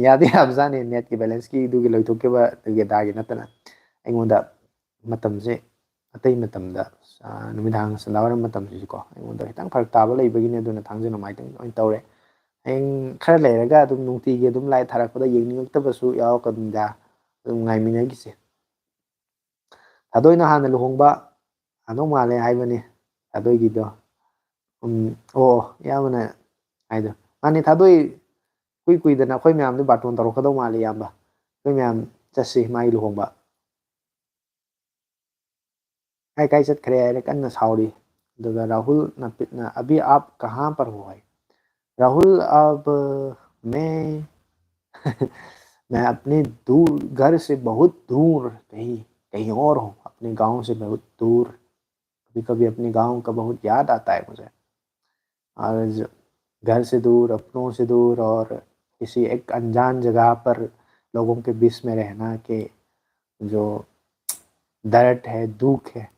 ꯌꯥꯗꯤ ꯌꯥꯕꯖꯥꯠꯅꯤ, ꯅꯦꯠꯀꯤ ꯕꯦꯂꯦꯟꯁꯀꯤ ꯑꯗꯨꯒꯤ ꯂꯣꯏꯊꯣꯛꯈꯤꯕ ꯑꯗꯨꯒꯤ ꯑꯗꯥꯒꯤ ꯅꯠꯇꯅ꯫ ꯑꯩꯉꯣꯟꯗ ꯃꯇꯝꯁꯦ ꯑꯇꯩ ꯃꯇꯝꯗ, ꯑ, ꯅꯨꯃꯤꯗꯥꯡ ꯁꯟꯗꯥꯋꯥꯏꯔꯝ ꯃꯇꯝꯁꯤꯁꯨꯀꯣ ꯑꯩꯉꯣꯟꯗ ꯈꯤꯇꯪ ꯐꯔꯛ ꯇꯥꯕ ꯂꯩꯕꯒꯤꯅꯤ, ꯑꯗꯨꯅ ꯊꯥꯡꯖ ꯅꯣꯡꯃꯥꯏꯖꯤꯡ ꯑꯣꯏꯅ ꯇꯧꯔꯦ꯫ ꯍꯌꯦꯡ ꯈꯔ ꯂꯩꯔꯒ ꯑꯗꯨꯝ ꯅꯨꯡꯇꯤꯒꯤ ꯑꯗꯨꯝ ꯂꯥꯏ ꯊꯥꯔꯛꯄꯗ ꯌꯦꯡꯅꯤꯡꯉꯛꯇꯕꯁꯨ ꯌꯥꯎꯔꯛꯀꯅꯤꯗ, ꯑꯗꯨꯝ ꯉꯥꯏꯃꯤꯟꯅꯈꯤꯁꯦ꯫ ꯊꯥꯗꯣꯏꯅ ꯍꯥꯟꯅ ꯂꯨꯍꯣꯡꯕ ꯊꯥꯗꯧ ꯃꯥꯜꯂꯦ ꯍꯥꯏꯕꯅꯤ, ꯊꯥꯗꯣꯏꯒꯤꯗꯣ꯫ ꯎꯝ, ꯑꯣ, ꯑꯣ, ꯏꯌꯥꯝꯕꯅ ꯍꯥꯏꯗꯣ꯫ ꯃꯥꯅꯤ, ꯊꯥꯗꯣꯏ ꯀꯨꯏ ꯀꯨꯏꯗꯅ ꯑꯩꯈꯣꯏ ꯃꯌꯥꯝꯗꯣ ꯕꯥꯔꯇꯣꯟ ꯇꯧꯔꯛꯀꯗꯧ ꯃꯥꯜꯂꯦ, ꯏꯌꯥꯝꯕ꯫ ꯑꯩꯈꯣꯏ ꯃꯌꯥꯝ ꯆꯠꯁꯤ ꯃꯥꯒꯤ ꯂꯨꯍꯣꯡꯕ꯫ ꯀꯥꯏ ꯀꯥꯏ ꯆꯠꯈ꯭ꯔꯦ ꯍꯥꯏꯅ ꯀꯟꯅ ꯁꯥꯎꯔꯤ꯫ ꯑꯗꯨꯒ ꯔꯥꯍꯨꯜ ꯅꯄꯤꯠꯅ, "अभी आप कहाँ पर हो?" ꯍꯥꯏ꯫ राहुल, अब मैं, मैं अपने दूर, घर से बहुत दूर, कहीं, कहीं और हूँ, अपने गांव से बहुत दूर। कभी-कभी अपने गांव का बहुत याद आता है मुझे। और ज-, घर से दूर, अपनों से दूर और किसी एक अनजान जगह पर लोगों के बीच में रहना के जो दर्द है, दुख है,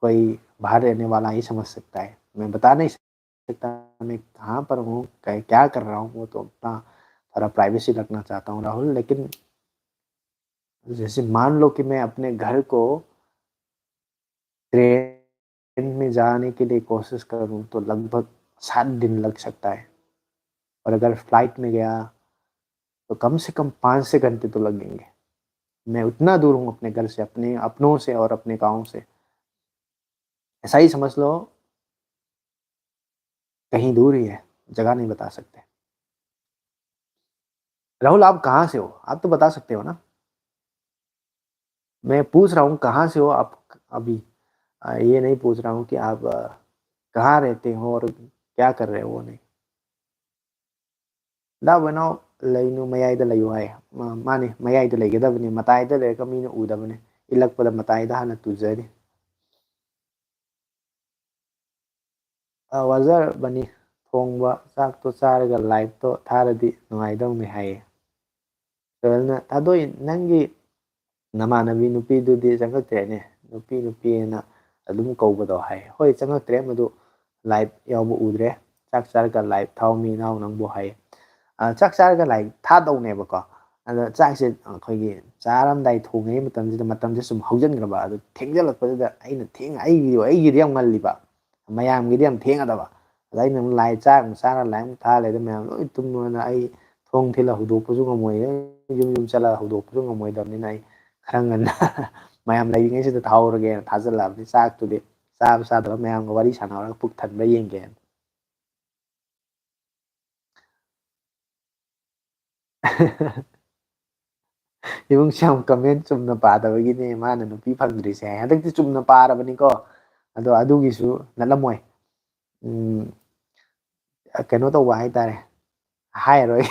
कोई बाहर रहने वाला ही समझ सकता है। मैं बता नहीं सकता मैं कहाँ पर हूँ, कै-, क्या कर रहा हूँ, वो तो अपना थोड़ा प्राइवेसी रखना चाहता हूँ, राहुल। लेकिन जैसे मान लो कि मैं अपने घर को ट्रेन में जाने के लिए कोशिश करूँ, तो लगभग सात दिन लग सकता है, और अगर फ्लाइट में गया, तो कम से कम पाँच छः घंटे तो लगेंगे। मैं उतना दूर हूँ अपने घर से, अपने अपनों से और अपने गाँव से। ऐसा ही समझ लो, कहीं दूर ही है, जगह नहीं बता सकते। राहुल, आप कहाँ से हो? आप तो बता सकते हो ना। मैं पूछ रहा हूँ, कहाँ से हो आप अभी? आ, ये नहीं पूछ रहा हूँ कि आप, आ, कहाँ रहते हो और क्या कर रहे हो, वो नहीं। दा बहनों, ꯂꯩꯅꯨ, ꯃꯌꯥꯏꯗ ꯂꯩꯌꯨ ꯍꯥꯏ꯫ ꯃꯥ-, ꯃꯥꯅꯤ, ꯃꯌꯥꯏꯗ ꯂꯩꯒꯗꯕꯅꯤ, ꯃꯇꯥꯏꯗ ꯂꯩꯔꯒ ꯃꯤꯅ ꯎꯗꯕꯅꯤ꯫ ꯏꯜꯂꯛꯄꯗ ꯃꯇꯥꯏꯗ ꯍꯥꯟꯅ ꯇꯨꯖꯅꯤ꯫ ꯑ, ꯋꯥꯖꯔꯕꯅꯤ꯫ ꯊꯣꯡꯕ ꯆꯥꯛꯇꯣ ꯆꯥꯔꯒ ꯂꯥꯏꯚꯇꯣ ꯊꯥꯔꯗꯤ ꯅꯨꯡꯉꯥꯏꯗꯧꯅꯤ ꯍꯥꯏꯌꯦ꯫ ꯖꯣꯌꯦꯜꯅ, "ꯊꯥꯗꯣꯏ, ꯅꯪꯒꯤ ꯅꯃꯥꯟꯅꯕꯤ ꯅꯨꯄꯤꯗꯨꯗꯤ ꯆꯪꯉꯛꯇ꯭ꯔꯦꯅꯦ, ꯅꯨꯄꯤ ꯅꯨꯄꯤꯅ ꯑꯗꯨꯝ ꯀꯧꯕꯗꯣ ꯍꯥꯏ꯫ ꯍꯣꯏ, ꯆꯪꯉꯛꯇ꯭ꯔꯦ, ꯃꯗꯨ ꯂꯥꯏꯞ ꯌꯥꯎꯕ ꯎꯗ꯭ꯔꯦ꯫ ꯆꯥꯛ ꯆꯥꯔꯒ ꯂꯥꯏꯞ ꯊꯥꯎ ꯃꯤ ꯏꯅꯥꯎ ꯅꯪꯕꯨ ꯍꯥꯏ꯫ ꯑ, ꯆꯥꯛ ꯆꯥꯔꯒ ꯂꯥꯏꯞ ꯊꯥꯗꯧꯅꯦꯕꯀꯣ꯫ ꯑꯗ ꯆꯥꯛꯁꯦ ꯑꯩꯈꯣꯏꯒꯤ ꯆꯥꯔꯝꯗꯥꯏ ꯊꯣꯡꯉꯤꯉꯩ ꯃꯇꯝꯁꯤꯗ ꯃꯇꯝꯁꯦ ꯁꯨꯝ ꯍꯧꯖꯤꯟꯈ꯭ꯔꯕ꯫ ꯑꯗꯨ ꯊꯦꯡꯖꯤꯜꯂꯛꯄꯗꯨꯗ ꯑꯩꯅ ꯊꯦꯡ-, ꯑꯩꯒꯤꯗꯤ, ꯑꯩꯒꯤꯗꯤ ꯌꯥꯝ ꯉꯜꯂꯤꯕ, ꯃꯌꯥꯝꯒꯤꯗꯤ ꯌꯥꯝ ꯊꯦꯡꯒꯗꯕ꯫ ꯑꯗ ꯑꯩꯅ ꯑꯃꯨꯛ ꯂꯥꯏꯞ ꯆꯥꯛ ꯑꯃꯨꯛ ꯆꯥꯔ ꯂꯥꯏꯞ ꯑꯃꯨꯛ ꯊꯥ ꯂꯩꯗ ꯃꯌꯥꯝ ꯂꯣꯏ ꯇꯨꯝꯃꯅ ꯑꯩ ꯊꯣꯡ ꯊꯤꯜꯂ ꯍꯧꯗꯣꯛꯄꯁꯨ ꯉꯝꯃꯣꯏ, ꯌꯨꯝ ꯌꯨꯝ ꯆꯠꯂꯒ ꯍꯧꯗꯣꯛꯄꯁꯨ ꯉꯝꯃꯣꯏꯗꯕꯅꯤꯅ ꯑꯩ ꯈꯔ ꯉꯟꯅ ꯃꯌꯥꯝ ꯂꯩꯔꯤꯉꯩꯁꯤꯗ ꯊꯥꯍꯧꯔꯒꯦꯅ ꯊꯥꯖꯤꯜꯂꯛꯑꯕꯅꯤ꯫ ꯆꯥꯛꯇꯨꯗꯤ ꯆꯥꯕ ꯆꯥꯗꯕ ꯃꯌꯥꯝꯒ ꯋꯥꯔꯤ ꯁꯥꯟꯅꯍꯧꯔꯒ ꯄꯨꯛ ꯊꯟꯕ꯭ꯔꯥ ꯌꯦꯡꯒꯦꯅ꯫ ꯏꯕꯨꯡꯁꯦ ꯌꯥꯝ ꯀꯃꯦꯟ ꯆꯨꯝꯅ ꯄꯥꯗꯕꯒꯤꯅꯦ ꯃꯥꯅ ꯅꯨꯄꯤ ꯐꯪꯗ꯭ꯔꯤꯁꯦ ꯍꯥꯏ꯫ ꯍꯟꯗꯛꯇꯤ ꯆꯨꯝꯅ ꯄꯥꯔꯕꯅꯤꯀꯣ꯫ ꯑꯗꯣ ꯑꯗꯨꯒꯤꯁꯨ ꯅꯠꯂꯝꯃꯣꯏ꯫ ꯎꯝ, ꯀꯩꯅꯣ ꯇꯧꯕ ꯍꯥꯏꯇꯥꯔꯦ꯫ ꯍꯥꯏꯔꯣꯏ꯫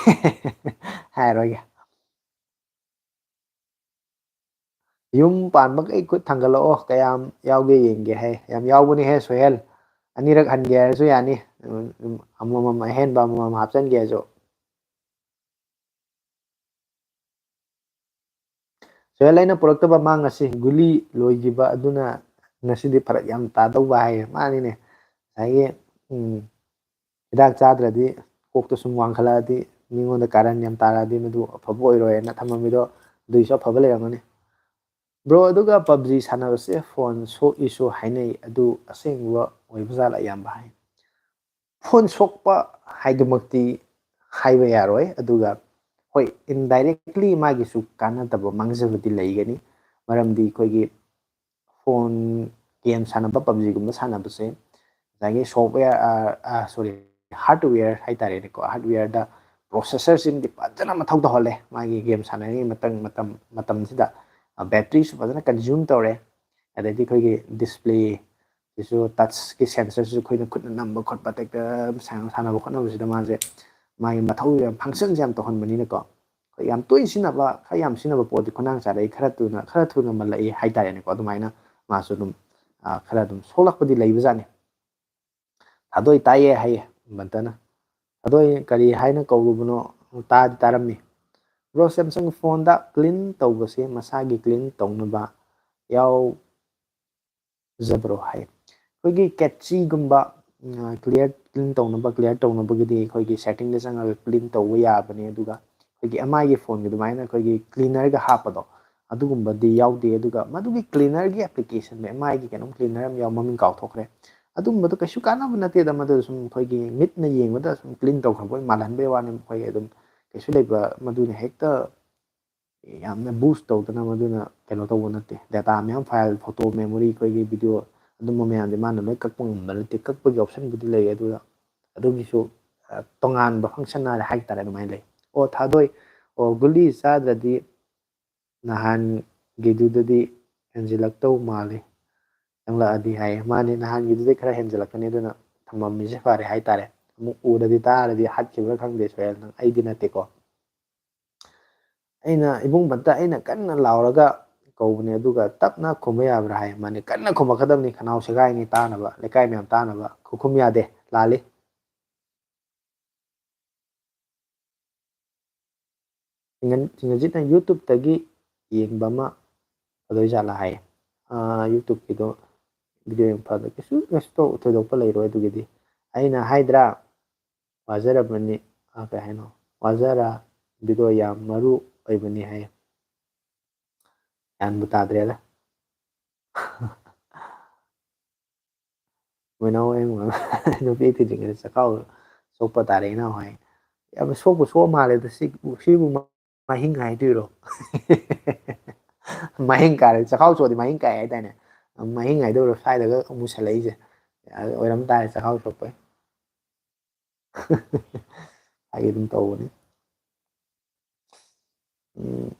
ꯍꯥꯏꯔꯣꯏꯒꯦ꯫ ꯌꯨꯝ ꯄꯥꯟꯕꯈꯩ ꯈꯨꯠ ꯊꯥꯡꯒꯠꯂꯛꯑꯣ, ꯀꯌꯥꯝ ꯌꯥꯎꯒꯦ ꯌꯦꯡꯒꯦ ꯍꯥꯏ꯫ ꯌꯥꯝ ꯌꯥꯎꯕꯅꯤꯍꯦ ꯁꯣꯍꯦꯜ, ꯑꯅꯤꯔꯛ ꯍꯟꯒꯦ ꯍꯥꯏꯔꯁꯨ ꯌꯥꯅꯤ꯫ ꯎꯝ, ꯑꯃꯃꯝ ꯑꯍꯦꯟꯕ ꯑꯃꯃꯝ ꯍꯥꯞꯆꯤꯟꯒꯦ ꯍꯥꯏꯁꯨ꯫ ꯁꯣꯍꯦꯜ, ꯑꯩꯅ ꯄꯨꯔꯛꯇꯕ ꯃꯥ ꯉꯁꯤ ꯒꯨꯂꯤ ꯂꯣꯏꯈꯤꯕ ꯑꯗꯨꯅ ꯉꯁꯤꯗꯤ ꯐꯔꯛ ꯌꯥꯝ ꯇꯥꯗꯧꯕ ꯍꯥꯏꯌꯦ꯫ ꯃꯥꯅꯤꯅꯦ, ꯉꯁꯥꯏꯒꯤ, ꯎꯝ, ꯍꯤꯗꯥꯛ ꯆꯥꯗ꯭ꯔꯗꯤ ꯀꯣꯛꯇ ꯁꯨꯝ ꯋꯥꯡꯈꯠꯂꯛꯑꯗꯤ ꯃꯤꯉꯣꯟꯗ ꯀꯥꯔꯟ ꯌꯥꯝ ꯇꯥꯔꯛꯑꯗꯤ ꯃꯗꯨ ꯑꯐꯕ ꯑꯣꯏꯔꯣꯏꯅ ꯊꯝꯃꯝꯃꯤꯗꯣ ꯑꯗꯨꯒꯤꯁꯨ ꯑꯐꯕ ꯂꯩꯔꯝꯒꯅꯤ꯫ ꯕ꯭ꯔꯣ, ꯑꯗꯨꯒ ꯄꯞꯖꯤ ꯁꯥꯟꯅꯕꯁꯦ ꯐꯣꯟ ꯁꯣꯛꯏꯁꯨ ꯍꯥꯏꯅꯩ, ꯑꯗꯨ ꯑꯁꯦꯡꯕ ꯑꯣꯏꯕ ꯖꯥꯠꯂ ꯑꯌꯥꯝꯕ ꯍꯥꯏ? ꯐꯣꯟ ꯁꯣꯛꯄ ꯍꯥꯏꯗꯨꯃꯛꯇꯤ ꯍꯥꯏꯕ ꯌꯥꯔꯣꯏ, ꯑꯗꯨꯒ ꯍꯣꯏ, ꯏꯟꯗꯥꯏꯔꯦꯛꯂꯤ ꯃꯥꯒꯤꯁꯨ ꯀꯥꯟꯅꯗꯕ ꯃꯥꯡꯖꯕꯗꯤ ꯂꯩꯒꯅꯤ꯫ ꯃꯔꯝꯗꯤ ꯑꯩꯈꯣꯏꯒꯤ ꯐꯣꯟ ꯒꯦꯝ ꯁꯥꯟꯅꯕ, ꯄꯞꯖꯤꯒꯨꯝꯕ ꯁꯥꯟꯅꯕꯁꯦ ꯉꯁꯥꯏꯒꯤ ꯁꯣꯞꯋꯦꯌꯔ, ꯁꯣꯔꯤ, ꯍꯥꯔꯠꯋꯦꯌꯔ ꯍꯥꯏꯇꯥꯔꯦꯅꯦꯀꯣ, ꯍꯥꯔꯠꯋꯦꯌꯔꯗ ꯄ꯭ꯔꯣꯁꯦꯁꯔꯁꯤꯃꯗꯤ ꯐꯖꯅ ꯃꯊꯧ ꯇꯧꯍꯜꯂꯦ꯫ ꯃꯥꯒꯤ ꯒꯦꯝ ꯁꯥꯟꯅꯔꯤꯉꯩ ꯃꯇꯝ, ꯃꯇꯝ, ꯃꯇꯝꯁꯤꯗ ꯕꯦꯇ꯭ꯔꯤꯁꯨ ꯐꯖꯅ ꯀꯟꯖ꯭ꯌꯨꯝ ꯇꯧꯔꯦ꯫ ꯑꯗꯩꯗꯤ ꯑꯩꯈꯣꯏꯒꯤ ꯗꯤꯁꯄ꯭ꯂꯦ ꯁꯤꯁꯨ, ꯇꯆꯀꯤ ꯁꯦꯟꯁꯔꯁꯤꯁꯨ ꯑꯩꯈꯣꯏꯅ ꯈꯨꯠꯅ ꯅꯝꯕ ꯈꯣꯠꯄ, ꯇꯦꯛꯇ ꯁꯥꯟꯅ-, ꯁꯥꯟꯅꯕ ꯈꯣꯠꯅꯕꯁꯤꯗ ꯃꯥꯁꯦ ꯃꯥꯒꯤ ꯃꯊꯧ ꯌꯥꯝ, ꯐꯪꯁꯟꯁꯦ ꯌꯥꯝ ꯇꯧꯍꯟꯕꯅꯤꯅꯀꯣ, ꯑꯩꯈꯣꯏ ꯌꯥꯝ ꯇꯣꯏꯅ ꯁꯤꯖꯤꯟꯅꯕ, ꯈꯔ ꯌꯥꯝ ꯁꯤꯖꯤꯟꯅꯕ ꯄꯣꯠꯇꯤ ꯈꯣꯡꯅꯥꯡ ꯆꯥꯗꯒꯤ ꯈꯔ ꯊꯨꯅ, ꯈꯔ ꯊꯨꯅ ꯃꯜꯂꯛꯏ ꯍꯥꯏꯇꯥꯔꯦꯅꯦꯀꯣ꯫ ꯑꯗꯨꯃꯥꯏꯅ ꯃꯥꯁꯨ ꯑꯗꯨꯝ, ꯑ, ꯈꯔ ꯑꯗꯨꯝ ꯁꯣꯛꯂꯛꯄꯗꯤ ꯂꯩꯕꯖꯥꯠꯅꯤ꯫ ꯊꯥꯗꯣꯏ ꯇꯥꯏꯌꯦ ꯍꯥꯏꯌꯦ ꯕꯟꯇꯅ꯫ ꯊꯥꯗꯣꯏ ꯀꯔꯤ ꯍꯥꯏꯅ ꯀꯧꯔꯨꯕꯅꯣ ꯇꯥꯗꯤ ꯇꯥꯔꯝꯃꯤ꯫ ꯕ꯭ꯔꯣ, ꯁꯦꯝꯁꯪ ꯐꯣꯟꯗ ꯀ꯭ꯂꯤꯟ ꯇꯧꯕꯁꯦ ꯃꯁꯥꯒꯤ ꯀ꯭ꯂꯤꯟ ꯇꯧꯅꯕ ꯌꯥꯎꯖꯕ꯭ꯔꯣ ꯍꯥꯏ꯫ ꯑꯩꯈꯣꯏꯒꯤ ꯀꯦꯠꯁꯤꯒꯨꯝꯕ ꯀ꯭ꯂꯤꯌꯥꯔ, ꯀ꯭ꯂꯤꯟ ꯇꯧꯅꯕ, ꯀ꯭ꯂꯤꯌꯥꯔ ꯇꯧꯅꯕꯒꯤꯗꯤ ꯑꯩꯈꯣꯏꯒꯤ ꯁꯦꯠꯇꯤꯡꯗ ꯆꯪꯉꯒ ꯀ꯭ꯂꯤꯟ ꯇꯧꯕ ꯌꯥꯕꯅꯤ꯫ ꯑꯗꯨꯒ ꯑꯩꯈꯣꯏꯒꯤ ꯑꯦꯝ ꯑꯥꯏꯒꯤ ꯐꯣꯟꯒꯤ ꯑꯗꯨꯃꯥꯏꯅ ꯑꯩꯈꯣꯏꯒꯤ ꯀ꯭ꯂꯤꯅꯔꯒ ꯍꯥꯞꯄꯗꯣ, ꯑꯗꯨꯒꯨꯝꯕꯗꯤ ꯌꯥꯎꯗꯦ꯫ ꯑꯗꯨꯒ ꯃꯗꯨꯒꯤ ꯀ꯭ꯂꯤꯅꯔꯒꯤ ꯑꯦꯄ꯭ꯂꯤꯀꯦꯁꯟꯗꯣ, ꯑꯦꯝ ꯑꯥꯏꯒꯤ ꯀꯩꯅꯣꯝ ꯀ꯭ꯂꯤꯅꯔ ꯑꯃ ꯌꯥꯎ, ꯃꯃꯤꯡ ꯀꯥꯎꯊꯣꯛꯈ꯭ꯔꯦ꯫ ꯑꯗꯨꯒꯨꯝꯕꯗꯣ ꯀꯩꯁꯨ ꯀꯥꯟꯅꯕ ꯅꯠꯇꯦꯗ, ꯃꯗꯨ ꯁꯨꯝ ꯑꯩꯈꯣꯏꯒꯤ ꯃꯤꯠꯅ ꯌꯦꯡꯕꯗ ꯁꯨꯝ ꯀ꯭ꯂꯤꯟ ꯇꯧꯈ꯭ꯔꯕꯣꯏ ꯃꯥꯜꯍꯟꯕꯩ ꯋꯥꯅꯤ꯫ ꯑꯩꯈꯣꯏ ꯑꯗꯨꯝ ꯀꯩꯁꯨ ꯂꯩꯕ, ꯃꯗꯨꯅ ꯍꯦꯛꯇ ꯌꯥꯝꯅ ꯕꯨꯁ ꯇꯧꯗꯅ ꯃꯗꯨꯅ ꯀꯩꯅꯣ ꯇꯧꯕ ꯅꯠꯇꯦ꯫ ꯗꯦꯇꯥ ꯃꯌꯥꯝ, ꯐꯥꯏꯜ, ꯐꯣꯇꯣ, ꯃꯦꯃꯣꯔꯤ, ꯑꯩꯈꯣꯏꯒꯤ ꯚꯤꯗꯤꯑꯣ, ꯑꯗꯨꯝꯕ ꯃꯌꯥꯝꯗꯤ ꯃꯥꯅ ꯂꯣꯏ ꯀꯛꯄ ꯉꯝꯕ ꯅꯠꯇꯦ꯫ ꯀꯛꯄꯒꯤ ꯑꯣꯞꯁꯟꯕꯨꯗꯤ ꯂꯩ, ꯑꯗꯨꯒ ꯑꯗꯨꯒꯤꯁꯨ, ꯑ, ꯇꯣꯉꯥꯟꯕ ꯐꯪꯁꯟ ꯍꯥꯏꯇꯥꯔꯦ, ꯑꯗꯨꯃꯥꯏꯅ ꯂꯩ꯫ ꯑꯣ, ꯊꯥꯗꯣꯏ, ꯑꯣ, ꯒꯨꯂꯤ ꯆꯥꯗ꯭ꯔꯗꯤ ꯅꯍꯥꯟꯒꯤꯗꯨꯗꯗꯤ ꯍꯦꯟꯖꯤꯜꯂꯛꯇꯧ ꯃꯥꯜꯂꯤ꯫ ꯆꯪꯂꯛꯑꯗꯤ ꯍꯥꯏꯌꯦ꯫ ꯃꯥꯅꯦ, ꯅꯍꯥꯟꯒꯤꯗꯨꯗꯩ ꯈꯔ ꯍꯦꯟꯖꯤꯜꯂꯛꯀꯅꯤ, ꯑꯗꯨꯅ ꯊꯝꯃꯝꯃꯤꯁꯦ ꯐꯔꯦ ꯍꯥꯏꯇꯥꯔꯦ꯫ ꯑꯃꯨꯛ ꯎꯔꯗꯤ ꯇꯥꯔꯗꯤ ꯍꯥꯠꯈꯤꯕ꯭ꯔꯥ ꯈꯪꯗꯦ, ꯁꯣꯌꯦꯜ, ꯅꯪ, ꯑꯩꯗꯤ ꯅꯠꯇꯦꯀꯣ꯫ ꯑꯩꯅ, "ꯏꯕꯨꯡ ꯄꯟꯇ, ꯑꯩꯅ ꯀꯟꯅ ꯂꯥꯎꯔꯒ ꯀꯧꯕꯅꯦ, ꯑꯗꯨꯒ ꯇꯞꯅ ꯈꯨꯝꯕ ꯌꯥꯕ꯭ꯔꯥ?" ꯍꯥꯏ꯫ ꯃꯥꯅꯦ, ꯀꯟꯅ ꯈꯨꯝꯃꯛꯀꯗꯕꯅꯤ, ꯈꯅꯥꯎ ꯁꯦꯒꯥꯏꯅꯤ ꯇꯥꯅꯕ, ꯂꯩꯀꯥꯏ ꯃꯌꯥꯝ ꯇꯥꯅꯕ꯫ ꯈꯨꯈꯨꯝ ꯌꯥꯗꯦ, ꯂꯥꯜꯂꯤ꯫ ꯆꯤꯡꯉꯟ-, ꯆꯤꯡꯉꯟꯖꯤꯠꯅ YouTubeꯇꯒꯤ ꯌꯦꯡꯕ ꯑꯃ ꯐꯗꯣꯏ ꯖꯥꯠꯂꯥ ꯍꯥꯏꯌꯦ꯫ ꯑꯥ, YouTubeꯀꯤꯗꯣ ꯚꯤꯗꯤꯑꯣ ꯌꯥꯝ ꯐꯕ, ꯀꯩꯁꯨ, ꯀꯩꯁꯨ ꯇꯧ-, ꯊꯣꯏꯗꯣꯛꯄ ꯂꯩꯔꯣꯏ ꯑꯗꯨꯒꯤꯗꯤ꯫ ꯑꯩꯅ ꯍꯥꯏꯗ꯭ꯔꯥ, ꯋꯥꯖꯔꯕꯅꯤ, ꯑꯥ, ꯀꯩ ꯍꯥꯏꯅꯣ, ꯋꯥꯖꯔ ꯚꯤꯗꯤꯑꯣ ꯌꯥꯝ ꯃꯔꯨ ꯑꯣꯏꯕꯅꯤ ꯍꯥꯏꯌꯦ꯫ ꯒ꯭ꯌꯥꯟꯕꯨ ꯇꯥꯗ꯭ꯔꯦꯗ꯫ ꯃꯣꯏꯅꯥꯎ ꯍꯌꯦꯡ ꯅꯨꯄꯤ ꯊꯤꯗ꯭ꯔꯤꯉꯩꯗ ꯆꯈꯥꯎ ꯁꯣꯛꯄ ꯇꯥꯔꯦ, ꯏꯅꯥꯎ ꯍꯥꯏ꯫ ꯌꯥꯝ ꯁꯣꯛꯄ ꯁꯣꯛꯑ ꯃꯥꯜꯂꯦꯗ, ꯁꯤ-, ꯁꯤꯕꯨ ꯃꯍꯤꯡ ꯍꯥꯏꯗꯣꯏꯔꯣ? ꯃꯍꯤꯡ ꯀꯥꯔꯦ, ꯆꯈꯥꯎ ꯁꯣꯛꯑꯗꯤ ꯃꯍꯤꯡ ꯀꯥꯏ ꯍꯥꯏꯗꯥꯏꯅꯦ? ꯃꯍꯤꯡ ꯍꯥꯏꯗꯣꯏꯔꯣ? ꯁ꯭ꯋꯥꯏꯗꯒ ꯃꯨꯁꯜꯂꯛꯏꯁꯦ꯫ ꯑꯣꯏꯔꯝ ꯇꯥꯔꯦ, ꯆꯈꯥꯎ ꯁꯣꯛꯄꯩ꯫ ꯍꯥꯏꯒꯦ ꯑꯗꯨꯝ ꯇꯧꯕꯅꯤ꯫ ꯎꯝ꯫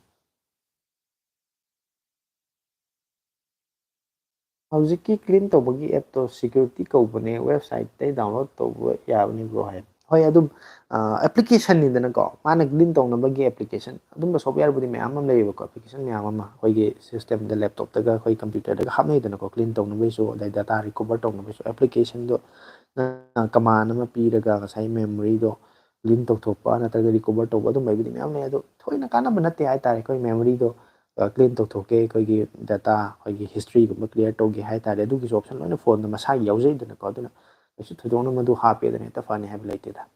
ꯍꯧꯖꯤꯛꯀꯤ ꯀ꯭ꯂꯤꯟ ꯇꯧꯕꯒꯤ ꯑꯦꯞꯇꯣ ꯁꯦꯀ꯭ꯌꯨꯔꯤꯇꯤ ꯀꯧꯕꯅꯦ, ꯋꯦꯕꯁꯥꯏꯠꯇꯩ ꯗꯥꯎꯟꯂꯣꯗ ꯇꯧꯕ ꯌꯥꯕꯅꯤ ꯕ꯭ꯔꯣ ꯍꯥꯏ꯫ ꯍꯣꯏ, ꯑꯗꯨꯝ, ꯑ, ꯑꯦꯄ꯭ꯂꯤꯀꯦꯁꯟꯅꯤꯗꯅꯀꯣ, ꯃꯥꯅ ꯀ꯭ꯂꯤꯟ ꯇꯧꯅꯕꯒꯤ ꯑꯦꯄ꯭ꯂꯤꯀꯦꯁꯟ, ꯑꯗꯨꯝꯕ ꯁꯣꯐꯋꯦꯌꯔꯕꯨꯗꯤ ꯃꯌꯥꯝ ꯑꯃ ꯂꯩꯌꯦꯕꯀꯣ, ꯑꯦꯄ꯭ꯂꯤꯀꯦꯁꯟ ꯃꯌꯥꯝ ꯑꯃ ꯑꯩꯈꯣꯏꯒꯤ ꯁꯤꯁꯇꯦꯝꯗ, ꯂꯦꯞꯇꯣꯞꯇꯒ, ꯑꯩꯈꯣꯏ ꯀꯝꯄ꯭ꯌꯨꯇꯔꯗꯒ ꯍꯥꯞꯅꯩꯗꯅꯀꯣ, ꯀ꯭ꯂꯤꯟ ꯇꯧꯅꯕꯒꯤꯁꯨ, ꯑꯗꯩ ꯗꯥꯇꯥ ꯔꯤꯀꯣꯚꯔ ꯇꯧꯅꯕꯒꯤꯁꯨ꯫ ꯑꯦꯄ꯭ꯂꯤꯀꯦꯁꯟꯗꯣ ꯅꯪꯅ ꯀꯃꯥꯟ ꯑꯃ ꯄꯤꯔꯒ ꯉꯁꯥꯏ ꯃꯦꯃꯣꯔꯤꯗꯣ ꯀ꯭ꯂꯤꯟ ꯇꯧꯊꯣꯛꯄ ꯅꯠꯇ꯭ꯔꯒ ꯔꯤꯀꯣꯚꯔ ꯇꯧꯕ ꯑꯗꯨꯝꯕꯩꯕꯨꯗꯤ ꯃꯌꯥꯝ ꯂꯩ꯫ ꯑꯗꯣ ꯊꯣꯏꯅ ꯀꯥꯟꯅꯕ ꯅꯠꯇꯦ ꯍꯥꯏꯇꯥꯔꯦ꯫ ꯑꯩꯈꯣꯏ ꯃꯦꯃꯣꯔꯤꯗꯣ ꯀ꯭ꯂꯤꯟ ꯇꯧꯊꯣꯛꯀꯦ, ꯑꯩꯈꯣꯏꯒꯤ ꯗꯇꯥ, ꯑꯩꯈꯣꯏꯒꯤ ꯍꯤꯁꯇ꯭ꯔꯤꯒꯨꯝꯕ ꯀ꯭ꯂꯤꯌꯥꯔ ꯇꯧꯒꯦ ꯍꯥꯏꯇꯥꯔꯦ, ꯑꯗꯨꯒꯤꯁꯨ ꯑꯣꯞꯁꯟ ꯂꯣꯏꯅ ꯐꯣꯟꯗ ꯃꯁꯥꯒꯤ ꯌꯥꯎꯖꯩꯗꯅꯀꯣ꯫ ꯑꯗꯨꯅ ꯀꯩꯁꯨ ꯊꯣꯏꯗꯣꯛꯅ ꯃꯗꯨ ꯍꯥꯞꯄꯦꯗꯅ ꯍꯦꯛꯇ ꯐꯅꯤ ꯍꯥꯏꯕ ꯂꯩꯇꯦꯗ꯫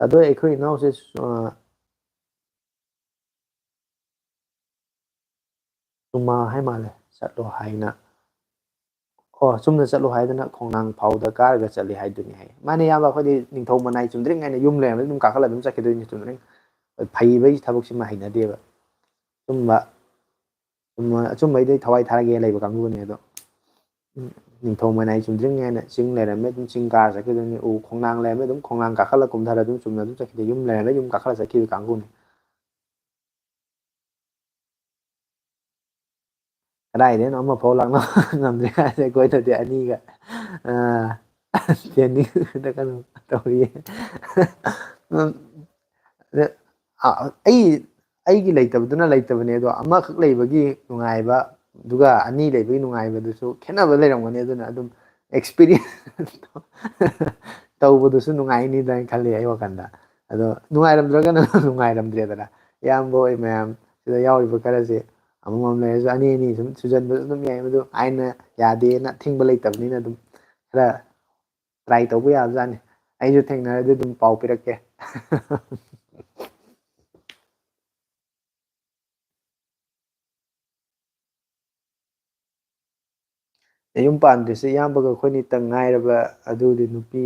ꯑꯗꯣ ꯑꯩꯈꯣꯏ ꯏꯅꯥꯎꯁꯦ, ꯑ, ꯆꯨꯝꯃꯥ ꯍꯥꯏ ꯃꯥꯜꯂꯦ, ꯆꯠꯂꯣ ꯍꯥꯏꯅ꯫ ꯑꯣ, ꯆꯨꯝꯅ ꯆꯠꯂꯣ ꯍꯥꯏꯗꯅ ꯈꯣꯡꯅꯥꯡ ꯐꯥꯎꯗ ꯀꯥꯔꯒ ꯆꯠꯂꯤ ꯍꯥꯏꯗꯨꯅꯤ ꯍꯥꯏ꯫ ꯃꯥꯅꯦ ꯏꯌꯥꯝꯕ, ꯑꯩꯈꯣꯏꯗꯤ ꯅꯤꯡꯊꯧ ꯃꯅꯥꯏ ꯆꯨꯝꯗ꯭ꯔꯤꯡ ꯍꯥꯏꯅ ꯌꯨꯝ ꯂꯩꯔꯝꯕꯗ ꯑꯗꯨꯝ ꯀꯥꯈꯠꯂ ꯑꯗꯨꯝ ꯆꯠꯈꯤꯗꯣꯏꯅꯤ ꯆꯨꯝꯗ꯭ꯔꯤꯡ꯫ ꯐꯩꯕꯒꯤ ꯊꯕꯛꯁꯤꯃ ꯍꯩꯅꯗꯦꯕ꯫ ꯑꯆꯨꯝꯕ, ꯆꯨꯝꯕ, ꯑꯆꯨꯝꯕꯩꯗꯤ ꯊꯋꯥꯏ ꯊꯥꯔꯒꯦ ꯂꯩꯕ ꯀꯥꯡꯕꯨꯅꯦ ꯑꯗꯣ꯫ ꯎꯝ, ꯅꯤꯡꯊꯧ ꯃꯅꯥꯏ ꯆꯨꯝꯗ꯭ꯔꯤꯡ ꯍꯥꯏꯅ ꯆꯤꯡ ꯂꯩꯔꯝꯃꯦ, ꯑꯗꯨꯝ ꯆꯤꯡ ꯀꯥꯔ ꯆꯠꯈꯤꯗꯣꯏꯅꯤ꯫ ꯎ ꯈꯣꯡꯅꯥꯡ ꯂꯩꯔꯝꯃꯦ, ꯑꯗꯨꯝ ꯈꯣꯡꯅꯥꯡ ꯀꯥꯈꯠꯂ ꯀꯨꯝꯊꯔ ꯑꯗꯨꯝ ꯆꯨꯝꯅ ꯑꯗꯨꯝ ꯆꯠꯈꯤꯗꯣꯏ꯫ ꯌꯨꯝ ꯂꯩꯔꯝꯃꯦ, ꯌꯨꯝ ꯀꯥꯈꯠꯂ ꯆꯠꯈꯤꯕ ꯀꯥꯡꯕꯨꯅꯤ꯫ ꯀꯗꯥꯏꯗꯩꯅꯣ ꯑꯃꯐꯥꯎ ꯂꯥꯛꯅ ꯉꯝꯗ꯭ꯔꯦ ꯍꯥꯏꯁꯦ ꯑꯩꯈꯣꯏꯗꯗꯤ ꯑꯅꯤꯒ, ꯑ, ꯇꯦꯟꯅꯤꯡꯗ ꯀꯩꯅꯣ ꯇꯧꯔꯤꯌꯦ꯫ ꯎꯝ, ꯑꯗ, ꯑ, ꯑꯩ, ꯑꯩꯒꯤ ꯂꯩꯇꯕꯗꯨꯅ ꯂꯩꯇꯕꯅꯦ, ꯑꯗꯣ ꯑꯃꯈꯛ ꯂꯩꯕꯒꯤ ꯅꯨꯡꯉꯥꯏꯕ, ꯑꯗꯨꯒ ꯑꯅꯤ ꯂꯩꯕꯒꯤ ꯅꯨꯡꯉꯥꯏꯕꯗꯨꯁꯨ ꯈꯦꯠꯅꯕ ꯂꯩꯔꯝꯒꯅꯤ꯫ ꯑꯗꯨꯅ ꯑꯗꯨꯝ ꯑꯦꯛꯁꯄꯤꯔꯤꯌꯦꯟꯁ ꯇꯧꯕꯗꯨꯁꯨ ꯅꯨꯡꯉꯥꯏꯅꯤꯗꯅ ꯈꯜꯂꯤ ꯑꯩ ꯋꯥꯈꯜꯗ꯫ ꯑꯗꯣ ꯅꯨꯡꯉꯥꯏꯔꯝꯗ꯭ꯔꯒꯅ ꯅꯨꯡꯉꯥꯏꯔꯝꯗ꯭ꯔꯦꯗꯅ꯫ ꯏꯌꯥꯝꯕ ꯍꯣꯏ ꯃꯌꯥꯝ ꯁꯤꯗ ꯌꯥꯎꯔꯤꯕ ꯈꯔꯁꯦ ꯑꯃꯃꯝ ꯂꯩꯔꯁꯨ ꯑꯅꯤ ꯑꯅꯤ ꯁꯨꯝ ꯁꯨꯖꯟꯕꯁꯨ ꯑꯗꯨꯝ ꯌꯥꯏ꯫ ꯃꯗꯨ ꯑꯥꯏꯟꯅ ꯌꯥꯗꯦꯅ ꯊꯤꯡꯕ ꯂꯩꯇꯕꯅꯤꯅ ꯑꯗꯨꯝ ꯈꯔ ꯇ꯭ꯔꯥꯏ ꯇꯧꯕ ꯌꯥꯕꯖꯥꯠꯅꯤ꯫ ꯑꯩꯁꯨ ꯊꯦꯡꯅꯔꯗꯤ ꯑꯗꯨꯝ ꯄꯥꯎ ꯄꯤꯔꯛꯀꯦ꯫ ꯌꯨꯝ ꯄꯥꯟꯗ꯭ꯔꯤꯁꯦ ꯏꯌꯥꯝꯕꯒ ꯑꯩꯈꯣꯏꯅꯤꯇꯪ ꯉꯥꯏꯔꯕ ꯑꯗꯨꯗꯤ꯫ ꯅꯨꯄꯤ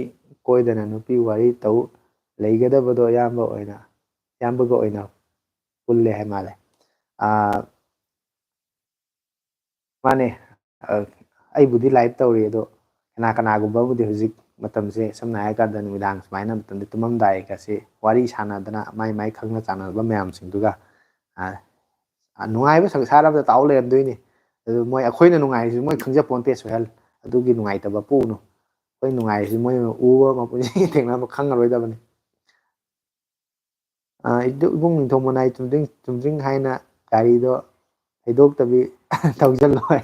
ꯀꯣꯏꯗꯅ ꯅꯨꯄꯤ ꯋꯥꯔꯤ ꯇꯧ ꯂꯩꯒꯗꯕꯗꯣ ꯏꯌꯥꯝꯕ ꯑꯣꯏꯅ, ꯏꯌꯥꯝꯕꯒ ꯑꯣꯏꯅ ꯄꯨꯜꯂꯦ ꯍꯥꯏ ꯃꯥꯜꯂꯦ꯫ ꯑꯥ, ꯃꯥꯅꯦ꯫ ꯑ, ꯑꯩꯕꯨꯗꯤ ꯂꯥꯏꯚ ꯇꯧꯔꯤ, ꯑꯗꯣ ꯀꯅꯥ ꯀꯅꯥꯒꯨꯝꯕꯕꯨꯗꯤ ꯍꯧꯖꯤꯛ ꯃꯇꯝꯁꯦ, ꯁꯝꯅ ꯍꯥꯏꯔꯀꯥꯟꯗ ꯅꯨꯃꯤꯗꯥꯡ ꯁꯨꯃꯥꯏꯅ ꯃꯇꯝꯗ ꯇꯨꯝꯃꯝꯗꯥꯏꯒꯁꯤ ꯋꯥꯔꯤ ꯁꯥꯟꯅꯗꯅ ꯃꯥꯏ ꯃꯥꯏ ꯈꯪꯅ ꯆꯥꯟꯅꯕ ꯃꯌꯥꯝꯁꯤꯡꯗꯨꯒ, ꯑ, ꯑ, ꯅꯨꯡꯉꯥꯏꯕ ꯁꯪꯁꯥꯔ ꯑꯃꯗ ꯇꯥꯎ ꯂꯩꯔꯝꯗꯣꯏꯅꯤ꯫ ꯑꯗꯨ ꯃꯣꯏ, ꯑꯩꯈꯣꯏꯅ ꯅꯨꯡꯉꯥꯏꯔꯤꯁꯤ ꯃꯣꯏ ꯈꯪꯖ ꯄꯣꯟꯇꯦ, ꯁꯣꯏꯍꯜ꯫ ꯑꯗꯨꯒꯤ ꯅꯨꯡꯉꯥꯏꯇꯕ ꯄꯣꯛꯎꯅꯨ꯫ ꯑꯩꯈꯣꯏ ꯅꯨꯡꯉꯥꯏꯔꯤꯁꯤ ꯃꯣꯏ ꯎꯕ ꯃꯄꯨꯟꯁꯤ ꯊꯦꯡꯅꯕ ꯈꯪꯉꯔꯣꯏꯗꯕꯅꯤ꯫ ꯑ, ꯏꯕꯨꯡ ꯅꯤꯡꯊꯧ ꯃꯅꯥꯏ ꯆꯨꯝꯗ꯭ꯔꯤꯡ, ꯆꯨꯝꯗ꯭ꯔꯤꯡ ꯍꯥꯏꯅ ꯒꯥꯔꯤꯗꯣ ꯊꯩꯗꯣꯛꯇꯕꯤ ꯊꯧꯖꯜꯂꯣ ꯍꯥꯏ꯫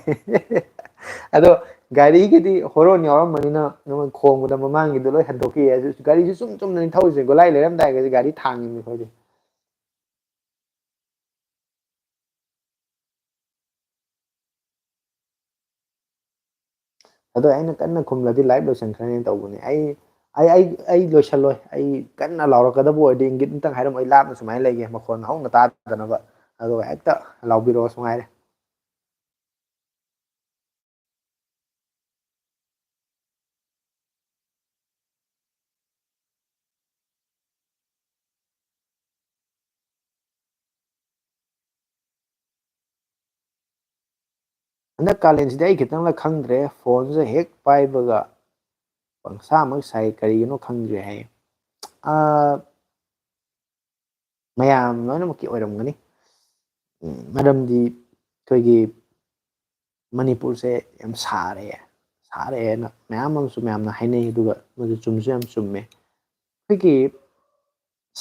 ꯑꯗꯣ ꯒꯥꯔꯤꯒꯤꯗꯤ ꯍꯣꯔꯣꯟ ꯌꯥꯎꯔꯝꯕꯅꯤꯅ ꯅꯉꯣꯟ ꯈꯣꯡꯕꯗ ꯃꯃꯥꯡꯒꯤꯗꯣ ꯂꯣꯏ ꯍꯟꯗꯣꯛꯈꯤ꯫ ꯑꯗꯨ ꯒꯥꯔꯤꯁꯨ ꯆꯨꯝ ꯆꯨꯝꯅꯅꯤ ꯊꯧꯔꯤꯁꯦ꯫ ꯒꯣꯂꯥꯏ ꯂꯩꯔꯝꯗꯥꯏꯒꯁꯦ ꯒꯥꯔꯤ ꯊꯥꯡꯉꯤꯅꯤ ꯑꯩꯈꯣꯏꯗꯤ꯫ ꯑꯗꯣ ꯑꯩꯅ ꯀꯟꯅ ꯈꯨꯝꯂꯗꯤ ꯂꯥꯏꯚ ꯂꯣꯏꯁꯟꯈ꯭ꯔꯅꯤ ꯇꯧꯕꯅꯦ꯫ ꯑꯩ ꯑꯩ ꯑꯩ ꯑꯩ ꯂꯣꯏꯁꯜꯂꯣꯏ꯫ ꯑꯩ ꯀꯟꯅ ꯂꯥꯎꯔꯛꯀꯗꯕ ꯑꯣꯏꯔꯗꯤ ꯏꯪꯒꯤꯠ ꯑꯝꯇꯪ ꯍꯥꯏꯔꯝꯃꯣ꯫ ꯑꯩ ꯂꯥꯞꯅ ꯁꯨꯃꯥꯏꯅ ꯂꯩꯒꯦ, ꯃꯈꯣꯟ ꯍꯧꯅ ꯇꯥꯗꯅꯕ꯫ ꯑꯗꯨꯒ ꯍꯦꯛꯇ ꯂꯥꯎꯕꯤꯔꯛꯑꯣ ꯁꯨꯉꯥꯏꯔꯦ꯫ ꯍꯟꯗꯛ ꯀꯥꯂꯦꯟꯁꯤꯗꯤ ꯑꯩ ꯈꯤꯇꯪꯂ ꯈꯪꯗ꯭ꯔꯦ, ꯐꯣꯟꯁꯦ ꯍꯦꯛ ꯄꯥꯏꯕꯒ ꯄꯪꯁꯥꯃꯛ ꯁꯥꯏ, ꯀꯔꯤꯒꯤꯅꯣ ꯈꯪꯗ꯭ꯔꯦ ꯍꯥꯏ꯫ ꯑꯥ, ꯃꯌꯥꯝ ꯂꯣꯏꯅꯃꯛꯀꯤ ꯑꯣꯏꯔꯝꯒꯅꯤ꯫ ꯎꯝ, ꯃꯔꯝꯗꯤ ꯑꯩꯈꯣꯏꯒꯤ ꯃꯅꯤꯄꯨꯔꯁꯦ ꯌꯥꯝ ꯁꯥꯔꯦ, ꯁꯥꯔꯦꯅ ꯃꯌꯥꯝ ꯑꯃꯁꯨ ꯃꯌꯥꯝꯅ ꯍꯥꯏꯅꯩ, ꯑꯗꯨꯒ ꯃꯗꯨ ꯆꯨꯝꯁꯨ ꯌꯥꯝ ꯆꯨꯝꯃꯦ꯫ ꯑꯩꯈꯣꯏꯒꯤ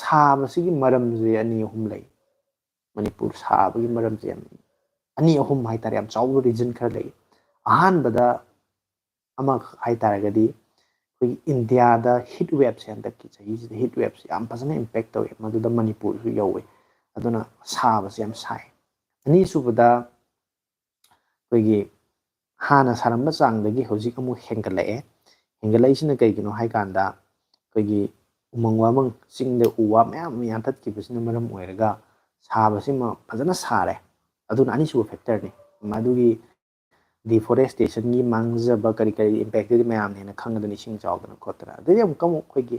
ꯁꯥꯕꯁꯤꯒꯤ ꯃꯔꯝꯁꯦ ꯑꯅꯤ ꯑꯍꯨꯝ ꯂꯩ꯫ ꯃꯅꯤꯄꯨꯔ ꯁꯥꯕꯒꯤ ꯃꯔꯝꯁꯦ ꯌꯥꯝ, ꯑꯅꯤ ꯑꯍꯨꯝ ꯍꯥꯏꯇꯥꯔꯦ, ꯌꯥꯝ ꯆꯥꯎꯕ ꯔꯤꯖꯟ ꯈꯔ ꯂꯩ꯫ ꯑꯍꯥꯟꯕꯗ ꯑꯃꯈꯛ ꯍꯥꯏꯇꯥꯔꯒꯗꯤ, ꯑꯩꯈꯣꯏꯒꯤ ꯏꯟꯗꯤꯌꯥꯗ ꯍꯤꯠ ꯋꯦꯞꯁꯦ ꯍꯟꯗꯛꯀꯤ ꯆꯍꯤꯁꯤꯗ ꯍꯤꯠ ꯋꯦꯞꯁꯦ ꯌꯥꯝ ꯐꯖꯅ ꯏꯝꯄꯦꯛ ꯇꯧꯋꯦ, ꯃꯗꯨꯗ ꯃꯅꯤꯄꯨꯔꯁꯨ ꯌꯧꯋꯦ꯫ ꯑꯗꯨꯅ ꯁꯥꯕꯁꯦ ꯌꯥꯝ ꯁꯥꯏ꯫ ꯑꯅꯤꯁꯨꯕꯗ, ꯑꯩꯈꯣꯏꯒꯤ ꯍꯥꯟꯅ ꯁꯥꯔꯝꯕ ꯆꯥꯡꯗꯒꯤ ꯍꯧꯖꯤꯛ ꯑꯃꯨꯛ ꯍꯦꯟꯒꯠꯂꯛꯑꯦ꯫ ꯍꯦꯟꯒꯠꯂꯛꯏꯁꯤꯅ ꯀꯩꯒꯤꯅꯣ ꯍꯥꯏ ꯀꯥꯟꯗ, ꯑꯩꯈꯣꯏꯒꯤ ꯎꯃꯪ ꯋꯥꯃꯪ, ꯆꯤꯡꯗ ꯎ ꯋꯥ ꯃꯌꯥꯝ ꯑꯃ ꯌꯥꯟꯊꯠꯈꯤꯕꯁꯤꯅ ꯃꯔꯝ ꯑꯣꯏꯔꯒ ꯁꯥꯕꯁꯤꯃ ꯐꯖꯅ ꯁꯥꯔꯦ꯫ ꯑꯗꯨꯅ ꯑꯅꯤꯁꯨꯕ ꯐꯦꯛꯇꯔꯅꯤ꯫ ꯃꯗꯨꯒꯤ ꯗꯤꯐꯣꯔꯦꯁꯇꯦꯁꯟꯒꯤ ꯃꯥꯡꯖꯕ ꯀꯔꯤ ꯀꯔꯤ ꯏꯝꯄꯦꯛꯇꯨꯗꯤ ꯃꯌꯥꯝꯅ ꯍꯦꯟꯅ ꯈꯪꯉꯗꯅ, ꯏꯁꯤꯡ ꯆꯥꯎꯗꯅ ꯈꯣꯠꯇꯅ꯫ ꯑꯗꯩꯗꯤ ꯑꯃꯨꯛꯀ ꯑꯃꯨꯛ ꯑꯩꯈꯣꯏꯒꯤ,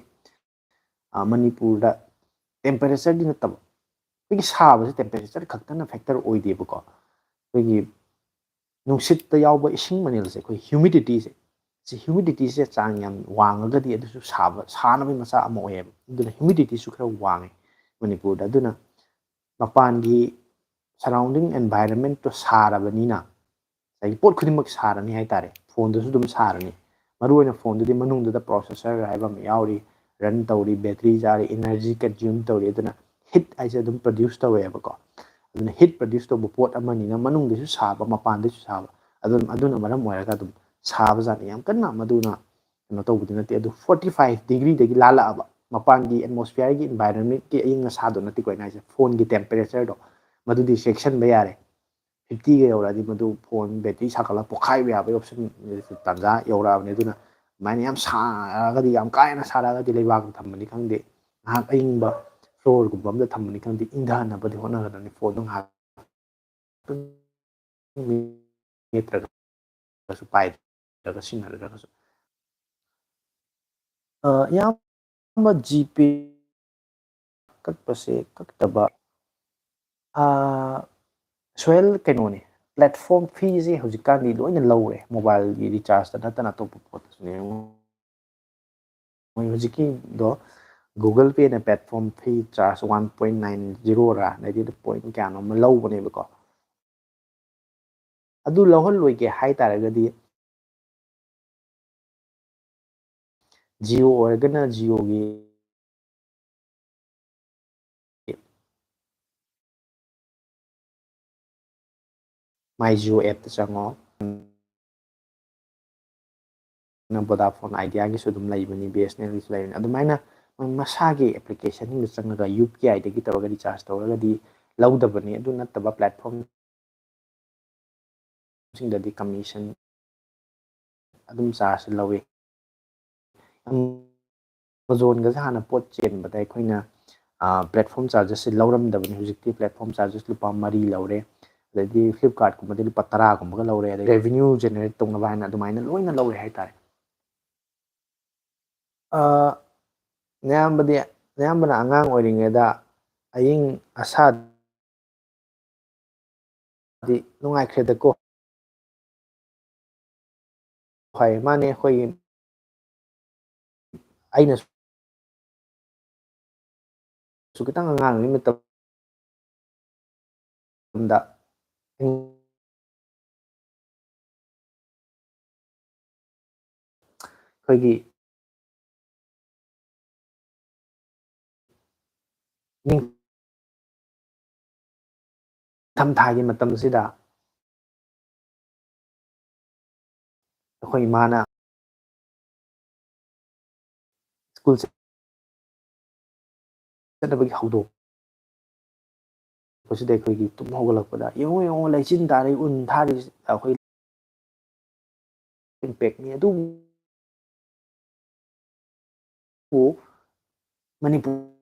ꯑ, ꯃꯅꯤꯄꯨꯔꯗ ꯇꯦꯝꯄꯔꯦꯆꯔꯗꯤ ꯅꯠꯇꯕ, ꯑꯩꯈꯣꯏꯒꯤ ꯁꯥꯕꯁꯦ ꯇꯦꯝꯄꯔꯦꯆꯔ ꯈꯛꯇꯅ ꯐꯦꯛꯇꯔ ꯑꯣꯏꯗꯦꯕꯀꯣ꯫ ꯑꯩꯈꯣꯏꯒꯤ ꯅꯨꯡꯁꯤꯠꯇ ꯌꯥꯎꯕ ꯏꯁꯤꯡ ꯃꯅꯤꯜꯁꯦ, ꯑꯩꯈꯣꯏ ꯍ꯭ꯌꯨꯃꯤꯗꯤꯇꯤꯁꯦ, ꯁꯤ ꯍ꯭ꯌꯨꯃꯤꯗꯤꯇꯤꯁꯦ ꯆꯥꯡ ꯌꯥꯝ ꯋꯥꯡꯉꯒꯗꯤ ꯑꯗꯨꯁꯨ ꯁꯥꯕ, ꯁꯥꯅꯕꯒꯤ ꯃꯆꯥꯛ ꯑꯃ ꯑꯣꯏꯌꯦꯕ꯫ ꯑꯗꯨꯅ ꯍ꯭ꯌꯨꯃꯤꯗꯤꯇꯤꯁꯨ ꯈꯔ ꯋꯥꯡꯉꯦ ꯃꯅꯤꯄꯨꯔꯗ꯫ ꯑꯗꯨꯅ ꯃꯄꯥꯟꯒꯤ ꯁꯔꯥꯎꯟꯗꯤꯡ ꯑꯦꯟꯚꯥꯏꯔꯟꯃꯦꯟꯠꯇꯣ ꯁꯥꯔꯕꯅꯤꯅ, ꯉꯁꯥꯏꯒꯤ ꯄꯣꯠ ꯈꯨꯗꯤꯡꯃꯛ ꯁꯥꯔꯅꯤ ꯍꯥꯏꯇꯥꯔꯦ꯫ ꯐꯣꯟꯗꯨꯁꯨ ꯑꯗꯨꯝ ꯁꯥꯔꯅꯤ꯫ ꯃꯔꯨꯑꯣꯏꯅ ꯐꯣꯟꯗꯨꯗꯤ ꯃꯅꯨꯡꯗꯨꯗ ꯄ꯭ꯔꯣꯁꯦꯁꯔ ꯍꯥꯏꯕ ꯑꯃ ꯌꯥꯎꯔꯤ, ꯔꯟ ꯇꯧꯔꯤ, ꯕꯦꯇ꯭ꯔꯤ ꯆꯥꯔꯤ, ꯏꯅꯔꯖꯤ ꯀꯟꯖ꯭ꯌꯨꯝ ꯇꯧꯔꯤ꯫ ꯑꯗꯨꯅ ꯍꯤꯠ ꯍꯥꯏꯁꯦ ꯑꯗꯨꯝ ꯄ꯭ꯔꯗ꯭ꯌꯨꯁ ꯇꯧꯋꯦꯕꯀꯣ꯫ ꯑꯗꯨꯅ ꯍꯤꯠ ꯄ꯭ꯔꯗ꯭ꯌꯨꯁ ꯇꯧꯕ ꯄꯣꯠ ꯑꯃꯅꯤꯅ ꯃꯅꯨꯡꯗꯁꯨ ꯁꯥꯕ, ꯃꯄꯥꯟꯗꯁꯨ ꯁꯥꯕ꯫ ꯑꯗꯨꯝ, ꯑꯗꯨꯅ ꯃꯔꯝ ꯑꯣꯏꯔꯒ ꯑꯗꯨꯝ ꯁꯥꯕꯖꯥꯠꯅꯤ꯫ ꯌꯥꯝ ꯀꯟꯅ ꯃꯗꯨꯅ ꯀꯩꯅꯣ ꯇꯧꯕꯗꯤ ꯅꯠꯇꯦ, ꯑꯗꯨ forty five degreeꯗꯒꯤ ꯂꯥꯜꯂꯛꯑꯕ, ꯃꯄꯥꯟꯒꯤ atmosphereꯒꯤ environmentꯀꯤ ꯑꯏꯪ ꯑꯁꯥꯗꯣ ꯅꯠꯇꯦꯀꯣ ꯑꯩꯅ ꯍꯥꯏꯁꯦ, phoneꯒꯤ temperatureꯗꯣ, ꯃꯗꯨꯗꯤ ꯆꯦꯛꯁꯤꯟꯕ ꯌꯥꯔꯦ꯫ Fiftyꯒ ꯌꯧꯔꯛꯑꯗꯤ ꯃꯗꯨ phone battery ꯁꯥꯒꯠꯂꯒ ꯄꯣꯛꯈꯥꯏꯕ ꯌꯥꯕꯒꯤ option ꯇꯥꯟꯖꯥ ꯌꯧꯔꯛꯑꯕꯅꯤ꯫ ꯑꯗꯨꯅ ꯑꯗꯨꯃꯥꯏꯅ ꯌꯥꯝ ꯁꯥꯔꯒꯗꯤ, ꯌꯥꯝ ꯀꯥ ꯍꯦꯟꯅ ꯁꯥꯔꯛꯑꯒꯗꯤ ꯂꯩꯕꯥꯛꯇ ꯊꯝꯕꯅꯤ ꯈꯪꯗꯦ, ꯉꯥꯏꯍꯥꯛ ꯑꯏꯪꯕ floorꯒꯨꯝꯕ ꯑꯝꯗ ꯊꯝꯕꯅꯤ ꯈꯪꯗꯦ, ꯏꯪꯊꯅꯕꯗꯤ ꯍꯣꯠꯅꯒꯗꯕꯅꯤ꯫ Phoneꯗꯣ ꯉꯥꯏꯍꯥꯛ ꯃꯦꯠꯇ꯭ꯔꯒꯁꯨ ꯄꯥꯏꯗ꯭ꯔꯒ ꯁꯤꯖꯤꯟꯅꯗ꯭ꯔꯒꯁꯨ꯫ ꯑ, ꯏꯌꯥꯝꯕ, GPay ꯀꯛꯄꯁꯦ ꯀꯛꯇꯕ, ꯑ, ꯁꯣꯍꯦꯜ, ꯀꯩꯅꯣꯅꯦ, platform feeꯁꯦ ꯍꯧꯖꯤꯛꯀꯥꯟꯗꯤ ꯂꯣꯏꯅ ꯂꯧꯔꯦ, mobileꯒꯤ rechargeꯇ ꯅꯠꯇꯅ ꯑꯇꯣꯞꯄ ꯄꯣꯠꯇꯁꯨꯅꯦ꯫ ꯃꯣꯏ ꯍꯧꯖꯤꯛꯀꯤꯗꯣ Google Payꯅ platform fee charge one point nine zeroꯔꯥ, ꯑꯗꯩꯗꯤ point ꯀꯌꯥꯅꯣ ꯑꯃ ꯂꯧꯕꯅꯦꯕꯀꯣ꯫ ꯑꯗꯨ ꯂꯧꯍꯜꯂꯣꯏꯒꯦ ꯍꯥꯏ ꯇꯥꯔꯒꯗꯤ, Jio ꯑꯣꯏꯔꯒꯅ Jioꯒꯤ My Jio appꯇ ꯆꯪꯉꯣ꯫ ꯅ Vodafone Ideaꯒꯤꯁꯨ ꯑꯗꯨꯝ ꯂꯩꯕꯅꯤ, BSNLꯒꯤꯁꯨ ꯂꯩꯕꯅꯤ꯫ ꯑꯗꯨꯃꯥꯏꯅ ꯃꯁꯥꯒꯤ applicationꯁꯤꯡꯗ ꯆꯪꯉꯒ UPIꯗꯒꯤ ꯇꯧꯔꯒ recharge ꯇꯧꯔꯒꯗꯤ ꯂꯧꯗꯕꯅꯤ꯫ ꯑꯗꯨ ꯅꯠꯇꯕ platformꯁꯤꯡꯗꯗꯤ commission ꯑꯗꯨꯝ charge ꯂꯧꯏ꯫ Amazonꯒꯁꯦ ꯍꯥꯟꯅ ꯄꯣꯠ ꯆꯦꯟꯕꯗ ꯑꯩꯈꯣꯏꯅ, ꯑ, platform chargesꯁꯦ ꯂꯧꯔꯝꯗꯕꯅꯤ꯫ ꯍꯧꯖꯤꯛꯇꯤ platform charges ꯂꯨꯄꯥ ꯃꯔꯤ ꯂꯧꯔꯦ, ꯑꯗꯩꯗꯤ Flipkartꯀꯨꯝꯕꯗꯤ ꯂꯨꯄꯥ ꯇꯔꯥꯒꯨꯝꯕꯒ ꯂꯧꯔꯦ, ꯑꯗꯩ revenue generate ꯇꯧꯅꯕ ꯍꯥꯏꯅ ꯑꯗꯨꯃꯥꯏꯅ ꯂꯣꯏꯅ ꯂꯧꯔꯦ ꯍꯥꯏꯇꯥꯔꯦ꯫ ꯑ, ꯅꯌꯥꯝꯕꯗꯤ, ꯅꯌꯥꯝꯕꯅ ꯑꯉꯥꯡ ꯑꯣꯏꯔꯤꯉꯩꯗ ꯑꯏꯪ ꯑꯁꯥꯗꯤ ꯅꯨꯡꯉꯥꯏꯈ꯭ꯔꯦꯗꯀꯣ꯫ ꯍꯣꯏ, ꯃꯥꯅꯦ, ꯑꯩꯈꯣꯏꯒꯤ, ꯑꯩꯅꯁꯨ ꯈꯤꯇꯪ ꯑꯉꯥꯡ ꯑꯣꯏꯔꯤ ꯃꯇꯝꯗ ꯑꯩꯈꯣꯏꯒꯤ ꯅꯤꯡꯊꯝꯊꯥꯒꯤ ꯃꯇꯝꯁꯤꯗ ꯑꯩꯈꯣꯏ ꯏꯃꯥꯅ ꯁ꯭ꯀꯨꯜ ꯆꯠꯅꯕꯒꯤ ꯍꯧꯗꯣꯛꯄꯁꯤꯗ ꯑꯩꯈꯣꯏꯒꯤ ꯇꯨꯝ ꯍꯧꯒꯠꯂꯛꯄꯗ ꯌꯦꯡꯉꯨ, ꯌꯦꯡꯉꯨ, ꯂꯩꯆꯤꯟ ꯇꯥꯔꯦ, ꯎꯟ ꯊꯥꯔꯤꯁꯤ ꯑꯩꯈꯣꯏ ꯏꯝꯄꯦꯛꯅꯤ꯫ ꯑꯗꯨꯕꯨ ꯃꯅꯤꯄꯨꯔ